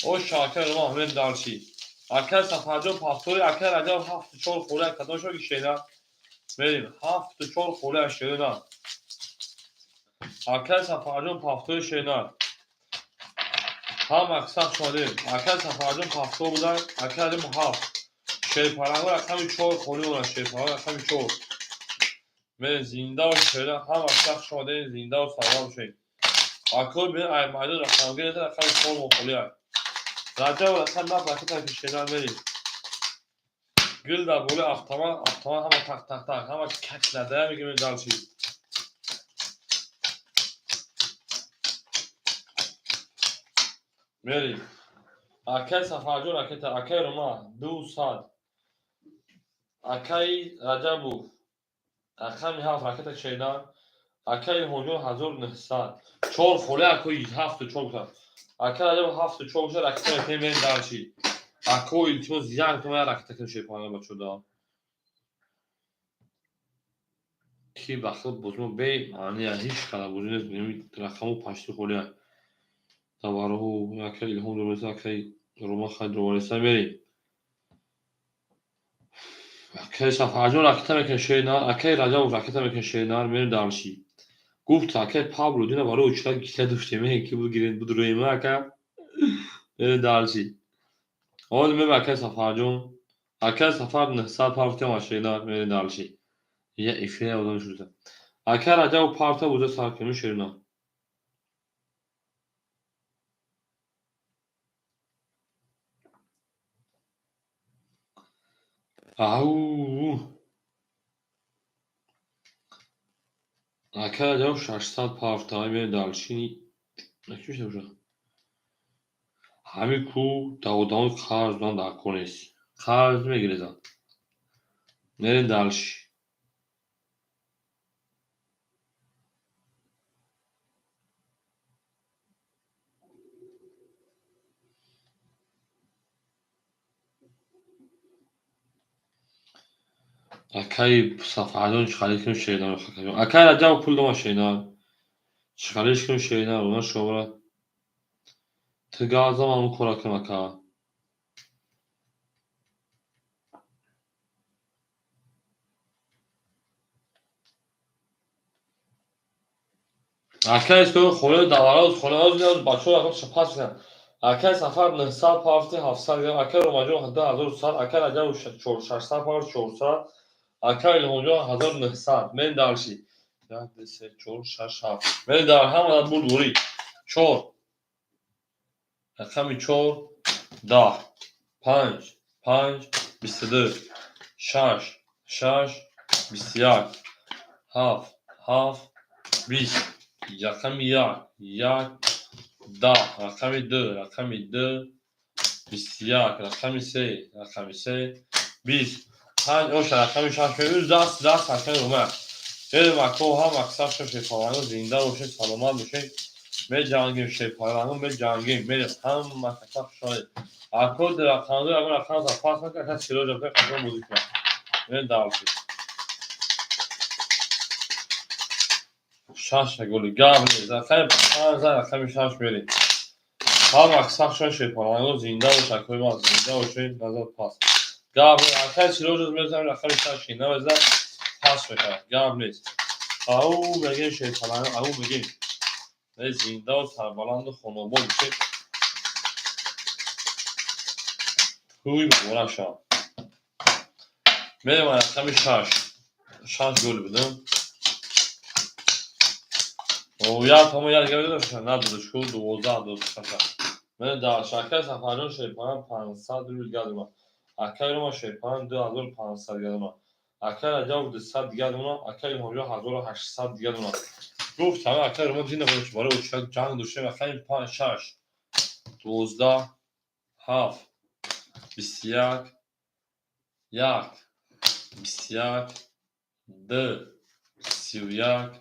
О шакар ма мерем дарши. Акай Сафарҷон пафтори, акай Раҷаб 7-4 холия кадом шо шена. Мерем, 7-4 холия шена. Акай Сафарҷон пафтори шена. Ҳам аксар шодем. Акай Сафарҷон пафтор будан, акай Раҷаб 7. Шерпаланг рақами 4 холӣ монад, шерпаланг рақами 4. Мерем, зинда бошед шена, ҳам аксар шодем, зинда ва саломат бошед. Акой бин ай майдон рақам гирифта, рақами 4 мо холия. Раҷаб рақами 7 ракета ки шена мерем. Гил дар болои автомат, автомат ҳама тақ тақ тақ, ҳама как надая мегирем дальше. Мерем. Акай Сафарҷон ракета, акай Рома 200. Акай Раҷабов рақами 7 ракета шена. Акай Илҳомҷон 1900. 4 холия акой 7 4 гуфтам. Акай Раҷабов 7 4 гуфта ракета метем мерем дальше. Ако илтимос як тома ракета кунем шерпаланг бачода. Ки ба худ бозмо бе маъния ҳеҷ қадар бозӣ нест. Рақаму пашти холия. Таварҳу акай Илҳом дурмеса, акай Рома хай дурмеса мерем. Акай Сафарҷон ракета мекунем шернар, акай Раҷабов ракета мекунем шернар, мерем дальше. Гуфт акай Пабло дина барои учра гиля доштем, ки бугирем будроем ака. Мерем дальше. Ҳозир мерем акай Сафарҷон. Акай Сафар 900 партия шернар, мерем дальше. Я эфир одам шуда. Акай Раҷабов партия буза сар кунем шернар. Ау. Акай Раҷабов 600 партия мерем дальше. Чӣ мешавад уже? Ҳамин ку даводавони қарз додан дар кор нест. Қарз мегирезанд. Мерем дальше. Акай Сафарҷон чӣ харид кунем шернар. Акай Раҷабов пул дома шернар. Чӣ харид кунем шернар, она шобара. Ту газам ҳамун кора кунам ака. Акай исто хонаи давароз, хонаоз ниёз бачаҳо рақамашо пас мекунанд. Акай Сафар 900 пафти 700 грамм, акай Ромаҷон 2100, акай Раҷабов 600 пафти 400, акай Илҳомҷон 1900. Мерем дальше. 1 2 3 4 6 7. Мерем дар ҳама бурд бурӣ. 4. Рақами 4 10 5 5 22 6 6 21 7 7 20 рақами 1 1 10 рақами 2 рақами 2 21 рақами 3 рақами 3 20 5 оша рақами 6 мебинем даст даст рақами Рома. Мерем ако ҳам аксар шерпаланго зинда бошед, саломат бошед. Меҷангем шерпаланго, меҷангем. Мерем ҳама каса хушҳолед. Ако рақамдо ягон рақам запас накард, ака Сироҷ ака қадом бозӣ кунад. Мерем дальше. 6 голи гап нест. Рақами 5 рақами 6 мерем. Ҳама сахт шуд шерпаланго, зинда бош, акои ман, зинда бошед, назар пас. Гап акай Сироҷ мезанам, рақами шаш намезан, пас мекард. Гап нест. Ау мегем шерпаланго, ау мегем. Зиндаву сарбаланду хонобод бошед. Тӯй муборак шавад. Мерем рақами шаш. Шаш гол будам. Як томо як дигар надодаш ку 12 дод шаша. Мен дар шакай Сафарҷон шерпалан 500 рубл дигар додам. Акай Рома шерпалан 2500 дигар додам. Акай Раҷабов 200 дигар додам. Акай Илҳомҷон 1800 дигар додам. Гуфт ҳама акай Рома дина бош барои учак ҷанг доштем рақами 5 6 12 7 21 1 21 2 31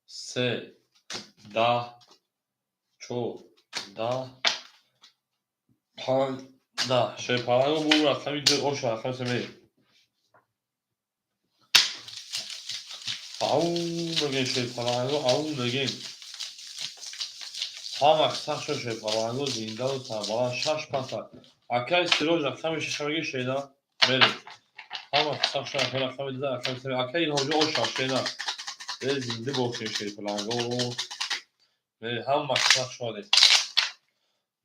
3 10 4 10 5 10. Шерпаланго бу рақами 2 оша рақами 3 мерем. Ау мегем шерпаланго, ау мегем. Ҳама сахт шуд шерпаланго, зиндаву сарбаланд, шаш паса. Акай Сироҷ рақами шаша меги шена мерем. Ҳама сахт шуд акай рақами 2 рақами 3. Акай Илҳомҷон оша шена. Зинда бошем шерпаланго. Ҳама сахт шудем.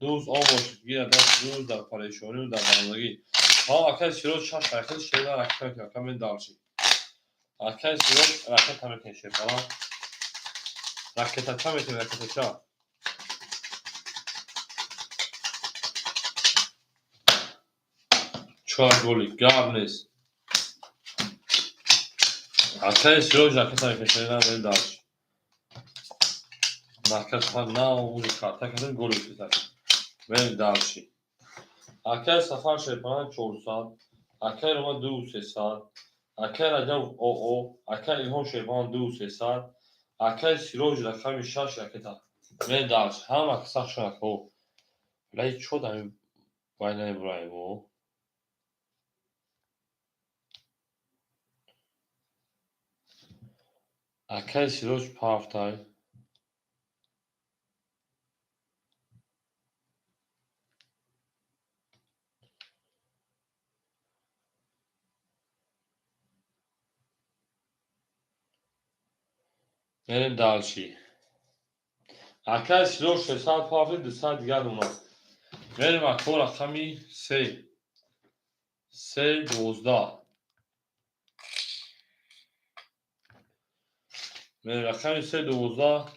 Дӯст он бошед, гирад даст дӯст дар парешонию дар дармондагӣ. Ҳа акай Сироҷ шаш ракет шена ракета мекунад, акай мен дальше. Акай Сироҷ ракета мекунад шерпаланг. Ракетача мекунад, ракетача. Чор голи, гап нест. Акай Сироҷ ракета мекунад, шена мен дальше. Марказ на уже карта кардем, гол уфтад. Мерем дальше. Акай Сафар шерпаланг 400, акай Рома 2300, акай Раҷабов ОО, акай Илҳом шерпаланг 2300, акай Сироҷ рақами 6 ракета. Мерем дальше. Ҳама сахт шуд акао. Вале чо дар вай намебураем о? Акай Сироҷ пафтай. Мерем дальше. Акай Сироҷ 600 пафти, 200 дигар монад. Мерем ако рақами 3. 3 12. Мерем рақами 3 12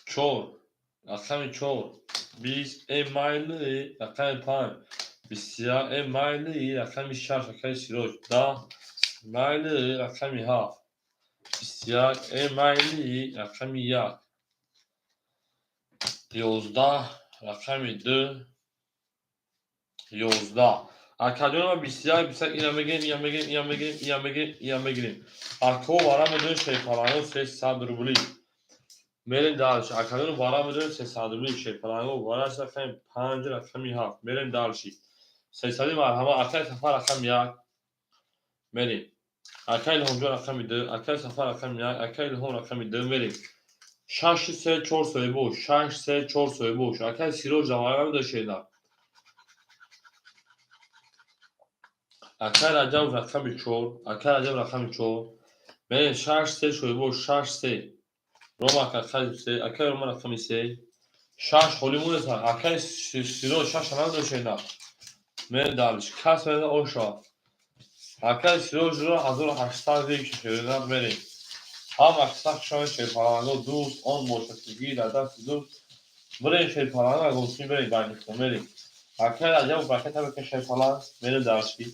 4. Рақами 4 20 майли, рақами 5 21 майли, рақами 6 акай Сироҷ 10 майли, рақами 7 21 майли, рақами 1 11 рақами 2 11. Акаҷонама 21 21 ина мегирем, ина мегирем, ина мегирем, ина мегирем, ина мегирем. Ако вара медонем шерпаланго 300 рубли. Мерем дальше. Акаҷон вара медонем 300 рубли шерпаланго вара рақами 5 рақами 7. Мерем дальше. 300 марҳама акай Сафар рақами 1. Мерем. Акай Илҳомҷон рақами 2, акай Сафар рақами 1, акай Илҳом рақами 2 мерем. 6 3 4 соҳибош, 6 3 4 соҳибош. Акай Сироҷ вара медонем шена. Акай Раҷабов рақами 4, акай Раҷабов рақами 4. Мерем 6 3 соҳибош, 6 3. Рома акай 3, акай Рома рақами 3. 6 холӣ монест. Акай Сироҷ 6 надошт шена. Мерем дальше. Кас мерем оша. Акай Сироҷро 1800 век шерина мерем. Ҳама сахт шавед шерпаланго, дӯст он бошад ки гирад дасти дӯст. Бирем шерпаланго, агонсӣ мерем байни мерем. Акай Раҷабов ракета мекунад шерпаланг, мерем дальше.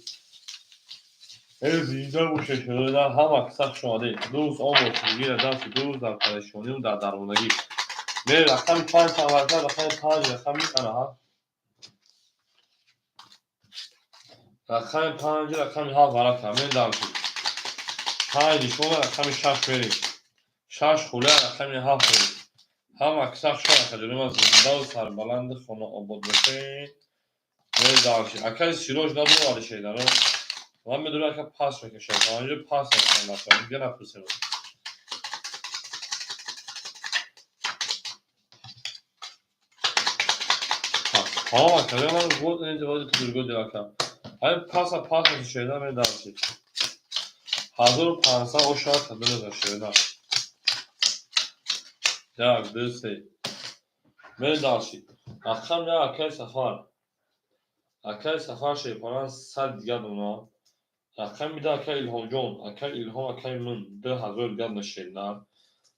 Зинда бошед шерина, ҳама сахт шомадед. Дӯст он бошад ки гирад дасти дӯст дар парешонию дар дармондагӣ. Мерем рақами 5 самарка, рақами 5, рақами ана рақами 5, рақами 7 варака. Мерем дальше. 5 нишона, рақами 6 мерем. 6 хулия, рақами 7 мерем. Ҳама сахт шуд акаҷони ман, зиндаву сарбаланди хонаобод бошед. Мерем дальше. Акай Сироҷ надоварди шедаро. Ман медонам ака пас мекашад. Инҷо пас мекунам бачаҳо. Дига напурсем. Тамом, ака, ман вот инҷа вот другой дел, ака. Ҳамин паса паса шеда медарси. 1500 оша кадомеда шеда. Як, ду, се. Медарси. Рақам як, акаи Сафар. Акаи Сафар шерпаран 100 дига дона. Рақами ду, акаи Илҳомҷон, акаи Илҳом, акаи мин 2000 дига дона шернар.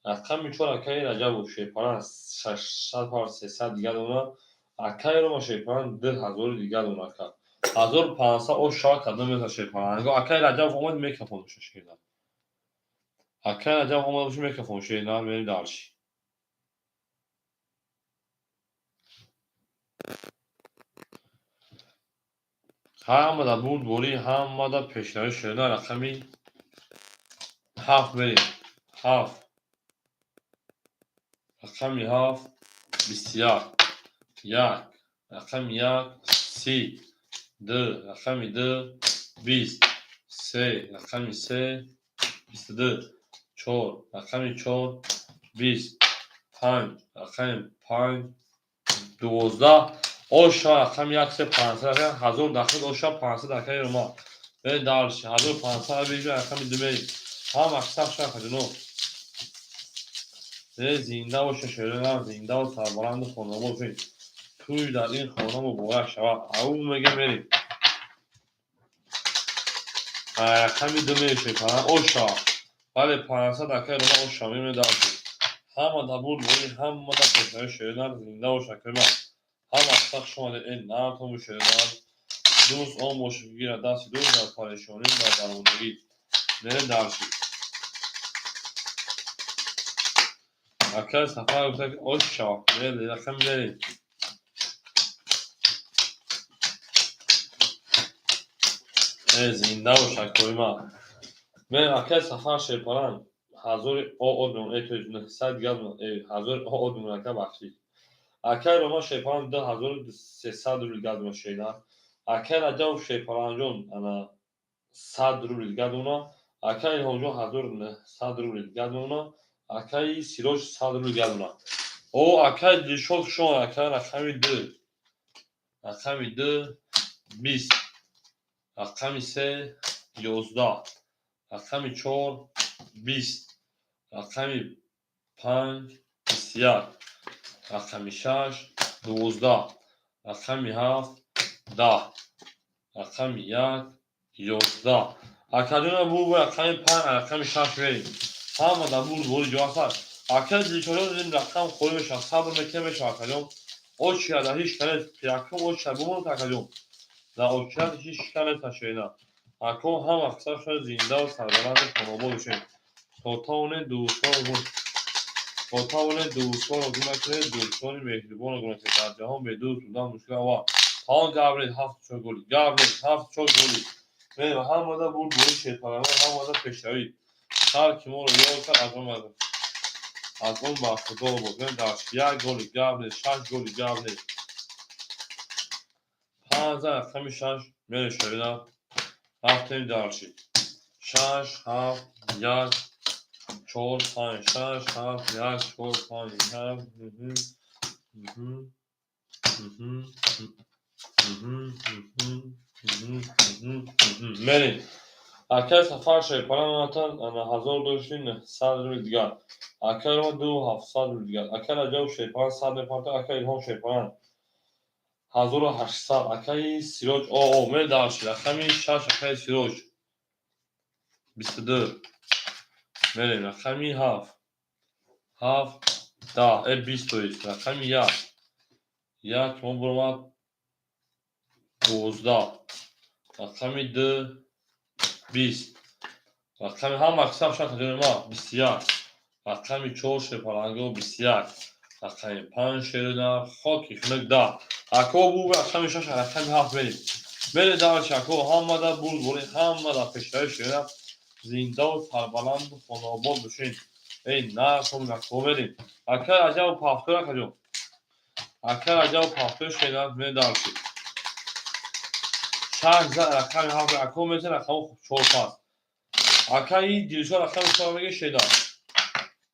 Рақами чор, акаи Раҷабов шерпаран 600 пар 300 дига дона. Акаи Рома шерпаран 2000 дига дона, ака. 1500 оша кадом меса шерпаран. Акаи Раҷабов омад, мекафонуша шернар. Акаи Раҷабов омада боша, мекафон шернар, мерем дальше. Ҳамада бурдборӣ, ҳамада пешравӣ шернар. Рақами ҳафт мерем. Ҳафт. Рақами ҳафт 21. Як. Рақами як 30. Ду. Рақами ду 20. Се. Рақами се 22. Чор. Рақами чор 20. Панҷ. Рақами панҷ 12. Оша рақами як се 500 ҳазор дахил оша 500 акаи Рома. Мерем дальше. 1500 беҷа рақами ду мерем. Ҳама саф шаха ҷуно. Зинда боша шеринам, зиндаву сарбаланду хонобод бошед. Тӯй дар ин хона муборак шавад. Ау мега мерем. Рақами ду мерем. Оша. Бале, 500 акаи Рома оша мерем дальше. Ҳама да бурдборӣ, ҳама да пешравӣ шеринам, зинда боша акаи ман. Ҳама сах шумо эн нартон шеринам. Дӯст он бошад, ки гирад дасти дӯст дар парешонӣ дар дармондагӣ. Мерем дальше. Акаи Сафар гуфта ки оша, мерем рақами мерем. Зинда бош акои ман. Мерем акаи Сафар шерпаран ҳазори оод мемон, то есть 900 дига ҳазори оод мемон, ака, бахшид. Акаи Рома шерпаран 2300 рубл дига дона шернар. Акаи Раҷабов шерпаранҷон ана 100 рубл дига дона. Акаи Илҳомҷон 1900 рубл дига дона. Акаи Сироҷ 100 рубл дига дона. О, акаи Дилшод хуш омад, акаи рақами ду. Рақами ду 20. Рақами се 11. Рақами чор 20. Рақами панҷ 21. Рақами шаш 12. Рақами ҳафт 10. Рақами як 11. Акаҷона бу рақами панҷ, рақами шаш мерем. Ҳама дар бурдборӣ ҷо ҳастад. Акаи Дилшодҷон ин рақам холӣ мешавад. Сабр мекунем, мешавад, акаҷон. Очередь дар ҳеҷ ка нест. Якум очередь бимонад, акаҷон. Дар очередь ҳеҷ ка нест, ашоина. Ако ҳама қисмашон зиндаву сарбаланду хонобод бошед. То тавонед дӯстонро гум накунед, дӯстони меҳрибонро гум накунед. Дар ҷаҳон бе дӯст будан мушкил ава. Тамом гап нест, ҳафту чор голи. Гап нест, ҳафту чор голи. Мерем ҳамада бурдборӣ шерпарвар, ҳамада пешравӣ. Ҳар ки моро ёд кард, аз он бархурдор бод. Мерем дальше. Як голи, гап нест, шаш голи, гап нест. Панҷ рақами шаш мерем шерина. Рафтем дальше. Шаш, ҳафт, як, чор, панҷ, шаш, ҳафт, як, чор, панҷ, ҳафт. Мерем. Акаи Сафар шерпаран омаданд, ана ҳазор дошти 900 рубл дигар. Акаи Рома 2700 рубл дигар. Акаи Раҷабов шерпаран 100 мепартояд, акаи Илҳом шерпаран 1800. Акаи Сироҷ о мерем дальше. Рақами шаш, акаи Сироҷ 22. Мерем рақами ҳафт. Ҳафт 10, 20 то есть. Рақами як. Як мо буромад 12. Рақами ду 20. Рақами ҳама қисм шаш ма 21. Рақами чор шерпаланго 21. Рақами панҷ шерина хоки хунук 10. Ако бу рақами шаш, рақами ҳафт мерем. Мерем дальше, ако ҳамада бурдборӣ, ҳамада пешравӣ шерина, зиндаву сарбаланду хонобод бошед. Эй нархом ако мерем. Акаи Раҷабов ҳафтор, акаҷон. Акаи Раҷабов ҳафтор шерина, мерем дальше. Шаш рақами ҳафт ако метен рақами чор пас. Акаи Дилшод рақами чор меги шеда.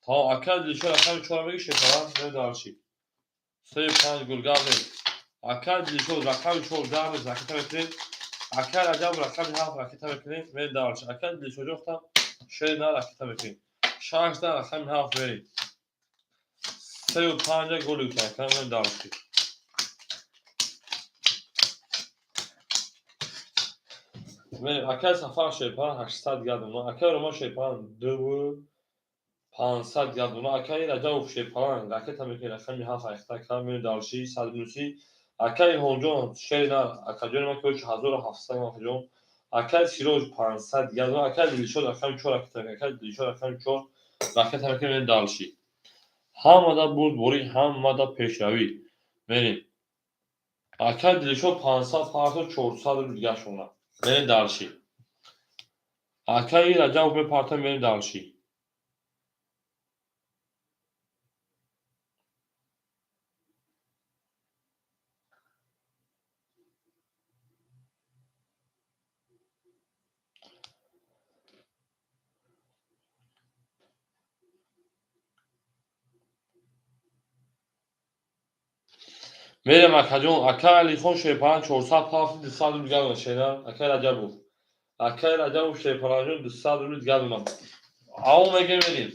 Тамом, акаи Дилшод рақами чор меги шеда, мерем дальше. Се панҷ гул, гап нест. Акай Дилшод рақами 4 10 ракета мекунем. Акай Раҷаб рақами 7 ракета мекунем. Мерем дальше. Акай Дилшодҷон худам шери на ракета мекунем. 6 рақами 7 мерем. 3 5 гол мекунем. Мерем дальше. Мерем. Акай Сафар Шерпан 800 гардона. Акай Рома Шерпан 2 500 гардона. Акай Раҷабов Шерпан ракета мекунем. Рақами 7 ракета кардем. Мерем дальше. 100 минуси. Акай Илҳомҷон шери на акаҷони ман ки 1700 акаҷон. Акай Сироҷ 500 гардона. Акай Дилшод рақами 4 ракета мекунем. Акай Дилшод рақами 4 ракета мекунем. Мерем дальше. Ҳамада бурдборӣ, ҳамада пешравӣ. Мерем. Акай Дилшод 500 парто 400 рубл дигашона. Мерем дальше. Акай Раҷабов мепартам, мерем дальше. Мерем акаҷон, акай Алихон Шерпалан 400 пафти 200 рубл дигар шена. Акай Раҷабов. Акай Раҷабов Шерпаланҷон 200 рубл дигар донам. Ао мегем мерем.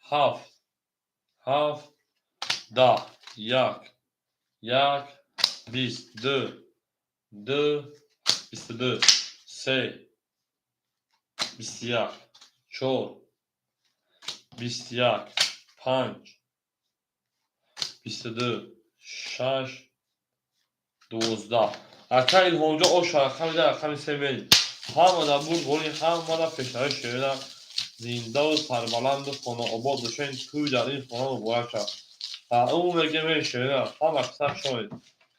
7 7 10 1 1 20 2 2 22 3 21 4 21 5 22 6 12. Акай Илҳомҷон оша рақами 10 рақами 3 мерем. Ҳамада бурдборӣ, ҳамада пешравӣ шерина. Зиндаву сарбаланду хонаобод бошед. Тӯй дар ин хона муборак шавад. Ӯ мегем шерина. Ҳама қисса шавед.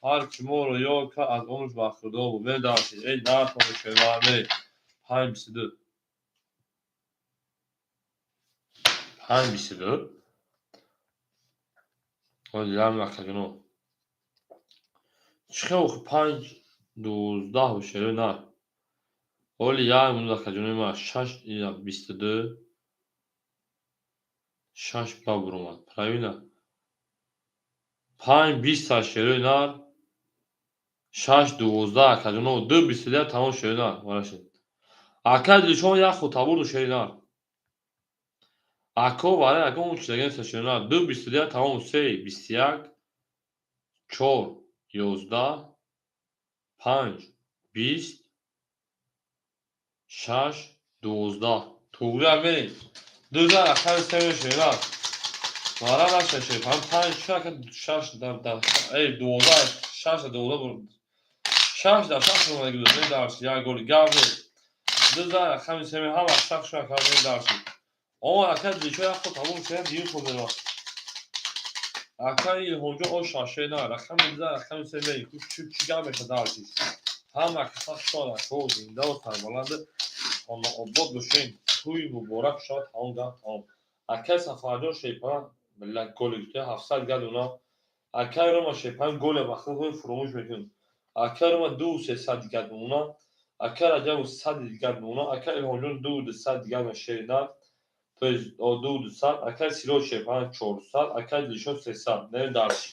Ҳар ки моро ёд кард аз умрш бархӯрдор буд. Мерем дальше. Эй нартон шерина мерем. 5 22. 5 22. Ҳозир акаҷоно. Чӣ хел 5 12 шерои на. Оли як минут акаҷонои ман 6 22 6 ба буромад. Правильно? 5 20 шерои нар 6 12 акаҷоно 2 21 тамом шерои нар. Варашед. Акай Дилшон як худ табурду шери нар. Ако варе ягон чизаген шери нар. 2 21 тамом 3 21 4 11 5 20 6 12. Туғри мерем. 2 рақами 3 шери нар. Вара наша шери. 5 6 дар эй 12 6 12 бур. 6 дар 6 омада гузошт. Дарс як голи гап нест. 2 рақами 3 ҳама шах шах кардем дарси. Омад акай Дилшод як худ тамом шуда дигар худ меравад. Акай Илҳомҷон о шаше на рақами 2 рақами 3 мерем. Чӣ гап мешавад дарси. Ҳама каса шод ако зиндаву сарбаланд хонаобод бошед. Тӯй муборак шавад. Тамом гап тамом. Акай Сафарҷон Шерпалан била голи гуфта 700 гардона. Акай Рома Шерпалан голе ба худ фуромӯш мекунад. Акай Рома 2 300 гардона. Акай Раҷабов 100 дигар мемонад. Акай Илҳомҷон 2 200 дигар шери нар. То есть 2 200. Акай Сироҷ Шерпалан 400. Акай Дилшод 300. Мерем дальше.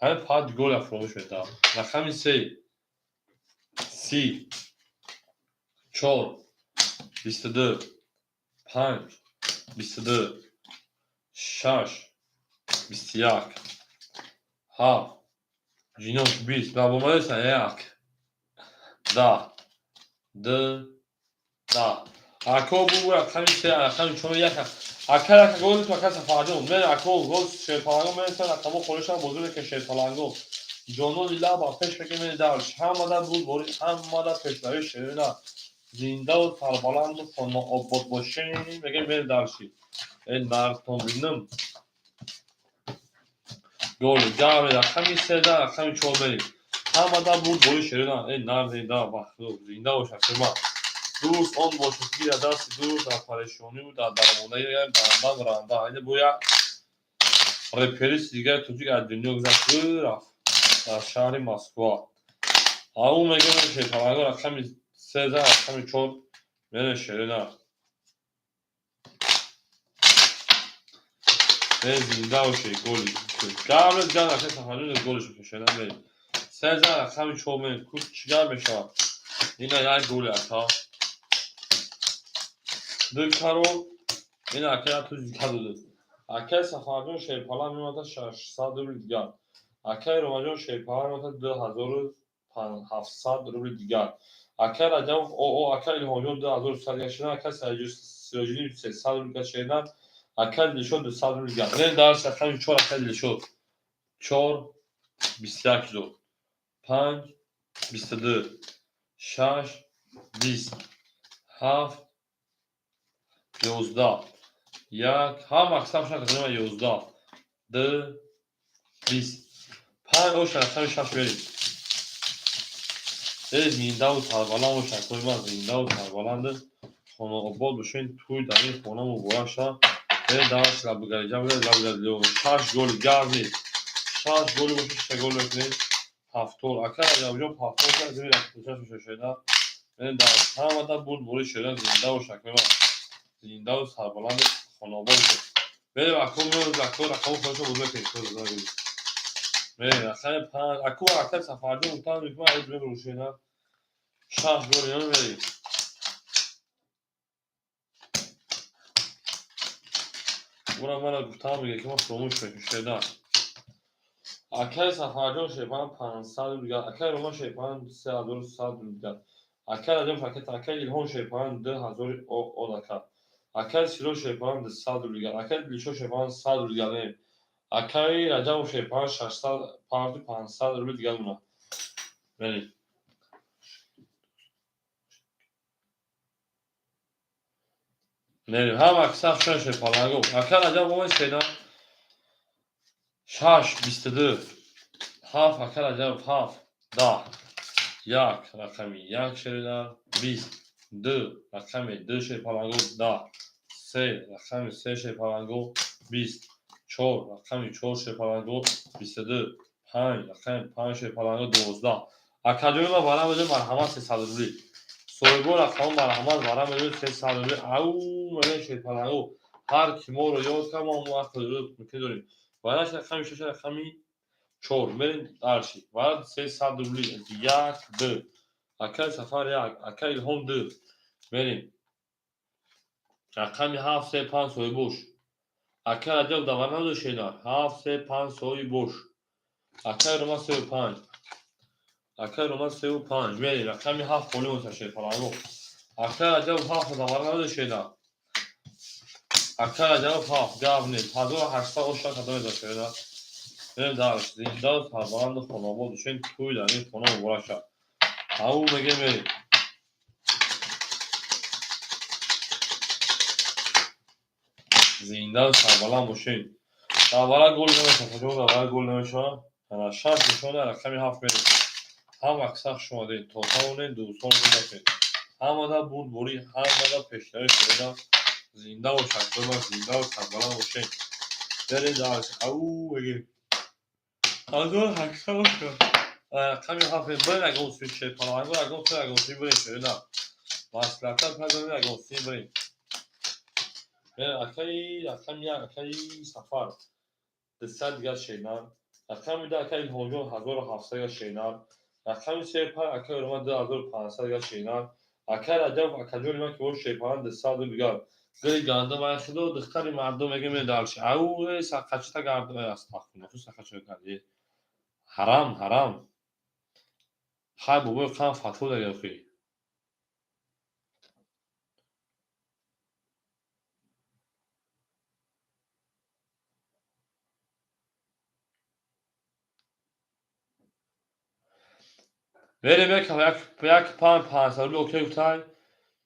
Ҳамин фақат голя фуромӯш метавад. Рақами 3 30 4 22 5 22 6 21 7 ҷинош 20 набомадеса 1 10 2 10. Ако бу рақами 3 рақами 4 1 ака яка гол ту ака Сафарҷон мен ако гол Шерпаланго мен рақамо холишам бозӣ мекунем Шерпаланго. Ҷонон лилла ба пеш мекунем мен дарш. Ҳамада бурдборӣ, ҳамада пешравӣ шерина. Зиндаву сарбаланду хонаобод бошем мегем мен дарши. Э нартон бинам. Голи гап рақами 3 рақами 4 мерем. Ҳамада бурдборӣ шерина. Э нар зинда бахту зинда бошад шума. Дуруст он бошад ки дар дасти дуруст дар парешониву дар дармондаи баранда баранда. Ин бо як реперист дигари тоҷик аз дунё гузашт рафт дар шаҳри Москва. Ау мегӯям Шерпаланго рақами 3 рақами 4 мерем шерина. Зинда бошед, голи. Гап нест, гап акай Сафарҷон голиш мекашад, мерем. Се зан рақами 4 мерем. Ку чӣ гап мешавад? Ина як голи ака. Ду карол. Ина ака як тузи дигар дода. Акай Сафарҷон Шерпалан мемонад 600 рубли дигар. Акай Ромаҷон Шерпалан мемонад 2700 рубли дигар. Акай Раҷабов ОО, акай Илҳомҷон 2100 дигар шудан, акай Сироҷиддин 300 рубли дигар шудан, акай Дилшод 200 рубли дигар. Мерем дар рақами 4 акай Дилшод. 4 21 шуд. 5 22 6 20 7 11 1 ҳама аксар шуд 11 2 20 5 ош рақами 6 мерем. Зиндаву сарбаланд бош, акои ман зиндаву сарбаланд, хонаобод бошед, тӯй дар ин хона муборак шавад. Дарс лабгариҷа лабгариҷа шаш голи гап нест. Шаш голи бошед, шаш гол мекунед. Ҳафтор. Ака Раҷабҷон ҳафтор кард, зими рақами шаш шуда. Дарс ҳамада бурд бори шуда, зинда бош, акои ман. Зиндаву сарбаланд, хонаобод бошед. Мерем ако меоз ако рақамҳо худашон бозӣ мекунед. Мерем рақами 5 аку ака Сафарҷон гуфтан мекунад, айб мебурӯшед. Шаш гол ино мерем. Ура мара гуфтан мега ки ман фуромӯш мекунам. Акай Сафарҷон Шерпалан 500 рубли дигар, акай Роман Шерпалан 3100 рубли дигар, акай Раҷаб Шакет, акай Илҳом Шерпалан 2000 од ака, акай Сироҷ Шерпалан 200 рубли дигар, акай Дилшод Шерпалан 100 рубли дигар, акай Раҷабов Шерпалан 600 парти 500 рубли дигар мона. Мерем. Мерем. Ҳама аксар шудан Шерпаланго. Акай Раҷаб омад шеда. 6 22 7 акай Раҷабов 7 10 1 рақами 1 шерида 20 2 рақами 2 Шерпаланго 10 3 рақами 3 Шерпаланго 20 4 рақами 4 Шерпаланго 22 5 рақами 5 Шерпаланго 12. Акаҷони ман варам медод марҳамат 300 рубли. Соҳибо рақамҳо марҳамат варам медод 300 рубли. Ау мегӯяд Шерпаланго. Ҳар ки моро ёд кард, мо он вақт мумкин дорем. Вараш рақами 6 рақами 4 мерем дарши. Варад 300 рубли. 1 2 акай Сафар 1, акай Илҳом 2. Мерем. Рақами 7 3 5 соҳибош. Акай Раҷаб давар надошт шена. 7 3 5 соҳибош. Акай Роман 3 5. Акай Роман 3 5. Мерем. Рақами 7 холӣ монда Шерпаланго. Акай Раҷаб 7 давар надошт шена. Акай Раҷаб 7 гап нест. 1800 оша кадом медошт шена. Мерем дарш. Зинда сарбаланд, хонобод бошед, тӯй дар ин хона муборак шавад. Ау мегӯем мерем. Зинда сарбаланд бошед. Давара гол намешавад, куҷо давара гол намешавад? Ана шаш нишона рақами 7 мерем. Ҳам аксар хуш омадед, то тавонед дӯстон накунед. Ҳамада бурдборӣ, ҳамада пешравӣ шунида. Зинда бош, акои ман, зинда сарбаланд бошед. Мерем дарс. Ау мегӯем. 1800 оша. Рақами 7 мерем. Ягон суи Шерпаланго, ягон суи, ягон суи бирем шунида. Маслиҳатар пайдо ягон суи бирем. Акаи рақами 1 акаи Сафар 200 дигар шенар. Рақами 2 акаи Илҳомҷон 1700 дигар шенар. Рақами 3 5 акаи Роман 2500 дигар шенар. Акаи Раҷаб акаҷони ман ки бош Шерпалан 200 рубли дигар. Гули гандум ай худо духтари мардум мегӯям медарш. Ау сақачита гардум астағфируллоҳ. Ту сақачита кардӣ. Ҳарам, ҳарам. Хай бобои қанд фатво дагӣ охӣ. Мерем як панҷ 500 рубли окей гуфтай.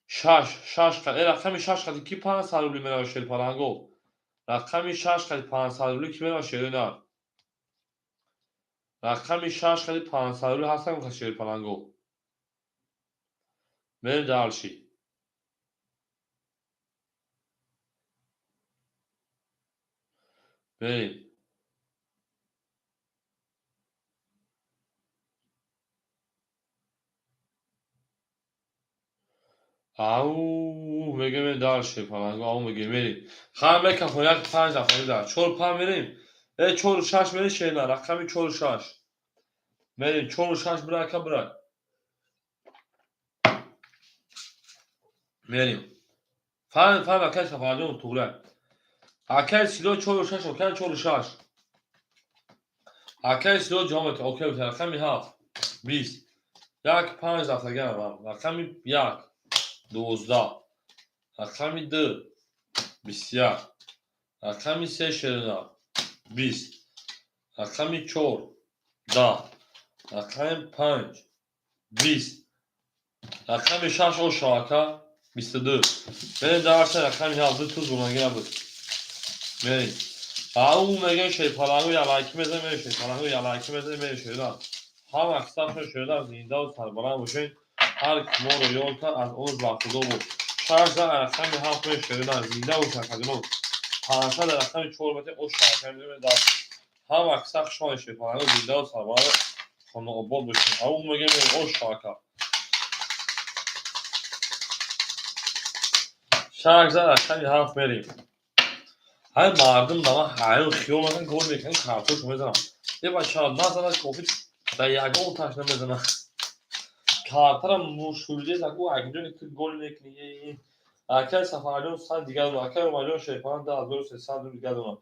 6 6 рақами 6 қади ки 500 рубли меравад Шерпаланго? Рақами 6 қади 500 рубли ки меравад Шеринар? Рақами 6 қади 500 рубли ҳастан гуфта Шерпаланго. Мерем дарши. Мерем. Ау мегем, дальше паланго, ау мегем, мерим. Ха мекафон як панҷ дафъа дар чор панҷ мерим. Э, чору шаш мерим, шена, рақами чору шаш. Мерим, чору шаш бира, ака, бира. Мерим. Фаҳм, фаҳм, акай Сафарҷон, туғра. Акай Сило, чору шаш, окай, чору шаш. Акай Сило ҷавоб, окай, рақами ҳафт, 20. Як панҷ дафъага, рақами як, 12. Рақами ду, 21. Рақами се, шерина, 20. Рақами чор, 10. Рақами панҷ, 20. Рақами шаш, ошо, ака, 22. Мерем дарса, рақами ҳафт, ду туз бурмагира буд. Мерем. Ау мегем, шерпалангу ялайки мезанем, мерем, шерпалангу ялайки мезанем, мерем, шерина. Ҳама аксаршон шерина, зиндаву сарбаланд бошед. Ҳар ки моро ёд кард, аз он ба худо буд. Шаш за рақами ҳафт, шерина, зинда бошад, акаҷонон. Панҷсад дар рақами чор метем, ош шаҳракай мезанем дар. Ҳама аксар шумо шерпалангу, зиндаву сарбаланд, хонаобод бошед. Ау мегем, ош ака. Шаш за рақами ҳафт мерем. Ҳай мардум ба ман ҳайрон хиёл мекунанд, гол мекунанд, картошо мезанам. Е бача, назанад кофи, дар ягон таш намезанад. Картара мушулида ку акҷони ту гол мекунӣ. Акай Сафарҷон 100 дигар донам. Акай Умарҷон шерпалан 2300 дигар донам.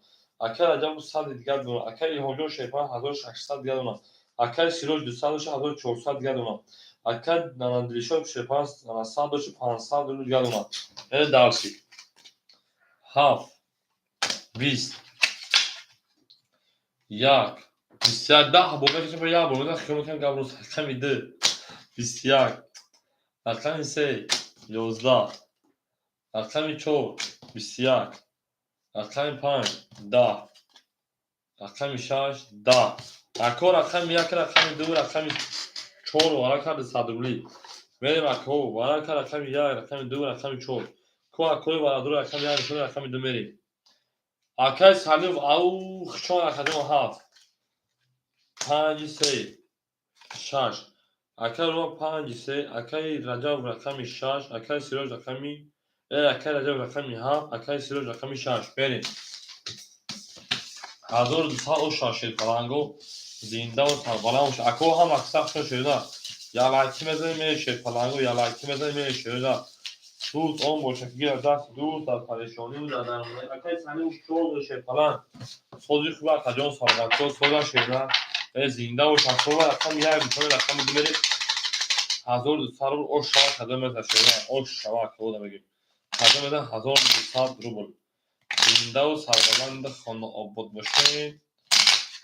Акай Раҷаб 100 дигар донам. Акай Илҳомҷон шерпалан 1600 дигар донам. Акай Сироҷ 200 дошта, 1400 дигар донам. Акай Дилшод шерпалан 100 дошта, 500 дигар донам. Яъне дарси. Ҳафт, 20, як, 21, 10 бор мекашам, як бор мезанам, хиёл мекунам гап рост. Рақами ду, 21, рақами се, 11, рақами чор, 21, рақами панҷ, 10, рақами шаш, 10. Ако рақами як, рақами ду, рақами чор варака 200 рубли. Мерем, ако, варака, рақами як, рақами ду, рақами чор. Ку акои варадур, рақами як, рақами ду мерем. Акай Салимов, ау, хушон, акаҷон, ҳафт, панҷи се, шаш. Акай Рома панҷи се, акаи Раҷаб рақами шаш, акаи Сироҷ рақами акаи Раҷаб рақами ҳафт, акаи Сироҷ рақами шаш. Берем. 1200 оша, шерпаланго, зиндаву сарбаланд боша. Ако ҳам аксар хушон, шерина. Ялайки мезанем, мерем, шерпаланго, ялайки мезанем, мерем, шерина. Дӯст он боша, ки гирад даст дӯст дар парешонию дар дармонӣ. Акаи Салимов чор шерпаланг. Сози хуб, акаҷон, саломатчо, соза, шерина. Э, зинда бош, акова, рақами як, мисоли рақами ду мерем. 1200 рубл, ош шава, кадом мезан, шерина, ош шава, акода мегем. Кадом мезан, 1200 рубл. Зиндаву сарбаланд, хонаобод бошед.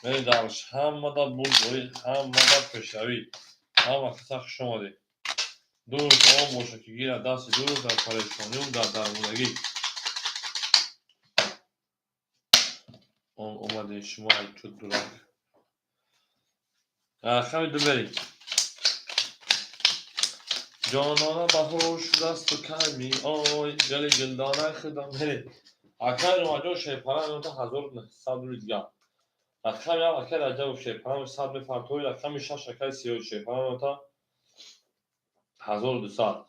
Мерем дарш, ҳамада бурдборӣ, ҳамада пешравӣ. Ҳама каса хуш омадед. Дӯст он боша, ки гирад дасти дӯст дар парешонию дар дармондагӣ. Он омадед шумо, айчу дурак. Рақами ду мерем. Ҷонона, баҳор шудасту кай меой, гали гулдона худам, мерем. Акай Ромаҷон шерпалан меота 1900 рубли дигар. Рақами ҳафт, акай Раҷабов шерпалан 100 мепартои, рақами шаш, акай Сиёҷ шерпалан меота 1200.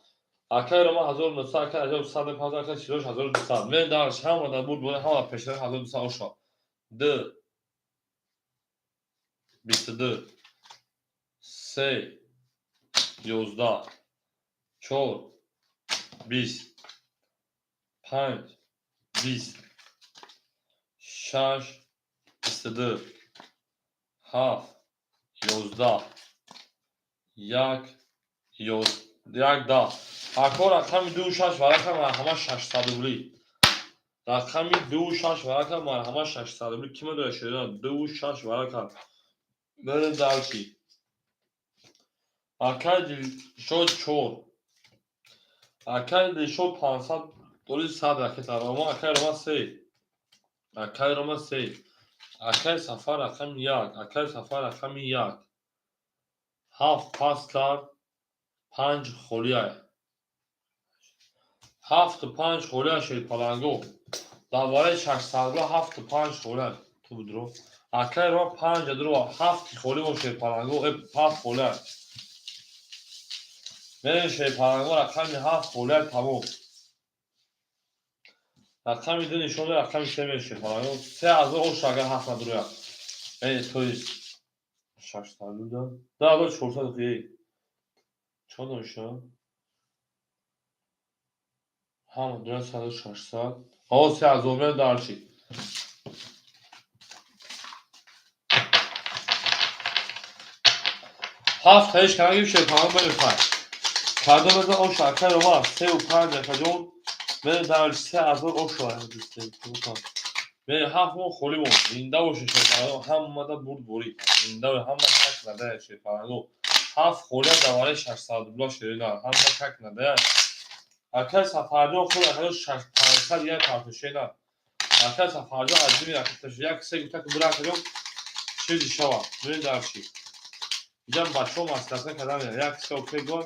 Акай Рома 1900, акай Раҷабов 100 мепартои, акай Сироҷ 1200. Мерем дарш, ҳама дар бурд борем, ҳама пешравӣ, 1200 оша. Ду, 22, се, 11, чор, 20, панҷ, 20, шаш, 22, ҳафт, 11, як, як, 10. Ако рақами ду шаш варака, марҳама, 600 рубли. Рақами ду шаш варака, марҳама, 600 рубли. Ки медорад, шерина, ду шаш варака. Мерем дарси. Акай Дилшод чор. Акай Дилшод 500 дори 100 ракета. Рома, акай Рома се. Акай Рома се. Акай Сафар рақами як. Акай Сафар рақами як. Ҳафт пас кард, панҷ холия. Ҳафту панҷ холия, шерпаланго. Дар бораи 600 ҳафту панҷ холия. Ту будро. Акай Рома панҷ дуро, ҳафти холӣ бо, шерпаланго, э, паст холия. Мерем, шерпаланго, рақами 7 холияй, тамом. Рақами 2 нишон, рақами 3 мерем, шерпаланго. 3000 ош, агар ҳафт надурояд. То есть 600 буда. 2400 ей. Чӣ дошта? Ҳама 2600. О, 3000 мерем дальше. Ҳафт ҳеч канагим, шерпаланго, мерем пай. Кадом мезан ош, акай Рома, сеу панҷ, акаҷон. Мерем дальше, 3000 ош. Мерем, 7 моҳ холӣ мон. Зинда бошед, шерпаланго, ҳамада бурдборӣ. Зинда, ҳама как надая, шерпаланго. Ҳафт холия давараи 600 рубла, шерина. Ҳама как надая. Акай Сафарҷон худ, акаҷон, 500 як партошена. Акай Сафарҷон азими акаташ як се гуфта ки бура, акаҷон, чизи шава. Мерем дальше. Иҷам бачаҳо маслиҳат кардан, як се окей гон,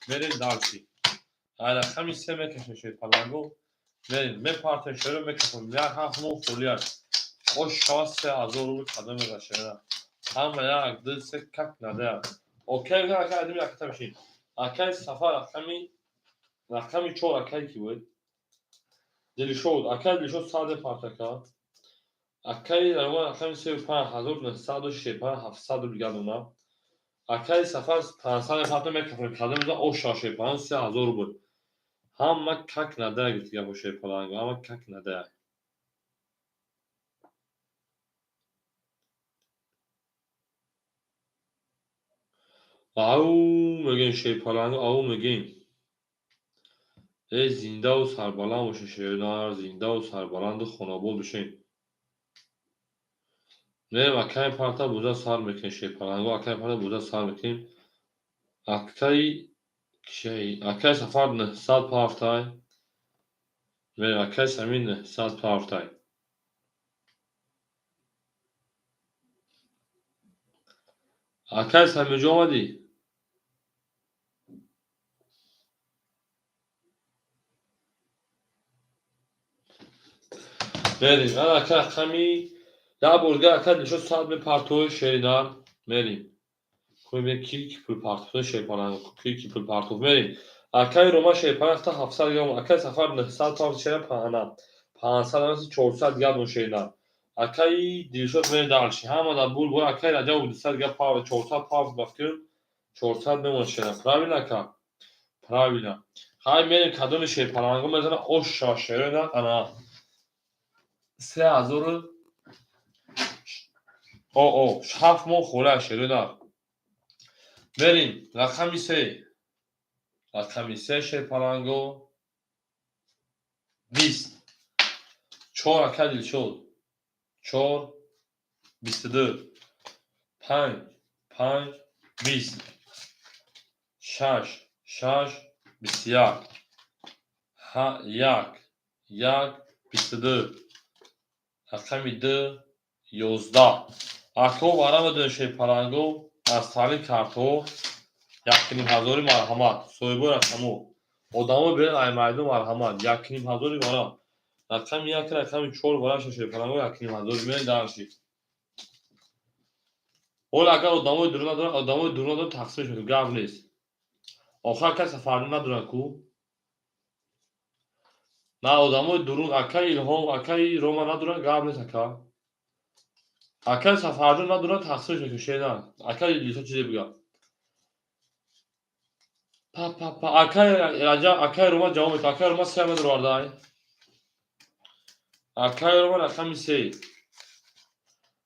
мерем дальше. Ай рақами 3 мекашем, шерпаланго. Мерем, мепартем шеро, мекашем. Як ҳафт моҳ холияш. Ош шава, 3000 рубл кадом мезан, шерина. Ҳама як, ду, се как надая. Окей, акай адими аката мешин. Акай Сафар рақами 4, акай ки буд? Дилшод, акай Дилшод саде партака. Акай Роман рақами сеу 5900 шепан 700 рубл гардона. Акай Сафар 500 парта, мекафем. Кадом мезан оша, шепан, 3000 рубл. Ҳама как надая гуфти гапо, шерпаланго, ҳама как надая. Ау мегӯем, шерпаланго, ау мегӯем. Э, зиндаву сарбаланд бошед, шернар, зиндаву сарбаланду хонобод бошед. Мерем, акай парта буза сар мекунем, шерпаланго, акай парта буза сар мекунем. Акай Сафар 900 партай. Мерем, акай Самир 900 партай. Акай Самирҷон, омадӣ? Мерем, ана ака рақами як бор дигар, ака Дилшод сад мепартой, шеринар, мерем. Кӯбе ки ки пул партоф, шерпаланг, ки ки пул партоф, мерем. Акай Рома, шерпаланг, 700 грамм, акай Сафар 900 парт, шера паана. 500 400 грамм, шеринар. Акай Дилшод, мерем дальше. Ҳама дар бур бор, акай Раҷаб 200 грамм пар, 400 пар бафкир, 400 мемонад, шеринар. Правильно, ака? Правильно. Хай, мерем, кадоми шерпаланго мезана оша, шерина, ана. 3000 о 7 моҳ хола, шерина. Мерем, рақами 3, рақами 3, шерпаланго, 20, 4, ака Дилшод, 4, 22, 5, 5, 20, 6, 6, 21, 1, 1, 22, рақами 2, 11. Ако вара медонед, шерпаланго, аз таълим картҳо якним ҳазори, марҳамат, соҳибои рақамҳо, одамо берен ай майдон, марҳамат, якним ҳазори вара, рақами 1, рақами 4 вара, шерпаланго, якним ҳазори. Мерем дальше. Ҳоло агар одамои дуру надоранд, одамои дуру надоранд, тақсимш мекунем, гап нест. Охир каса фарқ надорад ку. На, одамои дурун, акаи Илҳом, акаи Рома надоранд, гап нест, ака. Акаи Сафарҷон надоранд, тақсимш мекунем, шена. Акаи Илисо чизе бигӯяд. Па па па, акаи Раҷаб, акаи Рома ҷавоб медиҳад. Акаи Рома се медаровардай. Акаи Рома рақами 3.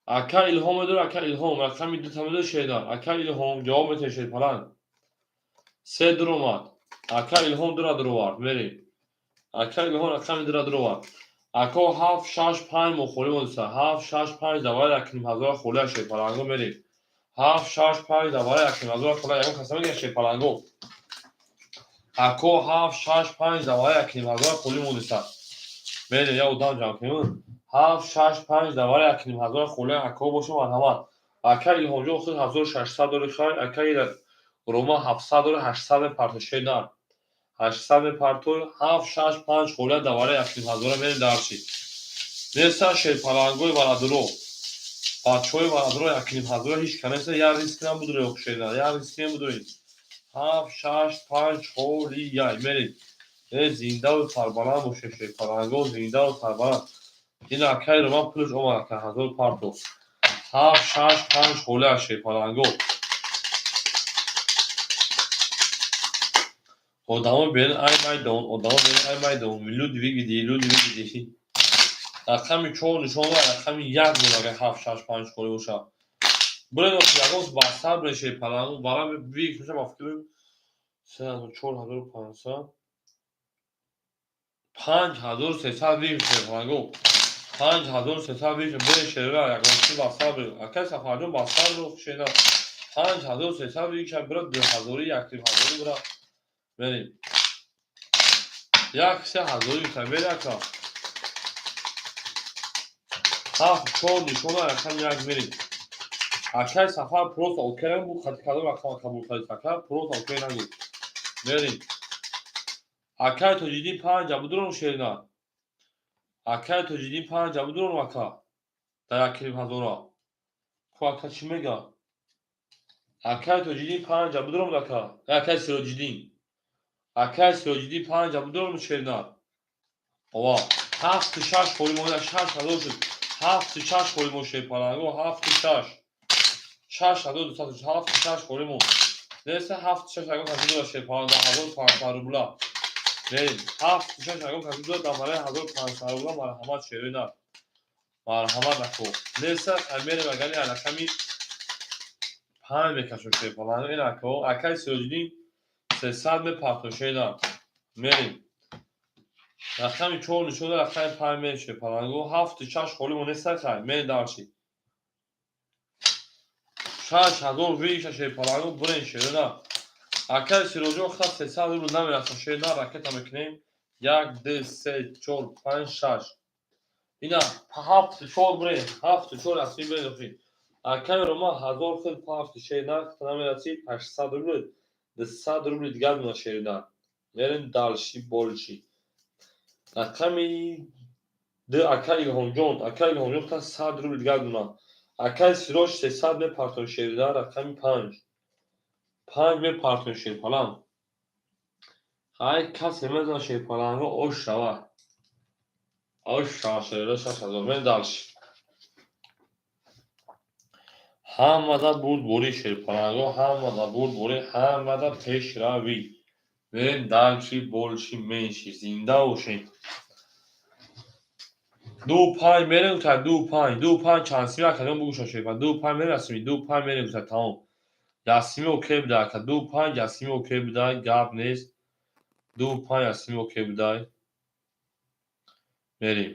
Ака Илҳом медорад, ака Илҳом рақами дута медорад, шена. Ака Илҳом ҷавоб медиҳад, шерпаланг. Се дуромад. Ака Илҳом дура дуровард. Мерем. Ака Илҳом рақами дура дуровард. Ако, ҳафт, шаш, панҷ мо холӣ мондиса. Ҳафт, шаш, панҷ давари якним ҳазора холия, шерпаланго, мерем. Ҳафт, шаш, панҷ давари якним ҳазора холия. Ягон каса мегӯяд, шерпаланго? Ако, ҳафт, шаш, панҷ давари якним ҳазора холӣ мондиса. Мерем, як одам ҷамъ кунем. Ҳафт, шаш, панҷ давари якним ҳазора холия, ако боша, марҳамат. Ака Илҳомҷон худ 1600 дори, хай, акаи Рома 700 дори, 800 мепарто, шедар. 800 мепартой, ҳафт, шаш, панҷ холия давари якним ҳазора, мерем дальше. Неста шерпалангои варадуро. Бачаҳои варадуро якним ҳазора ҳеч ка неста, як риск набудро, шедар, як риск набудрои. Ҳафт, шаш, панҷ холияй. Мерем. Э, зиндаву сарбаланд бошед, шерпаланго, зиндаву сарбаланд. Ин акай Роман пулаш омад, ака, ҳазор партов. Ҳафт, шаш, панҷ холия, шерпаланго. Одамо берин ай майдон, одамо берин ай майдон. Люди видели, люди видели. Рақами чор нишон дорад, рақами як буд, агар ҳафт, шаш, панҷ холӣ бошад. Буред, ягон ба сабр, шерпаланго, барам бикуша, ба фикр 4500, 5300 вик, шерпаланго. 5300 вик, буред, шерва, ягон чи ба сабр. Акай Сафарҷон, ба сабр шена. 5300 вик ша, бира дуҳазорӣ, якним ҳазорӣ бира. Мерем. Як се ҳазорӣ вик мери, ака. Ҳафт, чор нишона, рақами як мерем. Акай Сафар просто окей нагу, хати кадом рақама қабул кардед, ака, просто окей нагу. Мерем. Акай Тоҷиддин панҷа будурон, шерина. Акай Тоҷиддин панҷа будурон, ака. Дар якним ҳазора. Ку ака чӣ мега? Акай Тоҷиддин панҷа будурон, ака. Акай Сироҷиддин. Акай Сироҷиддин панҷа будурон, шерина. Ова. Ҳафту шаш холӣ монда, 6000 шуд. Ҳафту шаш холӣ мо, шерпаланго, ҳафту шаш. 6200, ҳафту шаш холӣ мо. Неста ҳафту шаш ягон каси дора, шерпаланго, дар 1500 рубла. Мерем. Ҳафту шаш ягон каси дора дар барои 1500 рубла, марҳамат, шерои нар. Марҳамат, ако. Неста мерем, агар рақами панҷ мекашем, шерпаланго, ин ако. Акай Сироҷиддин 300 мепартон, шерина. Мерем. Рақами чор нишон дорад, рақами панҷ мерем, шерпаланго. Ҳафту шаш холӣ мо неста, хай. Мерем дальше. 6000 виша, шерпаланго, бурен, шерина. Акай Сироҷон хат 300 рубл намераса, шерина, ракета мекунем. Як, ду, се, чор, панҷ, шаш. Ина ҳафту чор бурен, ҳафту чор расмӣ бурен охи. Акай Рома ҳазор хел ҳафту шерина намерасид, 800 рубл, 200 рубли дигар мона, шерина. Мерем дальше больше. Рақами ду, акай Илҳомҷон, акай Илҳомҷон хат 100 рубли дигар мона. Акай Сироҷ 300 мепартон, шерина, рақами панҷ. Панҷ мепартон, шерпаланг. Хай, касе мезана, шерпаланго, ош шава. Ош шава, шерина, 6000. Мерем дальше. Ҳамада бурдборӣ, шерпаланго, ҳамада бурдборӣ, ҳамада пешравӣ. Мерем дальше, больше, меньше. Зинда бошем. Ду панҷ мерем, гуфта, ду панҷ, ду панҷ чанд сими, акаҷон, бугӯша, шерпаланг. Ду панҷ мерем, расми, ду панҷ мерем, гуфта, тамом. Ясими окей буда, ака, ду панҷ ясими окей буда, гап нест. Ду панҷ ясими окей буда. Мерем.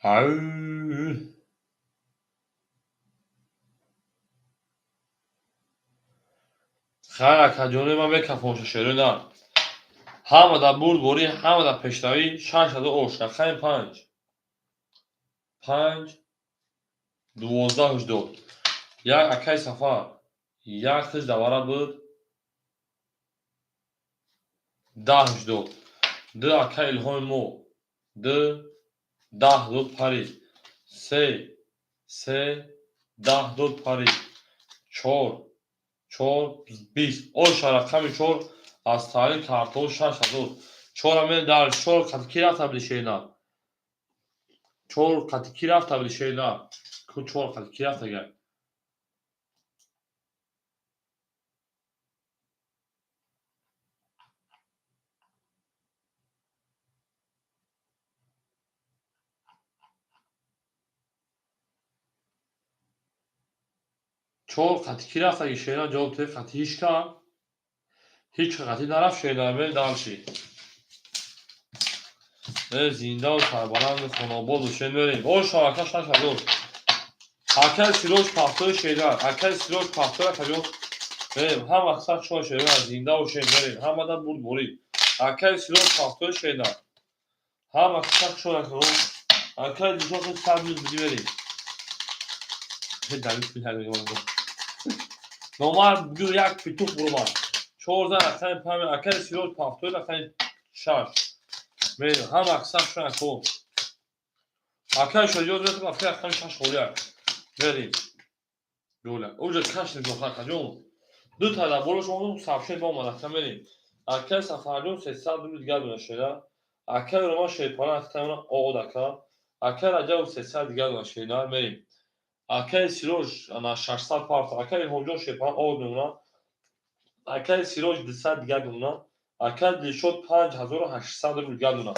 Ау. Хай, акаҷони ман, мекафонша, шерина. Ҳамада бурдборӣ, ҳамада пешравӣ, 6000 ош, рақами панҷ. Панҷ, 12 ҳуш дод. Як акай Сафар, як хиш давара буд, 10 ҳуш дод. Ду акай Илҳоми мо, ду, 10 дод, парид. Се, се, 10 дод, парид. Чор, чор, 20. Оша, рақами чор аз таърих картҳо 6000. Чора ме дар чор қати ки рафта буди, шерина? Чор қати ки рафта буди, шерина? Ку чор қати ки рафта гай? Чор қати ки рафтаги, шерина, ҷавоб те қати ҳеч ка? Ҳеч қати нарафт, шерина, мерем дальше. Э, зиндаву сарбаланду хонободу шен мерем. Оша, ака, 6000. Акай Сироҷ пахтои, шерина. Акай Сироҷ пахтои, акаҷон. Мерем. Ҳама сад шоҳ, шерина, зиндаву шен мерем. Ҳамада бурдборӣ. Акай Сироҷ пахтои, шерина. Ҳама сад шоҳ, акаҷон. Акай Дилшод 100 мил биди, мерем. Номар бигӯ, як питух буромад. Чор зан, рақами панҷ, акай Сироҷ пахтои, рақами шаш. Мерем. Ҳама сад шоҳ, ако. Акай шоҷон метам акай рақами шаш холия. Мерим. Голя. Уже кашни зоха акаҷон. Ду та дар боло шумо сообщение ба омад ака мерим. Акай Сафарҷон 300 рубли дигар дона шеда. Акай Рома Шерпалан акай од ака. Акай Раҷабов 300 дигар дона шеда. Мерим. Акай Сироҷ ана 600 парта. Акай Илҳомҷон Шерпалан од мемона. Акай Сироҷ 200 дигар мемона. Акай Дилшод 5800 рубли дигар дона.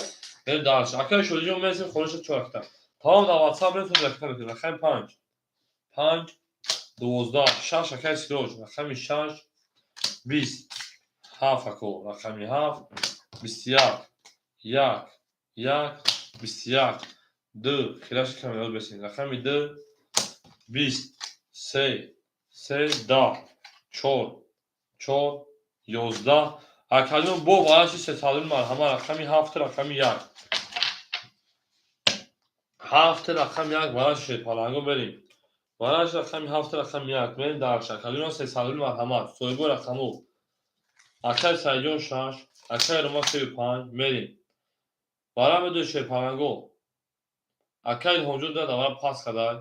Мерим дальше. Акай Шодиҷон мерасем холиша чор акта. Тамом дар WhatsApp мерасем рақам мекунем. Рақами панҷ. Панҷ, 12, шаш акай Сироҷ. Рақами шаш, 20, ҳафт ако. Рақами ҳафт, 21, як, як, 21, ду, хираши каме ёд бесин. Рақами ду, 20, се, се, 10, чор, чор, 11. Акаҷон бо вараши сесадуми марҳама рақами ҳафт, рақами як. Ҳафт рақами як вараши шерпаланго мерим. Вараш рақами ҳафт рақами як мерим дальше. Акаҷон сесадуми марҳамат. Соҳибои рақаму. Акай Саидҷон шаш, акай Рома сею панҷ мерим. Вара медои шерпаланго. Акай Илҳомҷон да давара пас кадай.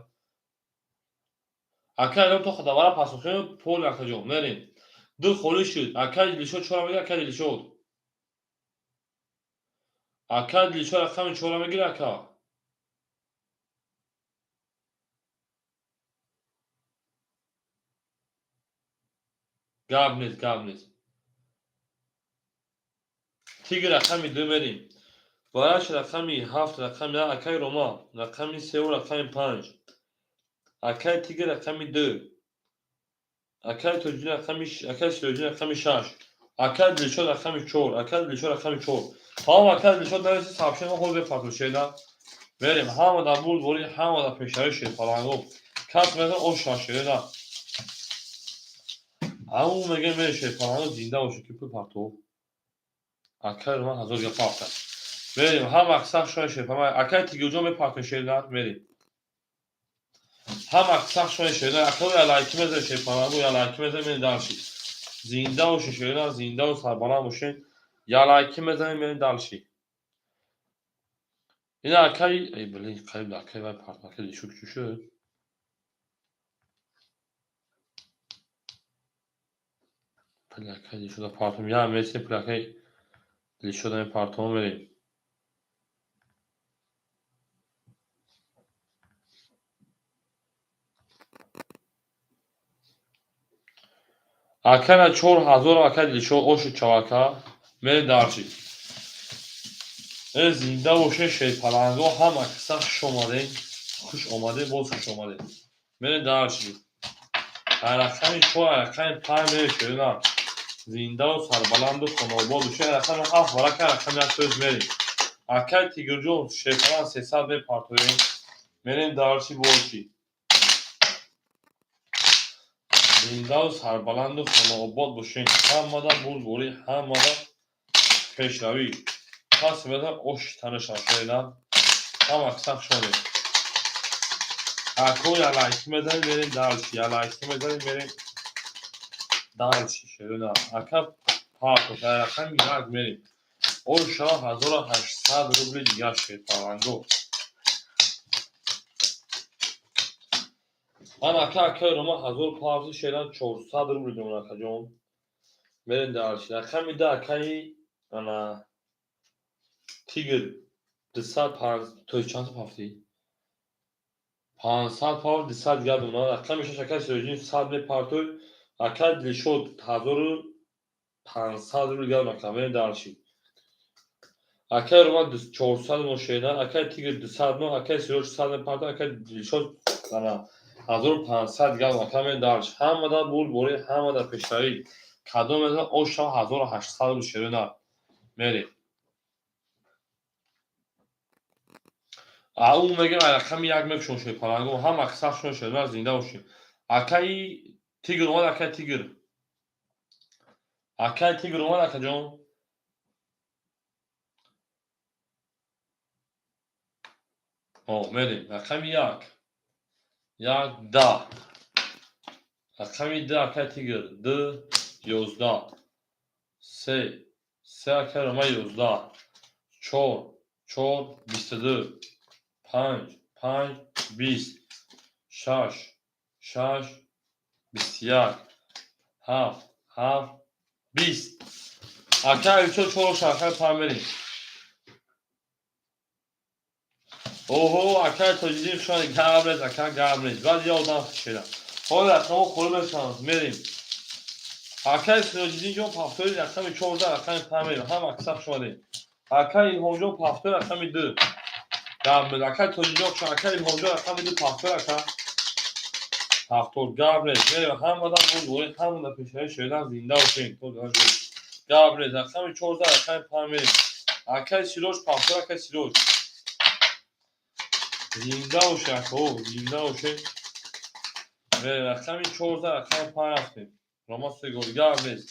Акай Илҳом то давара пас охир пол акаҷон мерим. Ду холӣ шуд. Акай Дилшод чора мегирад, акай Дилшод. Акай Дилшод рақами чора мегирад, ака. Гап нест, гап нест. Тигр рақами ду мерим. Вараш рақами ҳафт рақами як акай Рома рақами севу рақами панҷ. Акай Тигр рақами ду. Акай Тоҷиддин рақами акай Сироҷиддин рақами шаш. Акай Дилшод рақами чор. Акай Дилшод рақами чор. Тамом акай Дилшод нависи сообщение ҳол бепарту шеда. Мерим ҳама дар бурдборӣ, ҳама дар пешравӣ шерпаланго. Кас мезан ош шеда. Ау мега мере шерпаланго зинда боша ки пул партов. Акай Рома ҳазор га парта. Мерим ҳама аксар шоя шерпаланго. Акай Тигирҷон мепарту шеда мерим. Ҳама аксар шоя шеда. Акай я лайки мезан шерпаланго, я лайки мезан мерим дальше. Зинда боша шеда, зиндаву сарбаланд бошед. Я лайки мезанем мерим дальше. Ина акай, эй блин, қариб акай вай парту акай Дилшод чӣ шуд? Пулакай Дилшода партум. Я мерсем пулакай Дилшода мепартом мерем. Акай на 4000 акай Дилшод ошу чавака. Мерем дальше. Э зинда боше шерпаланго ҳама киса хуш омадем. Хуш омадем, боз хуш омадем. Мерем дальше. Рақами чор, рақами панҷ мерем шерина. Зиндаву сарбаланду хонаобод боше. Рақами ҳафт варака рақами як тоиз мерем. Акай Тигирҷон шерпаланг 300 мепартоем. Мерем дальше больше. Зиндаву сарбаланду хонаобод бошед. Ҳамада бурдборӣ, ҳамада пешравӣ. Пас мезан ош танашам шеда. Ҳама киса хуш омадед. Ако я лайки мезанем мерем дальше. Я лайки мезанем мерем дальше шеда. Ака партош рақами як мерем. Ош шава 1800 рубли дигар шерпаланго. Ман ака акай Рома ҳазор павзи шедан 400 рубли дорам акаҷон. Мерем дальше. Рақами ду акаи ана Тигр 200 панҷ то чанд та пафтӣ? 500 пав 200 дигар дорам. Рақами шаш акаи Сироҷиддин 100 мепартой. Акай Дилшод 1500 рубли дигар дорам ака. Мерем дальше. Акай Рома 400 мо шедан, акай Тигр 200 мо, акай Сироҷ 100 мепартой, акай Дилшод ана 1500 дигар дорам ака. Мерем дальше. Ҳамада бурдборӣ, ҳамада пешравӣ. Кадом мезан ош шава 1800 рубли шерина. Мерем. Ау мегем рақами як мекушон шерпаланго. Ҳама киса шон шерина зинда бошед. Акаи Тигр омад, акаи Тигр. Акаи Тигр омад, акаҷон. О, мерем. Рақами як. Як, 10. Рақами ду акаи Тигр. Ду, 11. Се. Се акаи Рома 11. Чор. Чор, 22. Панҷ. Панҷ, 20, шаш, шаш, 21, ҳафт, ҳафт, 20. Ака Илчо, чор шархаи панҷ мерем. Оҳо, акай Тоҷиддин, хушомадед. Гап нест, ака, гап нест. Баъд я одам шеда. Ҳоло рақамҳо холӣ мешаванд, мерем. Акай Сироҷиддинҷон, повтори рақами 14, рақами панҷ мерем. Ҳам акса хушомадед. Акай Илҳомҷон, повтори рақами 2. Гап нест. Акай Тоҷиддин, акай Илҳомҷон, рақами 2, повтор, ака. Повтор, гап нест. Мерем, ҳамадан бурд, ҳамада пешаи шедан, зинда бошем. Гап нест. Рақами 14, рақами панҷ мерем. Акай Сироҷ, повтор, акай Сироҷ. Зинда боше, акао, зинда боше. Рақами 14, рақами панҷ рафтем. Роман Сегор, гап нест.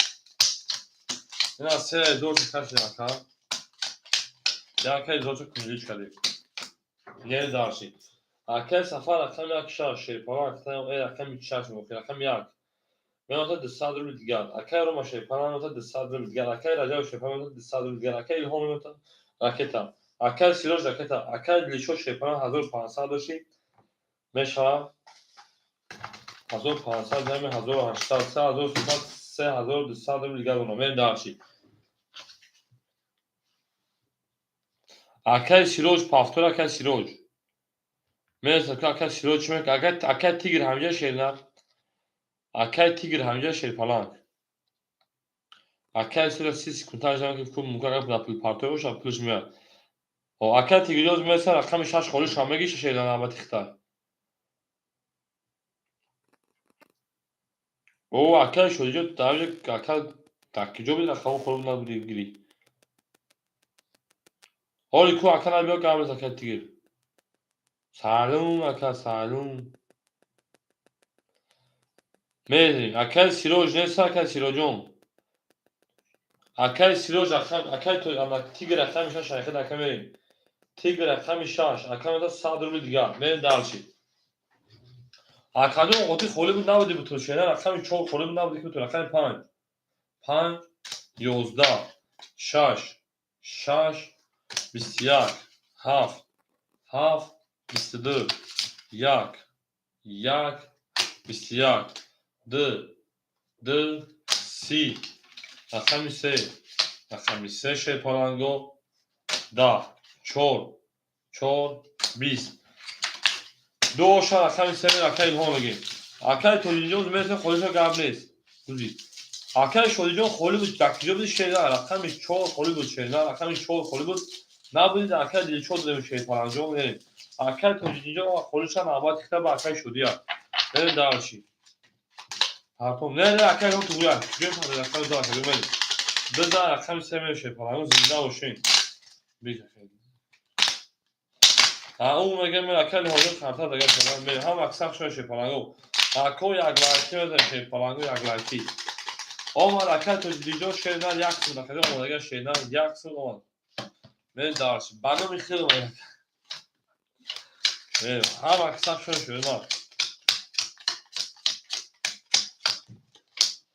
Ина 3000 кашидем, ака. Яка ҳезорча кунҷиш кардем. Не дарши. Акай Сафар, рақами як, шаш, шерпалан, рақами шаш, рақами як. Меота 200 рубли дигар. Акай Рома шерпалан меота 200 рубли дигар. Акай Раҷаб шерпалан меота 200 рубли дигар. Акай Илҳом меота ракета. Акай Сироҷ ракета. Акай Дилшод шерпалан 1500 дошти. Мешавад 1500 ҷамъи 1800, 3300, 3200 рубли дигар дорам. Мерем дарши. Акай Сироҷ, повтор, акай Сироҷ. Мерасад ки акай Сироҷ чӣ мекунад? Акай Тигр ҳамҷа шерна. Акай Тигр ҳамҷа шерпаланг. Акай Сироҷ 30 секунд таҷриба ки кун мумкин агар дар пулпартоӣ бошад, пулш меояд. Акай Тигрҷон мерасад, рақами шаш холӣ шума мегиши шерна навбати хита. О, акай Шодиҷон, дар ака дар куҷо буди, рақамҳо холӣ набуди гирӣ. Ҳоли ку ака набиё, гап нест, акай Тигр. Салом, ака, салом. Мерем. Акай Сироҷ нест, акай Сироҷон. Акай Сироҷ, акай Тигр рақами шаш, айхед ака мерем. Тигр рақами шаш, ака меота 100 рубли дигар. Мерем дарши. Акаҷон, қотӣ холӣ буд, набуди бутун шена, рақами чор холӣ буд, набуди бутун, рақами панҷ. Панҷ, 11, шаш, шаш, 21, ҳафт, ҳафт, 22, як, як, 21, ду, ду, 30, рақами се, рақами се, шерпаланго, 10, чор, чор, 20. Ду оша рақами се, акай Илҳом мегем. Акай Тоҷиддинҷон мерасем, холиша, гап нест. Гузид. Акай Шодиҷон, холӣ буд, дар куҷо буди, шерна? Рақами чор холӣ буд, шерна, рақами чор холӣ буд. Набудид, акай Дилшод додем, шерпаланҷон, мерем. Акай Тоҷиддинҷон холиша, навбати хита ба акай Шодия. Мерем дарши. Ҳартом. Не, не, акай Илҳом тугӯя. Куҷо фаҳмид, рақами ду, акай мерем. Бизан рақами се, мерем, шерпаланҷон, зинда бошем. Бикашед. Ӯ мегӯяд, мер акай Илҳомҷон карта дага шуда. Мерем ҳам аксар шуда, шерпаланго. Ако як лайки мезанем, шерпаланго, як лайки. Омад акай Тоҷиддинҷон, шернар як сум, акаҷон омадага, шернар як сум омад. Мерем дарши. Ба номи хел омад. Мерем ҳам аксар шуда, шернар.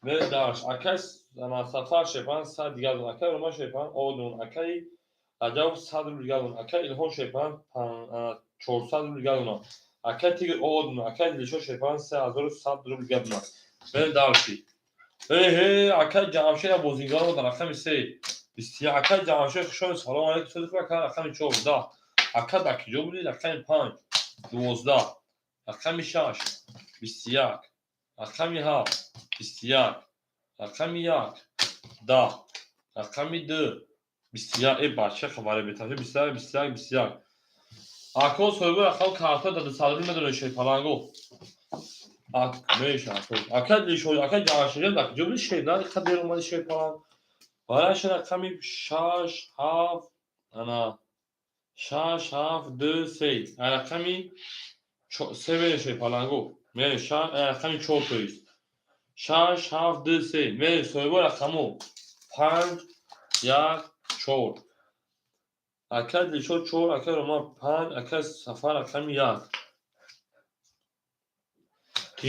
Мерем дарш. Акай Сафар шерпалан 100 дигар дон. Акай Рома шерпалан одун. Акай Раҷабов 100 рубл дигар дон. Акай Илҳом шерпалан 400 рубл дигар донам. Акай Тигр одун. Акай Дилшод шерпалан 3100 рубл дигар донам. Мерем дарши. Эҳе, акай Ҷамшед бозингар омадан, рақами се. 21. Акай Ҷамшед, хушомед, салом алейкум, соди хуб, ака, рақами чор, 10. Ака, дар куҷо будед? Рақами панҷ, 12, рақами шаш, 21, рақами ҳафт, 21, рақами як, 10, рақами ду, 21. Э, бача, хабаре бетафи, 21, 21, 21. Ако соҳиби рақам карта дар 200 рубл медонед, шерпаланго. Меша, ака Дилшод, ака Ҷамшедҷон, дар куҷо буди, шер? На, диққат, дер омади, шерпаланг. Бараш рақами шаш, ҳафт, ана шаш, ҳафт, ду, се. Рақами се мерем, шерпаланго. Мерем, рақами чор, то есть. Шаш, ҳафт, ду, се. Мерем, соҳиби рақамо. Панҷ, як, чор. Акай Дилшод чор, акай Роман панҷ, акай Сафар рақами як.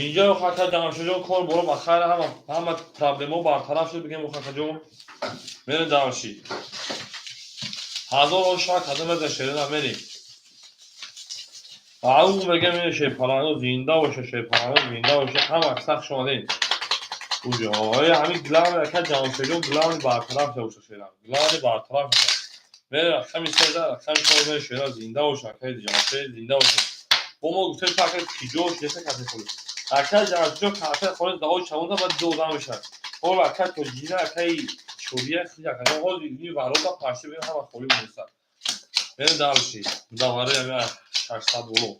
Инҷо ака Ҷамшедҷон, кор боро ба хайр, ҳама проблемаҳо бартараф шуд, бигем, акаҷон. Мерем дарши. Ҳазор шак кадом мезан, шерина, мерем. Ау мегам шерпаланго зинда боша, шерпаланго зинда боша, ҳама сахт шомадем. Уҷо, ой ҳамин главный ака Ҷамшедҷон главный бартараф боша шерам. Главный бартараф боша. Мере рақами 13, рақами 14 шера зинда боша, акаи Ҷамшед зинда боша. Бо мо гуфтем ки ака киҷо шеса кафе холӣ. Ака Ҷамшедҷон кафе холӣ даҳои чавонда баъд ду одам мешавад. Ҳоло ака Тоҷина, акаи Шодия, хеле ака ҳозир ини варота пашти бинем ҳама холӣ монеста. Мерем дальше. Давари ҳами 600 боло.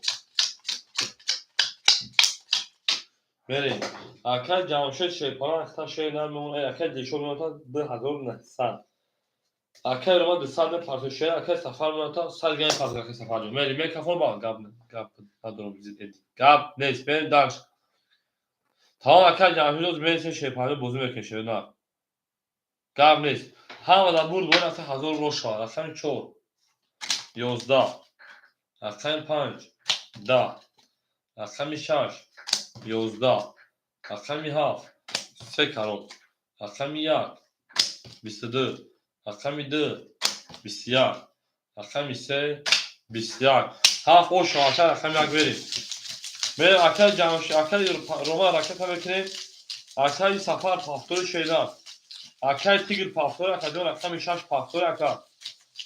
Мерем. Ака Ҷамшед шерпалан ахта шер намемонад, акай Дилшод мемонад 2900. Акай Рома 200 мепартояд шер, акай Сафар мемонад 100 грамм мепартояд акай Сафарҷон. Мерем, микрофон ба гап гап надорам гап нест. Мерем дальше. Тамом акай Ҷамшед мересем шерпалан бозӣ мекунем шер на. Гап нест. Ҳама дар бурд бояд ака 1000 рост шавад. Рақами 4 11, рақами 5 10, рақами 6 11, рақами 7 3 карот, рақами 1 22, рақами 2 21, рақами 3 21. Ҳафт ош шавад, ака рақами 1 берем. Мерем акаи Ҷамшед, акаи Рома ракета мекунем, акаи Сафар пафтори шернар, акаи Тигр пафтори, акаҷон рақами 6 пафтори ака.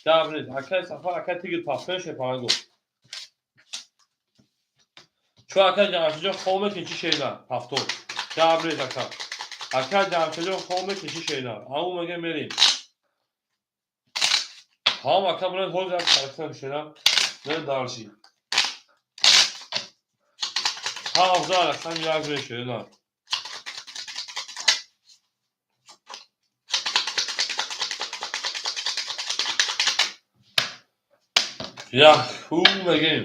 Гап нест. Акаи Сафар, акаи Тигр пафтори шерпаланго. Чу акаи Ҷамшедҷон хоб мекунӣ чӣ шернар? Пафтор. Гап нест ака. Акаи Ҷамшедҷон хоб мекунӣ чӣ шернар? Ау мегем мерем. Тамом ака буред ҳозир як ҳаракат шернар. Мерем дальше. Ҳафт рақами 1 мерем шернар. Як ҳу мегем.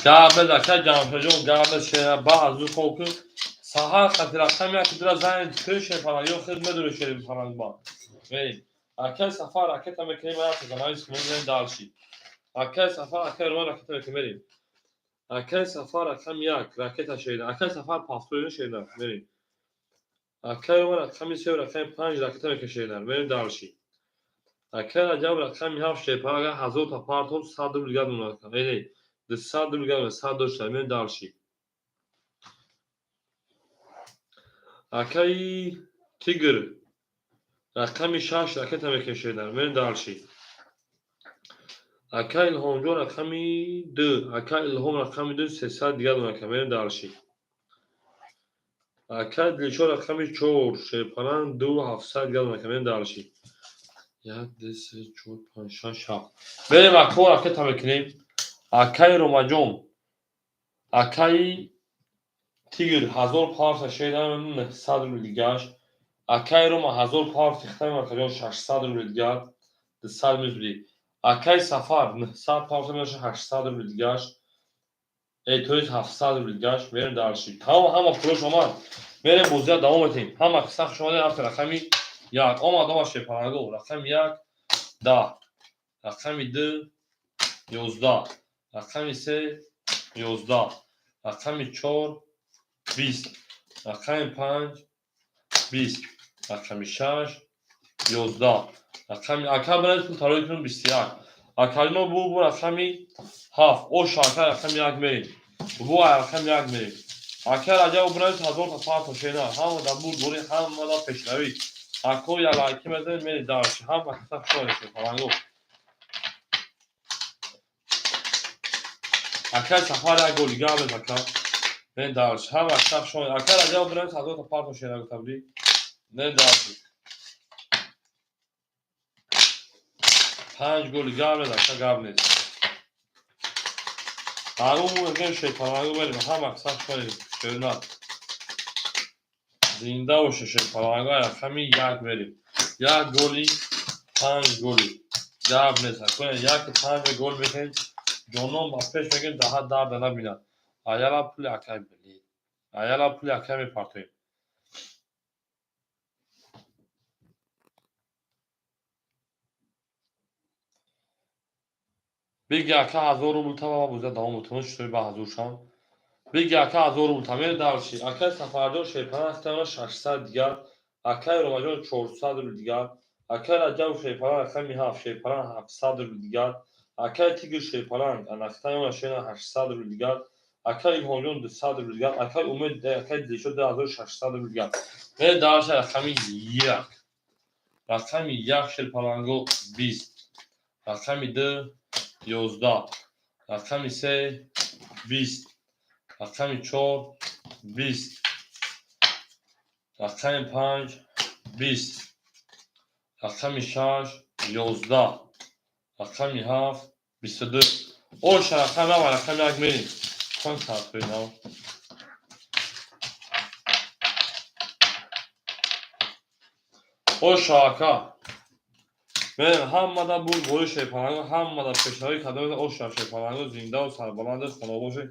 Гап нест ака Ҷамшедҷон, гап нест шернар. Ба аз ӯ хоб кун. Саҳар қати рақами 1 дира занг кӯ шерпаланг ё худ медури шерпаланг ба. Мерем. Акаи Сафар ракета мекунем, як занавис мезанем дальше. Акаи Сафар, акаи Рома ракета мекунем, мерем. Акаи Сафар рақами 1 ракета шернар. Акаи Сафар пафтори шернар, мерем. Акаи Рома рақами 3 рақами 5 ракета мекунем шернар, мерем дальше. Акаи Раҷаб рақами 7 шерпаланг агар 1000 та партоб 100 рубл дигар монад. Э, 200 рубл дигар 100 дошта, мерем дальше. Акаи Тигр рақами 6 ракета мекунем шернар, мерем дальше. Акаи Илҳомҷон рақами 2, акаи Илҳом рақами 2 300 дигар монад, мерем дальше. Акаи Дилшод рақами 4 шерпаланг 2700 дигар монад, мерем дальше. 1 2 3 4 5 6 7. Мерем акао ракета мекунем. Акаи Ромаҷон, акаи Тигр 1000 парта шернар 900 рубл дигаш. Акаи Рома 1000 парта хитами акаҷон 600 рубл дигар, 200 минус. Акаи Сафар 900 парта меша 800 рубл дигаш. Э, то есть 700 рубл дигаш. Мерем дальше. Тамом ҳама пулош омад. Мерем бозия давом метем. Ҳама сахт шомадем ҳафта рақами 1. Омад омад шерпаланго. Рақами 1 10, рақами 2 11, рақами 3 11, рақами 4 20, рақами 5 20, рақами 6 11, рақами ака биред пул тарои кунем 21. Акалино бу рақами 7. Ош ака рақами 1 мерем. Бу рақами 1 мерем. Ака Раҷаб биред 1000 та парта шена. Ҳама дар бурд бори, ҳама дар пешравӣ. Ако я лайки мезанем, мерем дальше. Ҳама каса хуш шерпаланго. Акаи Сафар як гол дигар мез ака. Мерем дальше. Ҳама каса хуш. Ака Раҷаб биред 1000 та парта шена гуфта будӣ. Мерем дальше. 5 гол дигар мез ака гап нест. Ҳару мегем шерпаланго мерем. Ҳама каса хуш шернар. Зинда боша шерпаланго рақами 1 мерем. 1 голи 5 голи. Гап нест. Ака 1 5 гол мекунем. Ҷонон ба пеш мегем даҳа дарда набинад. Аяла пули акай билед. Аяла пули акай мепартоем. Биги ака 1000 рубл та бозия давом мекунем, шуи ба 1000 шам. Биги ака 1000 рубл та мерем дальше. Акаи Сафарҷон шерпаланг ахтама 600 дигар, акаи Ромаҷон 400 рубл дигар, акаи Раҷаб шерпаланг рақами 7 шерпаланг 700 рубл дигар, Акай Тигр шерпаланг, анахтаёна шена 800 рубл дигар. Акай Илҳомҷон 200 рубл дигар. Акай Умед, акай Дилшод 2600 рубл дигар. Мерем дальше рақами 1. Рақами 1 шерпаланго 20. Рақами 2 11. Рақами 3 20. Рақами 4 20. Рақами 5 20. Рақами 6 11. Рақами 7 22. Оша рақами 7 рақами 1 мерем. Чанд картҳои нав? Оша ака. Мерем ҳамада буд бори шерпаланго, ҳамада пешравӣ карда оша шерпаланго зиндаву сарбаланду хонобошед.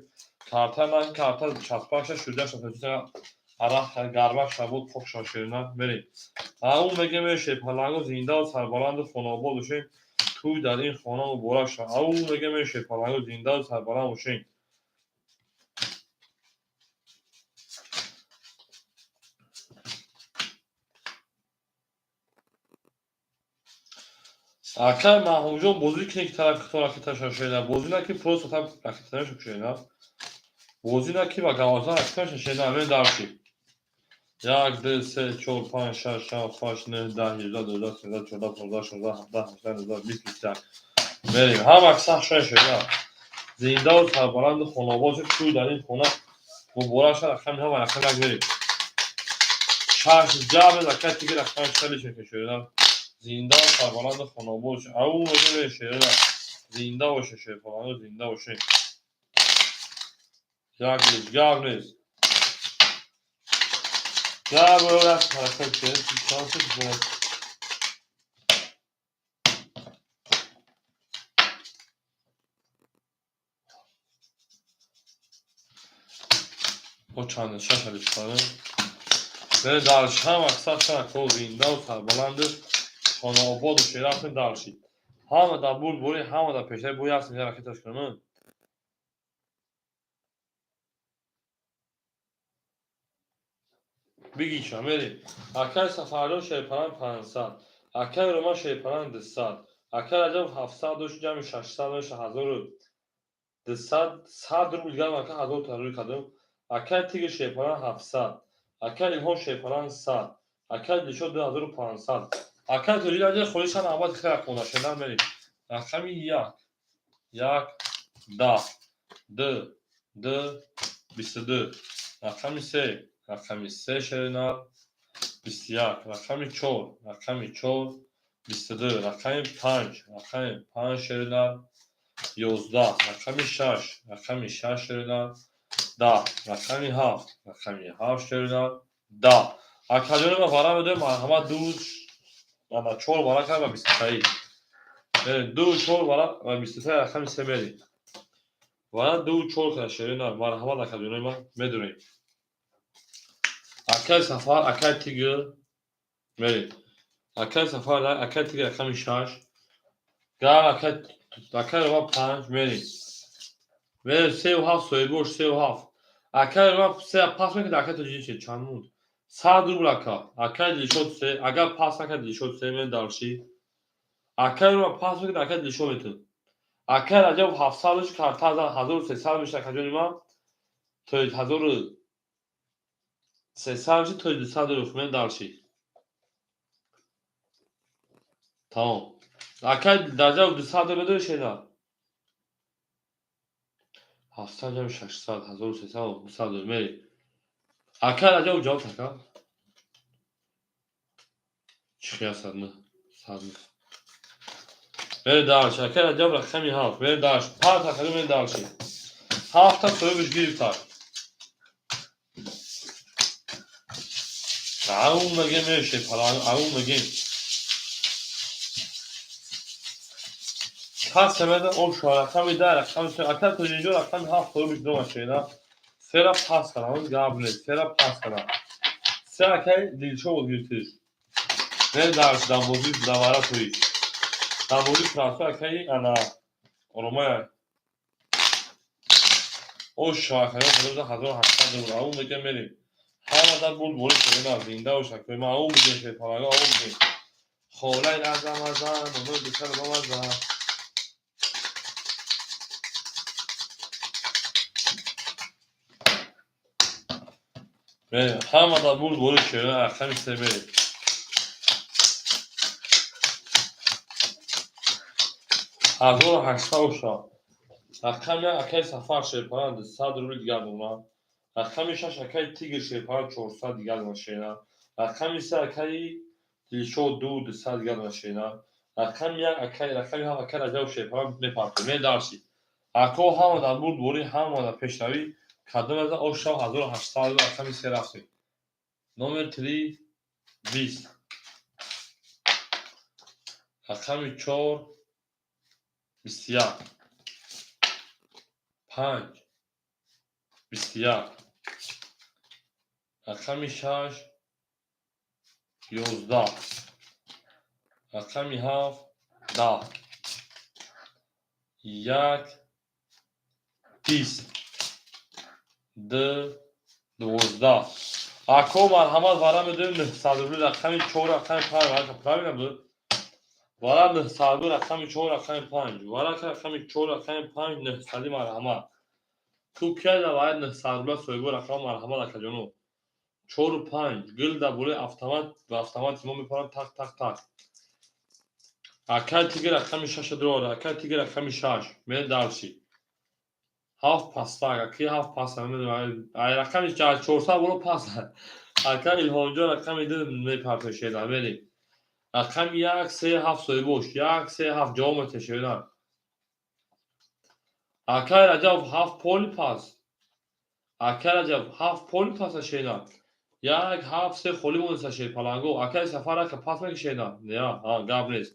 Карта ман карта часпакша шудаша арақ гармак шабуд пок шаширна мерем. Ау мегем шерпаланго зиндаву сарбаланду хонобод бошед. Тӯй дар ин хона муборак шавад. Ау мегем шерпаланго зиндаву сарбаланд бошед. Акай Маҳмудҷон бозӣ кунед ки тарафи хито ракета шашена. Бозӣ наки просто там ракета намешакушена. Бозӣ наки ба гавазан ракета шашена. Мен дарши. 1, 2, 3, 4, 5, 6, 7, 8, 9, 10, 11, 12, 13, 14, 15, 16, 17, 18, 19, 20, 21. Мерем. Ҳамак сахт шашена. Зиндаву сарбаланду хонобод шуд. Тӯй дар ин хона муборак шавад. Рақами ҳама рақами як мерем. 6 ҷабр акай тиги рақами шали шашена. Зинда сарбаланду хонобод шуд. Ау мегем шерина. Зинда боше шерпаланду зинда боше. Як нест, гап нест. Гап рафт ҳаракат кард, чанд шуд? О чанд шаш алиф. Мерем дальше. Ҳама сахт шака зиндаву сарбаланду хонаободу шерафтем дальше. Ҳама дар бурд бори, ҳама дар пешаи бо як синҷа ракеташ кунам. Бигиша мерем. Акай Сафарҷон шерпаланг 500. Акай Рома шерпаланг 200. Акай Раҷаб 700 дошт ҷамъи 600 меша 1200 100 рубл дигар ака 1000 тарӯй кардам. Акай Тигр шерпаланг 700. Акай Илҳом шерпаланг 100. Акай Дилшод 2500. Акай Тоҷид аҷа холиша навбат хела кона шена мерем. Рақами 1 1 10 2 2 22. Рақами 3 рақами 3 шерина 21. Рақами 4 рақами 4 22. Рақами 5 рақами 5 шерина 11. Рақами 6 рақами 6 шерина 10. Рақами 7 рақами 7 шерина 10. Акаҷони ма вара медоем марҳамат 2 ана 4 вара кард ва 23. 2 4 вара ва 23 рақами 3 мерем. Вара 2 4 кард шерина марҳамат акаҷони ма медонем. Акай Сафар, акай Тигр мерем. Акай Сафар, акай Тигр рақами 6. Гар акай Рома 5 мерем. Мерем 3 7 соҳибош 3 7. Акай Рома 3 пас мекунад акай Тоҷид чи чанд монд? 100 рубл ака. Акай Дилшод 3, агар пас накард Дилшод 3 мерем дальше. Акай Рома пас мекунад акай Дилшод метавад. Акай Раҷаб 700 дошт карта 1300 мешавад акаҷони ман. То 1300 мешавад то 200 рубл мерем дальше. Тамом. Акай Раҷаб 200 рубл медорӣ шена? 700 ҷамъ 600 1300 200 рубл мерем. Акай Раҷаб ҷавоб ака. Чӣ хел 100 100. Мерем дальше. Акай Раҷаб рақами 7. Мерем дальше. 5 акаҷон мерем дальше. 7 та соҳибаш гирифтак. Ау мегем шерпаланг, ау мегем. Касе меда оша рақами 10 рақами 3 акай Тоҷинҷон рақами 7 соҳибаш дома шена. Сера пас кардам, гап нест, сера пас кардам. Се акай Дилшод гирифтиш. Мерем дальше дамбозӣ давара тои. Дамбозӣ трансфер акай ана Ромая. Оша акаён худо 1700 рубл. Ау мегем мерем. Ҳама дар бурд бори шерина зинда бош акои ман ау мегем шерпаланго ау мегем. Холаи азам азан, оно душар бамаза. Мерем. Ҳама дар бурд бори шерина рақами се мерем. 1800 оша. Рақами як акаи Сафар шерпалан 200 рубли дигар дона. Рақами шаш акаи Тигр шерпалан 400 дигар дона шерина. Рақами се акаи Дилшод 200 дигар дона шерина. Рақами як акаи рақами ҳафт акаи Раҷаб шерпалан мепартоем. Мерем дальше. Ако ҳама дар бурд бори, ҳама дар пешравӣ. Кадом аз оша 1800 рақами се рафтем. Номер 3 20. Рақами 4 21. 5 21. Рақами 6 11. Рақами 7 10. 1 20. 2 12. Ако марҳамат вара медоем 900 рубли рақами 4 рақами 5 варака правильно буд? Вара 900 рубли рақами 4 рақами 5. Варака рақами 4 рақами 5 900 марҳамат. Ку кия да вара 900 рубла соҳибо рақам марҳамат акаҷоно. 4 5 гул дар болои автомат ва автомати мо мепаранд тақ тақ тақ. Акай Тигр рақами 6 дорад. Акай Тигр рақами 6. Мерем дальше. Ҳафт пастак. Аки ҳафт паста. Ай рақами 400 боло паст. Ака Илҳомҷон рақами 2 мепартоем шеда. Мерем. Рақами 1 3 7 соҳибош. 1 3 7 ҷавоб метиҳад шеда. Акай Раҷаб ҳафт поли паст. Акай Раҷаб ҳафт поли паста шеда. 1 7 3 холӣ монеста шер паланго. Акай Сафар ака паст мекашеда. Не, гап нест.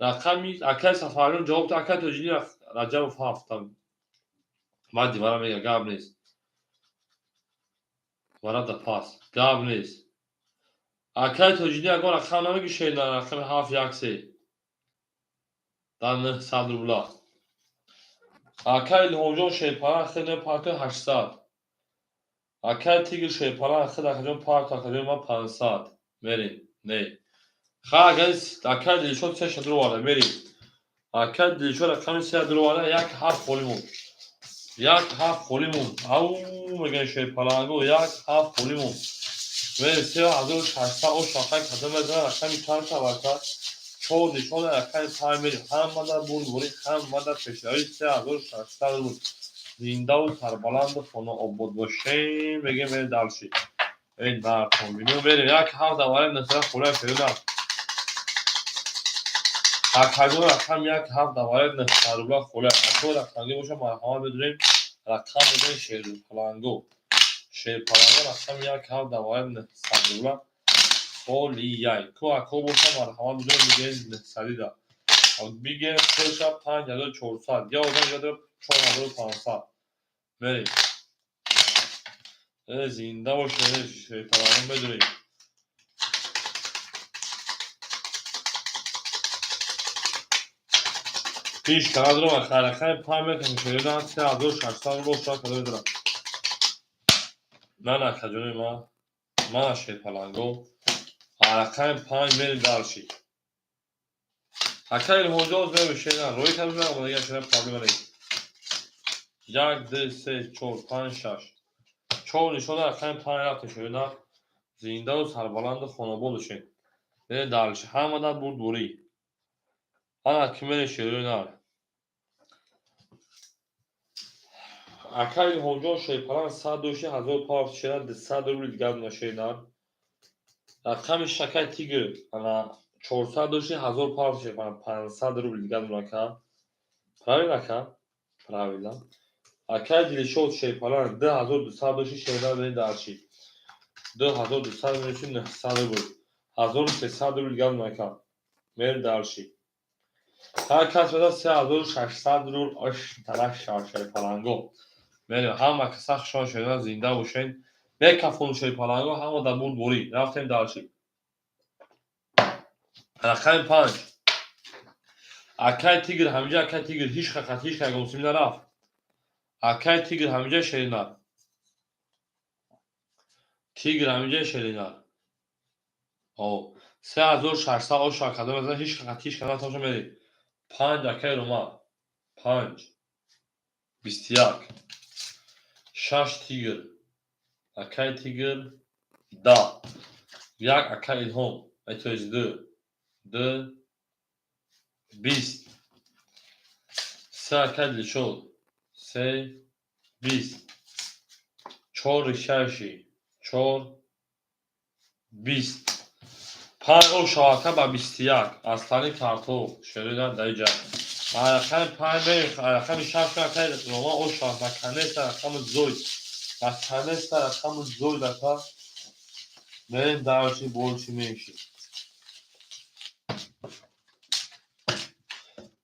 Рақами акай Сафарҷон ҷавоб та акай Тоҷиддин Раҷабов ҳафт. Баъди вара мега гап нест. Вара да пас. Гап нест. Акай Тоҷиддин ягон рақам намегишед дар рақами 7 1 3. Дар 900 рубла. Акай Илҳомҷон шерпалан хел мепартояд 800. Акай Тигр шерпалан хел акаҷон парто акаҷон ман 500. Мерем. Не. Ха акай Дилшод се шадро оварда мерем. Акай Дилшод рақами се дро оварда 1 7 холӣ монд. 1 7 холӣ монд. Ау мегӯянд шерпаланго 1 7 холӣ монд. Мерем 3600 ош рақами кадом мезанад рақами чанд шавака? 4 нишона рақами 5 мерем. Ҳама дар бурдборӣ, ҳама дар пешравӣ 3600 рубл. Зиндаву сарбаланду хонаобод бошем. Мегӯем мерем дальше. Эй нартон бинем мерем 1 7 даварем насара холия феруда. Акаҷон рақам 1 7 даварем 900 рубла холия. Ако рақамги боша марҳамат медонем рақам медонем шерпаланго. Шерпаланго рақами 1 7 даварем 900 рубла холияй. Ку ако боша марҳамат бидонем бигӯем 900 да. Бигӯем хелша 5400. Я одам ҷода 4500. Мерем. Зинда боше шерпаланго медонем. Пиш канадро ва рақами 5 мекашем шеридан 3600 рубл шояд кадом медонам. Ман акаҷони ман, мана шерпаланго. Рақами 5 мерем дальше. Акай Илҳомҷон мебошед, рои кадом омодагӣ шуда проблема нест. 1 2 3 4 5 6. 4 нишона рақами 5 рафтем шеридан. Зиндаву сарбаланду хонобод бошед. Мерем дальше. Ҳама дар бурдборӣ. Ана ки мерем шерои нар. Акай Илҳомҷон шерпалан 100 дошти 1000 пафт шера 200 рубли дигар дона шеринар. Рақами шакай Тигр ана 400 дошти 1000 пафт шерпалан 500 рубли дигар дона ака. Правильно ака? Правильно. Акай Дилшод шерпалан 2200 дошти шеринар мерем дальше. 2200 мерем 900 рубл. 1300 рубли дигар дона ака. Мерем дальше. Ҳар кас медад 3600 рубл ош талаш шерпаланго. Мерем ҳама каса хушон шуда зинда бошед. Мекафону шерпаланго ҳама дар бурдборӣ. Рафтем дальше. Рақами 5. Акай Тигр ҳамиҷа акай Тигр ҳеҷ хақат ҳеҷ ягон сим нарафт. Акай Тигр ҳамиҷа шеринар. Тигр ҳамиҷа шеринар. О 3600 ош кадом мезанад ҳеҷ хақат ҳеҷ кадом тамошо мерем. 5 акай Рома. 5 21. 6 Тигр. Акай Тигр 10. Як акай Илҳом, то есть ду. Ду 20. Се акай Дилшод. Се 20. Чор Ришайши. Чор 20. Панҷ о шавака ба 21. Аслани картоф. Шерида даиҷа. Рақами панҷ, рақами шаш акай Рома о шавак. Наконец-то рақами зой. Наконец-то рақами зой дака. Мерем дальше, больше, меньше.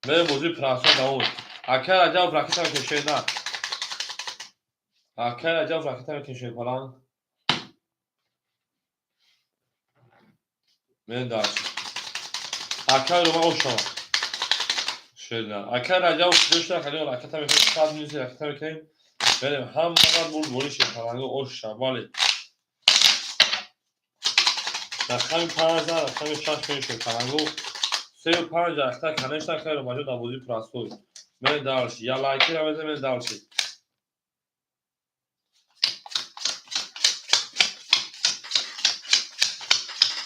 Мерем бозии прасо давом. Акай Раҷабов ракета мекашед на. Акай Раҷабов ракета мекашед палан. Мерем дальше. Акай Рома ошава. Шеда. Акай Раҷабов куҷо шуда? Акай ракета мекашед, 100 минути ракета мекунем. Мерем ҳама бурд бори шепаланго оша. Бале. Рақами панҷ, рақами шаш мешед паланго. Сею панҷ ракета, конечно, акай Ромаҷон дар бозии простой. Мерем дальше. Я лайкира мезанем, мерем дальше.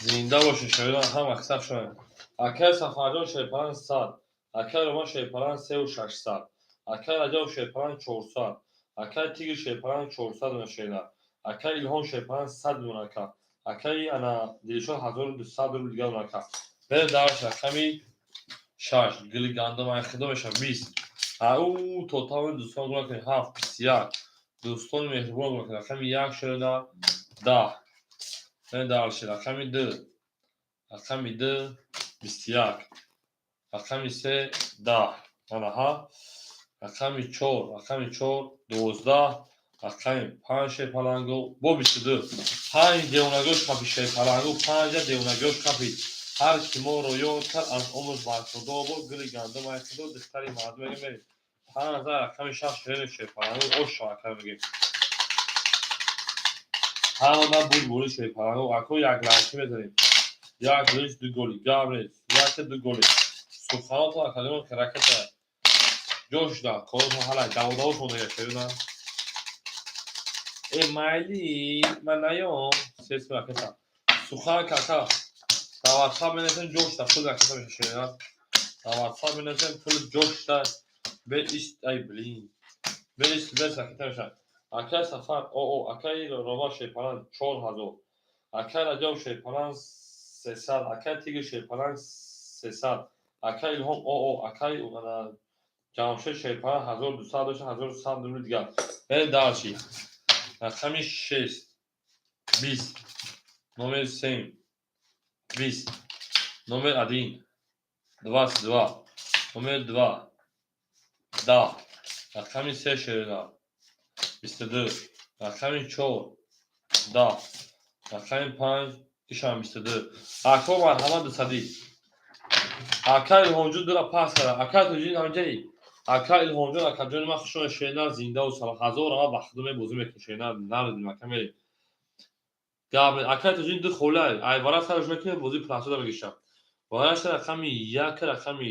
Зинда бошед, шоирон ҳама қисаб шаванд. Акай Сафарҷон шерпалан 100. Акай Роман шерпалан сеу 600. Акай Раҷабов шерпалан 400. Акай Тигр шерпалан 400 дона шера. Акай Илҳом шерпалан 100 дона ака. Акай ана Дилшод 1200 рубл дигар дона ака. Берем дальше, рақами шаш. Гили гандум ай хидо мешавад 20. Ау то тавони дӯстон гуна кунед ҳафт 21. Дӯстони меҳрубон гуна кунед рақами як шерода 10. Берем дальше, рақами ду. Рақами ду 21. Рақами се 10. Анаҳа. Рақами чор, рақами чор 12. Рақами панҷ шерпаланго бо 22. Панҷ девонагош қапид шерпаланго, панҷа девонагош қапид. Ҳар ки моро ёд кард, аз умр бархӯрдор бод, гули гандум ай худо, духтари мардум мегем мерем. Панҷ рақами шаш шерени шерпаланго ош шавака мегем. Ҳамада буд бори шерпаланго, ако як лайки мезанем. Як лиш ду голи, гап нест. Як ду голи. Суханотон академон ракета. Ҷош да, коротон ҳалай, даводавошон дега шерина. Э майли, ман наём, сес ракета. Сухан кака. Дар WhatsApp менависем ҷош да, пул ракета меша шерина. Дар WhatsApp менависем пул ҷош да. Бе ист, ай блин. Бе ист, бес ракета меша. Акай Сафар, о, акай Рома шерпалан 4000. Акай Раҷаб шерпалан 300. Акай Тигр шерпалан 300. Акай Илҳом, о, акай Ҷамшед шерпалан 1200 дошта, 1100 рубл дигар. Берем дальше. Рақами шест 20. Номер семь 20. Номер один 22. Номер два 10. Рақами се шерина 22. Рақами чор 10. Рақами панҷ ишам 22. Ако марҳамат дусадӣ. Ака Илҳомҷон дура пас кара. Ака Тоҷиддин ҳамҷаи. Ака Илҳомҷон, акаҷони ман хушона шерина зиндаву салом. Ҳазор ама ба худо мебозӣ мекунем шерина наредим ака мерем. Гап ака Тоҷиддин ду холай. Ай вара сараш мекунем бозии прасода мегишам. Варашта рақами як, рақами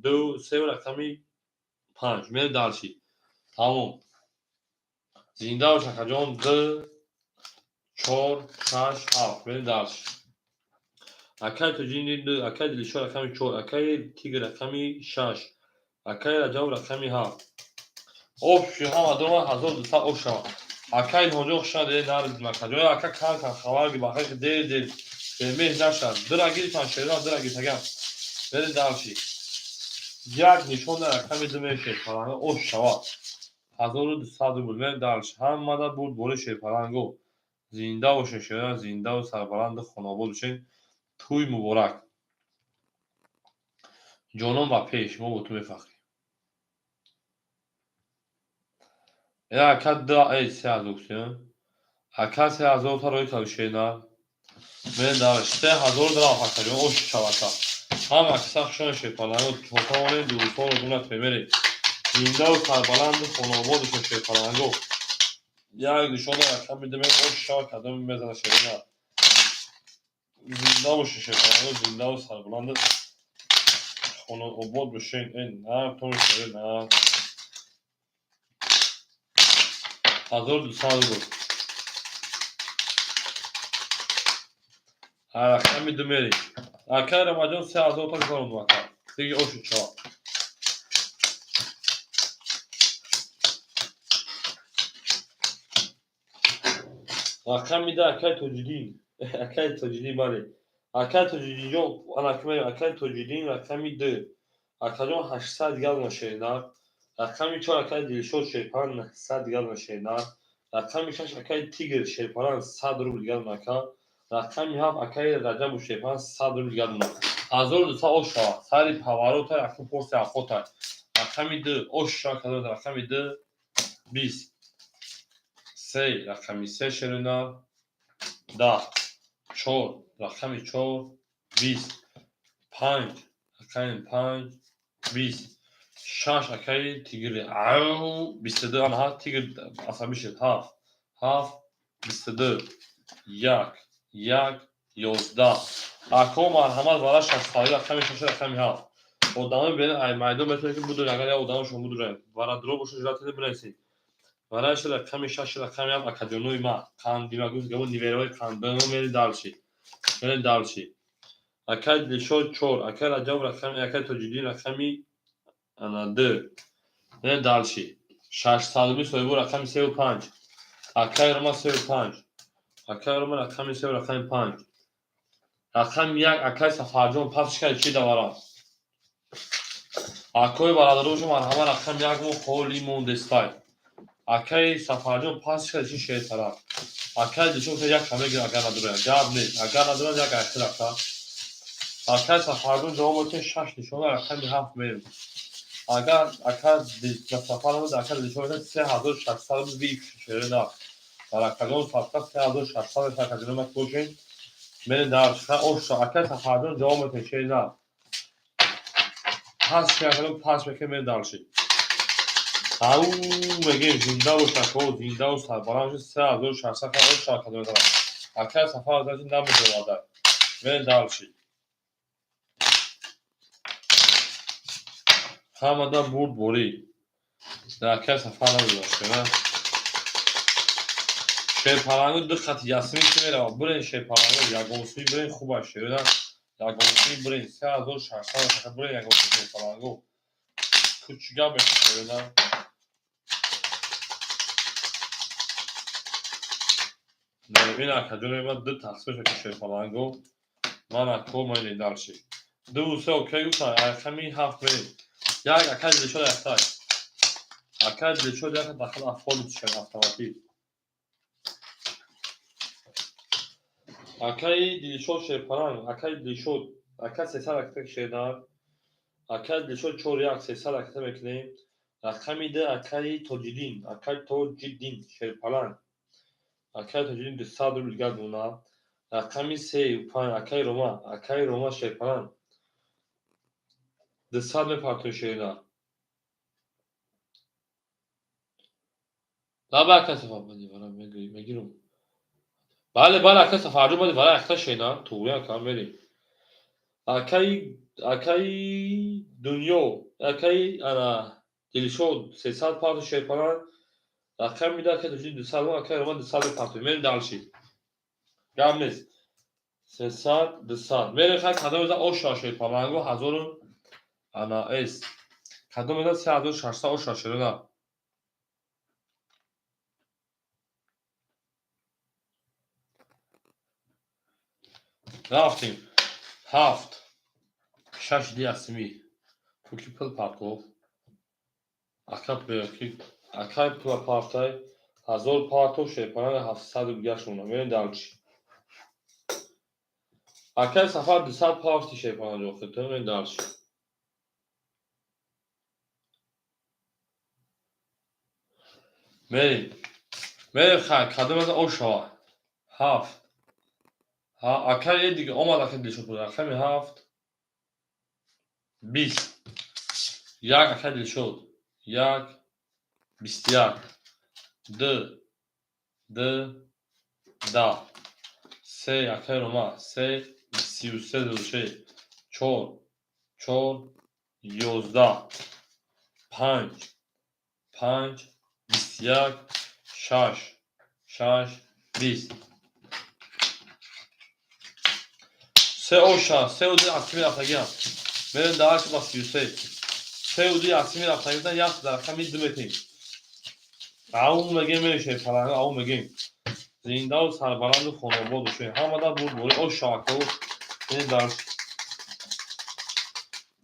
ду, се рақами панҷ. Мерем дальше. Тамом. Зинда бош акаҷон ду, чор, шаш, ҳафт. Мерем дальше. Акай Тоҷиддин ду, акай Дилшод рақами чор, акай Тигр рақами шаш, акай Раҷаб рақами ҳафт. Общий ҳама дома 1200 об шавад. Акай Илҳомҷон хушона дер наредим акаҷон. Ака кам кам хабар ги бахайр дер дер бемеҳ нашад. Дура гирифтан шерон дура гирифтагам. Мерем дальше. Як нишон дар рақами ду мешед паланго ош шавад. 1200 рубл. Мерем дальше. Ҳамада бурд бори шерпаланго. Зинда бошед шерон, зиндаву сарбаланду хонобод бошед. Тӯй муборак. Ҷонон ба пеш, мо бо ту мефахрем. Э ака ду, э 3000 гуфтем. Ака 3000 та рои кардӣ шерина. Мерем дальше. 3000 дирам акаҷон ош шавака. Ҳама киса хушона шерпаланго. Чотавонем дӯстонро гум накунем мерем. Зиндаву сарбаланду хонобод бошед шерпаланго. Як нишон дар рақами ду меош шава кадом мезана шерина. Зинда бошед шерпаланго, зиндаву сарбаланду хонобод бошед. Э на то шерина. 1200 рубл. Рақами ду мери. Акай Рамаҷон 3000 та гузарондум, ака. Диги ошуд шава. Рақами ду, акай Тоҷиддин. Акай Тоҷиддин, бале. Акай Тоҷиддинҷон, ана акай Тоҷиддин, рақами ду. Акаҷон, 800 дигар дона шеринар. Рақами чор, акай Дилшод шерпаран, 900 дигар дона шеринар. Рақами шаш, акай Тигр шерпаран, 100 рубл дигар дона, ака. Рақами ҳафт, акай Раҷабу шерпаран, 100 рубл дигар дона. 1200 ош шава. Сари поворота акун порси охота. Рақами ду ош шава, рақами ду 20. Се, рақами се, шеринар. 10. Чор, рақами чор 20. Панҷ, рақами панҷ 20. Шаш, акаи Тигри ав 22. Ана Тигр асабӣ шуд. Ҳафт, ҳафт 22. Як, як 11. Ако, марҳамат, вара шашсаи, рақами шаш, рақами ҳафт. Одамои берин ай майдон метавонед, ки будуред, агар як одамошон будуред. Вара дуро боша, ҷуръат бинависед. Вараша рақами шаш, рақами ҳафт, акаҷонои ма қандима гуфт габо ниверои қандима. Мери дальше, мери дальше. Акай Дилшод чор, акай Раҷаб рақами, акай Тоҷиддин рақами ана ду. Мери дальше. Шашсадуми соҳибо рақами севу панҷ. Акай Рома севу панҷ. Акай Рома рақами севу рақами панҷ. Рақами як, акай Сафарҷон, пас шикади чи давара. Акои бародарошу, марҳама, рақами як мо холӣ мондестай. Акаи Сафарҷон, пас шикади чи шертара. Акай Дилшод як мегир, агар надорад. Гап нест. Агар надорад, як айхи рафта. Акай Сафарҷон ҷавоб медиҳад, шаш нишона, рақами ҳафт мерем. Агар ака Сафар ака Дилшод 3600 вип шерина. Дар акаҷон садқа 3600 акаҷон мак бошед. Мерем дар ош. Акай Сафарҷон ҷавоб медиҳад, шерина. Пас шакалон пас мекунем, мерем дальше. Ау мегем, зинда бош, ако, зиндаву сарбаланд бош. 3600 ош акаҷон. Акай Сафар намедонад. Мерем дальше. Ҳамада бурдборӣ. Акай Сафар намедонад шена. Шерпалангу ду хати ясмин чӣ меравад? Бирен шерпалангу, ягонсӯи бирен, хуб аст шерина. Ягонсӯи бирен, 3600 бирен, ягонсӯи шерпалангу. Кучи гап мешавад, шерина. Ин акаҷони ман ду тақсим шуд шерпалангу. Ман ако майли дальше. Дуву се окей гуфтам, рақами ҳафт мерем. Як, акай Дилшод яктай. Акай Дилшод як дахл оформить шуд автоматик. Акаи Дилшод шерпаланг, акаи Дилшод, ака 300 ракета шернар. Акаи Дилшод чор як 300 ракета мекунем. Рақами ду, акаи Тоҷиддин, акаи Тоҷиддин шерпаланг. Акаи Тоҷиддин 200 рубл дигар дона. Рақами се панҷ, акаи Рома, акаи Рома шерпаланг. 200 мепартои, шерина. Лаба, акай Сафар, мегирум. Бале, бале, акай Сафарҷон, бале, вара якта шена, туғри ака мерем. Акаи Дунё, акаи ана Дилшод 300 парто шерпаланг. Рақами ду, акаи Тоҷиддин 200, акаи Рома 200 мепартои. Мерем дальше. Гап нест. 300, 200. Мерем, хай, кадом меза оша шерпалангу ҳазору ана эс. Кадом меза 3600 оша, шерина. Рафтем. Ҳафт. Шаш ди ясми. Куки пул партов. Ака акай пула партай. 1000 партов шерпаланг, 700 рубл шуна. Мерем дальше. Акай Сафар 200 парти шерпаланг ҷо. Мерем дальше. Мерем. Мерем, хай, кадом меза ош шава. Ҳафт. Акай дига омад, акай Дилшод буд. Рақами ҳафт 20. Як, акай Дилшод. Як 21. Ду, ду 10. Се, акай Рома. Се 33 зурше. Чор, чор 11. Панҷ, панҷ 21. Шаш, шаш 20. Се оша, сеу ду ҳафтими рафтагиам. Мерем дальше ба 33. Сеу ду ҳафтими рафтагидан як дар рақами ду метем. Ау мегем, мерешем паланга, ау мегем. Зиндаву сарбаланду хонобод бошед. Ҳамада бурдборӣ оша, акаву ин дар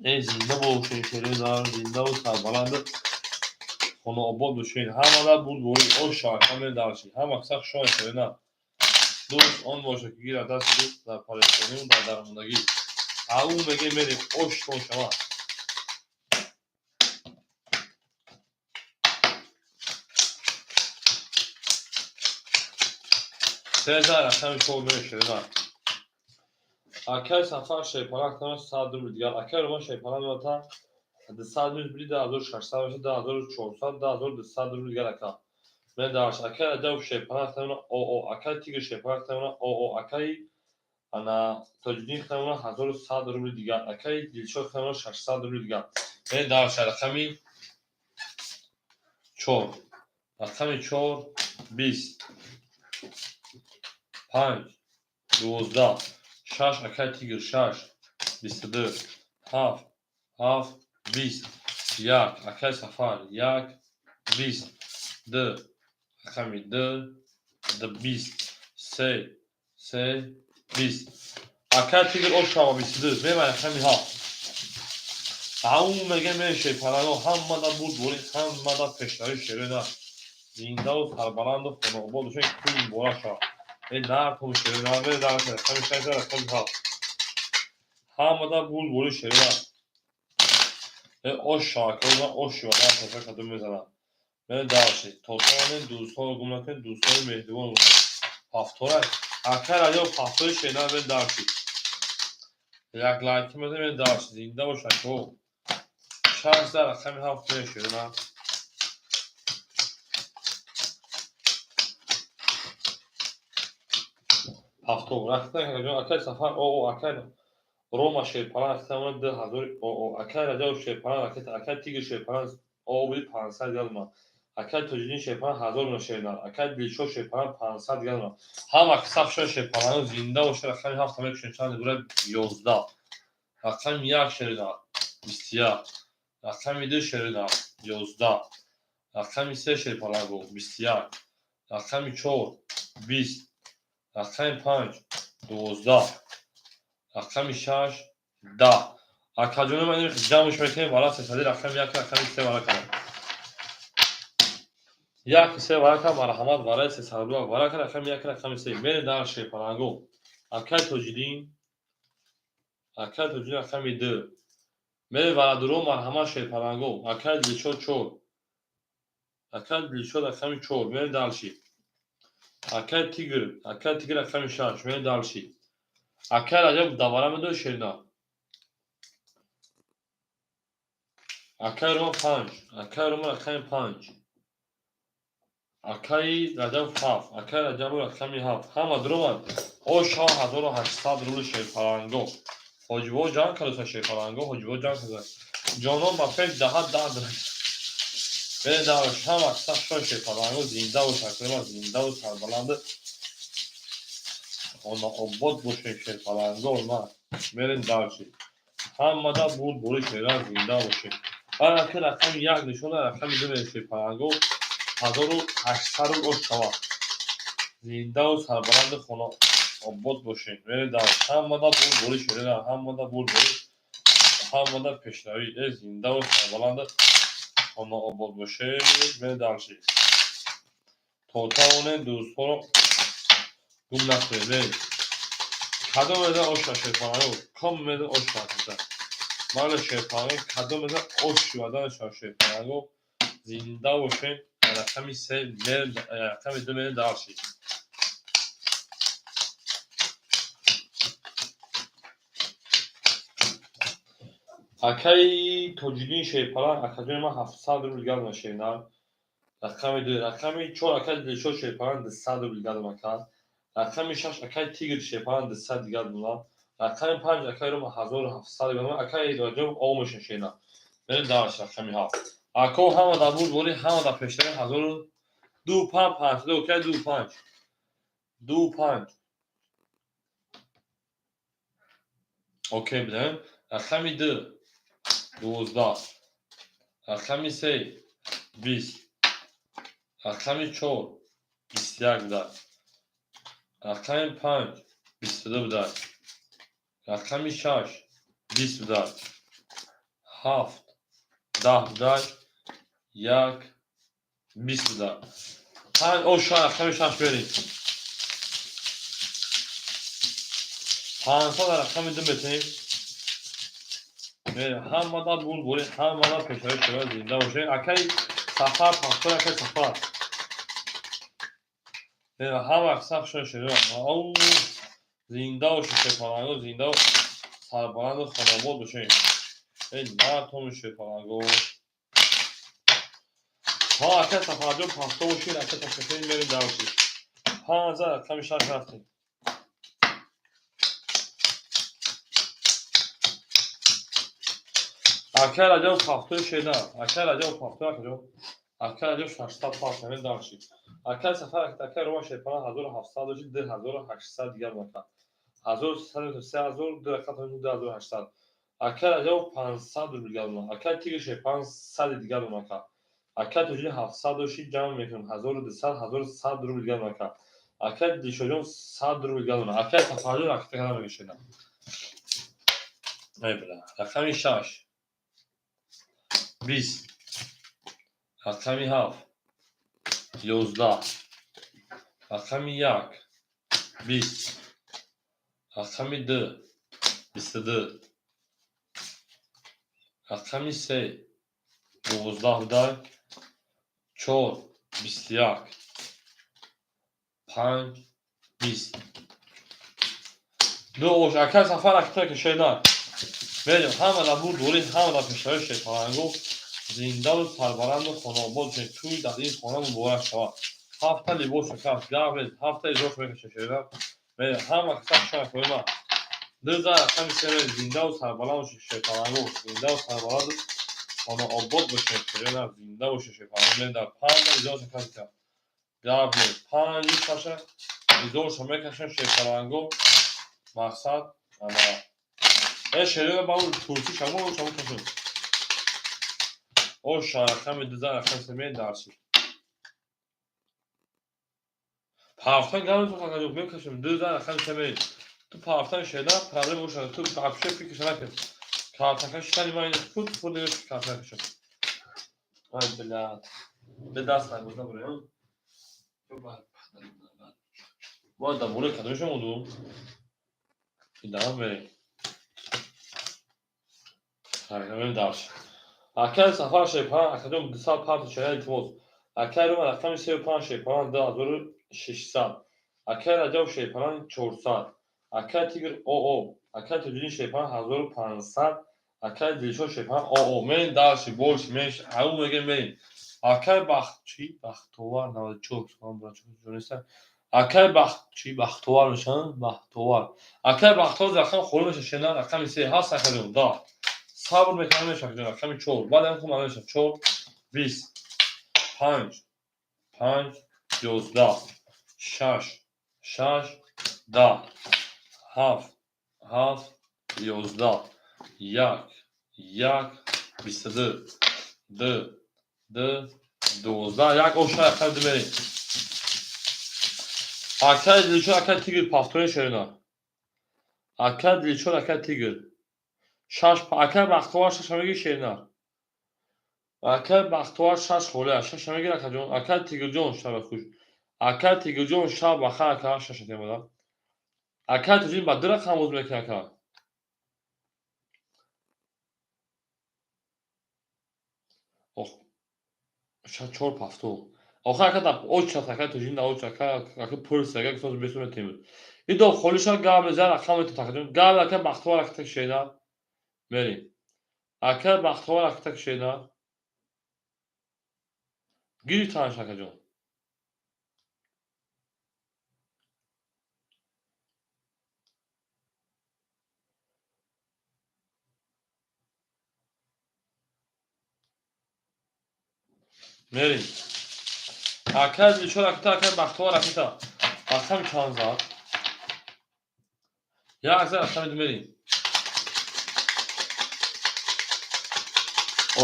э зинда бошед, шерои зиндаву сарбаланду хонаобод бошед. Ҳамада бурдборӣ оша, ака мерем дальше. Ҳама каса хушомад, шерина. Дӯст он бошад, ки гирад дасти дӯст дар парешонию дар дармондагӣ. Ау мегем, мерем, оштон шавад. Сезар рақами чор мерем, шерина. Акай Сафар шерпалак тама 100 рубл дигар. Акай Роман шерпалак меота 200 рубл биди, 2600 меша, 2400, 2200 рубл дигар, ака. Мен дальше. Акай Раҷаб шерпалак тамона оо, акай Тигр шерпалак тамона оо, акай ана Тоҷиддин тамона 1100 рубл дигар. Акай Дилшод тамона 600 рубл дигар. Мен дальше рақами чор. Рақами чор, 20, панҷ, 12, шаш, акай Тигр шаш, 22, ҳафт, ҳафт, 20, як, акай Сафар як, 20, ду, рақами ду, ду, 20, се, се, 20. Акай Тигр ошава 22, мемай рақами ҳафт. Ау мегем, мешe палано, ҳамада бурдборӣ, ҳамада пешравӣ, шерина. Зиндаву сарбаланду хонаобод бошед, кӯй муборак шавад. Э нартон, шерина, ме дальше рақами шаш, рақами ҳафт. Ҳамада бурдборӣ, шерина. Э оша, акома оши вадан таша кадом мезанам. Ме дальше. Тотонен дӯстҳоро гум накунед, дӯстони меҳрибон бошед. Ҳафтора. Акай Раҷаб ҳафтори, шерина, ме дальше. Як лайки мезанем, ме дальше. Зинда бош, ако. Шаш дар рақами ҳафт ме, шерина. Ҳафтум. Акай Сафар оо, акай Рома шерпалан тамона 2000 оо, акай Раҷаб шерпалан, акай Тигр шерпалан оо буди 500 дигар ма. Акай Тоҷиддин шерпалан 1000 ма, шерина. Акай Дилшод шерпалан 500 дигар ма. Ҳама сафшон шерпалано зинда бошад, рақами ҳафт мекушем, чанд бура, 11. Рақами як, шерина, 21. Рақами ду, шерина, 11. Рақами се, шерпаланго, 21. Рақами чор, 20. Рақами панҷ, 12. Рақами шаш, 10. Акаҷони ман ҷамъш мекунем вара сесади рақами як, рақами се вара кардам. Як, се вара кардам, марҳамат, вараи 300 рубла вара кард, рақами як, рақами се. Мерем дар шерпаланго. Акай Тоҷиддин, акай Тоҷиддин рақами ду. Мерем варадуро, марҳамат, шерпаланго. Акай Дилшод чор. Акай Дилшод рақами чор. Мерем дальше. Акай Тигр, акай Тигр рақами шаш. Мерем дальше. Акай Раҷаб давара медои, шерина. Акай Рома панҷ. Акай Рома рақами панҷ. Акаи Раҷаб ҳафт. Акай Раҷаб рақами ҳафт. Ҳама дуромад. Оша 1800 рубли, шерпаланго. Ҳоҷибо ҷанг кардаса, шерпаланго, ҳоҷибо ҷанг кардаса. Ҷонон ба пеш даҳат даҳ дирам. Берем дальше. Ҳама сахшон шерпаланго зинда бошад, зиндаву сарбаланду хонаобод бошед, шерпаланго ма. Мерем дальше. Ҳамада бурдборӣ, шера, зинда бошед. Баъд рақами як нишона, рақами ду мерем, шерпаланго, 1800 рубл ош шавад. Зиндаву сарбаланду хонаобод бошед. Мерем дальше. Ҳамада бурдборӣ, шерина, ҳамада бурдборӣ, ҳамада пешравӣ. Э зиндаву сарбаланду хонаобод бошед. Мерем дальше. То тавонем дӯстҳоро гум накунед. Мерем. Кадом мезан оша, шерпаланго? Ком мезан оша? Мана шерпаланго, кадом мезан ош вадан шерпаланго? Зинда бошед. Рақами се мерем, рақами ду мерем дальше. Акаи Тоҷиддин шерпалан, акаҷони ман, 700 рубл гардона, шерина. Рақами ду, рақами чор, акаи Дилшод шерпалан 200 рубл гардона, ака. Рақами шаш, акаи Тигр шерпалан 200 дигар дона. Рақами панҷ, акаи Рома 1700 дигар дона. Акаи Раҷаб омӯшен, шерина. Мерем дальше, рақами ҳафт. Ако, ҳама дар бурдборӣ, ҳама дар пешравӣ, ҳазору ду панҷ, панҷ, окай, ду панҷ, ду панҷ. Окей буда. Рақами 2 12, рақами 3 20, рақами 4 21 буда, рақами 5 22 буда, рақами 6 20 буда, 7 10 буда, 1 20 буда. 5 оша рақами 6 берем. 500 рақами 2 метавонем. Ҳамада бурдборӣ, ҳамада пешравӣ шава, зинда бошед. Акаи Сафар пахтор, акаи Сафар. Ҳама сахт шуда шеро. Ау, зинда бошед, шерпаланго, зинда, сарбаланду хонобод бошед. Эй, натоми шерпаланго. Ҳа, акаи Сафарҷон пахто бошед, акаи Сафарҷон мерем дарси. 5 рақами 6 рафтем. Акаи Раҷаб пахтои шеда, акаи Раҷаб пахтои акаҷон, акаи Раҷаб 600 пахт ҳамин дарши. Акаи Сафар, акаи Рома шерпалан 1700 дошт, 2800 дигар мака. 1300, 3000, 2 рақам 2800. Акаи Раҷаб 500 рубл дигар мака. Акаи Тигр шерпалан 100 дигар мака. Акаи Тоҷиддин 700 дошт, ҷамъ мекунем 1200, 1100 рубл дигар мака. Акаи Дилшодҷон 100 рубл дигар мака. Акаи Сафарҷон акта кардам мешуда. Ай била. Рақами 6 20, рақами 7 11, рақами 1 20, рақами 2 22, рақами 3 12 буда, 4 21, 5 20. Ду ош акаи Сафар акта кашена. Мерем ҳамада бурдборӣ, ҳамада пешравӣ шерпаланго, зиндаву сарбаланду хонобод бошед. Тӯй дар ин хона муборак шавад. Ҳафта либос шакаст, гап нест, ҳафта изош мекашад шера. Мерем ҳама каса шакоима. Ду за рақами се мерем, зиндаву сарбаланд бошед шерпаланго, зиндаву сарбаланду хонаобод бошед шера, зинда бошед шерпаланго. Мерем дар панҷ изош шакаст. Гап нест, панҷи шаша изоша мекашем шерпаланго. Мақсад ана шерига ба турси шамо шамо кашем. Оша рақами 2 за рақами се мерем дарси. Пафтан гап нест, акаҷон, мекашем 2 за рақами се мерем. Ту пафтан шеда проблема боша, ту вообще фикрша накун. Картака шитани ман худ худ картака кашам. Ай блядь. Бе даст нагузна бурем. Бояд дар болои кадомеша монду? Идама мерем. Ҳамин дарс. Акаи Сафар шерпалан акаҷон 200 парта шера илтимос. Акаи Рома рақами 3 5 шерпалан 2600. Акаи Раҷаб шерпалан 400. Акаи Тигр ОО. Акаи Тоҷиддин шерпалан 1500. Акаи Дилшод шерпалан ОО. Мерем дарси больше, мерем ау мегем мерем. Акаи Бахт чӣ? Бахтовар 94 салом брат, ҷонеста. Акаи Бахт чӣ? Бахтовар мешаванд? Бахтовар. Акаи Бахтовар рақам холӣ мешавад шена рақами 3 ҳаст акаҷон, 10. Сабр мекунам мешавад акаҷон, рақами 4. Баъд ҳам хуб мешавад 4 20 5 5 11 6 6 10 7 7 11 1 1 22 2 2 12 1 оша рақами 2 мерем. Акаи Дилшод, акаи Тигр пафтони шерина. Акаи Дилшод, акаи Тигр. 6 акаи Бахтовар 6 мегир шерина. Акаи Бахтовар 6 холия, 6 мегир акаҷон. Акаи Тигрҷон шаба хуш. Акаи Тигрҷон шаб бахайр ака, 6 темада. Акаи Тоҷиддин ба 2 рақам боз мекунад ака. Ох, 4 пафто. Охир ака да очат акаи Тоҷиддин да оч ака, ака пурс ака кисоз бесуме темуд. Идо холиша гап мезан рақам метон акаҷон. Гап акаи Бахтовар ака шена. Мерем. Акаи Бахтовар ака шена. Гирифтанаш акаҷон. Мерем. Акаи Дилшод акита, акаи Бахтовар акита. Рақами чанд зад? Як зад рақами ду мерем.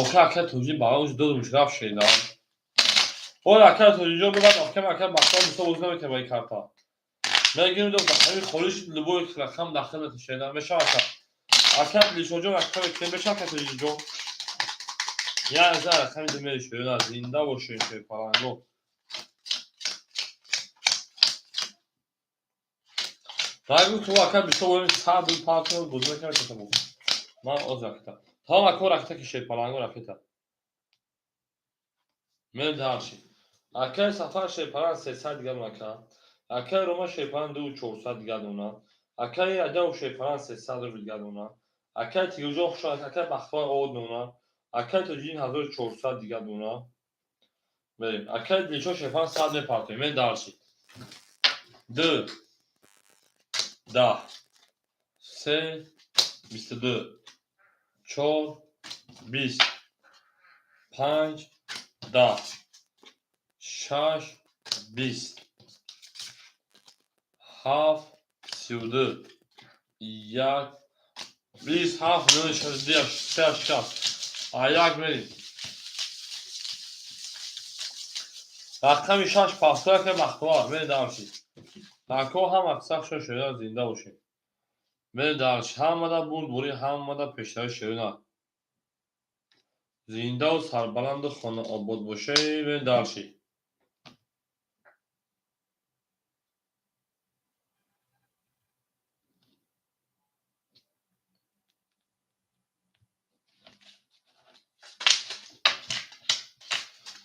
Охи ака тоҷи бағалш додумш рафт шеда. Ой ака тоҷиҷон бибад ака ака бахтовар бисёр бозӣ намекунад ба ин карта. Мегирим дод ҳамин холиш любой рақам дахил меташеда. Мешава ака. Ака Дилшодҷон рақам мекунем мешава ака тоҷиҷон. Як за рақами ду мерешӯ зинда бошед шерпаланго. Нагу ту ака бисёр бозӣ сад партия бозӣ мекунад ката бо. Ман оз ракета. Тамом ака ракета ки шерпаланго ракета. Мен дарши. Акаи Сафар шерпаланг 300 дигар ака. Акаи Рома шерпаланг 2400 дигар дона. Акаи Раҷабов шерпаланг 300 рубл дигар дона. Акаи Тигирҷон хуш акаи Бахтовар овод дона. Акаи Тоҷиддин 1400 дигар дона. Мерем. Акаи Дилшод шерпаланг 100 мепартоем. Мен дарши. 2 10 3 22 4 20 5 10 6 20 7 32 1 20 7 9 6 2 3 6 а як мерем. Рақами 6 пастора ки Бахтовар мерем дарши. Тако ҳама сахшо шояд зинда бошем. Мерем дарши. Ҳамада бурдборӣ, ҳамада пешравӣ шояд. Зиндаву сарбаланду хонаобод бошед. Мерем дарши.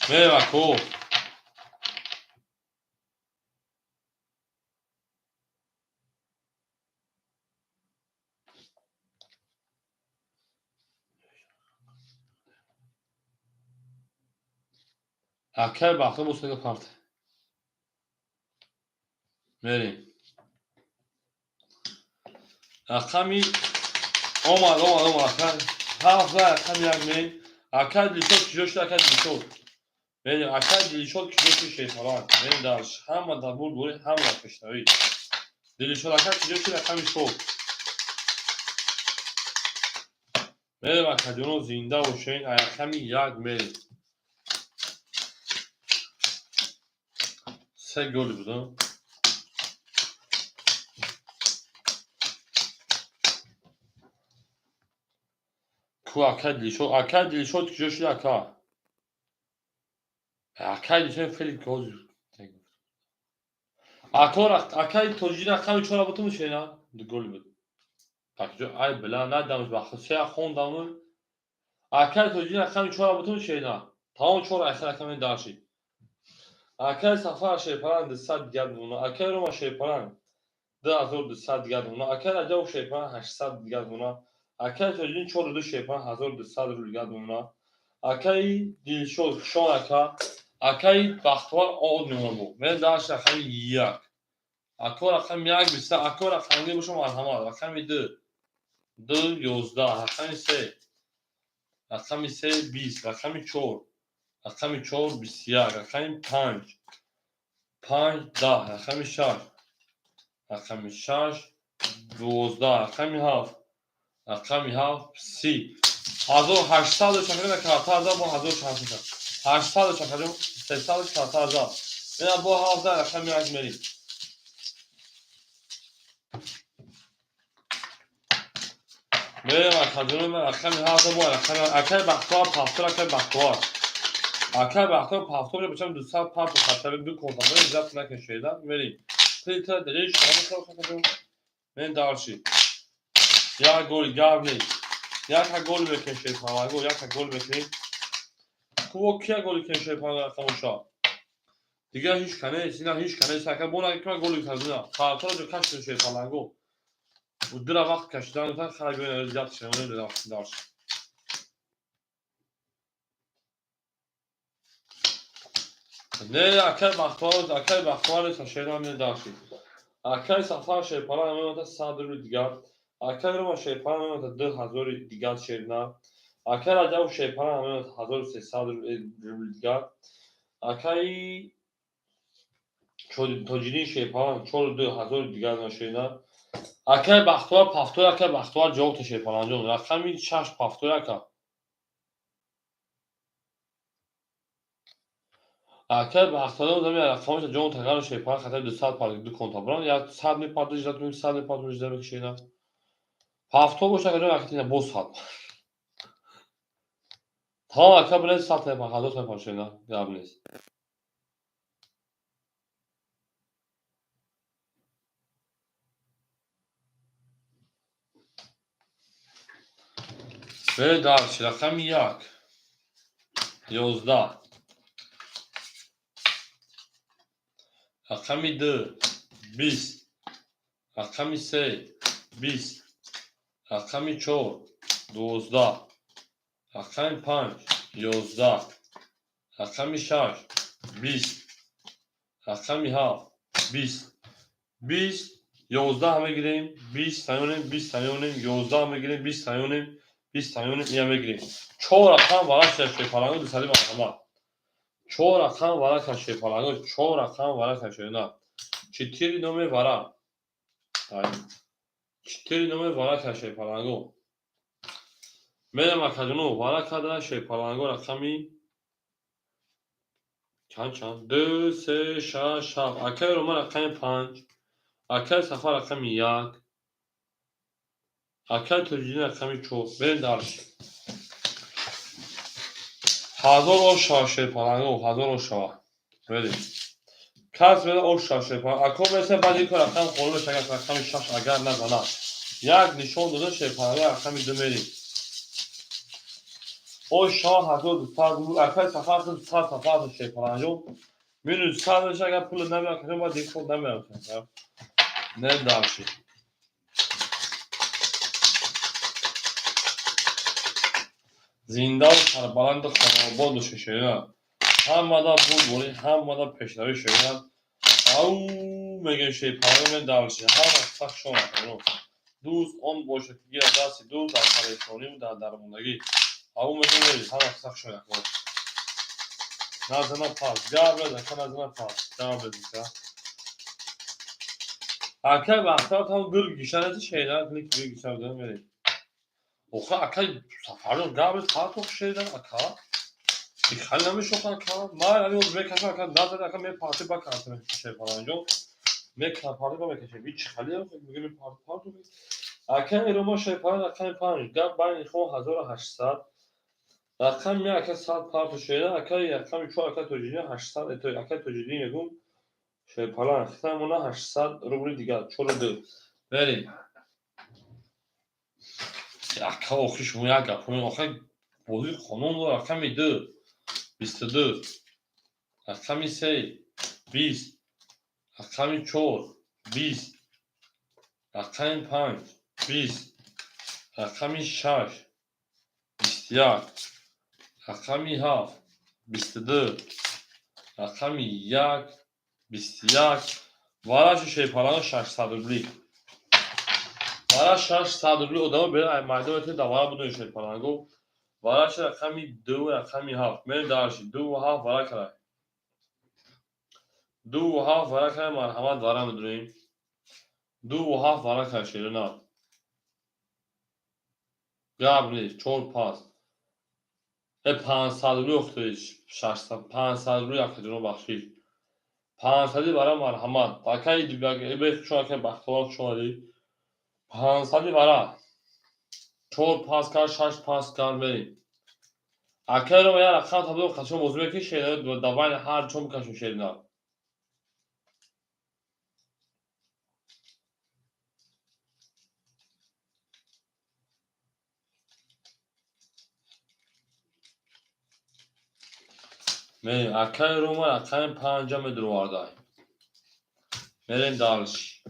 Мерем ако. Акаи Бахтовар бо сега парта. Мерем. Рақами омад, омад, омад. Ака ҳафт за рақами як мерем. Акаи Дилшод киҷо шуд? Акаи Дилшод. Мерем. Акаи Дилшод киҷо шуд шерпаланг. Мерем дарш. Ҳама дар бурдборӣ, ҳама дар пешравӣ. Дилшод ака киҷо шуд? Рақами чор. Мерем акаҷоно зинда бошед. Рақами як мерем. Се голи буд. Ку акаи Дилшод, акаи Дилшод киҷо шуд ака? Акаи Дилшод фели гоз. Ако акаи Тоҷиддин рақами чора бутум шена? Ду голи буд. Акҷо ай била надамш ба се хондам. Акаи Тоҷиддин рақами чора бутум шена? Тамом чора ахир рақами дарши. Акаи Сафар шерпаланг 200 дигар дона. Акаи Рома шерпаланг 2200 дигар дона. Акаи Раҷабов шерпаланг 800 дигар дона. Акаи Тоҷиддин 42 шерпаланг 1200 рубл дигар дона. Акаи Дилшод хушон ака. Акаи Бахтовар од мемона бо. Мен дарш рақами як. Ако рақами як биста, ако рақамги бошам марҳамат. Рақами ду. Ду ёздаҳ. Рақами се. Рақами се бист. Рақами чор. Рақами чор 21. Рақами панҷ. Панҷ 10. Рақами шаш. Рақами шаш 12. Рақами ҳафт. Рақами ҳафт 30. 1800 шакарина карта ҳазар бо 1800. 800 шакарин 300 карта ҳазар. Ина бо ҳафт рақами як мерем. Мерем акаҷоно рақами ҳафт бо рақами акаи Бахтовар пафтор акаи Бахтовар. Акаи Бахтовар пафтор бачам 200 парту хатари ду конта мерем зиёд накашеда мерем. Плита дари шумо хатари мен дарши. Як гол гап нест. Як гол мекунем шерпаланго, як гол мекунем. Куво кия гол мекунем шерпаланго рақамоша. Дигар ҳеҷ кане, сина ҳеҷ кане, сака бона ки гол кардина. Хатора ҷо кашидем шерпаланго. Удира вақт кашидан хай биён зиёд шемон дарш. Не, акаи Бахтовар, акаи Бахтовар шерам не дарши. Акаи Сафар шерпаланг мемонад 100 рубл дигар. Акаи Рома шерпаланг мемонад 2000 дигар шерна. Акаи Раҷабов шерпаланг мемонад 1300 рубл дигар. Акаи Тоҷиддин шерпаланг 42 000 дигар нашерна. Акаи Бахтовар пафтор, акаи Бахтовар ҷавоб та шерпаланҷон. Рақами шаш пафтор ака. Акай бахтадон зами рақамоша ҷон тагаро шепара хатаи 200 пар ду конта буран, як 100 мепарту ждать мекунем, 100 мепарту ждать мекунем шена. Ҳафто боша акаҷон акатина боз 100. Тамом ака билет 100 мепар, 1000 мепар шена, гап нест. Бе дарчи рақами 1 11, рақами 2 20, рақами 3 20, рақами 4 12, рақами 5 11, рақами 6 20, рақами 7 20, 20, 11 мегирем, 20 таёнем, 20 таёнем, 11 мегирем, 20 таёнем, 20 таёнем, ия мегирем. Чор рақам варақ шепаланго дусади марҳамат. Чор рақам варақ шепаланго, чор рақам варақ шена. Четыре номер варақ. Четыре номер варақ шепаланго. Мерам акаҷоно варақ када шепаланго рақами чанд чанд? 2, 3, 6, 7. Акай Рома рақами 5. Акай Сафар рақами 1. Акай Тоҷиддин рақами 4. Берем дарш. 1000 ош шава шерпаланго, 1000 ош шава. Берем. Кас мера ош шава шерпаланго. Ако меса баъд ин рақам холӣ мешава, рақами 6 агар назанад. Як нишон дода шерпаланго рақами 2 мерем. Ош шава 1200 рубл. Акай Сафар 100 сафар шерпаланго. Минус 100 меша агар пул намеяд, акаҷон баъд дигар ход намеяд. Не дарши. Зиндаву сарбаланду хонаобод бошед шоира. Ҳамада бурдборӣ, ҳамада пешравӣ шоира. Ау мегӯем шерпаланго мен дарши. Ҳама сахт шон акаҷон. Дӯст он бошад ки гирад дасти дӯст дар парешониву дар дармондагӣ. Ау мегӯем мерем ҳама сахт шон акаҷон. Назана пас, гап рез ака, назана пас, гап рез ака. Акай бахтар там гир гиша нест шеира, ки гир гиша буда мерем. Охе акай Сафарҷон гап рез партоқ шеира ака. Хали намешоха ака. Ман ами оз мекашам ака, назад ака мепарти ба карта шерпаланҷон. Мекапарти ба мекашем. Ҳеч хали мегӯем мепарти партоқ. Акай Рома шерпалан рақами 5, гап байни хо 1800. Рақами 1 ака 100 парту шеира, акай рақами 4 ака Тоҷиддин 800, акай Тоҷиддин мегӯм шерпалан хитамона 800 рубли дигар, 4 2. Берем. Ака охи шумо як гап кунед, охи бозии қонун дорад. Рақами 2 22, рақами 3 20, рақами 4 20, рақами 5 20, рақами 6 21, рақами 7 22, рақами 1 21. Вараши шерпаланго 600 рубли. Вара 600 рубли одамо берем ай майдон метавонед дар вара будуни шерпаланго. Вараши рақами 2 рақами 7. Мерем дарши 2 ва 7 вара карай. 2 ва 7 вара карай, марҳамат вара медурем. 2 ва 7 вара карай шерона. Гап нест, 4 пас. 500 рубли охтои 600, 500 рубли акаҷоно бахшиш. 500 вара марҳамат. Акай бе чун акай бахтовар хуш омадӣ. 500 вара. 4 пас кард, 6 пас кард мерем. Акай Рома як рақам табдил қашон бозӣ мекунӣ шерина, дар байни ҳар чо мекашем шерина. Мерем акай Рома рақами 5 медуровардай. Мерем дарш.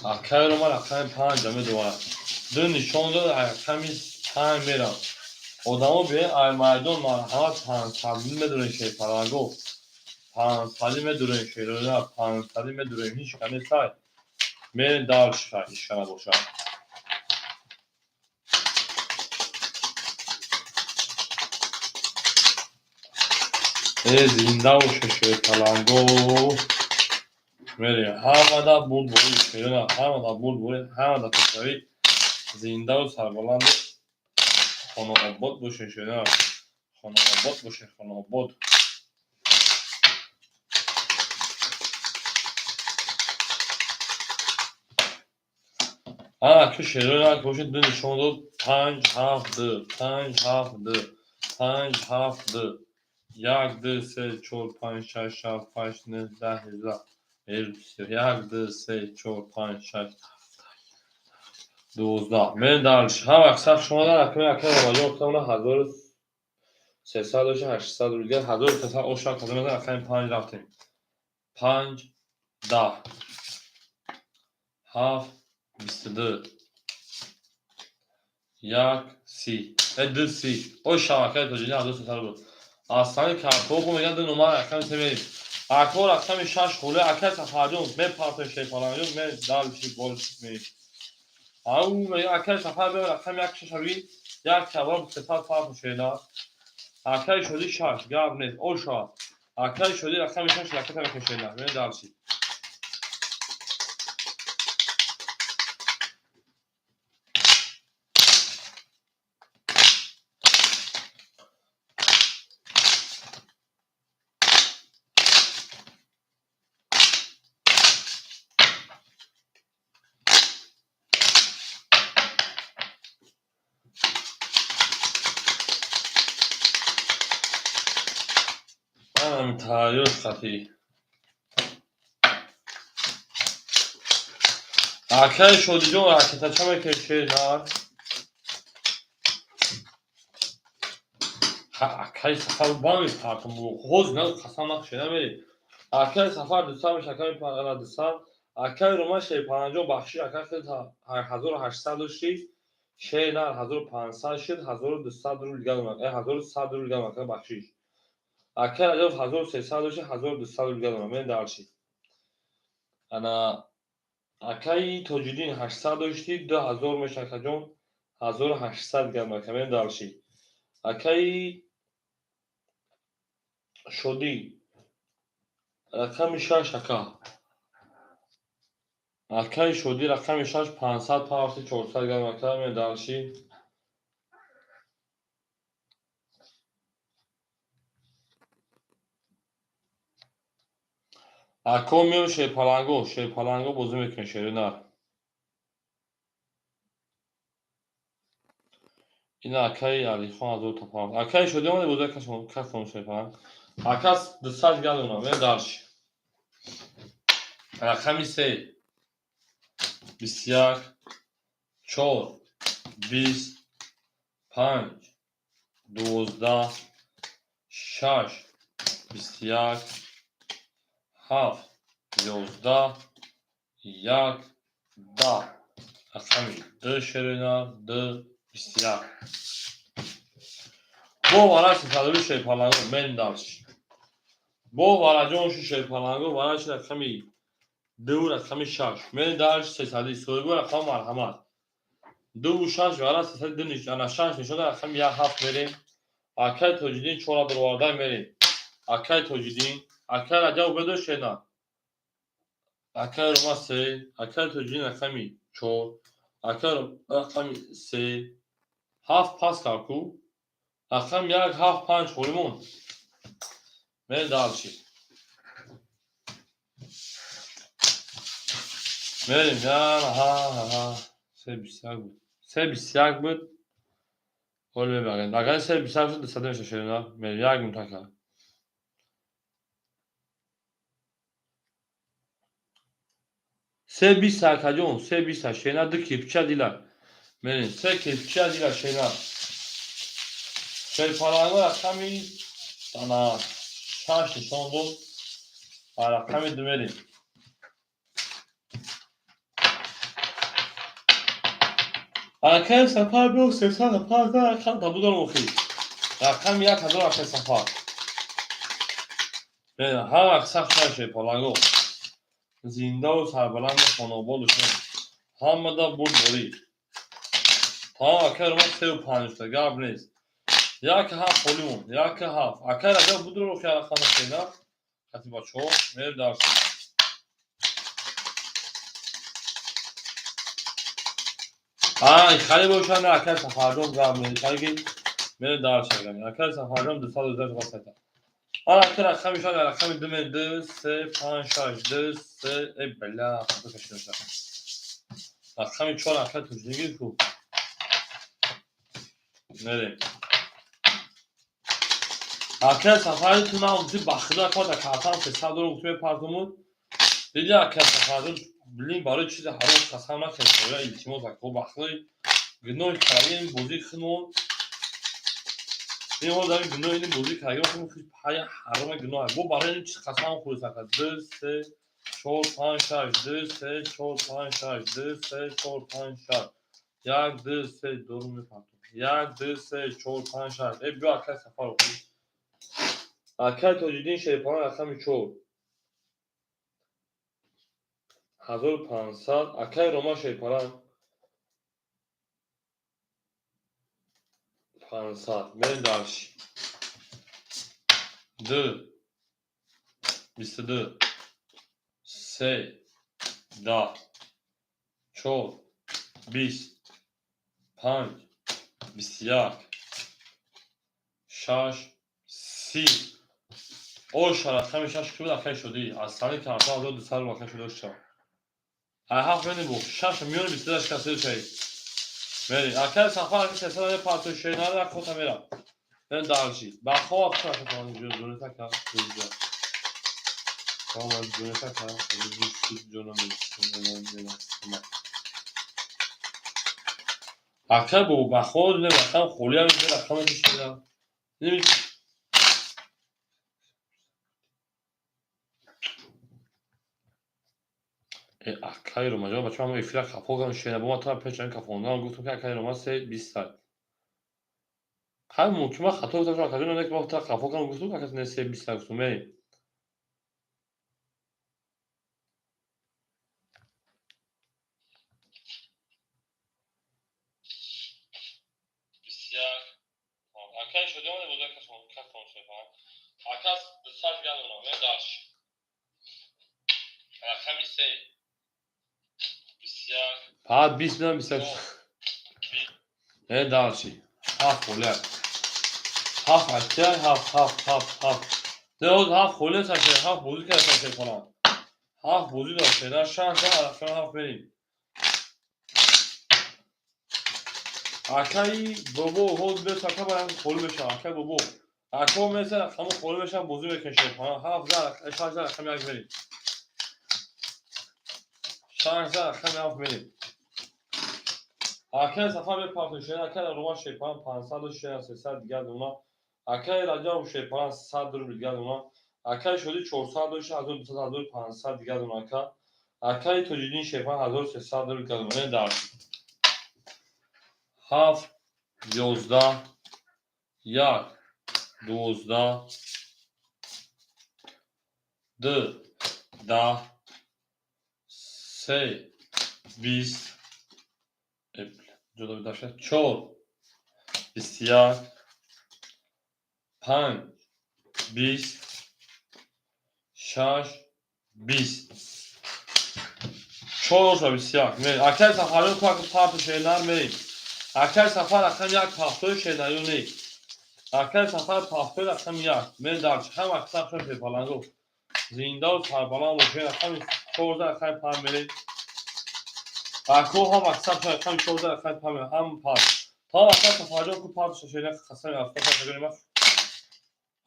Акай Рома рақами 5 медуровард. Ду нишон дод рақами 5 мерам. Одамо бе ай майдон марҳамат 500 медурем шерпаланго. 500 медурем шерона, 500 медурем ҳеч ка нестай. Мерем дарш хай, ҳеч ка набошад. Зинда боше шерпаланго. Мерем ҳамада бурдборӣ шерона, ҳамада бурдборӣ, ҳамада пешравӣ. Зиндаву сарбаланду хонаобод боше шерона. Хонаобод боше, хонаобод. Ана ки шерои як бошед, ду нишон дод: панҷ, ҳафт, ду, панҷ, ҳафт, ду, панҷ, ҳафт, ду, як, ду, се, чор, панҷ, шаш, ҳафт, ҳашт, нӯҳ, 10, 11, як, ду, се, чор, панҷ, шаш, 12. Мерем дальше. Ҳама аксар шумо дар акми акми ромаҷон гуфтам, 1300 дошта, 800 рубл, 1300 оша каза мезан. Аками панҷ рафтем: панҷ, 10, ҳафт, 22, як, 30, ду, 30. Ой, шабакаи тоҷикӣ 1300 рубл. Аз сани картофу мегӯяд, ду номар рақами се мерем. Ако рақами шаш хуле, акай Сафарҷон, мепартои шерпаланҷон, ме дальше больше мерем. Ау мега, акай Сафар, бе рақами як шашави, як чабор 300 парту шена. Акай Шодӣ, шаш, гап нест, оша. Акай Шодӣ, рақами шаш ракета мекашена. Ме дальше. Тайёр хати. Акай Шодиҷон, ракетача мекеше нар. Акай Сафар, ба мепартам. Ҳозир на, қасам нахше намери. Акай Сафар, 200 меша, акай мепарана 200. Акай Рома шерпанҷоҳ, бахшиш, акай хел 1800 дошти. Шер нар 1500 шуд, 1200 рубл дигар омад. 1100 рубл дигар омад, бахшиш. Акай Раҷаб 1300 дошти, 1200 рубл дигар омад. Мен дальше. Ана акаи Тоҷиддин, 800 дошти, 2000 меша, акаҷон, 1800 дигар омад. Мен дальше. Акаи Шодӣ, рақами шаш, ака. Акаи Шодӣ, рақами шаш, 500 пафти, 400 дигар омад. Ака, мен дальше. Ако меом шерпаланго, шерпаланго бозӣ мекунем, шери нар. Ина акаи Алихон ҳазорта панҷ. Акаи Шодӣ омаде бозӣ касон шерпаланг. Акас 200 дигар донам, мен дальше. Рақами се, 21, чор, 20, панҷ, 12, шаш, 21, ҳафт, 11, як, 10. Рақами ду, шерина ду, 21. Бо вараши садои шерпаланго, мен дальше. Бо вараҷонши шерпаланго, вараши рақами ду, рақами шаш. Мен дальше сесади соҳиби рақам, марҳамат. Дуву шаш вара сесади ду, ана шаш нишода, рақами як, ҳафт мерем. Акай Тоҷиддин, чора бароварда мерем. Акай Тоҷиддин, акай Раҷаб бедо шена. Акай Рома се, акай Тоҷиддин рақами чор, акай рақами се, ҳафт пас кард ку. Рақами як, ҳафт, панҷ холимон. Мерем дальше. Мерем, ҳа ҳа, се 21 буд. Се 21 буд. Ҳоли мебарем. Агар се 21 шуд, 200 меша, шерина. Мерем, як минут, ака. Се 20, акаҷон, се 20, шена ду кирпича дила. Мерем, се кирпича дила, шена. Шерпаланго, рақами ана шаш нишон дод. Рақами ду мерем. Акай Сафар, биё, 300 рақам табудам охи. Рақами як ҳазор, акай Сафар. Ҳар вақт сахт шуда, шерпаланго. Зиндаву сарбаланду хонободу шуд. Ҳамада бурдборӣ. Тамом, акай Рома, сеу панҷта, гап нест. Як ҳафт холӣ монд. Як ҳафт. Акай Раҷаб, будро охи рақама шена. Хати бачаҳо, мерем дальше. Ай, хали бошад, не, акай Сафарҷон, гап нест. Хали ки мерем дальше. Акай Сафарҷон 210 васата. Ана ака рақами шуд, рақами ду ме, ду, се, панҷ, шаш, ду, се, э, бля, хато кашидам. Рақами 4 акай Тоҷиддин гирифт ку. Мерем. Акай Сафари ту нагуфти ба худо ака дар картам 300 доллар гуфти мепартумуд. Диди акай Сафарҷон, блин, барои чизи ҳаром қасам нахӯр, илтимос ака, ба худои гуноҳи кардаги ин бозии худмон. Ин ҳол дар гуноҳи ин бозӣ кардаги ҳая ҳарома гуноҳ. Бо барои ин чиз қасам хӯрд ака. 2 3 4 5 6 2 3 4 5 6 2 3 4 5 6 1 2 3 дору мепартум. 1 2 3 4 5 6. Э биё акай Сафар охи. Акай Тоҷиддин Шерипалан рақами 4. 1500. Акай Рома Шерипалан 500. Мерем дальше. 2 22 3 10 4 20 5 21 6 30. Оша рақами 6 ки буд акай шудӣ. Аз сани карта 1200 рубл акай шуд оша. Ай ҳафт мени бу. 6 миёни 22 шикастиду чай. Мери. Акай Сафар аки 300 мепартои шернари як хота мера. Мен дальше. Бахо ака ака ҷонета ка. Ҷонета ка. Акай бо бахо не рақам холиам рақам шуда. Акай Ромаҷон, бача ман эфира хафо кардам шена бо ман тара пеш ан кафондан гуфтам ки акай Рома 3 20. Ҳай мумкин ман хато гуфтам, акаҷон не ки ман тара хафо кардам гуфтам ака не 3 20 гуфтам. Мерем. Акай шуди омада боза касон касон шефа. Акас 200 галона, мен дальше. Рақами 3 21. Фақат 20 мидам 21. Э дальше. 7 холия. 7 ача 7 7 7 7. Не ҳоз 7 холия саше, 7 бозӣ карда саше фалон. 7 бозӣ дошт, на 6 рақами 7 мерем. Акаи бобо ҳоз бес ака барам холӣ мешавад. Акаи бобо. Ако меса рақаму холӣ мешавад, бозӣ мекунад фалон. 7 за 6 за рақами 1 мерем. 6 за рақами 7 мерем. Акаи Сафар мепартои шена, акаи Рома Шерипалан 500 шена 300 дигар дона. Акаи Раҷаб Шерипалан 100 рубл дигар дона. Акаи Шодӣ 400 дошт, 1200 1500 дигар дона ака. Акаи Тоҷиддин Шерипалан 1300 рубл дигар дона. Дар 7 11 1 12 2 10 3 20 4 21 5 20 6 20 4 21. Акай Сафарён ку ака парти шернар мерем. Акай Сафар рақами 1 пафтои шернарё не. Акай Сафар пафтои рақами 1. Мен дар ҳам аксар шон шерпаланго. Зиндаву сарбаланд бошед. Рақами 14 рақами 5 мерем. Ако ҳам аксар шон рақами 14 рақами 5 мерем. Ҳам пас. Та акай Сафарҷон ку парти шернар қасами афтод шернар ма.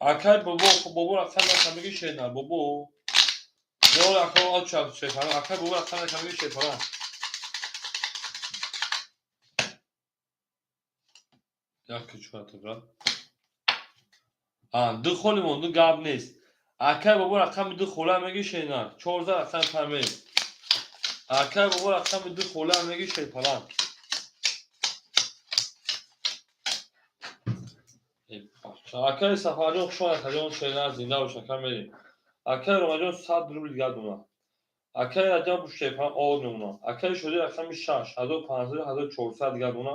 Акай бобо бобо рақами 1 меги шернар бобо. Ё ако ача шерпаланг. Акай бобо рақами 1 меги шерпаланг. Як чӯата брат. А, ду холи монду гап нест. Акай бобо рақами 2 хола меги шернар. 14 рақами 5 мерем. Акай бобо рақами 2 хола меги шерпаланг. Акай Сафарҷон хуш омадед, акаҷон шернар зинда бош ака мерем. Акай Ромаҷон 100 рубл дигар дона. Акай Раҷаб Шерпаланг ор мемона. Акай Шодӣ рақами 6 1500 1400 дигар дона.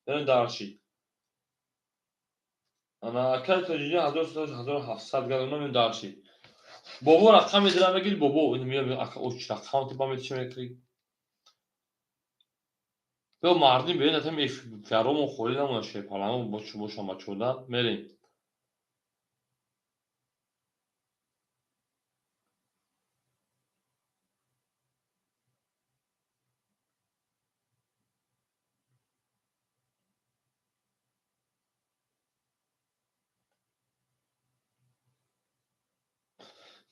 Мерем дальше. Ана акай Тоҷиддин 1300 1700 дигар дона мерем дальше. Бобо рақами дира мегири бобо ин мея ака оч рақам ти ба мети мекри. Бё мардим бе натам эфиромон холӣ намона шерпаланг бо чу бошам бачода мерем.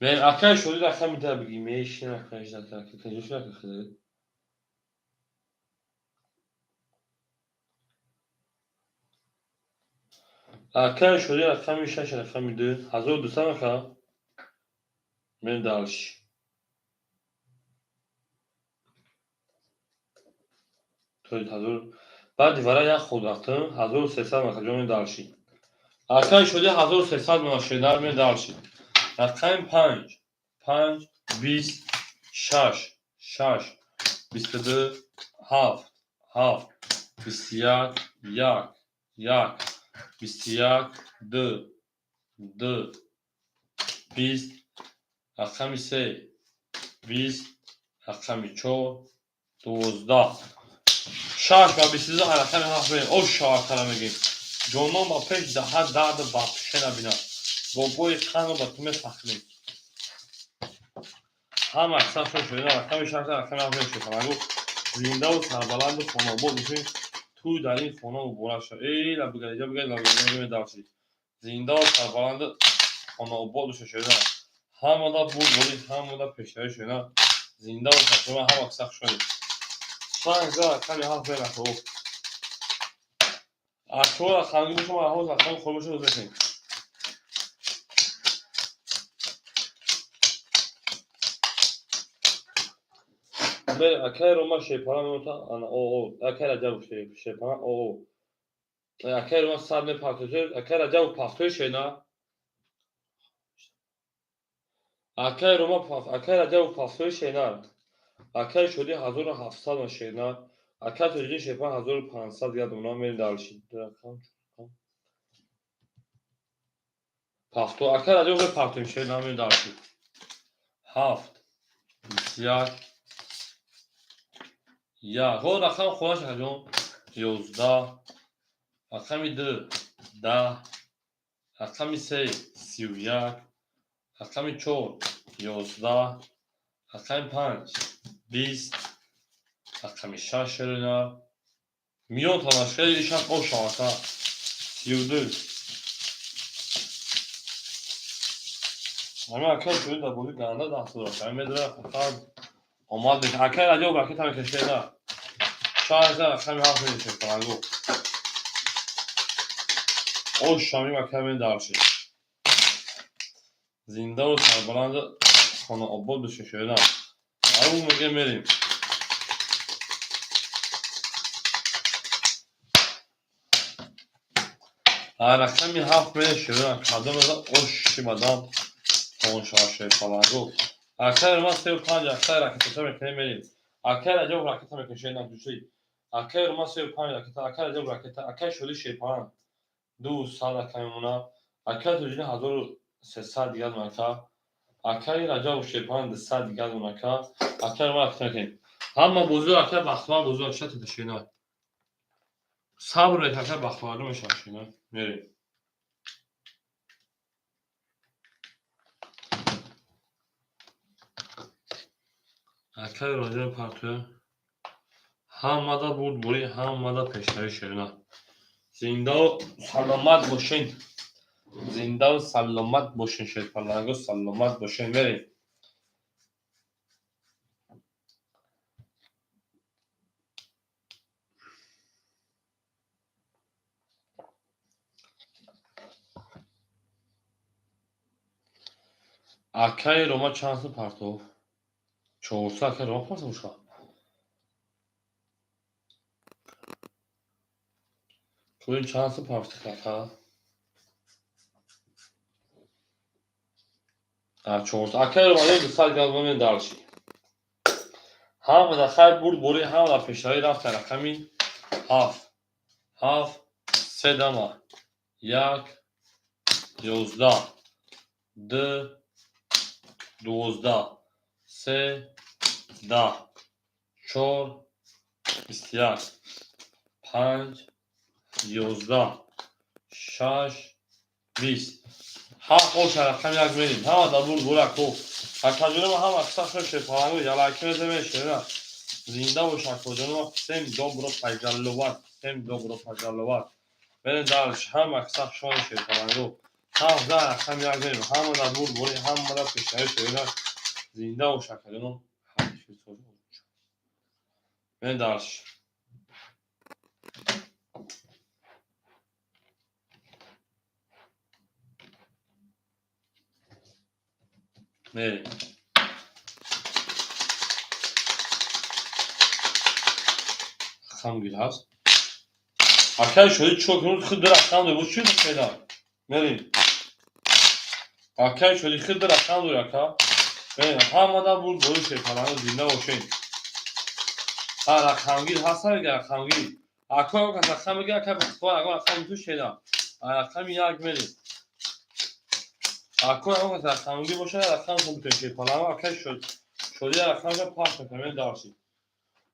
Мерем, акай шоди рақами да бигӣ, мешин акай ракета. Акай шоди рақами шаш, рақами ду, 1200 ака. Мерем дальше. Баъди вара як ход рафтам, 1300 мака ҷо дальше. Акай шоди 1300 мана шедар, мерем дальше. Рақами панҷ, панҷ, 20, шаш, шаш, 22, ҳафт, ҳафт, 21, як, як, 21, ду, ду, 20, рақами се, 20, рақами чор, 12. Шаш ба 22, рақами ҳафт мерем. Ош шавакара мегем. Ҷонон ба пеш даҳад дарду ба пише набинад. Бобои қанро ба ту мефахрем. Ҳама аксар шуд шуда, рақами шаш, рақами ҳафт мешуд. Гуфт зиндаву сарбаланду хонаобод бошед, тӯй дар ин хона муборак шавад. Эй, лабига, иҷа бига, лабига, медарсӣ. Зиндаву сарбаланду хонаобод бошед шуда. Ҳамада бурдборӣ, ҳамада пешравӣ шуда. Зиндаву сарбаланд ҳама аксар шуд. Панҷ за рақами ҳафт мерахт. Акчор рақамги бошад, ма ҳоз рақами хор бошад, мекунем. Акай Рома шепара меота, ана о о, акай Раҷаб шепара о о. Акай Рома сад мепартои, акай Раҷаб пафтои шена. Акай Рома паф, акай Раҷаб пафтои шена. Акай Шоди 1700 ма шена. Акай Тоҷиддин шепара 1500 гап мона мерем дальше. Пафто, акай Раҷаб мепартоим шена, мерем дальше. Ҳафт, 21, як. Ҳо рақам хонаш акаҷон. 11, рақами ду, 10, рақами се, 31, рақами чор, 11, рақами панҷ, 20, рақами шаш шерина. Миён танашкаи ишам ошам ака. 32. Ҳама акай шуди дар бозӣ ганда даст дорад. Ҳама медонад фақат омад мекунад. Акай Раҷаб ракета мекашед. Шаш рақами ҳафт мекашед фалангу. Ош шамим акай мен дальше. Зиндаву сарбаланду хонаобод бошед шуда. Ау меге мерем. Рақами ҳафт мерем шуда. Кадом ош бадам тоншашед фалангу. Акай Рома сеу панҷ, акай ракета мекунем мерем. Акай Раҷаб ракета мекашед накуши. Акай Рома сеу панҷ ракета, акай Раҷаб ракета, акай Шоди шепаран. 200 ака мемона. Акай Тоҷиддин 1300 дигар мака. Акай Раҷаб шепаран 200 дигар мака. Акай Рома ракета мекунем. Ҳама бозиро акай Бахтовар бозиро шата шена. Сабр мекунем, акай Бахтовар мешавад шена. Мерем. Акай Раҷаб партоя. Ҳамада бурдборӣ, ҳамада пешравӣ шена. Зиндаву саломат бошен. Зиндаву саломат бошен, шерпаланго саломат бошен. Мерем. Акай Рома чанд сум партов? 400 акай Рома партов уша. Кӯин чанд сум партов ака? 400. Акай Рома 200 газ мен дальше. Ҳамада хайр бурд борӣ, ҳамада пешравӣ рафта рақами ҳафт. Ҳафт, се дама. Як, 11, ду, 12, се, 10, чор, 21, панҷ, 11, шаш, 20. Ҳафт оша рақами як мерем. Ҳама дар бурд бурак ко. Акаҷонама ҳама аксар шуд шепаланго ялаки мезанем шера. Зинда бош акаҷонама, всем добро пожаловать, всем добро пожаловать. Мерем дальше. Ҳама аксар шуд шепаланго. Ҳафт за рақами як мерем. Ҳамада бурд бори, ҳамада пешравӣ шоира. Зинда бош, акаҷоном. Мен дальше. Мерем. Рақам гир ҳаст. Акай шоди чӣ кунед? Худ рақам дор. Бо чӣ файда? Мерем. Акай шоди худ рақам дор, ака. Мерем. Ҳамада бурд бори, шерпаланг, зинда бошед. Ҳа, рақамгир ҳаст, мега рақамгир. Ака кас рақам мега, ака бахтвар, ака рақам ту шеда. Рақами як мерем. Ака кас рақамгир боша, рақам ту бутен, шерпаланг, акай шод. Шоди рақамша пахш мекунам, мен дарси.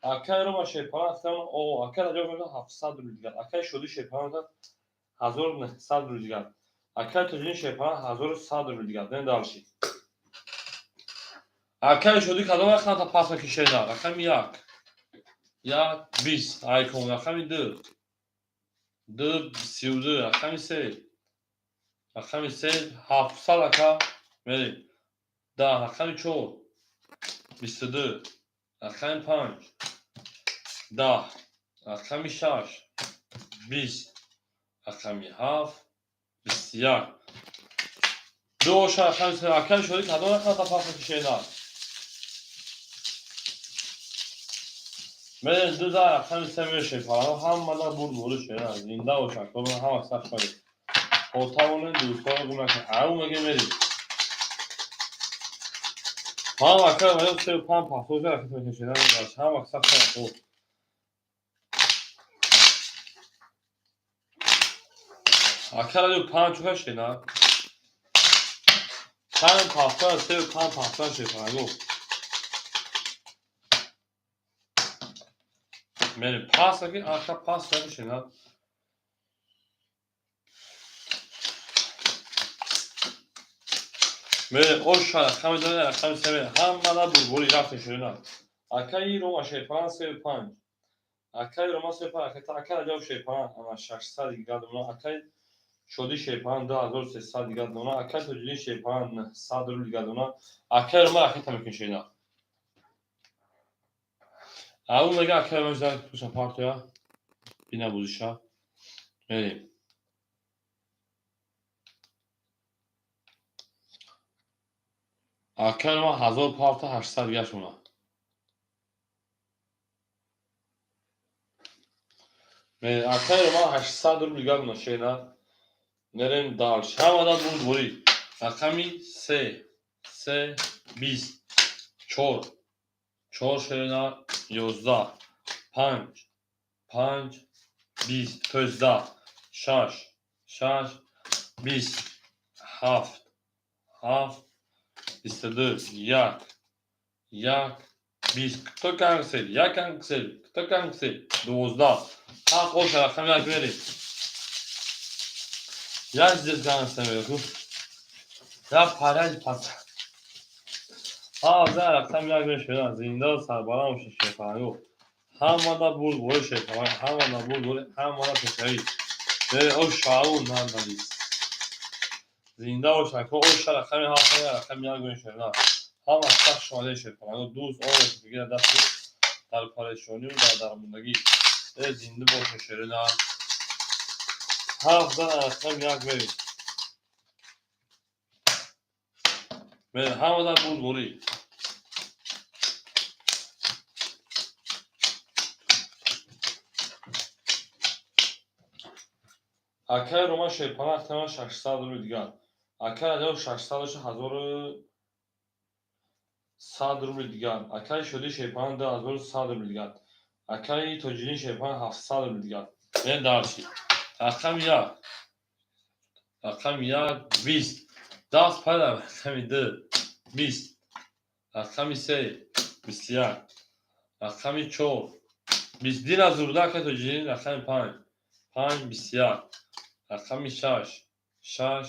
Акай рома шерпаланг астам, о, акай раҷаб мега 700 рубл дигар. Акай шоди шерпаланг 1900 рубл дигар. Акай тоҷини шерпаланг 1100 рубл дигар. Мен дарси. Акай шоди кадом рақамта пахш мекишеда? Рақами як. Як 20 айкон, рақами ду. Ду 32, рақами се. Рақами се 700, ака. Мерем. 10, рақами чор. 22. Рақами панҷ. 10. Рақами шаш. 20. Рақами ҳафт. 21. Ду оша рақами се. Акаи шоди кадом рақамта пахш мекишеда? Мерем, ду за рақами се мешед. Ҳамада бурд бори шеда. Зинда бошад. Ҳама сахт шавед. Хотавонед дӯстонро гум накунед. Ау меге мерем. Ҳама ака ваё се панҷ пахтоша ракет мекашида. Ҳама сахт шавад. Ака радио панҷ чӯ кашида? Панҷ пахта, се панҷ пахта шефаго. Мерем пас аки, ака пас кашида. Мерем, оша рақами ду, рақами се мерем. Ҳамада бурдбори рафте шуда. Акаи Рома шерпаланг се панҷ. Акаи Рома се панҷ, ака Раҷаб шерпаланг ана 600 дигар дона, акаи Шоди шерпаланг 2300 дигар дона, акаи Тоҷиддин шерпаланг 900 рубл дигар дона, акаи Рома ракета мекунӣ шеда. Ау мега акаи Рома жда пуша партоя. Бина бузиша. Мерем. Акаи Рома 1000 парта 800 дигар шуна. Акаи Рома 800 рубл дигар дона шеда. Мерем дальше. Ҳамада бурд борӣ. Рақами се. Се 20. Чор. Чор шеда 11. Панҷ. Панҷ 20. То есть 10. Шаш. Шаш 20. Ҳафт. Ҳафт 22. Як. Як 20. Кто кангсел? Як кангсел. Кто кангсел? 12. Ҳафт оша рақами як мерем. Як здесь гангстер мегӯ. Я параҷ пас. Ҳа, за рақами як мешавад. Зинда сарбаланд бошед, шерпаланго. Ҳамада бурд бори, шерпаланг, ҳамада бурд бори, ҳамада пешравӣ. О шау нанавис. Зинда бош, ака, оша рақами ҳафт рақами як мешавад. Ҳама сахт шумода, шерпаланго. Дӯст ош бигира даст дар парешонию дар дармондагӣ. Зинда бошед, шерина. Ҳафт за рақами як мерем. Ҳамада бурд борӣ. Акаи Рома шерпаланг ахтаман 600 рубл дигар. Акаи Раҷаб 600 боша 1100 рубл дигар. Акаи Шоди шерпаланг 2100 рубл дигар. Акаи Тоҷиддин шерпаланг 700 рубл дигар. Мерем дальше. Рақами як. Рақами як 20. Даст пайда рақами ду 20. Рақами се 21. Рақами чор 20. Дина зурда, акаи Тоҷиддин, рақами панҷ. Панҷ 21. Рақами шаш. Шаш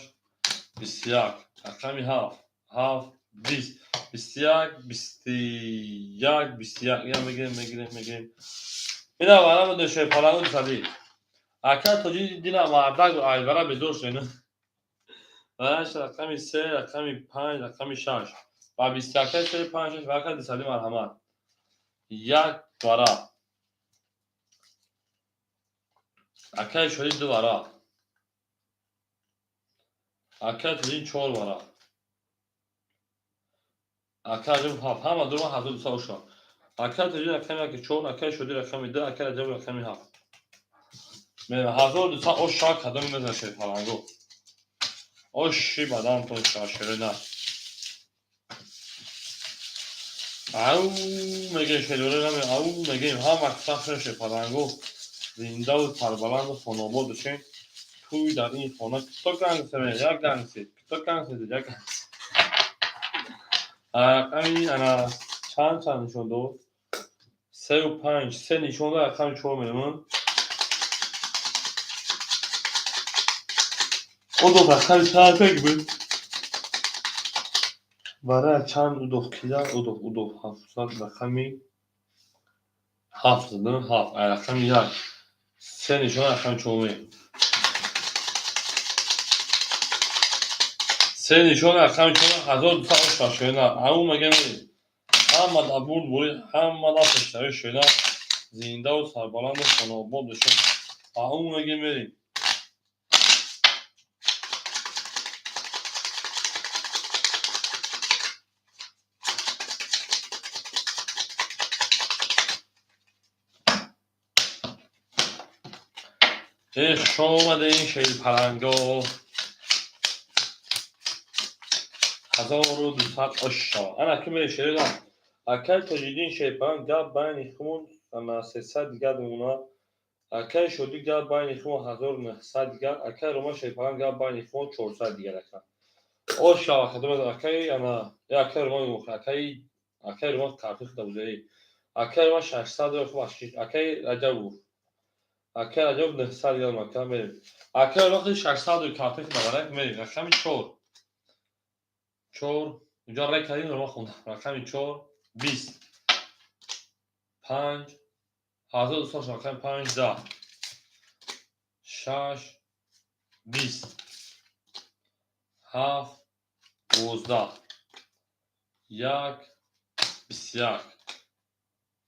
21. Рақами ҳафт. Ҳафт 20. 21, 21, 21. Ина мегирем, мегирем, мегирем. Ина вара медошед палангу сади. Ака Тоҷиддина мардак айвара безор шуд. Вараш рақами се, рақами панҷ, рақами шаш. Ба 21 се, панҷ, шаш варақа 200-ӣ, марҳамат. Як варақ. Акаи Шодӣ ду варақ. Акаи Тоҷиддин чор варақ. Акаи Раҷабов ҳафт. Ҳама дурума 1200 оша. Акаи Тоҷиддин рақами яки чор, акаи Шодӣ рақами ду, акаи Раҷабов рақами ҳафт. 1200 оша кадоме мезанад шерпаланго? Оши бадантон шаширина. Ау мегем шерёра, ау мегем ҳама сахр шерпаланго. Зиндаву сарбаланду хонобод бошем. Тӯй дар ин хона кто гангстер, як гангстер, кто гангстер, як гангстер. Рақами ана чанд, чанд нишон дод? Сеу панҷ, се нишон дод, рақами чор меремон. Удов рақами чанд буд? Барои чанд удов кида? Удов, удов ҳафтсад, рақами ҳафт задам, ҳафт. Ай рақами як. Се нишон, рақами чор мерем. Се нишон, рақами чор, 1200 оша шоина. Ау мегем ҳама дар бурд бурӣ, ҳама дар пешравӣ шоина. Зиндаву сарбаланду хонобод бошем. Ау мегем мерем. Эх, омадем шерпаланго. 1200 оша. Ана ки мерем шерина. Акаи Тоҷиддин шерпаланг гап байни хумон ана 300 дигар мемонад. Акаи Шодӣ гап байни хумон 1900 дигар. Акаи Рома шерпаланг гап байни хумон 400 дигар ака. Оша кадом акаи ана акаи Рома акаи Рома картои худа бузаи. Акаи Рома 600 хуб, акаи Раҷабов. Акаи Раҷабов 900 дигар мака мерем. Акаи Рома худи 600 картои худа барак мерем. Рақами чор. Чор. Инҷо рай кардем, Рома хондам. Рақами чор, 20. Панҷ. 1200 рақами панҷ, 10. Шаш, 20. Ҳафт, 12. Як, 21.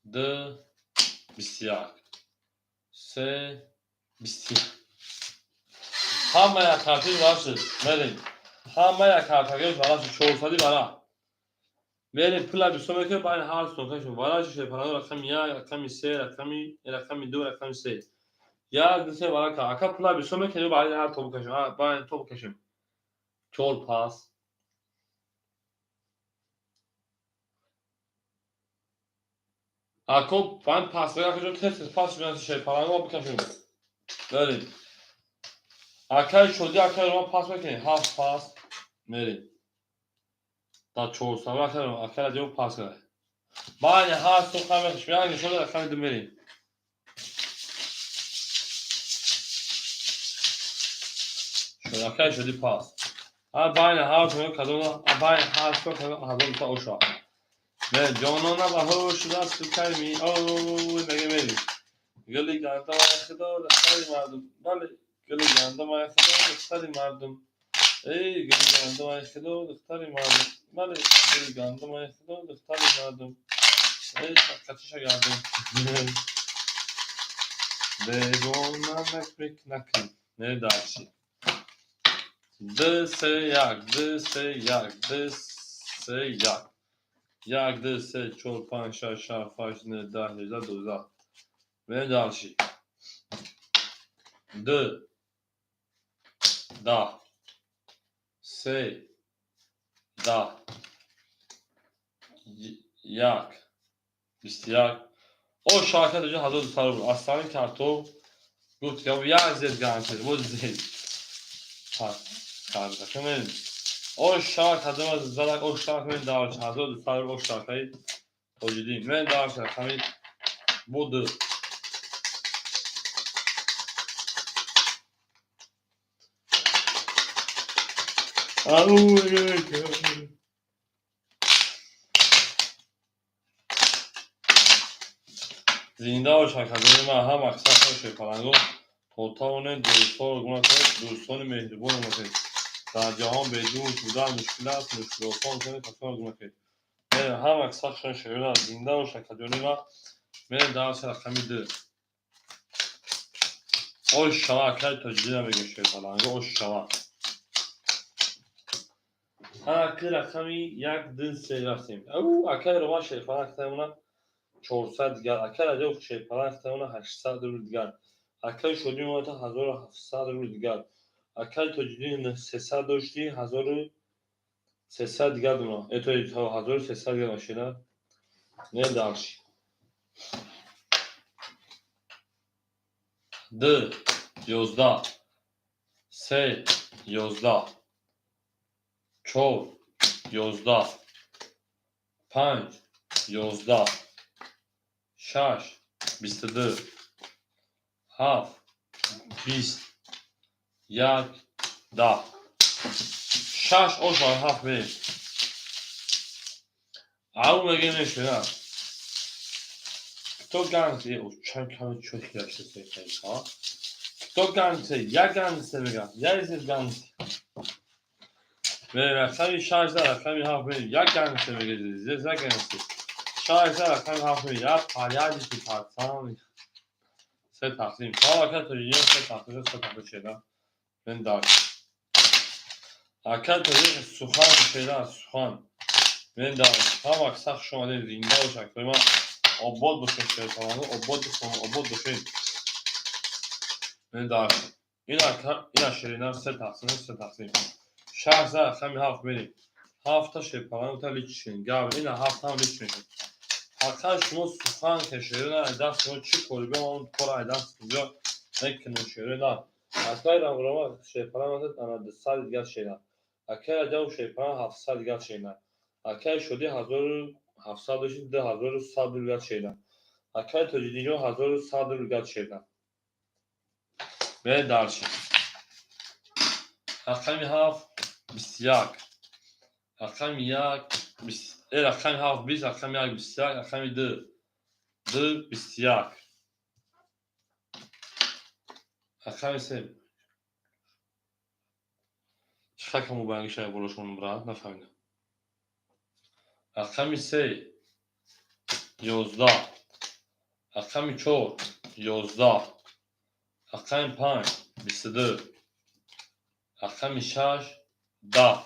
Ду, 21. Се, 21. Ҳама як тартиб вара шуд. Мерем. Ҳама як тартиб вара шуд. 400 вара. Мерем, пула бисёр мекунем байни ҳар сумка. Вара шуд рақами як, рақами се, рақами ду, рақами се. Як, ду, се вара. Ака, пула бисёр мекунем байни ҳар то бикашем. Байни то бикашем. Чор пас. Ако байн пас бикашем, тез тез пас шерпаланго бикашем. Мерем. Акаи Шодӣ, акаи Рома пас мекунем. Ҳафт пас. Мерем. Дар 400 акаи Раҷабов пас кард. Байни ҳар сумка мекашем. Як нишон, рақами ду мерем. Акаи Шодӣ пас. Байни ҳар сумка кадом, байни ҳар сумка кадом 1200 оша. Ҷонона ба ҳуш дасту кайми ой меге мерем. Гули гандум ай худо духтари мардум. Бале, гули гандум ай худо духтари мардум. Эй, гули гандум ай худо духтари мардум. Бале, гули гандум ай худо духтари мардум. Эй, қачиша гардум. Бегона накмек накун. Не дальше. Д, се, як, д, се, як, д, се, як. Як, ду, се, чор, панҷ, шаш, ҳафт, ҳашт, нӯ, 10, 11, 12. Мерем дальше. Ду, 10, се, 10, як, 21. О, шаркат ҷо 1200 рубл. Аслани картоф гуфт, як зед гарантия, боз зед. Пас, карда. Мерем. О, шарк кадом задак, о, шарк мен дальше 1200 рубл, о, шаркаи Тоҷиддин. Мен дальше ҳамин буд. Ау, зинда бошад кадоми ман ҳама мақсад шерпаланго то тавонед дӯстҳоро гуна кунед, дӯстони меҳрибон бошед. Дар ҷаҳон бедӯст будан мушкил аст, мушкил осон кунед, касонро гум накунед. Ҳама сахшон шеъра зинда бош, акаҷони ма. Мерем дарси рақами 2. Ош шава, акаи Тоҷиддина мегӯ шерпаланга, ош шава. Ҳаки рақами 1, 2, 3 рафтем. Ау, акаи Роман шерпаланг хитамона 400 дигар, акаи Раҷабов шерпаланг хитамона 800 рубл дигар, акаи Шодӣ омада 1700 рубл дигар, акаи Тоҷиддин 300 дошти, 1300 дигар дуна. Это 1300 дигар машина. Не дальше. 2, 11, 3, 11, 4, 11, 5, 11, 6, 22, 7, 20, 1, 10. 6 ош бар 7 мерем. Ау мегем мешина. Кто гангстер? Чанд ками чётки рафта? Кто гангстер? Я гангстер мегам. Я из гангстер. Мерем рақами 6 за рақами 7 мерем. Я гангстер мегем. Здесь я гангстер. 6 за рақами 7 мерем. Я порядочный пацан. Се тақсим. Салом ака Тоҷиддин, се тақсим, се тақсим шеда. Мен дальше. Ака Тоҷиддин сухан шеда, сухан. Мен дальше. Ҳама сахт хуш омадед, зинда бош, акои ман. Обод бошед, шерпаланга, обод бошед, обод бошед. Мен дальше. Ин ака, ина ширина, се тақсим, се тақсим. 6 за рақами 7 мерем. 7 та шерпаланга та личный. Гав, ина 7 ҳам личный. Фақат шумо сухан ки шерина ай даст шумо чӣ кори биём, он кора ай даст биё мекунем шерина. Акаи Рамрома шерпаланга ана 200 дигар шерина. Акаи Раҷабов шерпаланга 700 дигар шерина. Акаи Шодӣ 1700 дошти, 2100 дигар шерина. Акаи Тоҷиддинҷон 1100 дигар шерина. Мерем дальше. Рақами 7, 21. Рақами 1, рақами 7, 20, рақами 1, 21, рақами 2, 2, 21. Рақами 3. Чӣ қадр мубайян шава болошон, брат, нафаҳмидам. Рақами 3, 11. Рақами 4, 11. Рақами 5, 22. Рақами 6, 10.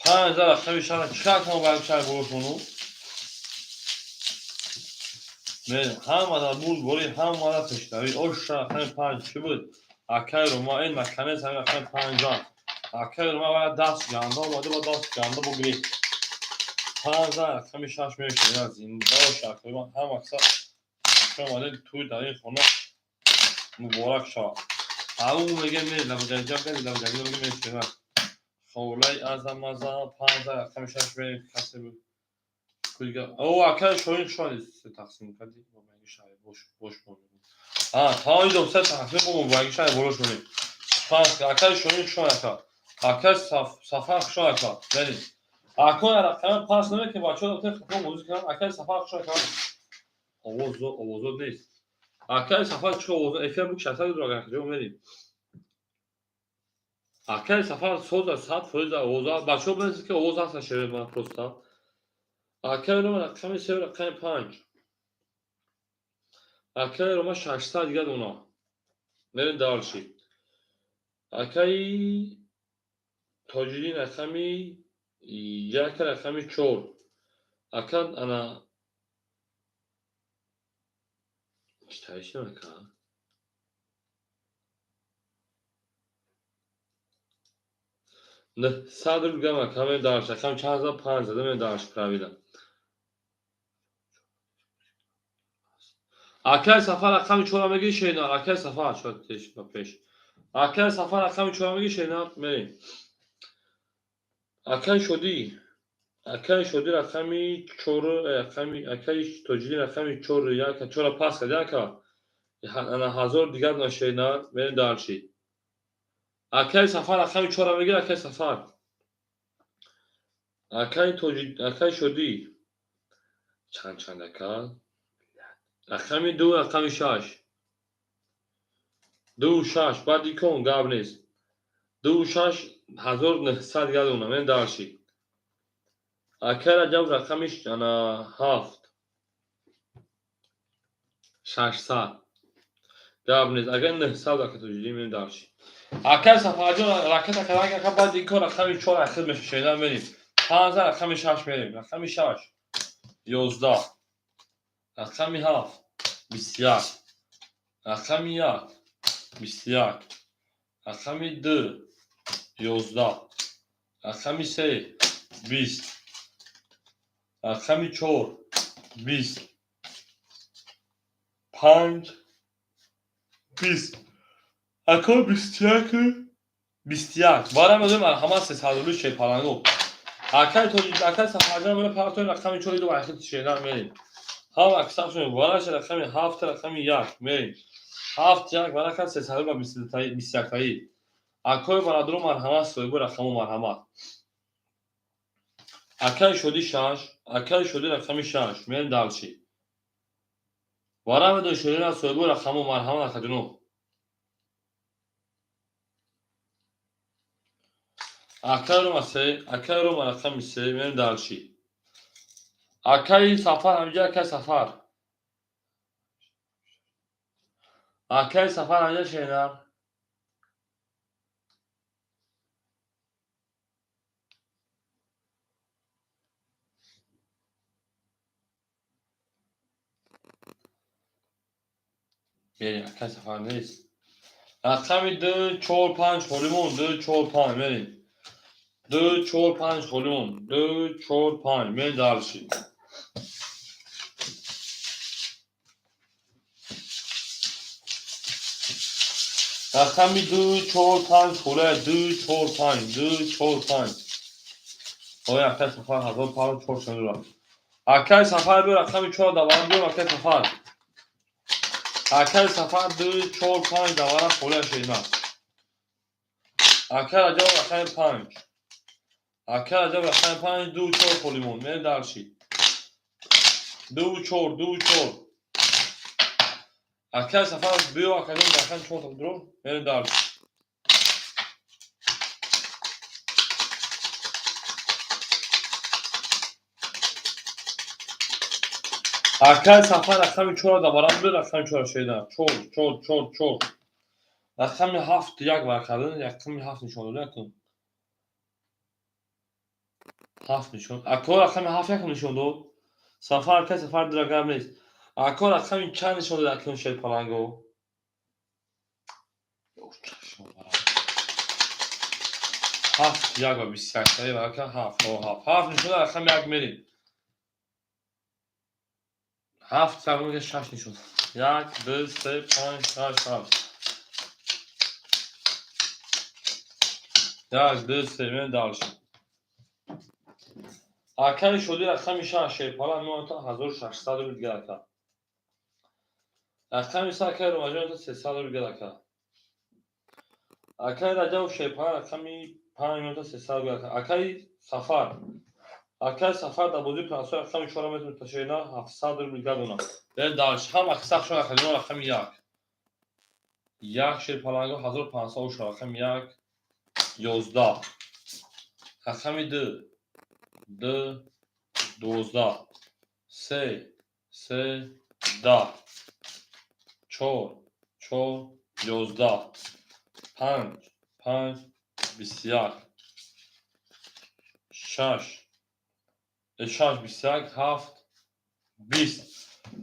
5 за рақами 6. Чӣ қадр мубайян шава болошону? Мерем. Ҳамада бурдборӣ, ҳамада пешравӣ. Оша рақами 5 чӣ буд? Акаи Рома, ин наконец ҳамин рақами 5 зан. Акаи Рома бояд даст ганда омада, ба даст ганда бугирифт. 5 за рақами 6 мешавад. Зинда бош, акаи ман, ҳама каса хуш омадед, тӯй дар ин хона муборак шавад. Ау мегем ме, лабгаҷа гади, лабгаҷа мегем мешавад. Холаи азамаза, 5 за рақами 6 мерем, касе буд. Куҷа? О, акаи Шоҳин хуш омадед, се тақсим кардӣ, мубайян шавад, бош, бош бо. А, тамоми дом се тақсим бо мубайян шавад, болош монем. Панҷ, акаи Шоҳин хуш омадед, ака. Акаи Сафар хуш омадед, ака. Мерем. Акои рақами пас намекунем, бачаҳо дохтем хато бозӣ кунанд. Акаи Сафар хуш омадед. Овоз, овозот нест. Акаи Сафар чӣ овоз? Эфир бук 600 рубл ака, мерем. Акаи Сафар соза 100% овоз. Бачаҳо бинависед, ки овоз ҳаст шеъри ман просто. Акаи Рома рақами 3, рақами 5. Акаи Рома 600 дигар дона. Мерем дальше. Акаи Тоҷиддин рақами 1, рақами 4. Ака ана чӣ тавишем, ака? 900 рубл гам, ака, мерем дальше. Рақами чанд зад? 5 зада, мерем дальше правильно. Акаи Сафар рақами 4 мегири, шерина. Акаи Сафар шояд пеш ба пеш. Акаи Сафар рақами 4 мегири, шерина, мерем. Акаи Шодӣ. Акаи Шодӣ рақами 4, рақами акаи Тоҷиддин рақами 4, 1, 4 пас кард, ака. Ана 1000 дигар на шерина, мерем дальше. Акаи Сафар рақами 4 мегири, акаи Сафар. Акаи Тоҷи, акаи Шодӣ. Чанд чанд, ака? Рақами 2, рақами 6. 2, 6, баъд икон гап нест. Ду шаш 1900 галона. Мен дальше. Акай Раҷаб рақами ана 7 600. Гап нест. Агар 900 ака тоҷидӣ, мен дальше. Акай Сафарҷон ракета кардан, ака, баъд ин кор рақами 4 ахир меша. Шедан мерим. 5 рақами 6 мерем. Рақами 6 11, рақами 7 21, рақами 1 21, рақами 2 11, рақами 3 20, рақами 4 20, 5 20. Ако 21, 21. Барам ёдем, марҳамат, 300 рубли шерпаланго. Акай тоҷик, акай Сафарҷон, мена партои рақами 4 ду ахир шедан мерем. Ҳам аксаршон вараша рақами 7, рақами 1 мерем. 7 1 варака 300 ба 21-таи. Акои бародаро, марҳамат, соҳиби рақаму, марҳамат. Акай Шодӣ 6, акай Шодӣ рақами 6, мерем дальше. Варамедо шодина соҳиби рақаму, марҳамат, акаҷоно. Акай Рома 3, акай Рома рақами 3, мерем дальше. Акаи Сафар ҳамиҷа, акай Сафар. Акаи Сафар ҳамиҷа шенар. Мерем, акай Сафар нест. Рақами 2 4 5 холимон, 2 4 5 мерем. 2 4 5 холимон, 2 4 5, мерем дальше. Рақами 2 4 5 холия, 2 4 5, 2 4 5. Ой, акай Сафар 1054 шанура. Акай Сафар, биё, рақами 4 даварам, биё, акай Сафар. Акай Сафар 2 4 5 даварам холия шена. Акай Раҷаб рақами 5. Акай Раҷаб рақами 5, 2 4 холимон. Мерем дальше. 2 4, 2 4. Акай Сафар биё, акаҷон, рақами 4 дуро, мерем дальше. Акай Сафар рақами 4 даварам, биё, рақами 4 шеда. 4 4 4 4. Рақами 7 1 вар кардан, рақами 7 нишон дод, якум. 7 нишон. Ако рақами 7 якум нишон дод. Сафар, акай Сафар дира, гап нест. Ако рақами чанд нишон дод акун шерпаланго? 7 1 ва 21 таи варака 7, 7. 7 нишон дод, рақами 1 мерем. 7 сагмега 6 нишон. 1 2 3 5 6 7. 1 2 3, мерем дальше. Акаи Шодӣ рақами 6 шерпаланг меота 1600 рубл дигар ака. Рақами 3 акаи Ромаҷон 300 рубл дигар ака. Акаи Раҷаб шерпаланг рақами 5 меота 300 рубл ака. Акаи Сафар. Акаи Сафар дар бозии прасои рақами 4 метавонад шена 700 рубл дигар дона. Берем дальше. Ҳам аксар шон акаҷон рақами 1. 1 шерпаланго 1500 уша рақами 1 11. Рақами 2 2 12, 3 3 10, 4 4 11, 5 5 21, 6 6 21, 7 20,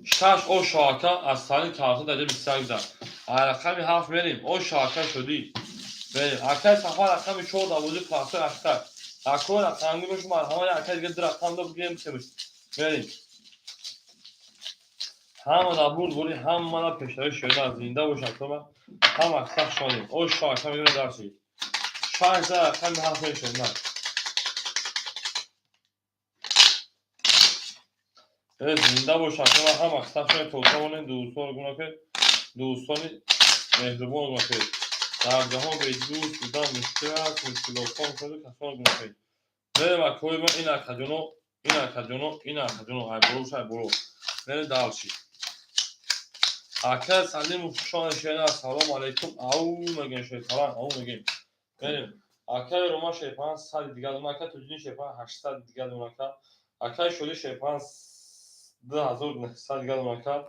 6. О шоака аз сани карта дарҷа 21 зад. Рақами 7 мерем. О шоака шудӣ, мерем. Акаи Сафар рақами 4 дар бозии прасои аксар. Ако рақамги бошу, марҳамат, акаи дига ду рақам до бигирем, семиш. Мерем. Ҳама дар бурд бури, ҳама дар пешравӣ шуда, зинда бош, акома. Ҳама аксар шодем. О шоака мегирем дарси. 6 за рақами 7 мешавем. Зинда бош, акома, ҳама аксар шодем. Тӯҳфа монем, дӯстонро гум накунед. Дӯстони меҳрубонро гум накунед. Дар ҷаҳон бе дӯст будан мушкил аст, мушкилотҳо мушоҳида касонро гум накунед. Мерем, акои ман, ин акаҷоно, ин акаҷоно, ин акаҷоно, ай боло, ай боло. Мерем дальше. Ака Салимов шон шена, салом алейкум. Ау мегем шерпаланг, ау мегем. Мерем. Акаи Рома Шерпаланг 100 дигар дона, акаи Тоҷиддин Шерпаланг 800 дигар дона, ака. Акаи Шодӣ Шерпаланг 2900 дигар дона, ака.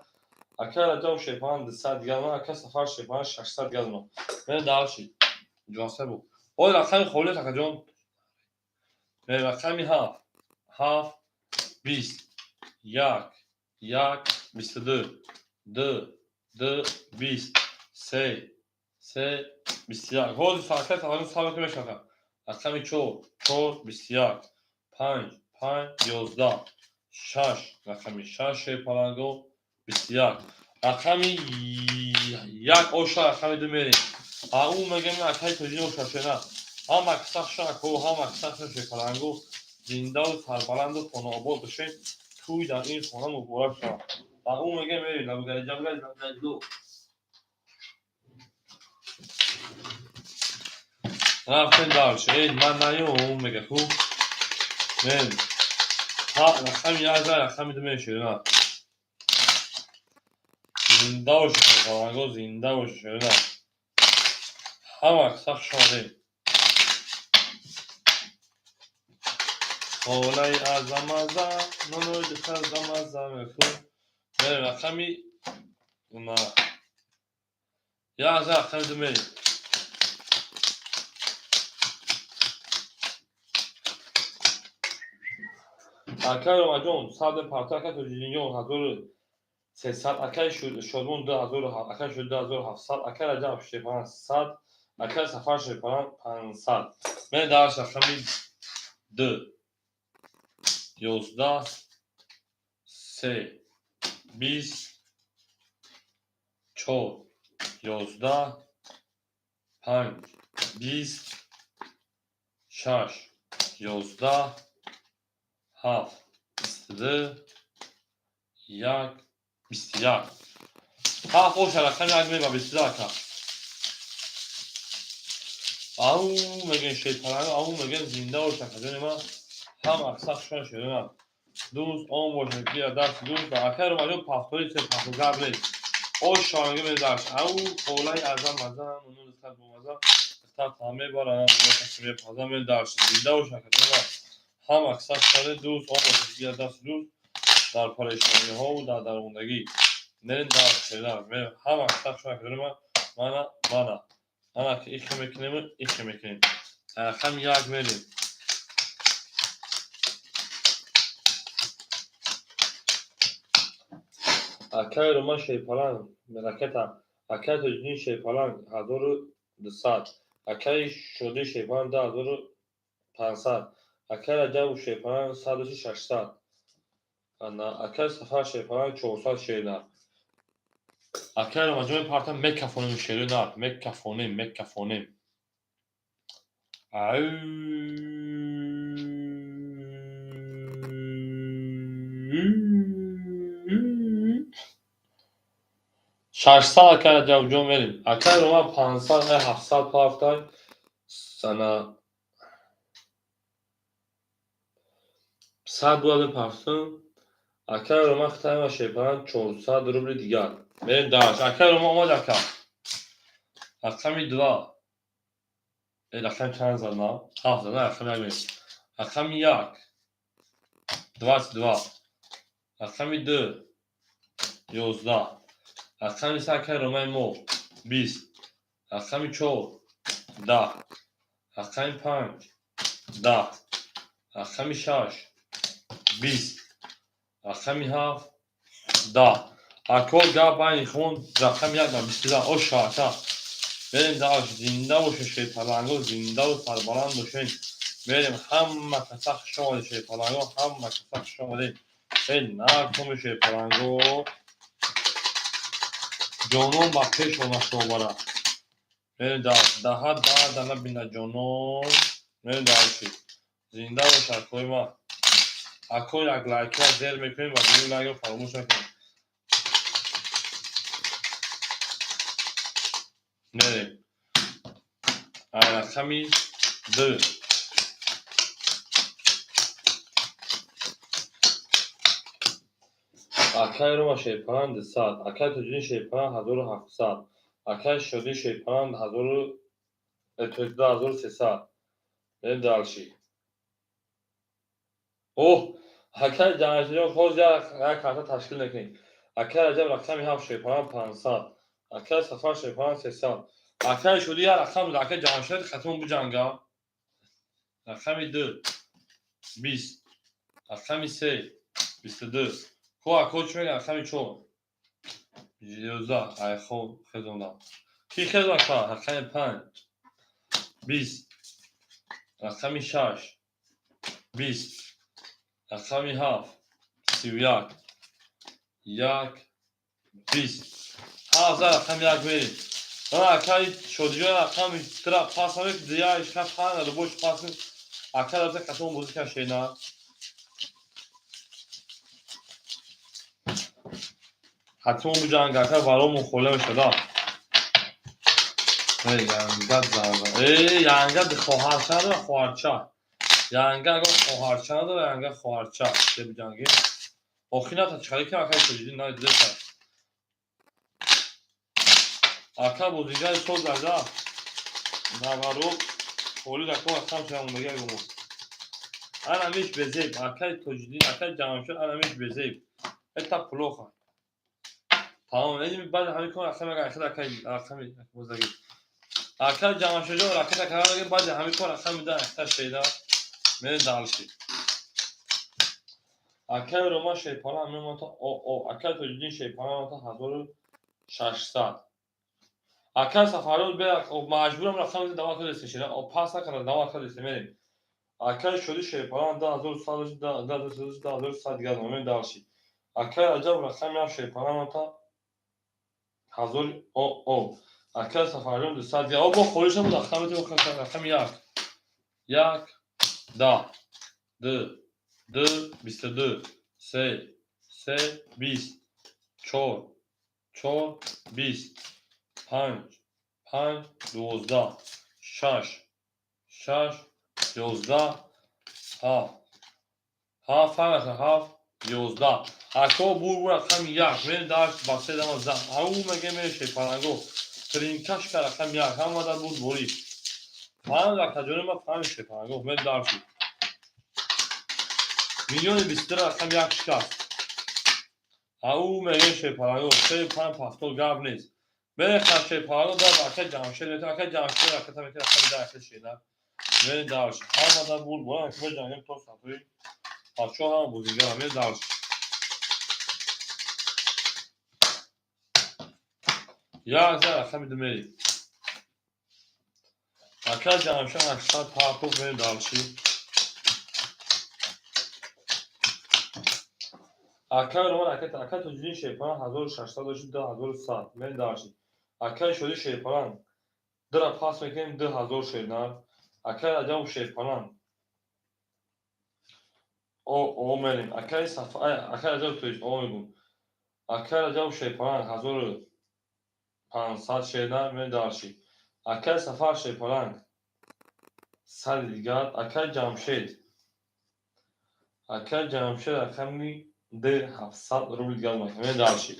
Акаи Раҷаб Шерпаланг 200 дигар дона, акаи Сафар Шерпаланг 600 дигар дона. Мерем дальше. Ҷонса бу. Ой, рақами холӣ, акаҷон. Мерем рақами 7. 7, 20, 1, 1, 22, 2, 2, 20, 3, 3, 21. Ҳозир акаи Сафарҷон сабр ки мешавад. Рақами 4, 4, 21, 5, 5, 11, 6, рақами 6 Шерпаланго 21. Рақами 1 оша, рақами 2 мерем. Ау мегем, акаи Тоҷиддин оша шена. Ҳама каса шако, ҳама каса Шерпаланго зиндаву сарбаланду хонаобод бошед. Тӯй дар ин хона муборак шавад. Ау мегем, мерем. Лабгари ҷабгари лабгари ду. Рафтем дальше. Эй, ман наём, мега ку. Мерем. Рақами 1 за рақами 2 мешавад. Зинда бошед, Шерпаланго, зинда бошед, шерина. Ҳама каса хуш омадед. Холаи азамаза, нонои духтар замаза меку. Мерем рақами 1 за рақами 2 мерем. Акаи Ромаҷон 100 парта, акаи Тоҷиддинҷон 1300, акаи Шодмон 2000, акаи Шод 2700, акаи Раҷаб Шерпаланг 100, акаи Сафар Шерпаланг 500. Мерем дальше, рақами 2, 11, 3, 20, 4, 11, 5, 20, 6, 11, 7, 22, 1, 21. 7 оша, рақами 1 меба 22, ака. Ау мегӯем Шерпаланг, ау мегӯем, зинда бош, акаҷони ман. Ҳама каса хушон, шерина. Дӯст он бошад ки дасти дӯст. Акаи Ромаҷон пафтори се пафту гап нест. Оша мегӯем, мерем дальше. Ау холаи азам маза, нуну духтар бомаза, духтар таъм мебарад, каси мепаза. Мерем дальше. Зинда бош, акаҷони ман. Ҳама каса хушоне, дӯст он бошад ки дасти дӯст дар парешониҳову дар дармондагӣ. Мерем дальше, шерина. Ҳама каса хушон, акаҷони ман. Мана, мана. Ана ки ихе мекунем, ихе мекунем. Рақами 1 мерем. Акаи Рома Шерпаланг ракета, акаи Тоҷиддин Шерпаланг 1200, акаи Шодӣ Шерпаланг 2500, акаи Раҷаб Шерпаланг 600, акаи Сафар Шерпаланг 400 шери нар. Акаи Ромаҷон парта мекафонем шери нар, мекафонем, мекафонем. Ау 600, акаи Раҷабҷон, мерем. Акаи Рома 500, 700 пафтай. Сана 100 бояд мепафтам. Акаи Рома хитаема Шерпаланг 400 рубли дигар. Мерем дальше. Акаи Рома омад, ака. Рақами 2. Рақами чанд зад ман? 7 зад, рақами 1 мерем. Рақами 1. 22. Рақами 2. 11. Рақами 3, акаи Ромаи мо 20. Рақами 4, 10. Рақами 5, 10. Рақами 6, 20. Рақами 7, 10. Ако гап байни хун, рақами 1 ба 22. Оша, ака. Мерем дальше. Зинда бошед, шерпаланго, зиндаву сарбаланд бошед. Мерем, ҳама каса хуш омадед, шерпаланго, ҳама каса хуш омадед. Эй, накуми шерпаланго. Ҷонон ба пеш омашо барад. Мерем дальше. Даҳа дарда набинад ҷонон. Мерем дальше. Зинда бош, акои ман. Ако як лайкра зер мекунем ва дуюм лайкро фаромӯш накунем. Мерем. Рақами 2. Акаи Рома Шерпаланг 200, акаи Тоҷиддин Шерпаланг 1700, акаи Шодӣ Шерпаланг 1000. То есть 2300. Мерем дальше. Оҳ, акай Ҷамшидҷон, ҳозир як карта ташкил мекунем. Акай Раҷаб рақами ҳафт шепаран 500. Акай Сафар шепаран 300. Акай Шуди як рақам, акай Ҷамшид хатмон биҷанга. Рақами ду 20, рақами се 22. Ко ако чӣ мегӯяд? Рақами чор 11. Айхо хезондам. Ки хезон, ака? Рақами панҷ 20, рақами шаш 20, рақами ҳафт 31, як 20. Ҳафт за рақами як мерем. Акаи Шодиҷон рақами тра пас намек, як шаф панҷ любой пас. Ака рафта катон бозӣ кан шена. Ҳатмон биҷанг, ака, баромон холия мешада. Янга зарба. Э, янга хоҳарча надора, хоҳарча. Янга агар хоҳарча надора, янга хоҳарча. Се биҷанги. Охи ната чиқари ки акаи Тоҷиддин на дидеса. Ака бозигари соз зада. Наваро холи рако рақам шамондага гумон. Анамиш безеб, акаи Тоҷиддин, акаи Ҷамшед, анамиш безеб. Это плохо. Тамом, баъд ҳамин кор рақам агар ахир акаи рақами бозаги. Акаи Ҷамшедҷон ракета карда, баъди ҳамин кор рақами да ахта шеда. Мерем дальше. Акаи Рома шерпара мемонта о о, акаи Тоҷиддин шерпара мемонта 1600. Акаи Сафарёз бе маҷбурам рақами дават кардест шеда. Пас накарда дават кардест, мерем. Акаи Шоди шерпара 2100, 2100, 2100 дигар мерем дальше. Акаи Раҷаб рақами ҳафт шерпара мемонта ҳазор о о. Акаи Сафарҷон 200 дигар. О, бо холиш набуд рақами рақами як. Як, 10, ду, ду, 22, се, се, 20, чор, чор, 20, панҷ, панҷ, 12, шаш, шаш, 11, ҳафт, ҳафт, панҷ, ҳафт, 11. Ако бур рақами як. Мерем дашт ба се дама зан. Ау меге мере шерпаранго. Тринкашка рақами як. Ҳамада буд борӣ. Фаҳм, акаҷони ма фаҳми шерпаранго. Мерем дальше. Миллиони 22 рақами як шикаст. Ау меге шерпаранго. Се панҷ ҳафтод гап нест. Мерем ха шерпаранго дад ака Ҷамшед метавон. Ака Ҷамшед ракета метавон рақами 10 ака шена. Мерем дальше. Ҳамада буд борӣ. Ака ҷангем то сатои. Бачаҳо ҳама бозигарам. Мерем дальше. Як за рақами ду мерем. Ака Ҷамшед 800 партов, мерем дальше. Акаи Роман, ака Тоҷиддин шерпаран 1600 дошт, 2100. Мерем дальше. Акаи Шоди шерпаран дура пас мекунем, 2000 шернар. Акаи Раҷаб шерпаран о о мерем. Акаи Сафа, акаи Раҷаб тоҷ о мегум. Акаи Раҷаб шерпаран 1500 шернар, мерем дальше. Акаи Сафар шерпаран 100 дигар. Акаи Ҷамшед. Акаи Ҷамшед рақами д 700 рубл дигар мекунем. Мерем дальше.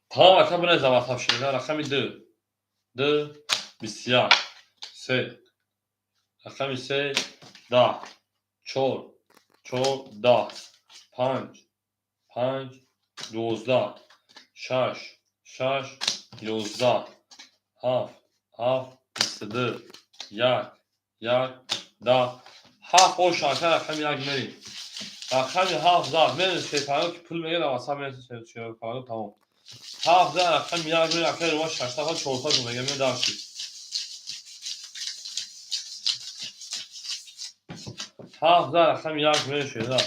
Тамом, ака бинед заватаб шерна рақами ду. Ду, 21, се. Рақами се 10, чор, чор, 10, панҷ, панҷ, 12, шаш, шаш, 11, ҳафт, ҳафт, 22, як, як, 10. Ҳафт ош ака рақами як мерем. Рақами ҳафт зад. Мерем шерпаранго ки пул мегирад, васат мерем шерпаранго тамом. Ҳафт за рақами як мерем. Акаи Рома шашсад 400 мегирем, мерем дальше. Ҳафт за рақами як мерем шера.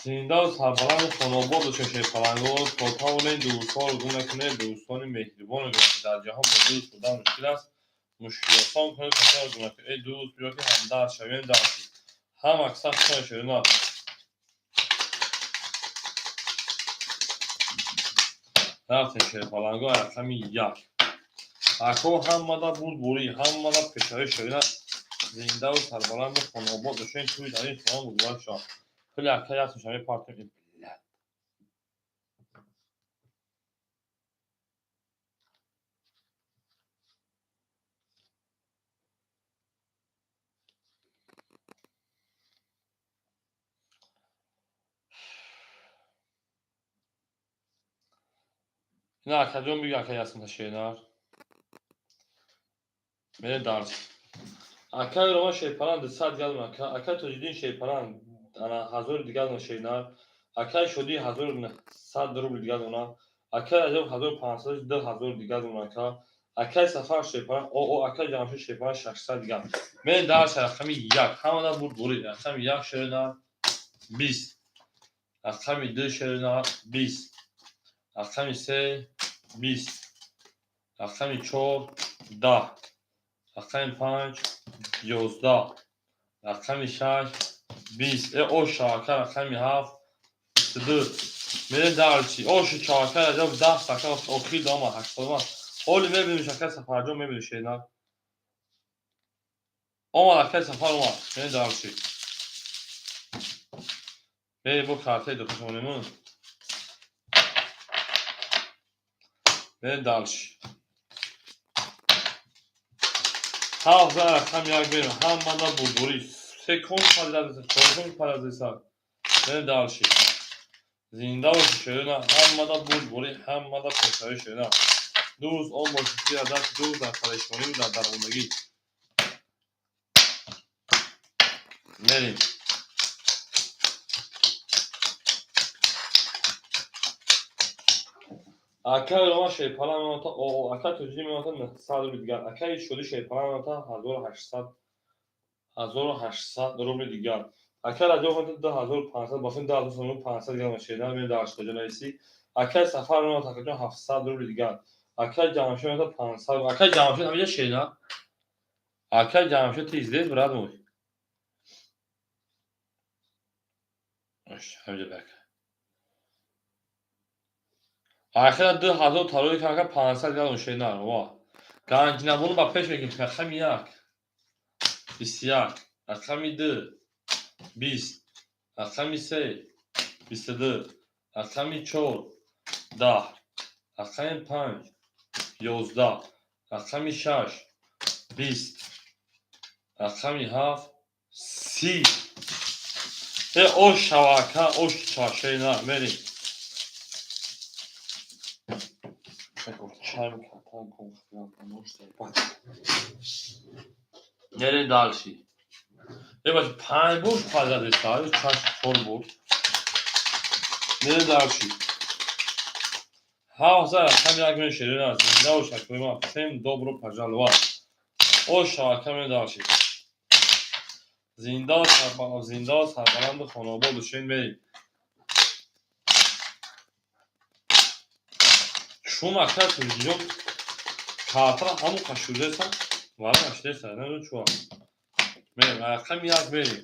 Зиндаву сарбаланду хонобод бошед, шерпаланго, то тавонед дӯстҳоро гум накунед, дӯстони меҳрибонро гум накунед. Дар ҷаҳон бо дӯст будан мушкил аст. Мушкилосон кунед, касонро гум накунед. Эй дӯст, биё ки ҳамдард шавем дальше. Ҳам аксар шумо шерина. Рафтем шерпаланго рақами як. Ако ҳамада бурдборӣ, ҳамада пешравӣ шерина. Зиндаву сарбаланду хонобод бошед, тӯи дар ин хона муборак шавад. Пули ака як сум шавӣ партем. Блядь. Ина акаҷон биги, ака Ясин шернар. Мерем дарс. Акаи Роман Шерпалан 200 дигар дона, ака. Акаи Тоҷиддин Шерпалан ана 1000 дигар дона шернар. Акаи Шодӣ 1100 рубл дигар дона. Акаи Раҷаб 1500, 2000 дигар дона, ака. Акаи Сафар Шерпалан, о, акаи Ҷамшед Шерпалан 600 дигар. Мерем дарс рақами 1. Ҳамада бурд бурид. Рақами 1 шернар 20. Рақами 2 шернар 20. Рақами 3 20. Рақами 4 10. Рақами 5 11. Рақами 6 20. Э, оша, ака, рақами 7 22. Мерем дарчи. Оши чака Раҷаб 10 ака охир дома 80. Ҳоли мебинем ака Сафарҷон, мебинем шернар. Омад акаи Сафар омад. Мерем дарчи. Мерем бо картаи духтаронемон. Мерем дарчи. Ҳафт рақам як мерем. Ҳамада бурдборӣ. Се кон падазеса, чор кон падазеса. Мерем дарчи. Зинда боши шерина. Ҳамада бурдборӣ, ҳамада пешравӣ шерина. Дӯст он бошед ки дар дӯст дар парешонӣ дар дармондагӣ. Мерем. Акаи Роман Шерпалан меота, о, акаи Тоҷиддин меота 900 рубли дигар. Акаи Шодӣ Шерпалан меота 1800, 1800 рубли дигар. Акаи Раҷаб меота 2500, басин 2500 дигар шернар мерем дар ҷо нависӣ. Акаи Сафар меота акаҷон 700 рубли дигар. Акаи Ҷамшед меота 500. Акаи Ҷамшед ҳамиҷа шернар. Акаи Ҷамшед ты здесь, брат мой? Ҳамиҷа бака. Ахира 2000 тарои ака 500 дигар шернар. Ва. Ганҷинабону ба пеш мегирем. Рақами 1 21, рақами 2 20, рақами 3 22, рақами 4 10, рақами 5 11, рақами 6 20, рақами 7 30. Э, ош шава ака, ош шернар. Мерем. Мерем дальше. Э, бача, панҷ бор падазеса, чаш чор бор. Мерем дальше. Ҳафт рақами як мерем шерина. Зинда бош акои ман. Всем добро пожаловать. Ош шава ака, мерем дальше. Зинда зинда сарбаланду хонаобод бошед, мерем. Чун ака Тоҷиҷон картара ҳамон қашурдеса, вара нашдеса, намедонам чуа. Мерем, рақами як мерем.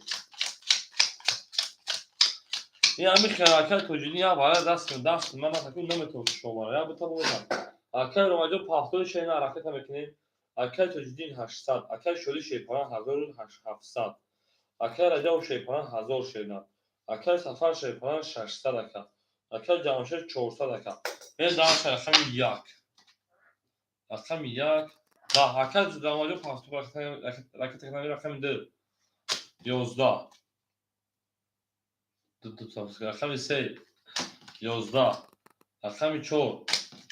Ин ҳамин хел акаи Тоҷиддин як вара даст даст ман такун наметавон шумара. Як бита бозам. Акаи Ромаҷон пафтои шерина ҳараката мекунем. Акаи Тоҷиддин 800, акаи Шодӣ Шерпалан 1700, акаи Раҷаб Шерпалан 1000 шерина. Акаи Сафар Шерпалан 600 ака. Акаи Ҷамшед 400 ака. Мерем дарса рақами 1. Рақами 1 10. Акаи Ромаҷон пафто ракета кунем рақами 2 11. Рақами 3 11. Рақами 4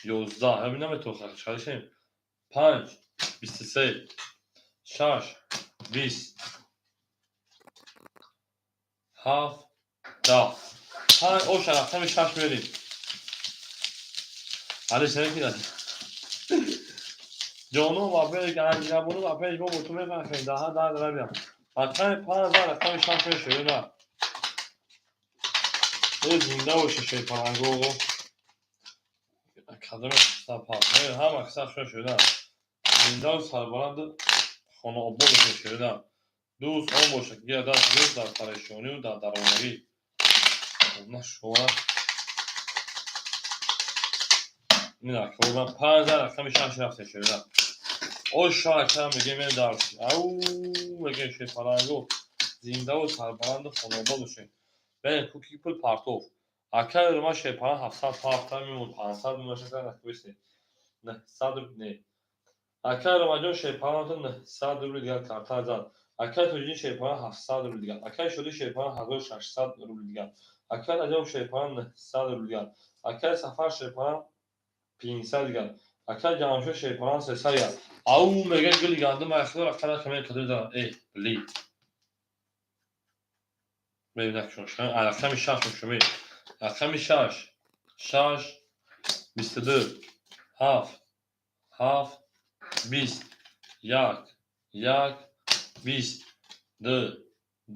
11. Ҳамин наметавон шаришем. 5 23, 6 20, 7 10. Панҷ оша рақами 6 мерем. Алиш намекунад. Ҷону ва пеш ганҷинабону ва пеш бо ту мефахрем. Даҳа дар рабиям. Рақами 5 рақами 6 мешавем. На. Э, зинда боша шерпаланго. Кадоме сапа. Ҳама киса шуда. Зиндаву сарбаланду хонаобод бошед шуда. Дӯст он бошад ки даст дӯст дар парешонию дар дармондагӣ. На шума. Ин акорам 5 рақами 6 рафта шуда. Оша ака мегем дар. Ау мегем шерпаланго. Зиндаву сарбаланду хонаобод бошед. Бе куки пул партов. Акаи Роман Шерпалан 700 пафта мемон 500 мемошад наквисе. 900 рубл не. Акаи Ромаҷон Шерпалан 900 рубли дигар карта зад. Акаи Тоҷиддин Шерпалан 700 рубли дигар. Акаи Шодӣ Шерпалан 1600 рубли дигар. Акаи Раҷаб Шерпалан 900 рубли дигар. Акаи Сафар Шерпалан 500 дигар. Акай Ҷамшед шерпалан 300 дигар. Ау мега гули гандум айхудо рақам рақаме кадом зана. Э, ли. Мебинак шумо. Рақами шаш мешуми. Рақами шаш. Шаш, 22, ҳафт, ҳафт, 20, як, як, 20, ду,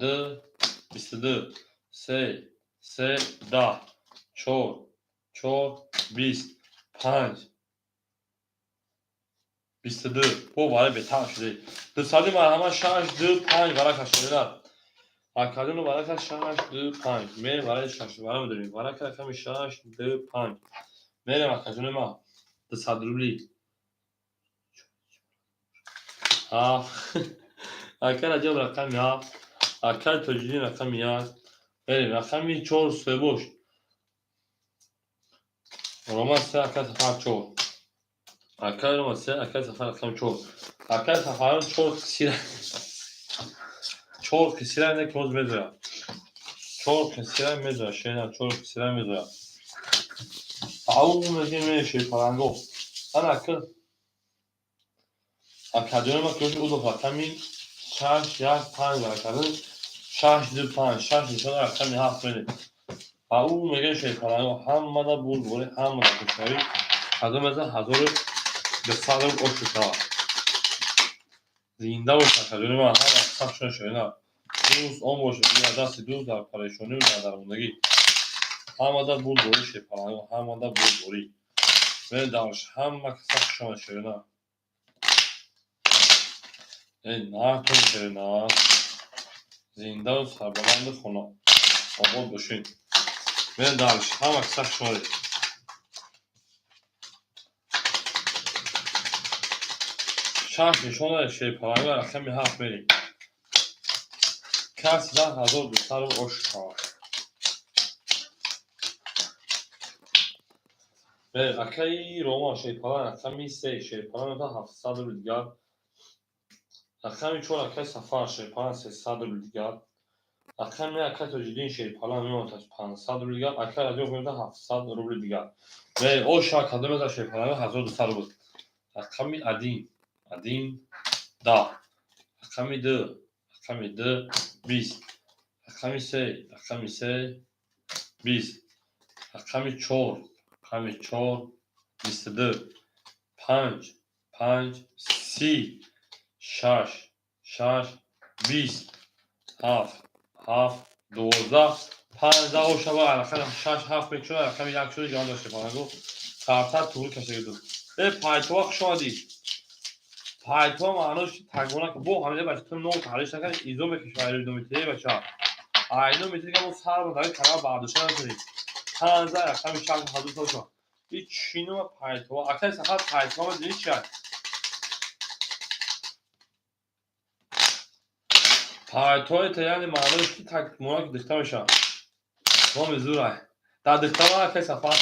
ду, 22, се, се, 10, чор, чор, 20, панҷ, 22. Бо вара бетар шуде. Дусади марҳама шаш, ду, панҷ варака шудена. Акадуну варака шаш, ду, панҷ. Мерем вараи шаш вара медорем. Варака рақами шаш, ду, панҷ. Мерем акаҷони ма. 200 рубли. Ҳафт. Ака Раҷаб рақами ҳафт. Акаи Тоҷиддин рақами як. Мерем рақами чор себош. Рома се, акаи Сафар чор. Акаи Рома се, акаи Сафар рақами чор. Акаи Сафарон чор қисира. Чор қисира не ки ҳозир мезояд. Чор қисира мезояд, шена чор қисира мезояд. Ау мегем шерпаланго. Ана ака акаҷони ма кӯши удо рақами шаш, як, панҷ рақами шаш, ду, панҷ, шаш нишон рақами ҳафт мерем. Ау мегем шерпаланго ҳамада бурдборӣ, ҳамада хушҳолӣ. Кадом меза 1200 рубл ош шавад. Зинда бош акаҷони ман, ҳама сахт шуда шоина. Дӯст он бошед, ки дасти дӯст дар парешонию дар дармондагӣ. Ҳамада бурдборӣ шерпаланго, ҳамада бурдборӣ. Мерем дарш, ҳама каса хуш омад шоина. Э, накун шоина. Зиндаву сарбаланду хона обод бошед. Мерем дарш, ҳама каса хуш омадед. Шаш нишона шерпаланго рақами ҳафт мерем. Кас 1200 рубл ош шавад. Мерем акаи Рома шерпалан рақами се шерпалан 700 рубл дигар. Рақами чор акаи Сафар шерпалан 300 рубл дигар. Рақами акаи Тоҷиддин шерпалан мемонад 500 рубл дигар. Акаи Раҷаб мемонад 700 рубл дигар. Мерем ош шавад кадом меза шерпалан 1200 рубл. Рақами один, один, 10. Рақами ду, рақами ду, 20. Рақами се, рақами се, 20. Рақами чор, рақами чор, 22. Панҷ, панҷ, 30. Шаш, шаш, 20. Ҳафт, ҳафт, 12. 15 ошава рақами шаш, ҳафт мекушад, рақами як шуд, ҷон дошта паланго. Сартар туғри кашида буд. Э, пайтова хуш омадӣ. Пайтова маънош тагона бо ҳамида бача ту нон таҳриш накард, изо мекаши айрӯи номи те бача. Айно мети ки мо сар ба дар канал бардошта накунем. 15 рақами шаш ҳазор то шо. И чинума пайтова. Акаи Сафар пайтова дидӣ чи аст? Пайтова та яъне маънош ки так мона ки дихта мешавад. Номи зурай. Дар дихтама акаи Сафар.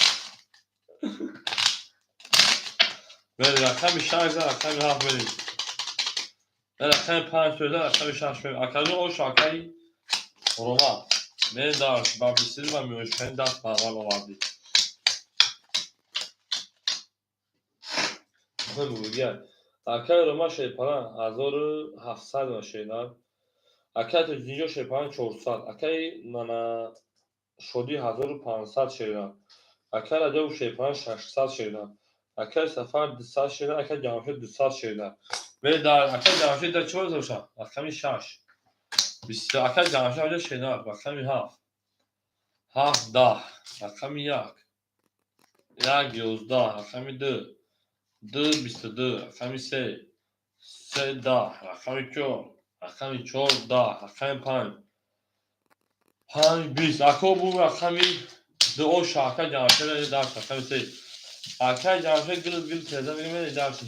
Мерем рақами шаш за рақами ҳафт мерем. Рақами панҷ за рақами шаш мерем. Акаҷон ош акаи Рома. Мерем дарш ба бисири ва миёншиканӣ даст ба амал овардӣ. Акаи Рома шерпалан 1700 ва шернар. Акаи Тоҷиддинҷон шерпалан 400. Акаи Нана Шодӣ 1500 шернар. Акаи Раҷабов шерпалан 600 шернар. Акаи Сафар 200 шернар. Акаи Ҷамшед 200 шернар. Мерем дар акаи Ҷамшед дар чӣ боша? Рақами шаш. 20 акаи Ҷамшед ҳаҷа шернар. Рақами ҳафт. Ҳафт, 10. Рақами як. Як, 11. Рақами ду. Ду, 22. Рақами се. Се, 10. Рақами чор. Рақами чор, 10. Рақами панҷ. Панҷ, 20. Ако бу рақами ду оша акаи Ҷамшед дарс рақами се. Акаи Ҷамшед гил гил треза мегӯем дарси.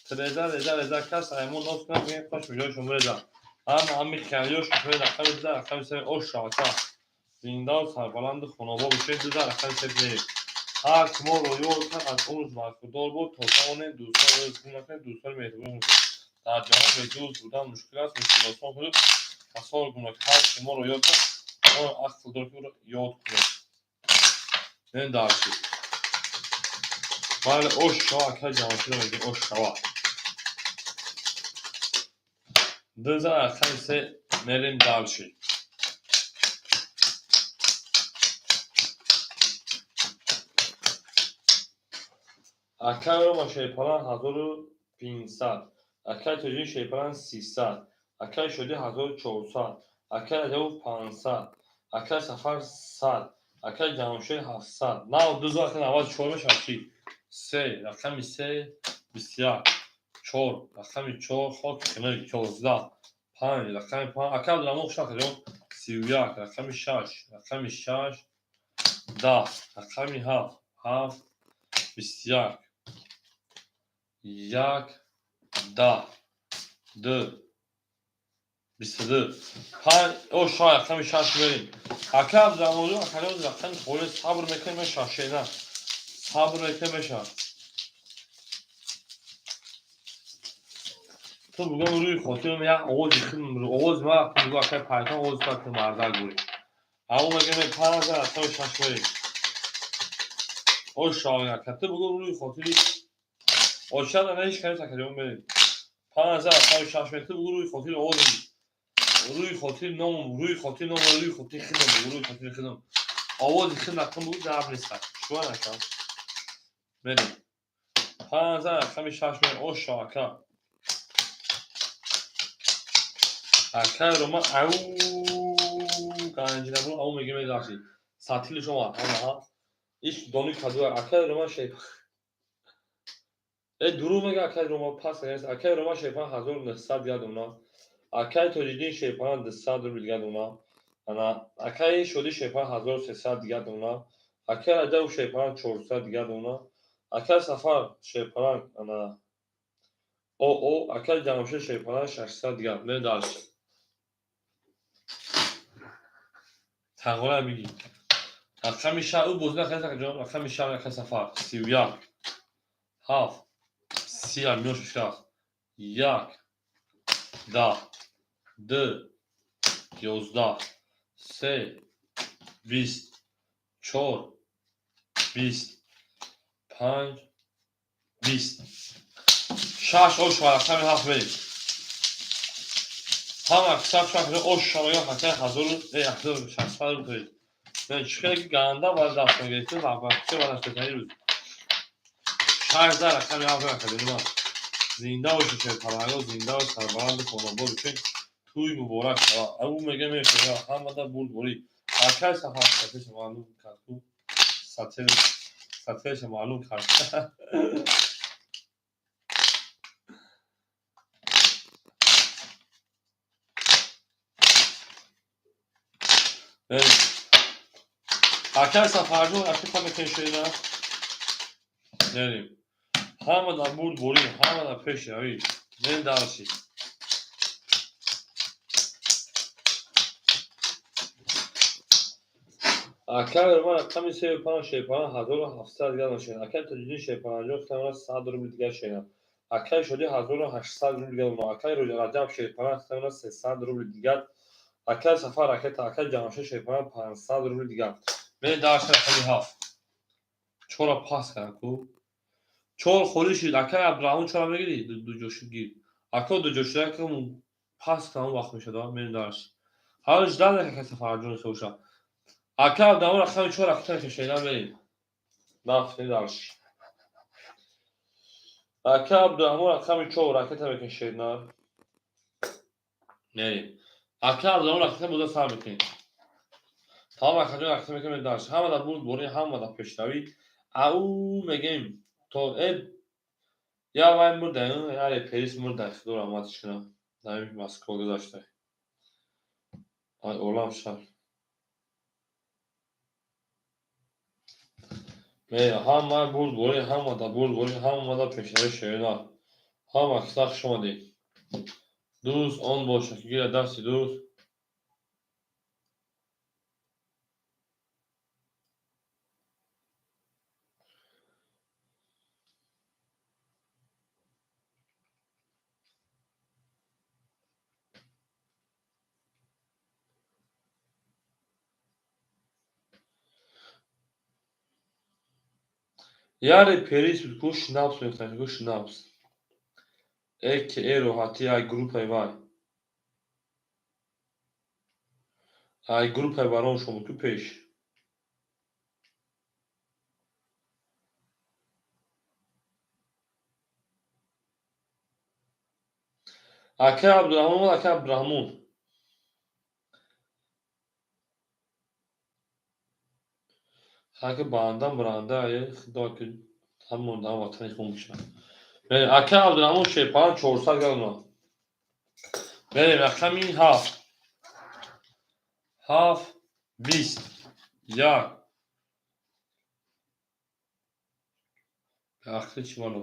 Треза реза реза кас аймон нос кунад мегӯем кош миҷои шумо реза. Ҳама ҳами хиялиёш шумо рақами ду рақами се оша ака. Зиндаву сарбаланду хонобод бошед ду рақами се мерем. Ҳар ки моро ёд кард аз умр бархурдор буд то тавонем дӯстонро гум накунем, дӯстони меҳрубон бошем. Дар ҷаҳон бе дӯст будан мушкил аст, мушкил осон кунед, касонро гум накунед. Ҳар ки моро ёд кард, мо ақл дорем ки ӯро ёд кунем. Мерем дарси. Майли, ош шава, акай Ҷамшидо мегӯем, ош шава. Ду зан рақами се, мерем дальше. Акай Рома Шерпалан 1500, акай Тоҷиддин Шерпалан 300, акай Шодӣ 1400, акай Раҷабов 500, акай Сафар 100, акай Ҷамшед 700. Нав ду зан 94 мешавад чӣ? Се, рақами се, 21, чор, рақами чор, хоки хинак, 11, панҷ, рақами панҷ, акай Абдураҳмон хушвақт ҷон, 31, рақами шаш, рақами шаш, 10, рақами ҳафт, ҳафт, 21, як, 10, ду, 22, панҷ, о шояд рақами шаш мерем. Акай Абдураҳмонҷон, акаҷон, рақами холӣ, сабр мекунем, мешавад, шена. Сабр мекунем, мешавад. Ту бугӯм рӯи хотирам як овози худам, овози ман вақте мегӯ акай пайтон, овози ту вақте мардак бурӣ. Аммо мегӯям панҷ зан рақами шаш мерем. О шояд ака, ту бугӯ рӯи хотири оча на ҳеҷ кас акаҷон мерем. Панҷ зан рақами шаш мерем. Ту бугӯ рӯи хотири овози, рӯи хотири номам, рӯи хотири номам, рӯи хотири худам, рӯи хотири худам. Овози худ накун бугӯ гап нест. Шуа ака. Мерем. Панҷ зан рақами шаш мерем. О шояд ака. Акай Рома ау ганҷинабро ау мегӯем медахши. Сатили шумо ҳама иш дони каду акай Рома шейп. Э дурӯғ мега акай Рома, пас нест. Акай Рома шейпан 1900 дигар дона. Акай Тоҷиддин шейпан 200 рубл дигар дона. Ана акай Шодӣ шейпан 1300 дигар дона. Акай Раҷабов шейпан 400 дигар дона. Акай Сафар шейпан ана оо акай Ҷамшед шейпан 600 дигар. Мерем дальше. Тағора бигӣ. Рақами шаш, ӯ бозӣ накард акаҷон, рақами шаш акай Сафар, 31, ҳафт, си миён шуд, як, 10, ду, 11, се, 20, чор, 20, панҷ, 20, шаш, ош ва рақами ҳафт мерем. Ҳама кисаб шаш ош шавая ҳакай ҳазору 1600 рубл. Чӣ хеле ки ганда ба даст мегирифтем, вақте ба даст бетари рӯз. Шаш зан рақами ҳафт академия. Зинда бошед, шерпаланго, зинда бош, сарбаланду хонобод бошед. Тӯй муборак шавад. Ӯ мега мешава, ҳамада бурдборӣ. Акай Сафар сатеша маълум кард ку. Сатеша маълум кард. Акай Сафарҷон ракета мекунед шена? Мерем. Ҳама дар бурдборӣ, ҳама дар пешравӣ. Мерем дальше. Акай Рома рақами сею панҷ шерпалан 1700 дигар шена. Акай Тоҷиддин шерпаланҷон хитамона 100 рубл дигар шена. Акай Шодӣ 1800 рубл дигар. Акай Раҷаб шерпалан хитамона 300 рубл дигар. Акай Сафар ракета, акай Ҷамшед шерпалан 500 рубл дигар. Мерем дальше рақами ҳафт. Чора пас кардам ку. Чор холӣ шуд. Акай Абдураҳмон чора мегирӣ? Дуҷо шуд гир. Ако дуҷо шуда ки пас кардам вақт мешуд. Мерем дальше. Ҳоло ждал акай Сафарҷон хеуша. Акай Абдураҳмон рақами чор ракета мекашед, мерем. Нафт дальше. Акай Абдураҳмон рақами чор ракета мекашед, на. Мерем. Акай Абдураҳмон ракета боза сар мекунем. Тамом акаҷон ракета мекунем дальше. Ҳама дар бурдборӣ, ҳама дар пешравӣ. Ау мегем то я вай мурда, я реперис мурда, худо раҳматиш кунад. Дар Москва гузашта. Ай олам шаҳр. Ҳама бурдборӣ, ҳама дар бурдборӣ, ҳама дар пешравӣ шерина. Ҳама киса хуш омадед. Дӯст он бошад ки гирад дасти дӯст. Як реперист буд, ку шнапс мехӯрд, ку шнапс. Эке э роҳатӣ ай группаи вай. Ай группаи бароншон буд ку пеш. Акай Абдурраҳмон омад, акай Абдурраҳмон. Хаки банда муранда худо ки ҳамон дар ватани хун бошад. Мерем акай Абдурраҳмон Шерпалан 400 грам омад. Мерем рақами 7. 7 20 1. Ахри чӣ мано?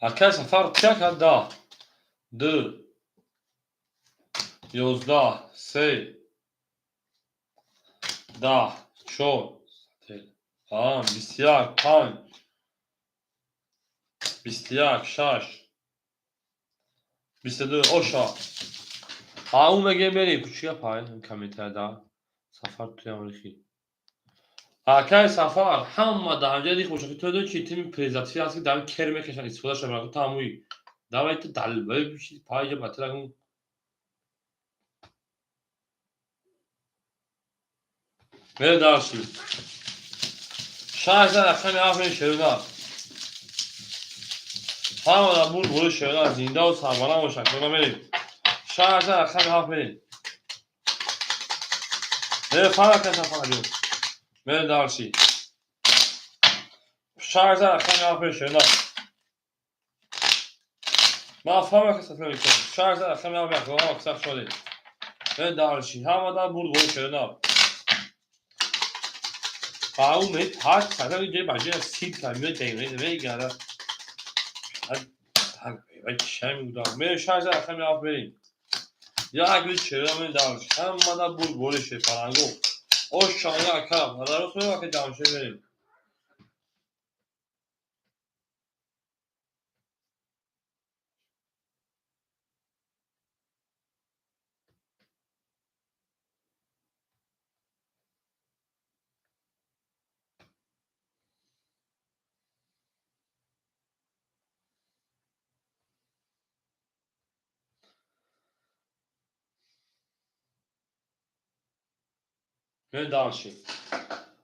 Акай Сафар чӣ кард? 10 2 11 3 10 4 21 5 21 6 22 оша. Ау меге мерем. Чӣ гап ай комментарияда? Сафар туям рихи. Акай Сафар ҳама дар ҳамҷа рих бошад. Ту медонӣ чи тими презерватив ҳаст, ки дар кер мекашанд, истифода шавад. Ту ҳамуи. Давай ту далбаи биши пайҷа ба тирагун. Мере дарши. 6 рақами 7 мери шерона. Ҳама дар бурд бори шерона зиндаву сарбаланд бошанд. Кона мерем. 6 рақами 7 мерем. Мере фарқ ака Сафар ҷон. Мере дарши. 6 рақами 7 мери шерона. Ман фарқ ака Сафар ҷон. 6 рақами 7 мери кона аксар шудед. Мере дарши. Ҳама дар бурд бори шерона. Ау ме ҳашт сада ҷе баҷе сид камиё дегре мегара. Чами буда. Мере 6 рақами 7 мерем. Як лит шерона мерем дарши. Ҳама дар бурд бори шерпаланго. Ош шоня ака, надарос мерем ака Ҷамшед мерем. Мерем дарши.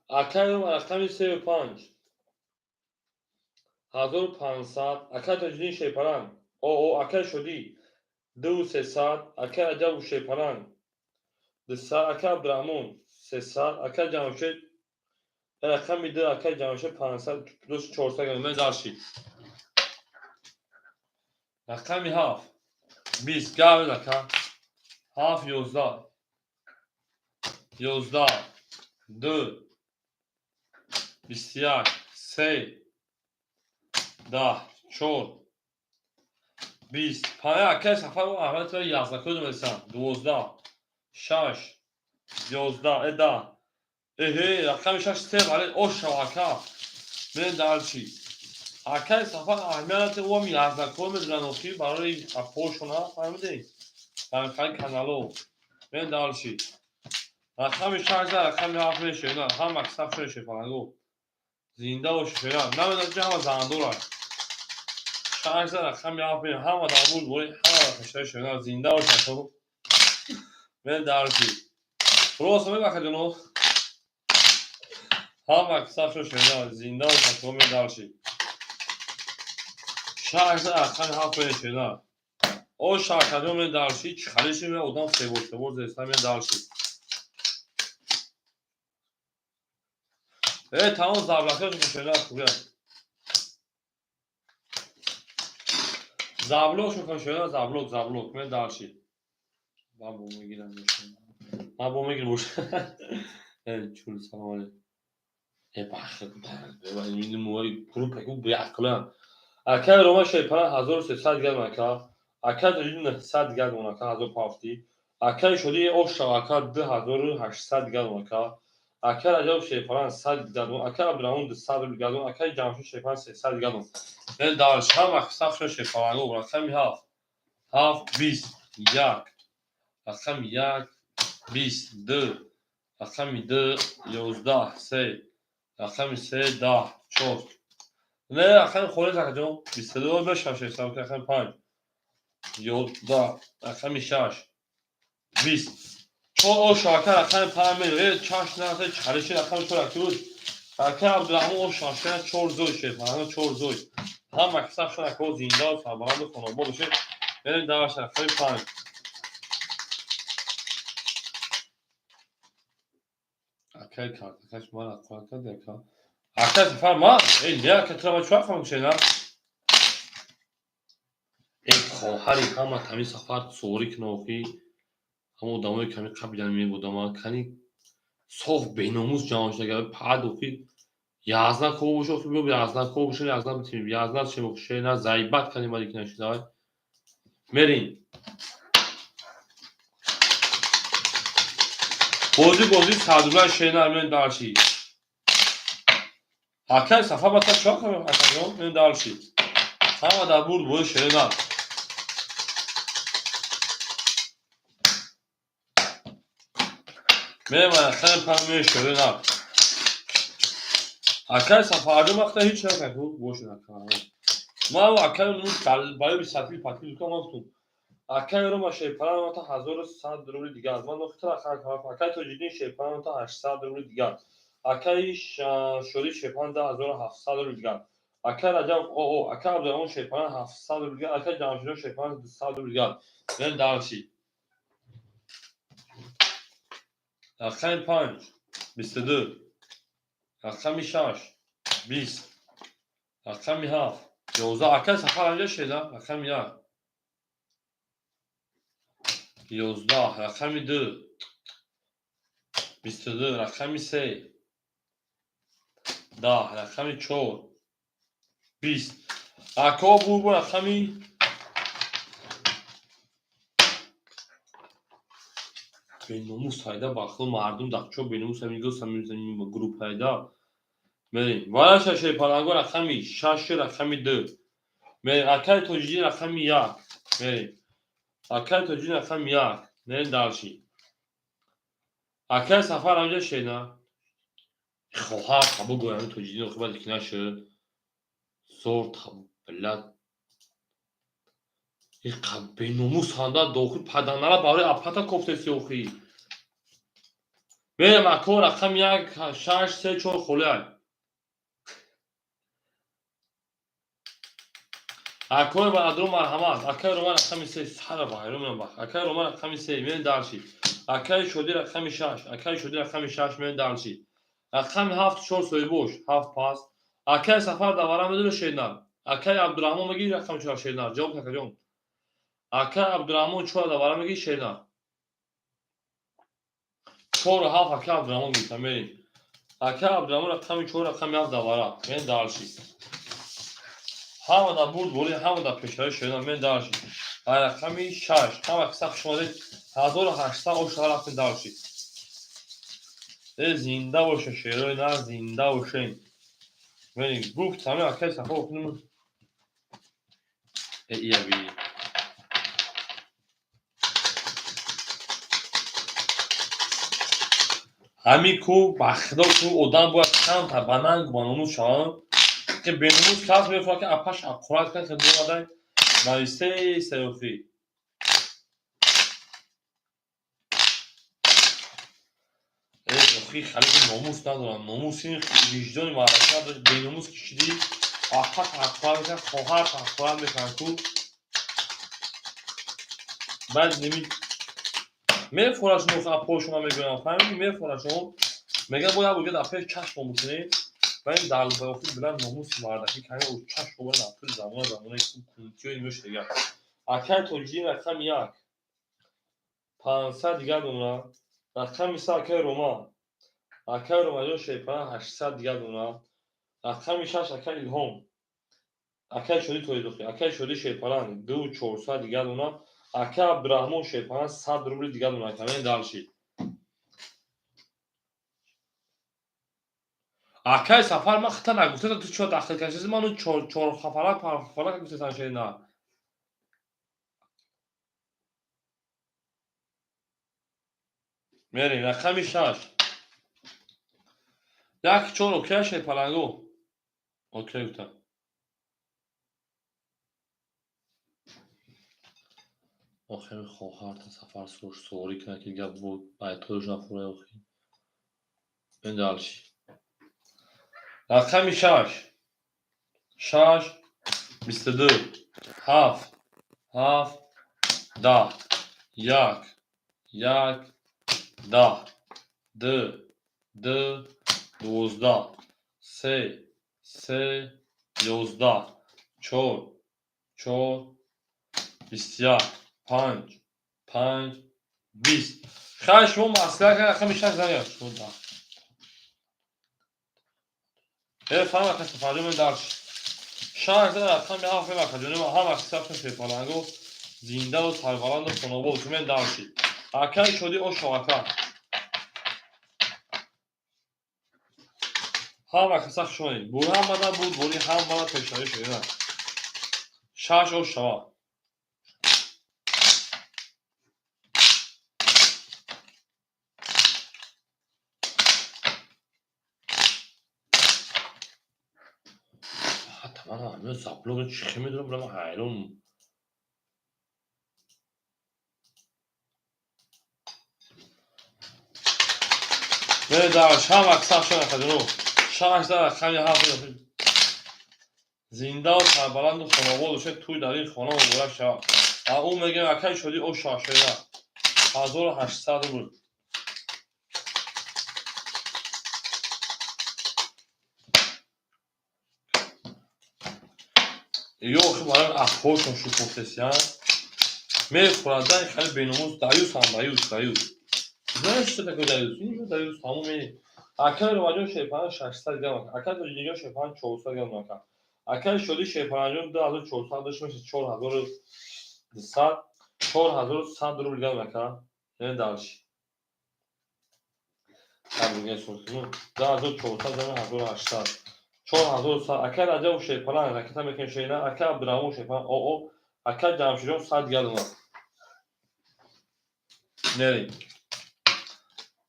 Акай рақами 3 5. 1500. Акай Тоҷиддин Шерпаланг. О, акай Шодӣ 2300. Акай Раҷабу Шерпаланг 200. Акай Абдурраҳмон 300. Акай Ҷамшед рақами 2. Акай Ҷамшед 500 плюс 400 грам. Мерем дарши. Рақами 7 20 гавез ака. 7 11 11 2 21 3 10 4 20 5. Акай Сафар Аҳмад туя 11 кодум эсан. 12 6 11 10. Эҳе рақами 6 3 вале оша ака. Мерем дарчи. Акай Сафар Аҳмад уам 11 код медонанд охир барои апошона фаҳмидед? Дар канало. Мерем дарчи. Рақами 6 рақами 7 мешавад. Ҳама саф шуда шефаланго. Зинда бошед шера. Намедонам чи ҳама зандора. 6 рақами 7 мешавад. Ҳама дар бурд бори ҳама пешаи шера. Зинда бошед. Мерем дарчи. Рост мебаха ҷоно. Ҳама саф шуда шера. Зинда бошед. Мерем дарчи. 6 рақами 7 мешавад. О шаркаҷон мерем дарчи. Чӣ халиши одам себор себор зеста мерем дарчи. Тамом заблокҳо шуна хубия. Заблок шуна шуна заблок заблок мен дарши. Ман бо мегирам. Ман бо мегирам бош. Чул салом алейкум. Бах. Ин муай группа ку биақлан. Акай Рома Шерпалан 1300 грам ака. Акай Тоҷиддин 900 грам ака 1070. Акай Шодӣ Оша ака 2800 грам ака. Акай Раҷаб Шерпалан 100 грам, акай Абдурраҳмон 200 рубл грам, акай Ҷамшед Шерпалан 300 грам. Мен дар ҳама саф шуда шерпаланго рақами 7 7 20 1 рақами 1 20 2 Рақами 2, 11, 3. Рақами 3, 10, 4. Не, рақами холис акаҷон. 22 бешаш ҳисоб, рақами 5. 11, рақами 6. 20. 4 ош ака рақами 5 меёе, чаш наса чалиши рақами 4 аки буд. Ака Абдурраҳмон ош шашкана 4 зой шед, 4 зой. Ҳама касашон ака зинда ва сарбаланду хонобод бошед. Мерем даваш рақами 5. Акай картакаш мара қоя кард ака. Ака Сафар ма? Эй, не ака тура ма чӣ вақт мекушена? Эй, хоҳари ҳама тами Сафар сорӣ кина охи. Ҳама одамое ками қабидан мебудама кани соф беномус ҷамъ шуда пад охи язна ко боша охи биё язна ко боша язна битим язна чӣ бошад на зайбат кани ма дикина шуда. Мерим. Бозӣ садулай шена мен дарши. Акай Сафар бата чӣ кардам акаҷон мен дарши. Ҳама дар бурд бозӣ шена. Мерем рақами 5 меои шена. Акай Сафарҷон вақта ҳеҷ накард бошед ака. Ман акай ну барои сатил патил дукам гуфтум. Акай Рома шерпалан та 1100 рубли дигар. Ман нохта акай Тоҷиддин шерпалан та 800 рубли дигар. Акай Шоди шерпалан 2700 рубли дигар. Акай Раҷаб оо акай Абдурраҳмон шерпалан 700 рубли дигар. Акай Ҷамшидҷон шерпалан 200 рубли дигар. Мерем дарши. Рақами 5 22. Рақами 6 20. Рақами 7 11. Акай Сафар анҷа шеда. Рақами 1 11, рақами 2 22, рақами 3 10, рақами 4 20. Ако бурбу рақами беномус ҳайда бахло мардум дақчо беномус ҳамиго самизаним групп ҳайда. Мерем. Вараша шерпаланго рақами 6 рақами 2. Мерем. Акай Тоҷиддин рақами 1. Мерем. Акай Тоҷиддин рақами 1. Мерем дарши. Акай Сафар анҷа шена. Хоҳар табу гоями Тоҷиддин охи баъд ки нашуд. Зор табу блядь. Иқа беномус ҳанда дохил паданара барои апата кофтеси охи. Мерем ако рақами 1 6 3 4 холиай. Акои Баъдро марҳамат. Акай Роман рақами 3 сара ба ҳайрон менам бах. Акай Роман рақами 3 мерем дарши. Акай Шоди рақами 6. Акай Шоди рақами 6 мерем дарши. Рақами 7 4 соҳибош 7 пас. Акай Сафар давара медура шеднар. Акай Абдурраҳмон мегири рақами 4 шеднар. Ҷавоб акаҷон. Акай Абдурраҳмон 4 давара мегири шеднар. 4 7 акай Абдурраҳмон гирифта мерем. Акай Абдурраҳмон рақами 4 рақами 7 давара. Мерем дарши. Ҳама дар бурд борӣ, ҳама дар пешравӣ шуда мен дарши. Рақами 6. Ҳама киса хуш омадед. 1800 оша рафтем дарши. Э зинда боша шерои нар зинда бошем. Мерем гуфт ҳамин акай Сафо кунем. Э ияби. Ҳамин ку ба худо ку одам бояд камтар ба нанг ба номус шаванд. Ки беномус кас мехоҳад ки апаш аққурат кунад ки бурадай навистаи саёхӣ. Э охи халиқи номус надоранд. Номуси виҷдони маърака надорад. Беномус ки шидӣ апа ҳаққурат мекунад, хоҳар ҳаққурат мекунад ку. Баъд ними мефорад шумо апои шумо мегӯям, фаҳмидӣ? Мефорад шумо. Мегӯяд бояд як бор апаи чашмо бикунед. Ва ин далбаохи билан номуси мардакӣ кани чашмо бояд дар тӯли замона замонаи кунтиёи меш дигар. Акай Тоҷиддин рақами 1 500 дигар дона. Рақами 3 акай Роман. Акай Ромаҷон шерпалан 800 дигар дона. Рақами 6 акай Илҳом. Акай Шоди Тоҷидохи. Акай Шоди шерпалан 2400 дигар дона. Акай Абдурраҳмон шерпалан 100 рубли дигар дона. Камен дарши. Акай Сафар ман хита нагуфтам ту чӣ дахл кашиди ману чор хафалак панҷ хафалак гуфтесан шена. Мерем рақами 6. Як чор окей шерпаланго. Окей гуфтам. Охири хоҳарта сафар суворӣ кунад, ки гап байтош нафурӯяд охир. Ин дальше. Рақами шаш. Шаш, 22, ҳафт, ҳафт, 10, як, як, 10, ду, ду, 12, се, се, 11, чор, чор, 21, панҷ, панҷ, 20. Хай, шумо маслиҳат рақами шаш занед. Шумо 10. Э, фаҳм ака Сафарҷон, мен дальше. Шаш зад рақами ҳафт мебахшад. Ҷони ҳама қисса шерпаланго зиндаву сарбаланду хонобод мен дальше. Акаи Шодӣ ошо ака. Ҳама қисса хушонед. Бурамада буд, бури ҳамара пешравӣ шуда. Шаш ош шава. Ман ҳамин заблог чӣ медонам, ман ҳайрон. Дар ҳама қисса шона хаҷуно. Шаш дар рақами ҳафт зиндаву сарбаланду хонобод бошед, тӯй дар ин хона муборак шавад. А ӯ мегӯяд акаи Шодӣ о шашоя 1800 рубл. Ё охи барои ахҳошон шукуфтесиян мехӯрад, хеле беномус даюс ҳам даюс даюс. Знаешь, что такое даюс? Ин даюс ҳамон ме. Акаи Ромаҷон шерпаланг 600 грамм, акаи Тоҷидинҷон шерпаланг 400 грамм ака. Акаи Шодӣ шерпалангҷон 2400 дошт мешавад 4200, 4100 рубл грамм ака. Яъне дальше. 2400 грамм 1800. 4100. Акаи Раҷаб шерпаланг ракета мекунем шерина, акаи Абдураҳмон шерпаланг оо, акаи Ҷамшидҷон 100 грамм. Нерем.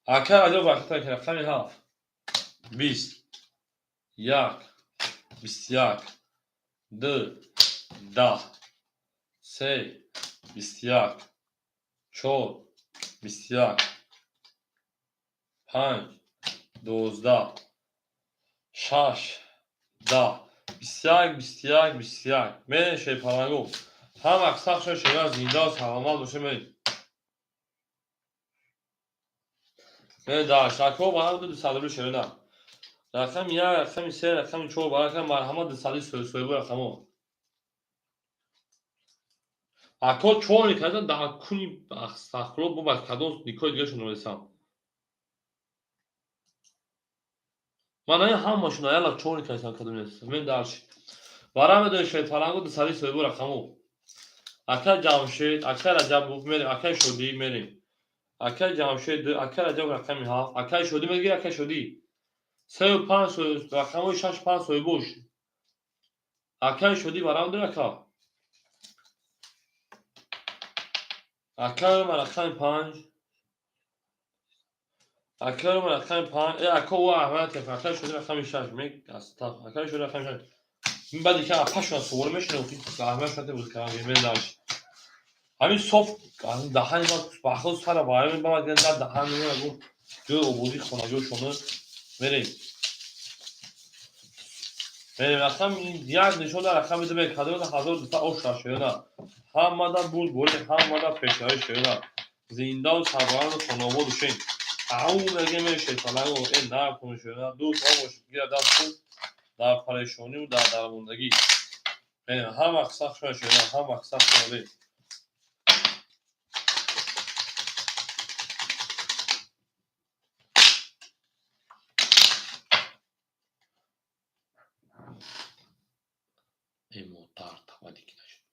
Акаи Раҷаб ракета мекунем рақами ҳафт. 20, як, 21, ду, 10, се, 21, чор, 21, панҷ, 12, шаш, 10, 21, 21, 21. Мерем шерпаланго. Ҳама қисса шера зиндаву саломат бошед мерем. Мерем дальше. Акҳо барам 200 рубл шерина. Рақами як, рақами се, рақами чор барака марҳамат дусади соҳиби рақамҳо. Акҳо чор никардан дар куни астағфирулло бо ба кадом никоҳи дигарашон мерасам. Ман ҳамин ҳамашон аяла чор никардам кадом нестам. Мен дальше. Барам медонед шерпаланго дусади соҳиби рақамҳо. Акаи Ҷамшед, акаи Раҷабов мерем, акаи Шодӣ мерем. Акаи Ҷамшед, акаи Раҷаб рақами ҳафт, акаи Шодӣ мегирӣ, акаи Шодӣ. Сею панҷ рақамҳои шаш панҷ соҳибош. Акаи Шодӣ барам дорӣ ака? Акаи ман рақами панҷ. Акаи ман рақами панҷ. Э, ака ӯ аҳмад акаи Шодӣ рақами шаш. Мег акаи Шодӣ рақами шаш. Баъд ки апашон суворӣ мешунавам, ки аҳмад шуд буд кардам мен дальше. Ҳамин соф даҳани ман бахл сара барои ба ман дар даҳани ман гуфт ҷои ободии хонагиҳошона мерем. Мерем рақами як нишон дар рақами ду мекардем 1200 ош шашояна. Ҳамада буд бори ҳамада пешравӣ шояна. Зиндаву сарбаланду хонобод бошед. Ау мегем шерпаланго э накун шояна. Дӯст он бошед гира даст дар парешониву дар дармондагӣ. Ҳама қисса шояна шояна, ҳама қисса шояна. Э модар таваллуд ки нашуд.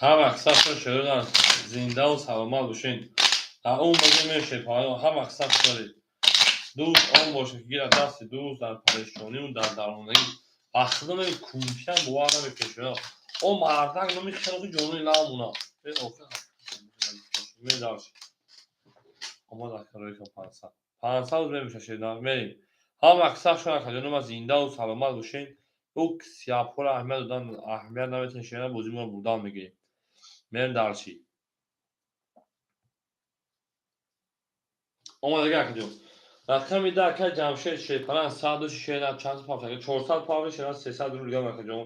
Ҳама қисса шояна зиндаву саломат бошед. Ау мегем шерпаланго ҳама қисса шояна. Дӯст он бошад ки гирад дасти дӯст дар парешониву дар дармондагӣ. Ба худо меги кунтиам бовар намекунед шояна. О мардак номи хеле ҷони ламона. Э охир Медарш. Омад ака ройка 500. 500 рубл мебошад шернар. Мерем. Ҳама аксар шумо акаҷонум зиндаву саломат бошед. Ӯ сиёҳпора аҳамият додан аҳамият наметавонед шернар, бозии моро бурдан мегирем. Мерем дарши. Омадага акаҷон. Рақами 10 ака Ҷамшед Шерпаран 100 шернар чанд пафт 400 пафт шернар 300 рубл гам акаҷон.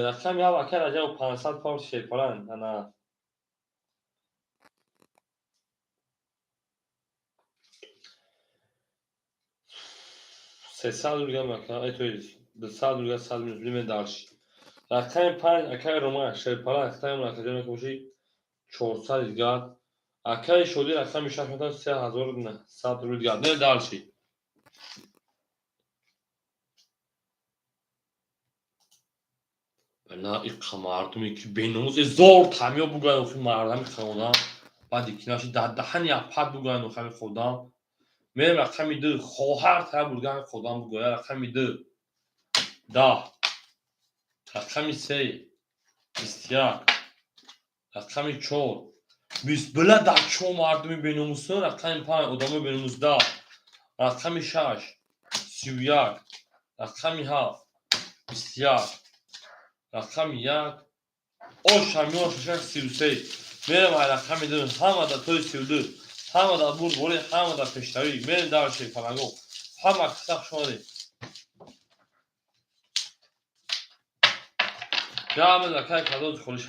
Рақами 7 ака Раҷаб 500 пафт Шерпаран ана 300 рубл гам ака, то есть 200 рубл 100 рубл мен дарши. Рақами 5 акаи Роман Шерпаран рақами акаҷон боши 400 дигар. Акаи Шодӣ рақами 6 метавон 3900 рубл дигар. Не дарши. На иқа мардуме ки беномус зор тамё буган охи мардами хонам. Баъд икинаши дар даҳани апат буган охами худам. Мерем рақами 2 хоҳар та бурган худам бугоя рақами 2 10, рақами 3 21, рақами 4 20. Била дачо мардуми беномуса. Рақами 5 одамои беномус 10, рақами 6 31, рақами 7 21, рақами 1 ошамиён 33. Мерем ай рақами 2 ҳама да тои 32, ҳама да бурдборӣ, ҳама да пештавӣ. Мерем дар шерпалаго. Ҳама қисса хуш омадед. Ҷамъ акай кадози холиш.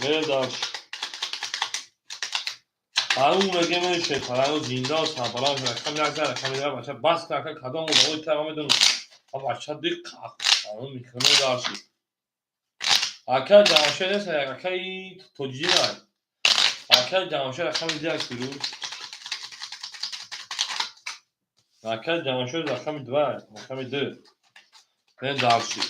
Мерем дарш. Ҳарун меге мерем шерпалаго зинда сарбаланд. Рақами 1 за рақами 2 бача бас кун ака, кадом одамои тара медонам. Бача диққа микрофон дарши. Ака Ҷамшед нест, акаи Тоҷидин. Акаи Ҷамшед рақами 1 фирӯз. Акаи Ҷамшед рақами 2, рақами 2. Мерем дарши.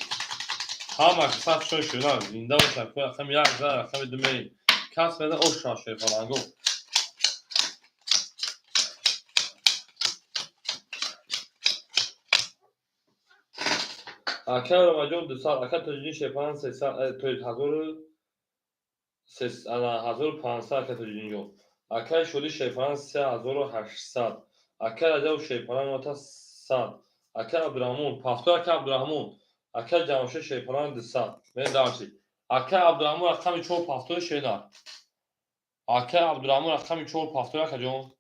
Ҳама саф шой шуда зинда бошад. Рақами 1 за рақами 2 мерем. Кас меда оша шерпаланго. Акаи Ромаҷон 200, ака Тоҷидин Шерпаран 300, то есть 1500 ака Тоҷидинҷон. Акаи Шодӣ Шерпаран 3800. Акаи Раҷаб Шерпаран 100. Акаи Абдураҳмон пафтор, акаи Абдураҳмон. Акаи Ҷамшед Шерпаран 200. Мерем дарши. Акаи Абдураҳмон рақами 4 пафтори шернар. Акаи Абдураҳмон рақами 4 пафтори акаҷон.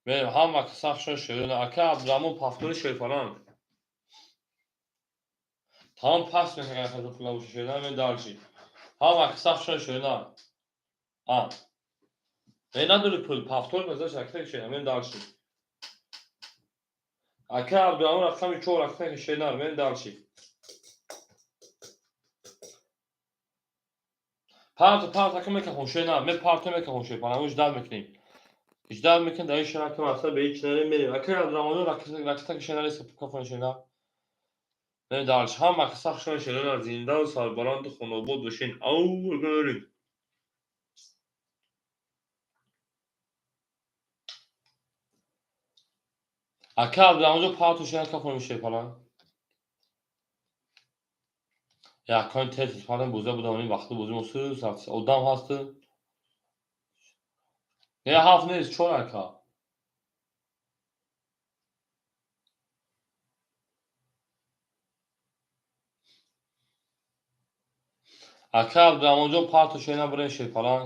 Мерем ҳама каса хушон шерна. Акаи Абдураҳмон пафтори Шерпаран. Тамом пас мекунад акаҷон пула боша шерна мерем дарши. Ҳама каса хушон шерна. А. Не надори пул, пафтор мезаш акаи шерна мерем дарши. Акаи Абдураҳмон рақами 4 рақами шернар мерем дарши. Парто парто ака мекахон шернар, ме парто мекахон шерпаран, ждал мекунем. Ждал мекунем дар ин шерна ки мақсад ба ҳеҷ нарем мерем. Акаи Абдураҳмон ракета шернар кафон шернар. Мерем дарш. Ҳама каса хушон шернар зиндаву сарбаланду хонобод бошен. Ау мерем. Ака Абдураҳмонҷон парто шерна кафон шерпаран. Якон тез пардан боза будам ин вақти бози мо су одам ҳаст. Не 7 нест, 4 ака. Ака Абдураҳмонҷон парто шерна бурем шерпаран.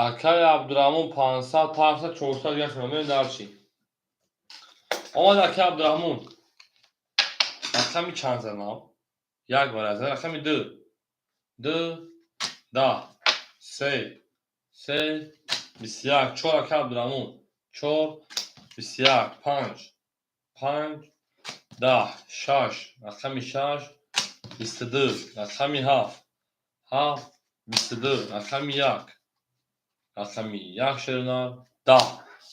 Акаи Абдураҳмон 500 тарса 400 гашт мерем дарши. Омад акаи Абдураҳмон. Рақами чанд занам? Як бара зан рақами 2. 2 10 3 3 21 4 акаи Абдураҳмон 4 21 5 5 10 6 рақами 6 22 рақами 7 7 22 рақами 1 рақами 1 шернар 10.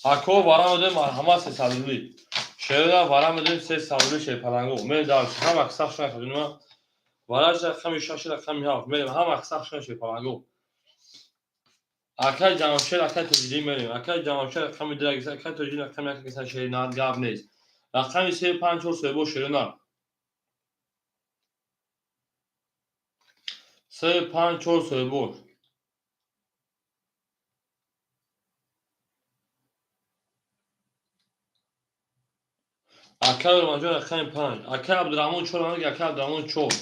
Ако барам одем марҳамат 300 рубли. Шерона вара медонем се саволи шерпаланго. Мерем дальше. Ҳама киса хушна хадуна. Вараш рақами 6, рақами 7. Мерем ҳама киса хушна шерпаланго. Акай Ҷамшед, акай Тоҷиддин мерем. Акай Ҷамшед рақами 2 гиса, акай Тоҷиддин рақами 1 гиса шерина гап нест. Рақами 3, 5, 4 соҳибо шерина. 3, 5, 4 соҳибо. Акай Романҷон рақами 5. Акай Абдураҳмон 4 ман акай Абдураҳмон 4.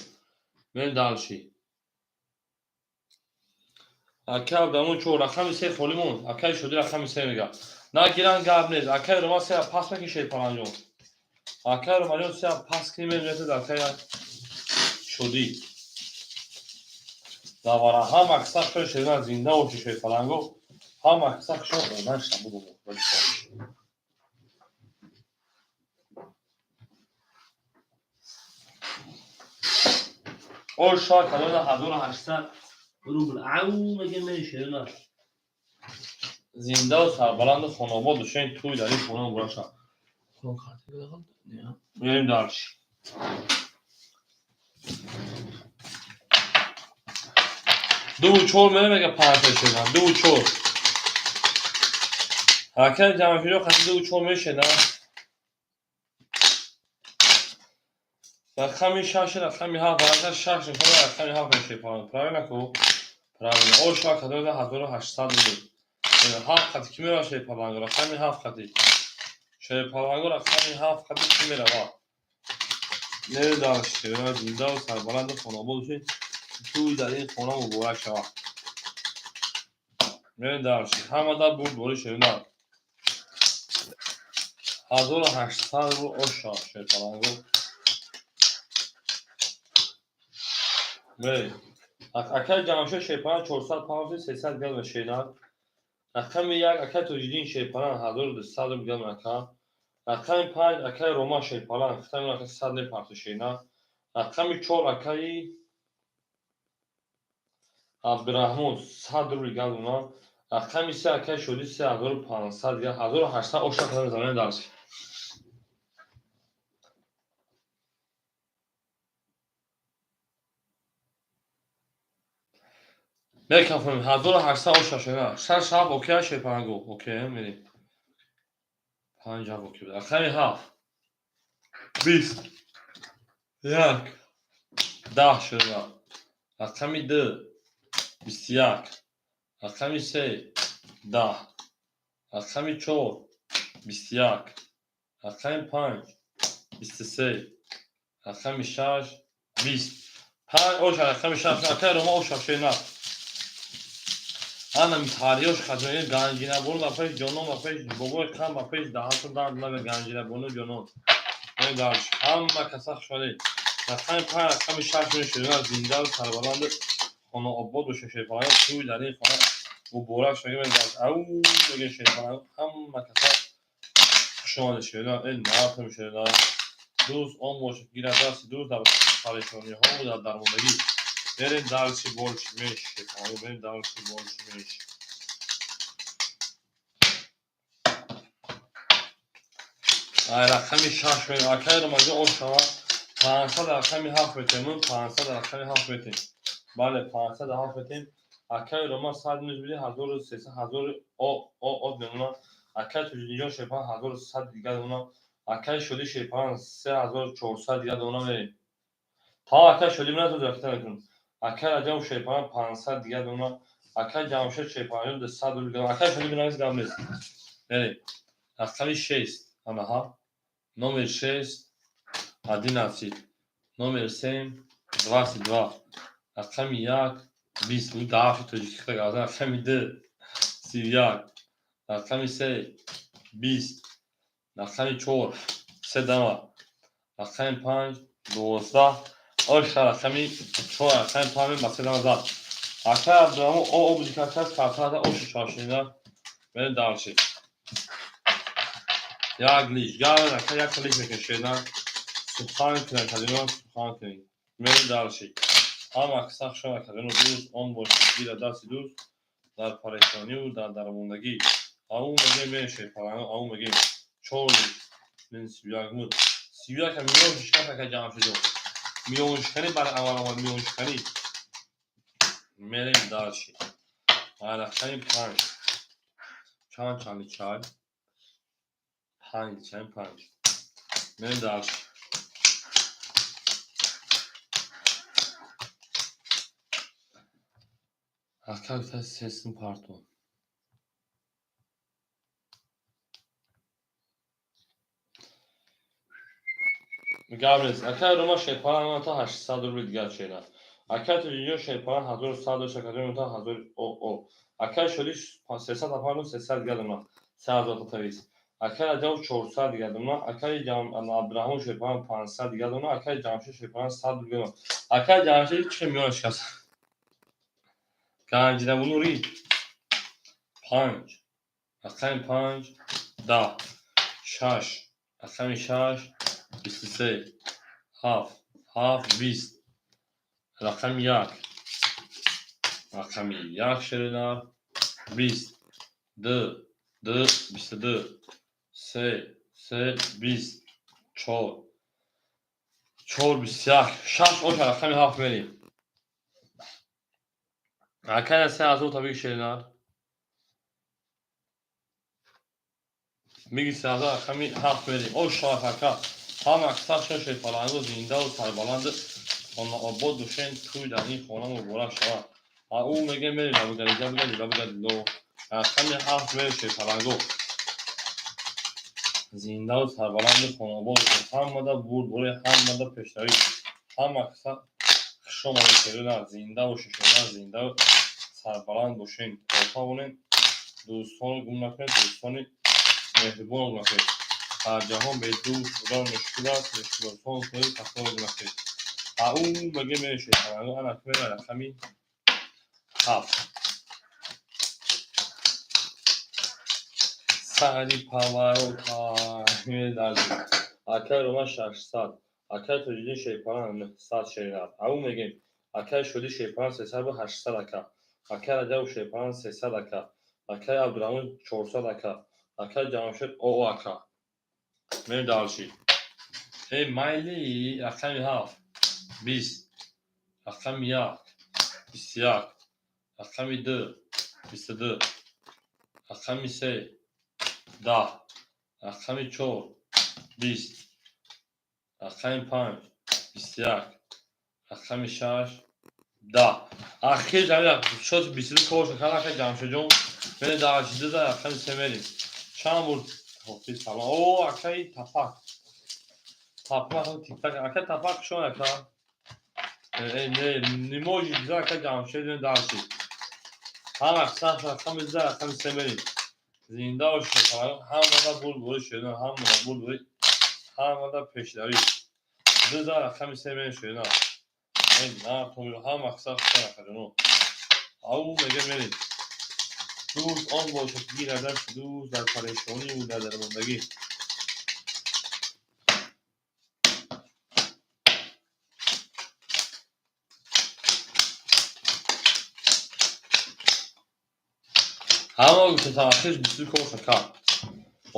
Мерем дальше. Акай Абдураҳмон 4, рақами 3 холӣ монд. Акай Шодӣ рақами 3 мега. Нагиран гап нест. Акай Роман 3 пас мекунӣ шерпаланҷон. Акай Романҷон 3 пас кунӣ мерем акай Шодӣ. Давара ҳама киса хушон шерина зинда боши шерпаланго. Ҳама киса хушон одан шабу бобо. Оша кадода 1800 рубл. Ау мегем мери шерина. Зиндаву сарбаланду хонобод бошен туй дар ин хона муборак шавад. Мерем дальше. Дуву чор мерем мега панҷта шерина. Дуву чор. Ҳаракати ҷамъширо қати дуву чор мешена. Рақами 6, рақами 7, баракат 6 нишон рақами 7 мешепаранд. Правильно ку? Правильно. Оша кадода 1800 рубл. 7 қати ки мерава шерпаланго? Рақами 7 қати. Шерпаланго рақами 7 қати ки мерава? Мерем дальше. Зиндаву сарбаланду хонобод бошед. Туй дар ин хона муборак шавад. Мерем дальше. Ҳамада бурдборӣ шерина. 1800 рубл оша шерпаланго. Мерем. Акай Ҷамшед шерпаланг 450 300 грамм шерина. Рақами 1 акай Тоҷиддин шерпаланг 1200 рубл грамм ака. Рақами 5 акай Рома шерпаланг хитами ака 100 мепарти шерина. Рақами 4 акаи Абдураҳмон 100 рубл грамм дона. Рақами 3 акай Шодӣ 3500 грамм 1800 оша кадам замин дарси. Мекафонем 1800 оша шена. 6 7 окей шерпаланго. Окей мерем. 5 7 окей. Рақами 7 20 1 10 шена. Рақами 2 21. Рақами 3 10. Рақами 4 21. Рақами 5 23. Рақами 6 20. 5 оша рақами 6 акай Рома оша шена. Ана митариёш хаҷои ганҷинабону ба пеш ҷонон ба пеш бобои қам ба пеш даҳатон дард набе ганҷинабону ҷонон. Дальше. Ҳама каса хушҳолӣ. Рақами 5 рақами 6 мешавад зиндаву сарбаланду хонаобод бошед шерпаланг туй дар ин хона муборак шавад. Мегӯям ау мегӯям шерпаланг ҳама каса хуш омадед шерина. Э нафм шерина. Дӯст он бошад гирад дасти дӯст дар парешониҳо дар дармондагӣ. Мерем дальше больше меньше шерпаланг. Мерем дальше больше меньше. Ай рақами 6 мерем. Акай Ромаҷон ош шавад. 500 рақами 7 метем. 500 рақами 7 метем. Бале 500 7 метем. Акай Рома 100 минус биди 1300 1000 о о о мемонад. Акай Тоҷиддинҷон шерпаланг 1100 дигар дона. Акай Шодӣ шерпаланг 3400 дигар дона мерем. Та акай Шодӣ менатон рафта мекунам. Акай Раҷабов шерпаланг 500 дигар дона. Акай Ҷамшед шерпаланг 200 рубл дона. Акай Шодӣ менавис гап нест. Мерем. Рақами 6. Анаҳа. Номер 6 11. Номер 7 22. Рақами 1 20. У дафи тоҷикӣ хеле газан. Рақами 2 31. Рақами 3 20. Рақами 4 3 дама. Рақами 5 12. Оша рақами 4 рақами 5 ба 3 дама зад. Акай Абдураҳмон о о буди какас картада ошу чашида. Мерем дальше. Як лиш. Гавен ака як лиш мекашена. Сухан кунем кадино сухан кунем. Мерем дальше. Ҳама киса хушона кадино дӯст он бошад гира дасти дӯст дар парешониву дар дармондагӣ. Ау мегем мерем шерпаланг ау мегем 4 лиш. 31 буд. 31 миён шикаст, ака Ҷамшидҷон. Миёншиканӣ бар аввал омад, миёншиканӣ. Мерем дальше. Рақами 5. Чанд чанди чай? Панҷ чай, панҷ. Мерем дальше. Ака гуфта сесум партон. Гап нест. Акай Рома Шерпалан та 800 рубли дигар чена. Акай Тоҷиҷон Шерпалан 1100 дошт, акай та 1000 о. Акай Шодӣ 300 апарду 300 дигар дона. 3000 та тавис. Акай Раҷаб 400 дигар дона. Акай Абдураҳмон Шерпалан 500 дигар дона. Акай Ҷамшед Шерпалан 100 рубли дона. Акай Ҷамшед чӣ миён шикаст? Ганҷинабунури 5. Рақами 5 10. 6. Рақами 6 23. 7. 7 20. Рақами 1. Рақами 1 шеринар 20. 2. 2 22. 3. 3 20. 4. 4 21. 6 оша рақами 7 мерем. Акай 3000 та биг, шеринар. Биги 3000, рақами 7 мерем. О шоҳ ака. Ҳама аксар шерпаланго зиндаву сарбаланду хонаобод бошен, тӯй дар ин хона муборак шавад. А ӯ мега мерем лабугалиҷа бугади лабугади ло. Рақами 7 мерем, шерпаланго. Зиндаву сарбаланду хонаобод бошен. Ҳамада бурдборӣ, ҳамада пешравӣ. Ҳама аксар хуш омадед, шерина. Зинда бошед, шерина, зинда сарбаланд бошен. То тавонем дӯстонро гум накунед, дӯстони меҳрибонро гум накунед. Дар ҷаҳон бедӯст будан мушкил аст, мушкилотон соҳиби хаторо гум накунед. А ӯ мега мерем, шерпаланго, ана мерем рақами 7. Сари поворота мерем дальше. Акай Рома 600. Акай Тоҷиддин Шерпалан 900 шеринар. А ӯ мегем акай Шодӣ Шерпалан 300 бу 800 ака. Акай Раҷаб Шерпалан 300 ака. Акай Абдураҳмон 400 ака. Акай Ҷамшед оо ака. Мерем дальше. Э майли, рақами 7 20. Рақами 1 21. Рақами 2 22. Рақами 3 10. Рақами 4 20. Рақами 5 21. Рақами 6 10. Ахир шод 22 кор шуд. Акай Ҷамшедҷон мерем дальше. Дуза рақами 3 мерем. Чанд бур ҳофиз салом. О акай Тапак. Тапак тиктак. Акай Тапак шон ака. Э не, не может дуза акай Ҷамшед мерем дальше. Ҳама аксар рақами 2 рақами 3 мерем. Зинда бошед. Ҳамада бурдборӣ, шерина, ҳамада бурдборӣ, ҳамада пешравӣ. Дуза рақами 3 мерем, шерина. Э на ҳама аксар хушон, акаҷоно. Ау мега мерем. Дӯст он бошад, ки гирадаш дӯст дар парешониву дар дармондагӣ. Ҳама гуфта ахир 22 кор шакар.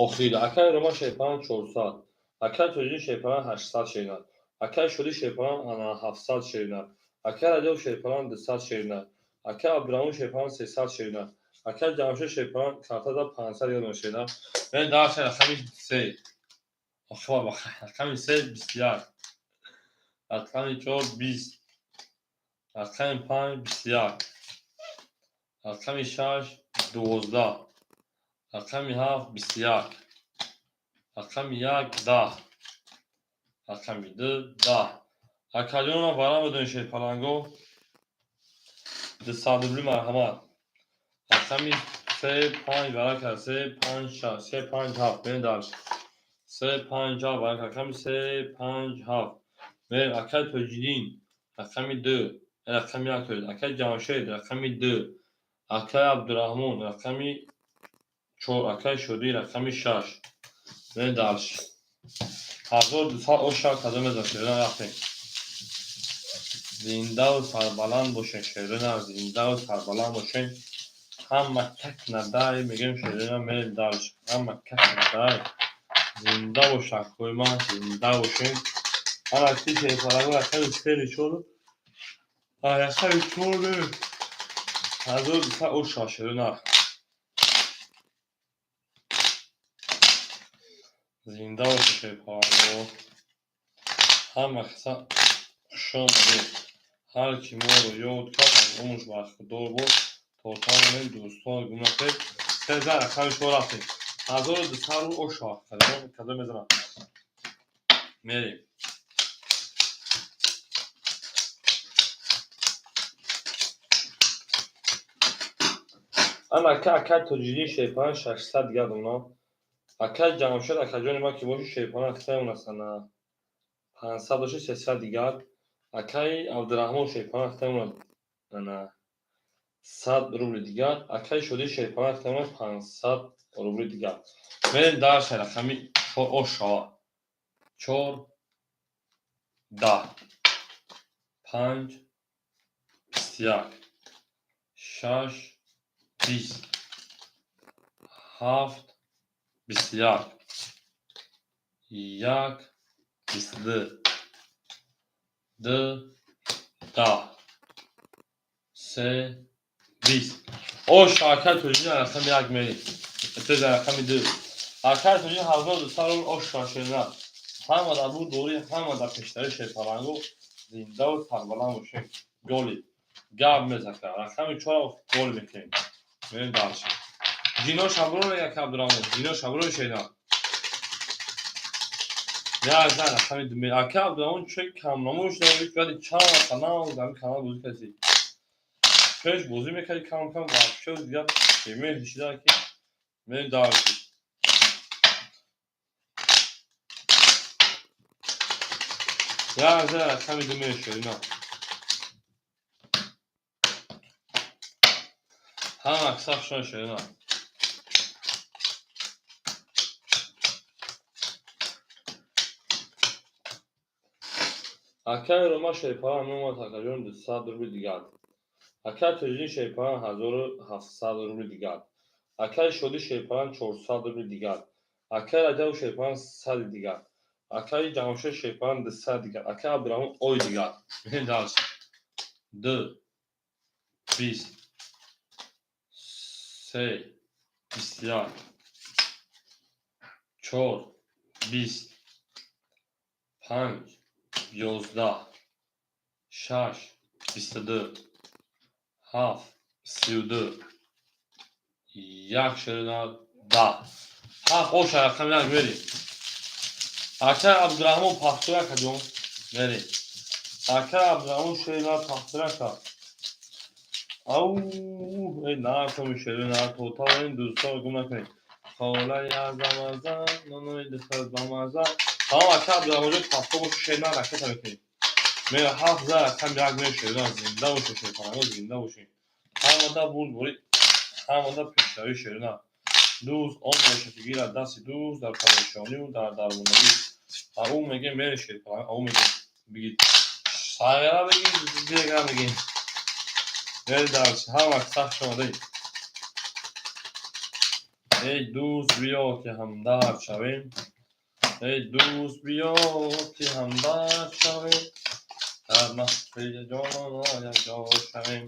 Охир акай Рома Шерпалан 400. Акай Тоҷиддин Шерпалан 800 шеринар. Акай Шодӣ Шерпалан 700 шеринар. Акай Раҷаб Шерпалан 200 шеринар. Акай Абдураҳмон Шерпалан 300 шеринар. Акай Ҷамшед Шерпалан картада 500 ёдон, шеринар. Мен дальше рақами 3. Охир рақами 3 21. Рақами 4 20. Рақами 5 21. Рақами 6 12. Рақами 7 21. Рақами 1 10. Рақами 2 10. Акаҷонам барам бидонед, шерпаланго. 200 рубли марҳамат. Рақами 3 5 барака 3 5 6 3 5 7 мерем дальше. 3 5 7 барака рақами 3 5 7. Мерем акай Тоҷиддин рақами 2 рақами 1 акай Ҷамшед рақами 2 акай Абдураҳмон рақами 4 акай Шодӣ рақами 6. Мерем дальше. 1200 оша казо мезан, шерина, рафтем. Зиндаву сарбаланд бошен, шерина, зиндаву сарбаланд бошен. Ҳама как надай мегӯем, шерина, мерем дальше. Ҳама как надай. Зинда бош, акои ман, зинда бошем. Ана ки шерпаланго рақами сери чор, рақами чор 1200 оша шерина. Зинда бошед, шерпаланго. Ҳама каса хуш омадед. Ҳар ки моро ёд кард, аз умрш бархурдор бод. То тавонем дӯстон гум накунед. Сеза рақами чор рафтем. 1200 рубл оша кадом мезанам. Мерем. Ана ака, акай Тоҷиддин шерпалан 600 дигар донам. Акай Ҷамшед, акаҷони ман ки боши, шерпалан хитаи онастана 500 боши, 300 дигар. Акай Абдураҳмон шерпалан хитаи она 100 рубли дигар. Акай Шодӣ шерпалан хитаи она 500 рубли дигар. Мерем дальше, рақами чор ошава. Чор, 10, панҷ, 21, шаш, 20, ҳафт, 21, як, 22, ду, 10, се, 20. Оша, акай Тоҷиддин, рақами як мерем. Тез рақами ду. Акай Тоҷиддин 1200 рубл оша шерина. Ҳама дар бурдорӣ, ҳама дар пештари шерпалангу зиндаву сарбаланд бошем. Голи. Гап мезака. Рақами чор голи мекунем. Мерем дальше. Ҷино шабро мега Абдураҳмон. Ҷино шабро шерина. Як зан рақами ду. Ака Абдураҳмон чӯ камнамо шуда, вале чанд канал дар канал бозӣ кардӣ. Пеш бозӣ мекардӣ кам кам, вообще дигар бемеҳр шида ки мерем дальше. Як зан рақами ду мерем шерина. Ҳама аксар шуна шерина. Акай Рома шерпалан меомад, акаҷон, 200 рубли дигар. Акай Тоҷиддин шерпалан 1700 рубли дигар. Акай Шодӣ шерпалан 400 рубли дигар. Акай Раҷаб шерпалан 100 дигар. Акай Ҷамшед шерпалан 200 дигар. Акай Абдураҳмон ой дигар. Мерем дальше. Ду, 20, се, 21, чор, 20, панҷ, 11, шаш, 22, ҳафт, 32, як шерина, 10. Ҳафт оша рақами як мерем. Акай Абдураҳмон пахтуяк аҷон мерем. Акай Абдураҳмон шерина пахтуяка. Ау, эй нартоми шерина, то тавонем дӯстон гум накунед. Холаи азамаза, нонои духтар бамаза. Тамом, ака Абдураҳмонҷон пахто боши, шерина ракета мекунем. Мера ҳафт за рақами як мерем шерина. Зинда бошед, шерпаланго, зинда бошед. Ҳамада бурдборӣ, ҳамада пешравӣ шерина. Дӯст он бошад, ки гирад дасти дӯст дар парешониву дар дармонагӣ. Ау мегем, мере шерпаланго, ау мегем. Бигид. Сағира бигид, бегра мегем. Мере дальше. Ҳама сахт шомадаи. Эй дӯст, биё ки ҳамдард шавем. Эй дӯст, биё ки ҳамдард шавем. Дар маҳфили ҷонона якҷо шавем.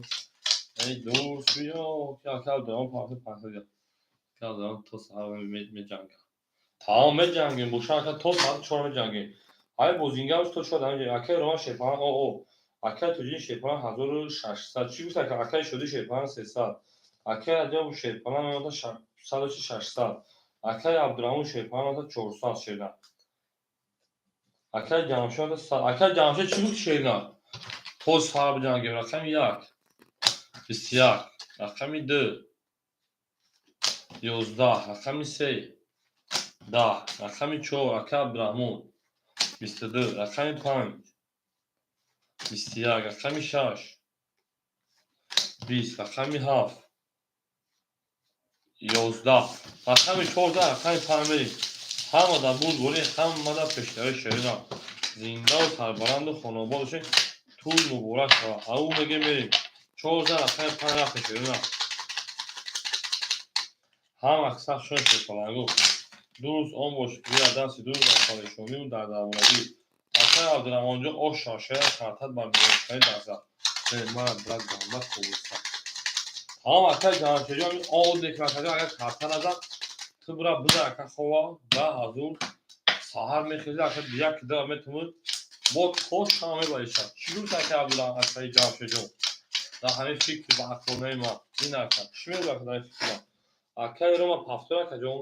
Эй дӯст, биё ки ака Абдураҳмон пахти пахти. Ака Абдураҳмон то саҳар меҷангад. Тамом, меҷангем, боша ака, то соати чор меҷангем. Ҳай бозингар то чор дар акаи Рома шерпалан о о. Акаи Тоҷиддин шерпалан 1600. Чӣ гуфт ака? Акаи Шодӣ шерпалан 300. Акаи Раҷаб шерпалан меомада саду 600. Акаи Абдураҳмон шерпалан меомада 400 шерина. Акаи Ҷамшед омада. Акаи Ҷамшед чӣ гуфт шерина? То саҳар биҷангем. Рақами як, 21, рақами ду, 11, рақами се, 10, рақами чор, акаи Абдураҳмон, 22, рақами панҷ, 21, рақами шаш, 20, рақами ҳафт, 11, рақами 14, рақами панҷ мерем. Ҳама дар бурдборӣ, ҳама дар пешравӣ шерина. Зиндаву сарбаланду хонобод бошед. Тӯй муборак шавад. Ау мегем, мерем. 14 рақами панҷ рафтем шерина. Ҳама сахт шуна шерпалангу. Дуруст он бошад, ки дасти дуруст дар парешонию дар дармонагӣ. Акай Абдураҳмонҷон, ош шашая картат ба меёшканӣ дар зад. Мара брат ганда хубуста. Тамом, акай Ҷамшедҷон, од мекунад, акаҷон, агар карта назад, ту бура буда, ака, хова, да ҳазур саҳар мехезӣ, ака, як да метавонӣ бо то шам мебаришад. Чӣ гуфт акай Абдураҳмон, акаи Ҷамшедҷон? Дар ҳамин фикри ба ақлонаи ман ин, ака, чӣ мегӯяд дар ин фикри ман? Акаи Рома пафтор, акаҷон,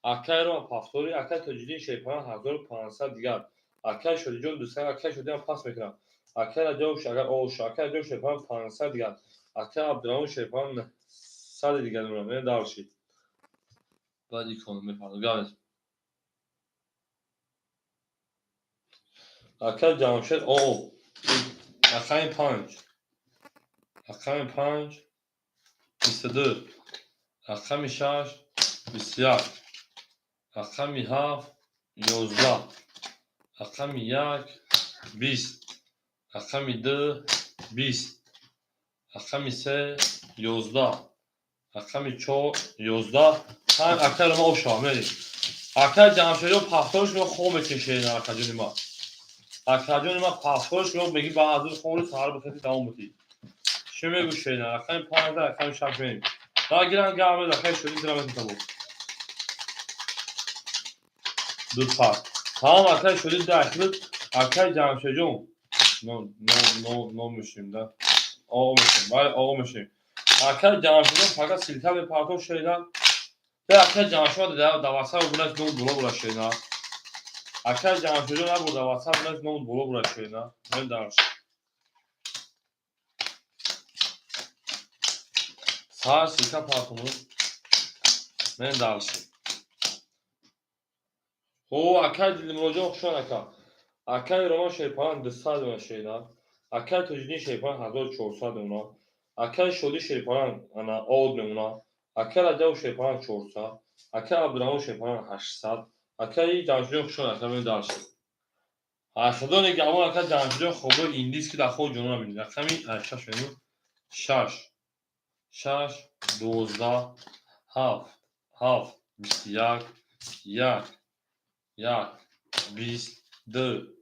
акаи Рома пафтори, акаи Тоҷиддин Шерпаран 1500 дигар, акаи Шодиҷон 200, акаи Шодиам пас мекунам, акаи Раҷаб агар ош, акаи Раҷаб Шерпаран 500 дигар, акаи Абдураҳмон Шерпаран 100 дигар мемонам. Ин дальше баъд икон мепардозам. Гап, акаи Ҷамшед, о рақами 5, рақами 5 22, рақами 6 21, рақами 7 11, рақами 1 20, рақами 2 20, рақами 3 11, рақами 4 11, 5. Акаи Рома, ошава, мерем. Акаи Ҷамшедҷон, пафторш мо хоб мекешед. Акаҷони ма, акаҷони ма, пафторш мо меги ба азур хобри, саҳар бихези, давом бутӣ. Чӣ мегӯ, шена? Рақами 5, рақами 6 мерем. Гиран гап, акаи Шодӣ дира метавон ду пас. Тамом, акаи Шодӣ дахлид. Акаи Ҷамшедҷон, но мешем да о мешем, бале, о мешем. Акаи Ҷамшедҷон фақат ссылка мепартов, шена. Бе, акаи Ҷамшед, дар ватсап бинаш, ном боло бура, шена. Акаи Ҷамшедҷон набуд, дар ватсап бинаш, ном боло бура, шена. Мен дальше саҳар ссылка партомуд. Мен дальше. О, акаи Дилмуроҷон, хушон, ака. Акаи Роман Шерпаран 200 дона, шена. Акаи Тоҷиддин Шерпаран 1400 дона, акаи Шодӣ Шерпаран ана од мемона, акаи Раҷаб Шерпаран 400, акаи Абдураҳмон Шерпаран 800. Акаи Ҷамшидҷон, хушон, ака. Мен дальше худо нигаҳбон, ака Ҷамшидҷон. Хобҳои индис, ки дар хоб ҷонона бинед. Рақами 6 мемон: 6, 6, 12, 7, 7, 21, 1, 1, 20, 2,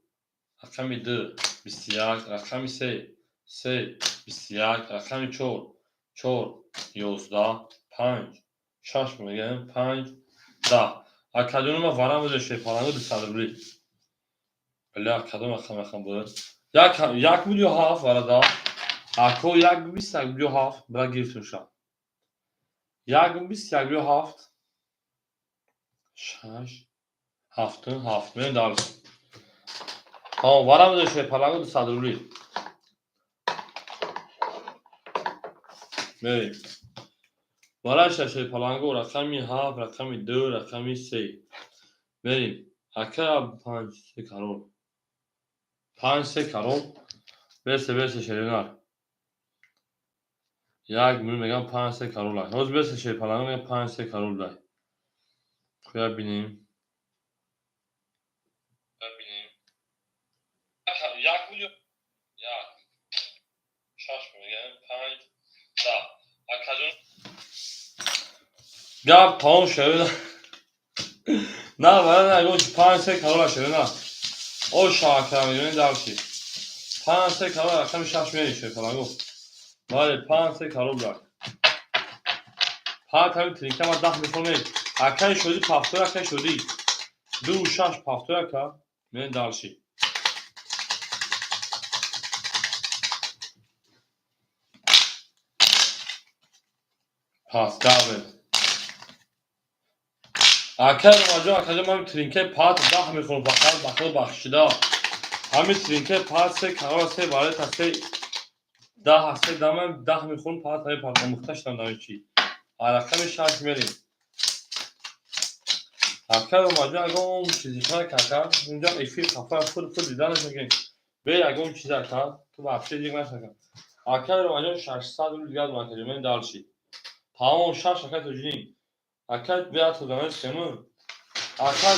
рақами 2 21, рақами 3, 3, 21, рақами 4, 4, 11, 5, 6 мегӯям, 5, 10. Акаҷони ма, варам бизоште, паланго 200 рубли. Бля, кадом рақам рақам буд? Як буд ё ҳафт варада? Ако, як 21 буд ё ҳафт? Бира, гирифтем ша. Як 21 ё ҳафт? Шаш, ҳафтум, ҳафт. Мен дальше. Тамом, варам бизоште, паланго 200 рубли. Мерем. Варам шаше паланго, рақами 7, рақами 2, рақами 3. Мерем. Ака, 5, 3 карол. 5, 3 карол. Берсе, берсе, шеринар. Як минут, мегам, 5, 3 карол. Ҳозир берсе, шер паланго, мегам, 5, 3 карол дай. Хуя бинем. Бинем. Як буд ё як? Шаш мегам, 5, 10. Акаҷон, гап тамом шуд. На, вара на, ягон 5, 3 карола шуд, на. О, шака мегӯем, дальше. 5, 3 карол, рақами 6 мерем, шуд паланго. Бале, 5, 3 карол дай. Панҷ ҳамин тринка ма 10 мехонем. Акаи Шодӣ пафтор, акаи Шодӣ. 2 6 пафтор, ака. Мен дальше. Пас гаве. Акаи Ромаҷон, акаҷон, ман тринкаи пат 10 мехонам, фақат ба худо бахшида. Ҳамин тринкаи пат се карола, се валета, се 10, се дама 10 мехонам, пат ҳамин пат омӯхта шудам дар чӣ. А рақами 6 мерем. Акаи Ромаҷон, ягон чизи хеле кака, инҷо эфир хафа фур фур дида нашакем. Бе ягон чиз, ака, ту вообще диқ нашака. Акаи Ромаҷон, 600 рубл дигар дорам, акаҷон, мен дальше. Тамом, 6, акаи Тоҷиддин. Акай бият худамед хему. Ака,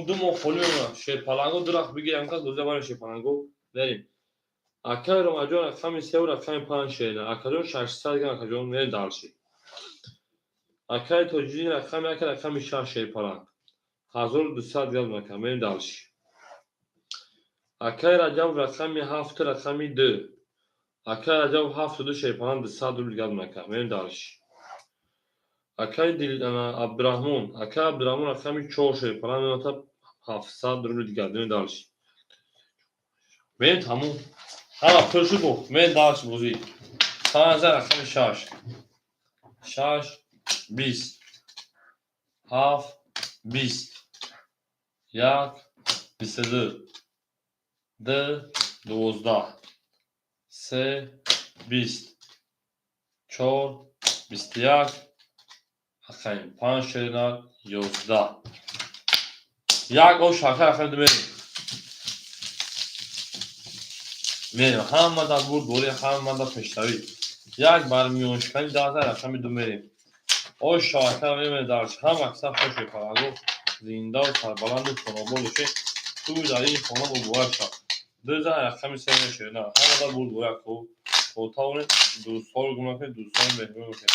ду моҳ холӣ мемонад. Шерпаланго ду рақт бигирам, кас бозия барем, шерпаланго мерем. Акаи Ромаҷон, рақами 3, рақами 5, шена. Акаҷон, 600 грам, акаҷон, мерем дальше. Акаи Тоҷиддин, рақами 1, рақами 6, шерпаланг. 1200 гап накам. Мерем дальше. Акай Раҷаб рақами 7, рақами 2. Акай Раҷаб 7 2 шерпалан 200 рубл гап накам. Мерем дальше. Акай Абдураҳмон, акай Абдураҳмон рақами 4 шерпалан мемата 700 рубл дигар. Мерем дальше. Мерем тамом. Ҳама пур шуд, мерем дальше бозӣ. 50 рақами 6. 6 20 7 20 1 22 2 12 3 20 4 21 рақами 5 шеринар 11 як о шака рақами 2 мерем. Мерем ҳамада бурдборӣ, ҳамада пешравӣ. Як бар миёншикани 10 рақами 2 мерем. О шака мемем дарш ҳама каса хош мепараго зиндаву сарбаланду хонобод бошед. Ту дар ин хона муборак шав. 2 рақами 3 мешавед. Ҳамада бурдборӣ ку. То тавонед дӯстҳоро гум накунед, дӯстони меҳрубон бошед.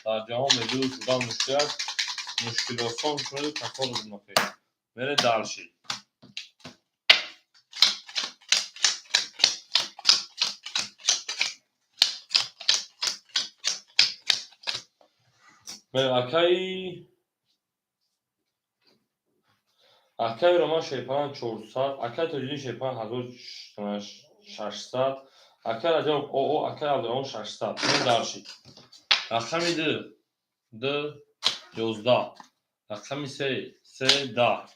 Дар ҷаҳон бедӯст будан мушкил аст. Мушкилосон кунеду касоро гум накунед. Мерем дальше. Акай Роман шерпалан 400, акай Тоҷиддин шерпалан 1600, акай Раҷабов ОО, акай Абдураҳмон 600. Мерем дальше. Рақами 2, 2 11, рақами 3, 3 10,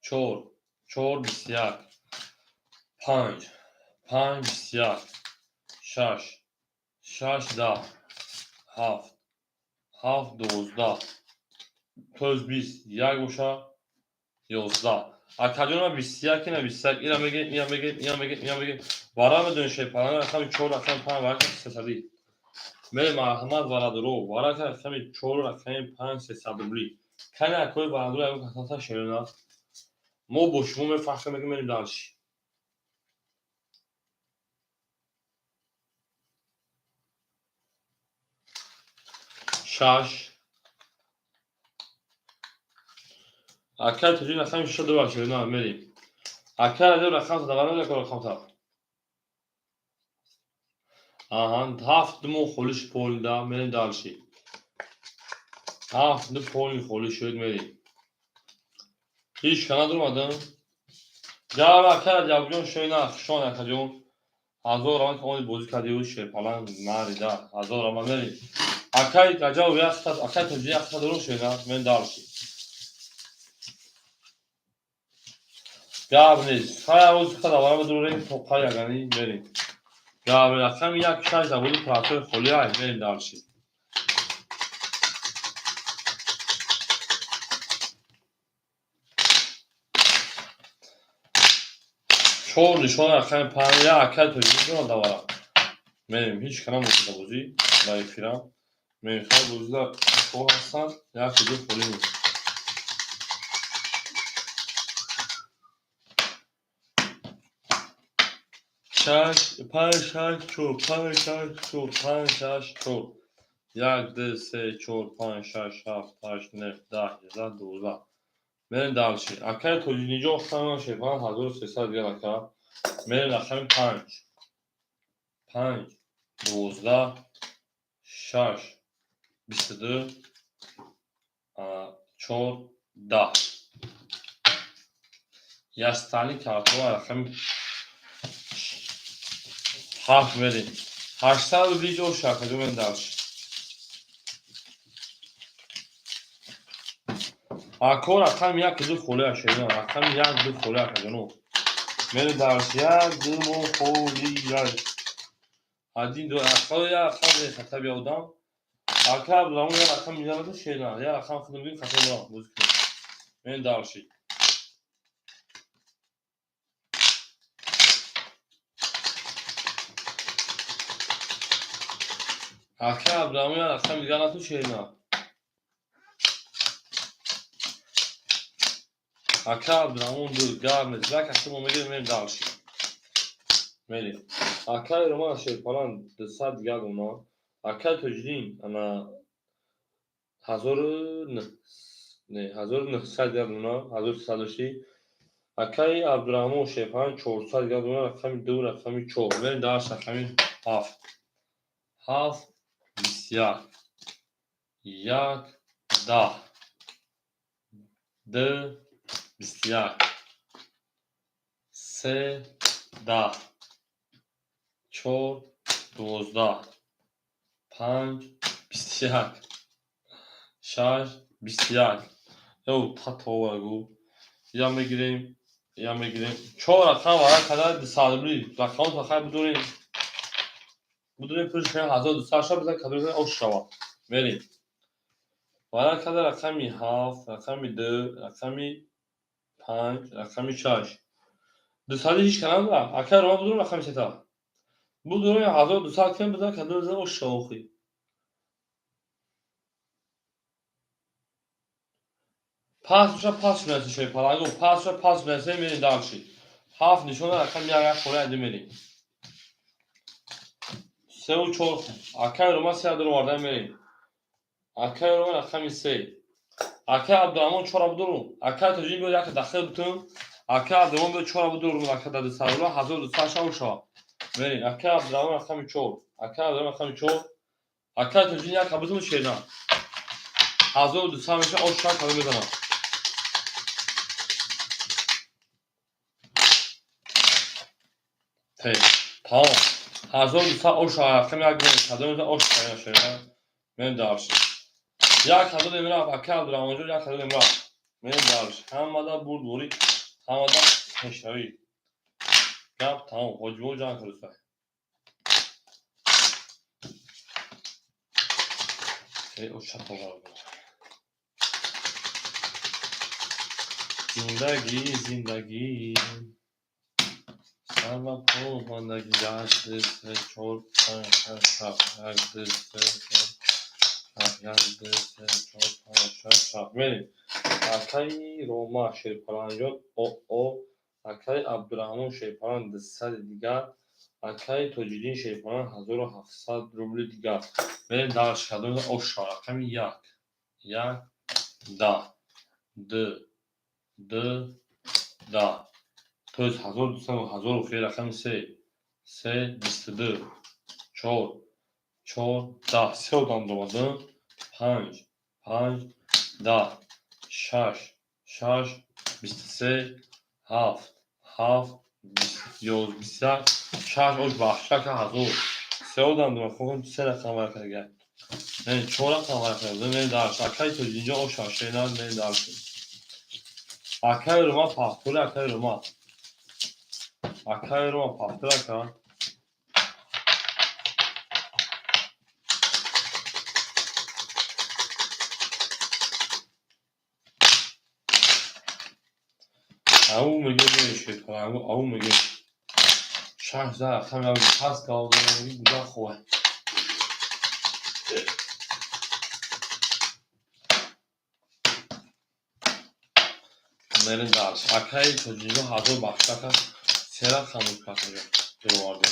4, 4 21, 5, 5 21, 6, 6 10, 7, 7 12, тоз 20, 1 боша 11. Акаҷон 21 ина 21, ина мегирем, ина мегирем, ина мегирем, ина мегирем. Вара медонем шерпалан рақами 4, рақами 5, варака 300. Мерем марҳамат варадуро, варака рақами 4, рақами 5, 300 рубли. Кани акои варадуро ягон касата шерона. Мо бо шумо мефахр мекунем, мерем дальше. 6 акай Тоҷик рақами 6 2 шерона мерем. Акай Раҷаб рақам давара накун рақам та. Аҳа, 7 мо холиш полда, мерем дальше. 7 ду поли холӣ шуд, мерем. Ҳеҷ кана дуромадам. Ҷавоб акай Раҷабҷон шоина хушон акаҷон. 1000 раман ки омади бозӣ кардиу шерпалан нарида. 1000 раман мерем. Акай Раҷабов як хата, акай Тоҷик як хата дурум шоина, мерем дальше. Гап нест. Хая рӯз хата давара бидурем то қай ягани мерем. Гап рақами 1 6 заводи трактори холӣ ай, мерем дальше. Чор нишон рақами 5 як акай Тоҷик дорам давара. Мерем ҳеҷ кана мошида бозӣ дар эфирам. Мерем хай бозида ко ҳастанд, як ду холӣ нест. 6 5 6 4 5 6 4 5 6 4 1 2 3 4 5 6 7 8 9 10 11 12. Мерем дальше. Акай Тоҷиниҷон хама шерпалан 1300 дигар ака. Мерем рақами 5. 5 12 6 22 4 10. Ястани картова рақами 7 мерем. 800 рубли ҷо шакаҷо мерем дальше. Ако рақами 1 2 холӣ ашерина, рақами 1 2 холӣ акаҷоно. Мерем дальше. 1 2 мо холӣ як. 1 2 ака як рақам хата биёдам. Ака Абдураҳмон як рақам мизанад шерина, як рақам худам мегирем хата дорам бозӣ кунем. Мерем дальше. Ака Абдураҳмон як рақам дигар нату шерина. Ака Абдураҳмон 2 гап нест. Як ҳафта мо мегирем, мерем дальше. Мерем. Акай Роман шерпалан 200 дигар дона. Акай Тоҷиддин ана Не, 1900 дигар дона, 1300 дошти. Акаи Абдураҳмон Шерпаланг 400 дигар дона, рақами 2, рақами 4. Мерем дальше, рақами 7. 7, 21. 1, 10. 2, 21. 3, 10. 4, 12. 5, 21. 6, 21. Ё, татовара гу. Я мегирем, я мегирем. Чор рақам вара када 200 рубли. Рақамото хай бидорем. Бидорем, пулш кунем 1200 ша, бизан кадом ош шава. Мерем. Вара када рақами 7, рақами 2, рақами 5, рақами 6. 200 ҳеч ка надора. Акай Рома, бидорем рақами сета. Бидорем, 1200 кунем, бизан кадом ош шава охи. Пас боша, пас шунаси, Шерпаланго, пас боша, пас шунаси, мерем дальше. Ҳафт нишона, рақами як, як хора айда мерем. Севу чор. Акай Рома се адор оварда, мерем. Акай Рома рақами се. Акай Абдураҳмон, чора бидорум. Акай Тоҷин, биё, як дахил битун. Акай Абдураҳмон, биё, чора бидорум, ака да 200 рубла, 1200 шаву шава. Мерем. Акай Абдураҳмон рақами чор. Акай Абдураҳмон рақами чор. Акай Тоҷин, як битун, шерна. 1200 меша, ош шава, кадом мезанам. Тамом. 1200 ош рақами як мерем. Кадом мезанам, ош шава, шерна. Мерем дальше. Як ҳазор эмрафт, акай Абдураҳмонҷон, як ҳазор эмрафт. Мерем дальше. Ҳамада бурдворӣ, ҳамада пешравӣ. Гап тамом. Ҳоҷибо ҷанг кардуса. Эй, оча. Зиндагӣ, зиндагӣ. Сар ба по бандагӣ. Як, ду, се, чор, панҷ, шаш, ҳафт. Як, ду, се, чор, ҳафт. Як, ду, се, чор, панҷ, шаш, ҳафт. Мерем. Акаи Рома Шерпаланҷон оо, акаи Абдураҳмон Шерпаланг 200 дигар, акаи Тоҷиддин Шерпаланг 1700 рубли дигар. Мерем дальше, кадом ош, рақами як. Як, 10. Ду, ду, 10. То есть 1200, ҳазору хел, рақами се. Се, 22. Чор, чор, 10. Се одам домадам. Панҷ, панҷ, 10. Шаш, шаш, 23. Ҳафт, ҳафт, 21. Шаш ош бахшака ҳазор. Се одам домад. Хоб, се рақам варақа дигар. Не, чор рақам варақа. Мерем дальше. Акаи Тоҷиддинҷон, ош шена, мерем дальше. Акаи Рома пахтури, акаи Рома. Акаи Рома пахтури, ака. Ау меге мешед, ау меге. Шаш за рақам як пас гав меги гуда хова. Мерем дальше. Акаи Тоҷиддинҷон ҳазор бахшака, се рақам буд, пасаҷо дироварде.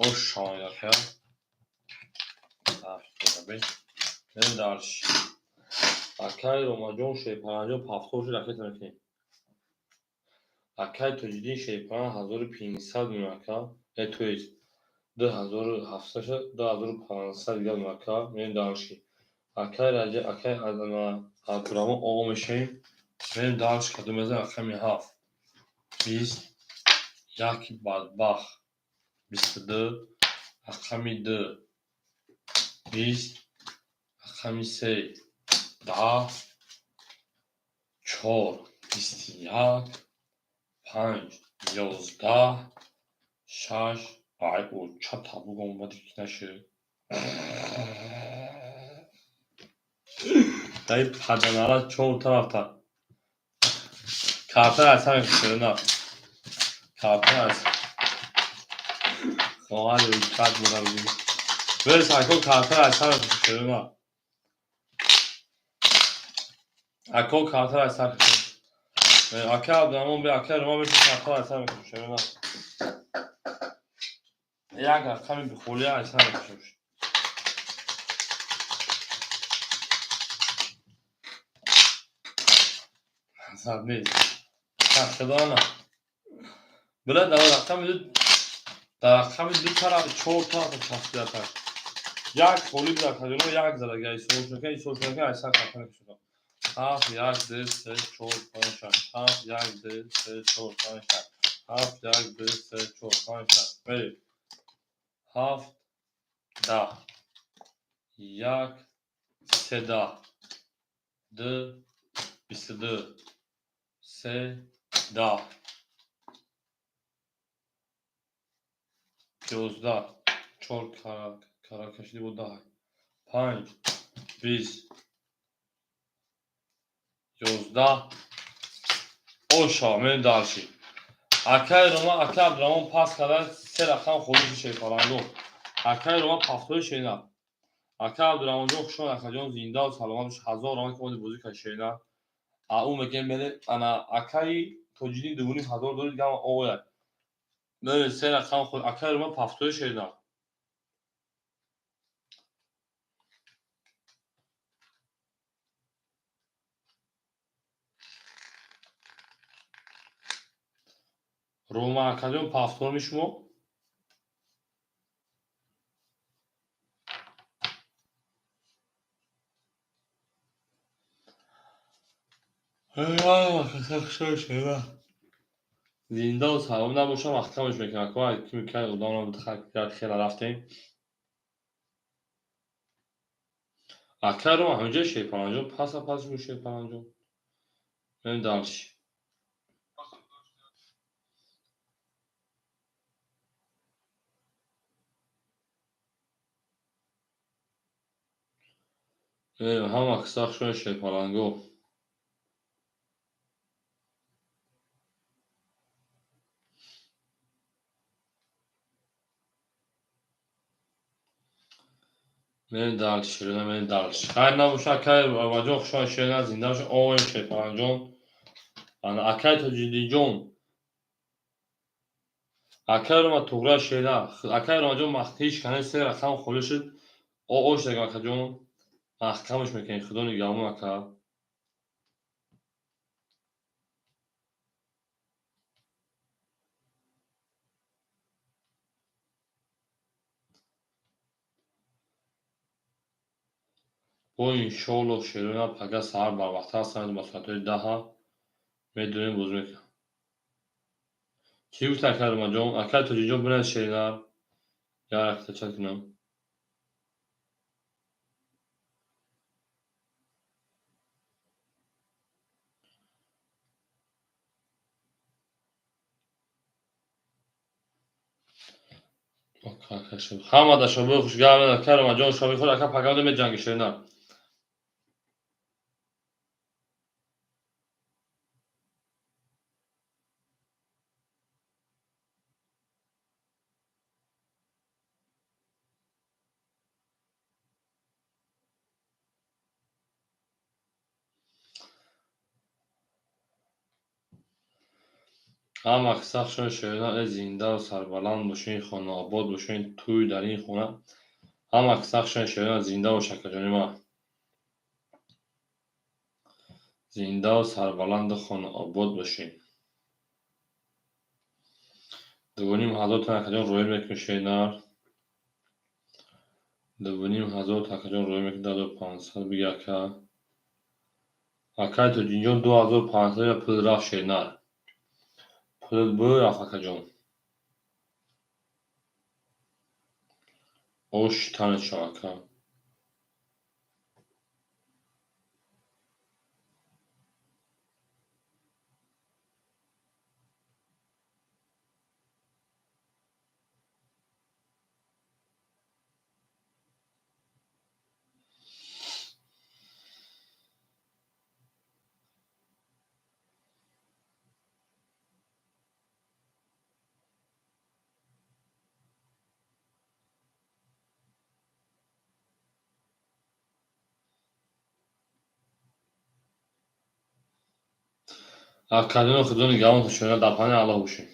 Ош шаванд, ака. Мерем дальше. Акаи Ромаҷон Шерпаланҷон пафтор шуд, ракета мекунем. Акаи Тоҷиддин Шерпаланг 1500 мунака, то есть 2700 шуд, 2500 дигар мунака, мерем дальше. Акаи Раҷаб, акаи Абдураҳмон оғо мешавем. Мерем дальше, кадом мезанем, рақами ҳафт. 20, яки бадбахт. 22, рақами ду. 20, рақами се. 10, чор, 21, панҷ, 11, шаш. Ай, оча табук омади ки нашуд. Дай паданара чор тарафта. Картара аз ҳамин ширина. Картара аз хоҳари учат мурабби. Бирес, ако, картара аз ҳамин ширина. Ако, картара аз ҳамин. Ака Абдураҳмон бе, ака Рома бе, картара аз ҳамин ширина. Як рақами бихолия аз ҳамин ширина. 500 нест. Худо на. Била дар рақами ду, дар рақами ду тараф чор тараф часпидатак. Як холӣ буда, акаҷоно, як задага ҳисоб шука, ҳисоб шука, айсар хафа накушуда. 7, 1, 2, 3, 4, 5, 6. 7, 1, 2, 3, 4, 5, 6. 7, 1, 2, 3, 4, 5, 6. Мерем. 7, 10. 1, 13. 2, 22. 3, 10. 11. 4 кара кашиди бо 10. 5, 20. 11. Оша, мерем дальше. Акаи Рома, акаи Абдураҳмон пас карда, се рақам холиши шерпаланго. Акаи Рома пафтои шена. Ака Абдураҳмонҷон, хушон, акаҷон, зиндаву саломат бош. 1000 рома ки оди бозӣ кард шена. А ӯ мегӯяд мере ана акаи Тоҷиддин 2500 дорид гама ояд. Мере се рақам худ акаи Рома пафтои шена. Рома акаҷон, пафторми шумо? Зиндаву салом набошам, маҳкамаш мекунам. Кай одамро хела рафтем. Акаи Рома ҳаминҷо шерпаланҷон, паса пас шумо шерпаланҷон. Мерем дальше. Мерем ҳама қисса хушони шерпаланго. Мерем дальше, шерона, мерем дальше. Хайр набоша, акаи Ромаҷон, хушони шерона, зинда боша, оем шерпаланҷон. Ана акаи Тоҷиддинҷон. Акаи Рома туғра шера. Акаи Ромаҷон ҳеҷ кане се рақам холӣ шуд. Ош дагам акаҷон. Маҳкамаш мекунем, худо нигаҳбон ака. Бо иншоаллоҳ шерона пага саҳар барвақта ҳастанд ба соатҳои 10 медонем бозӣ мекунем. Чӣ гуфт акаи Ромаҷон? Акаи Тоҷиҷон бинад шеринар. Як ракта чат кунам. Ҳама да шобои хушгап, акаи Ромаҷон шоби худ, ака пага меҷанги шеринар. Ҳама қисса хушони шерона, э зиндаву сарбаланд бошед, хонаобод бошед, тӯй дар ин хона. Ҳама қисса хушони шерона, зинда бош акаҷони ман. Зиндаву сарбаланду хонаобод бошед. 2500 тон акаҷон роҳӣ мекунем шеринар. 2500 акаҷон роҳӣ мекунем, 2500 биги ака. Акаи Тоҷинҷон 2500 пул рафт шеринар. Пул бурафт акаҷон. Ош танат шав ака. Акаҷоно, худо нигаҳбон, шумо дар паноҳи Аллоҳ бошед.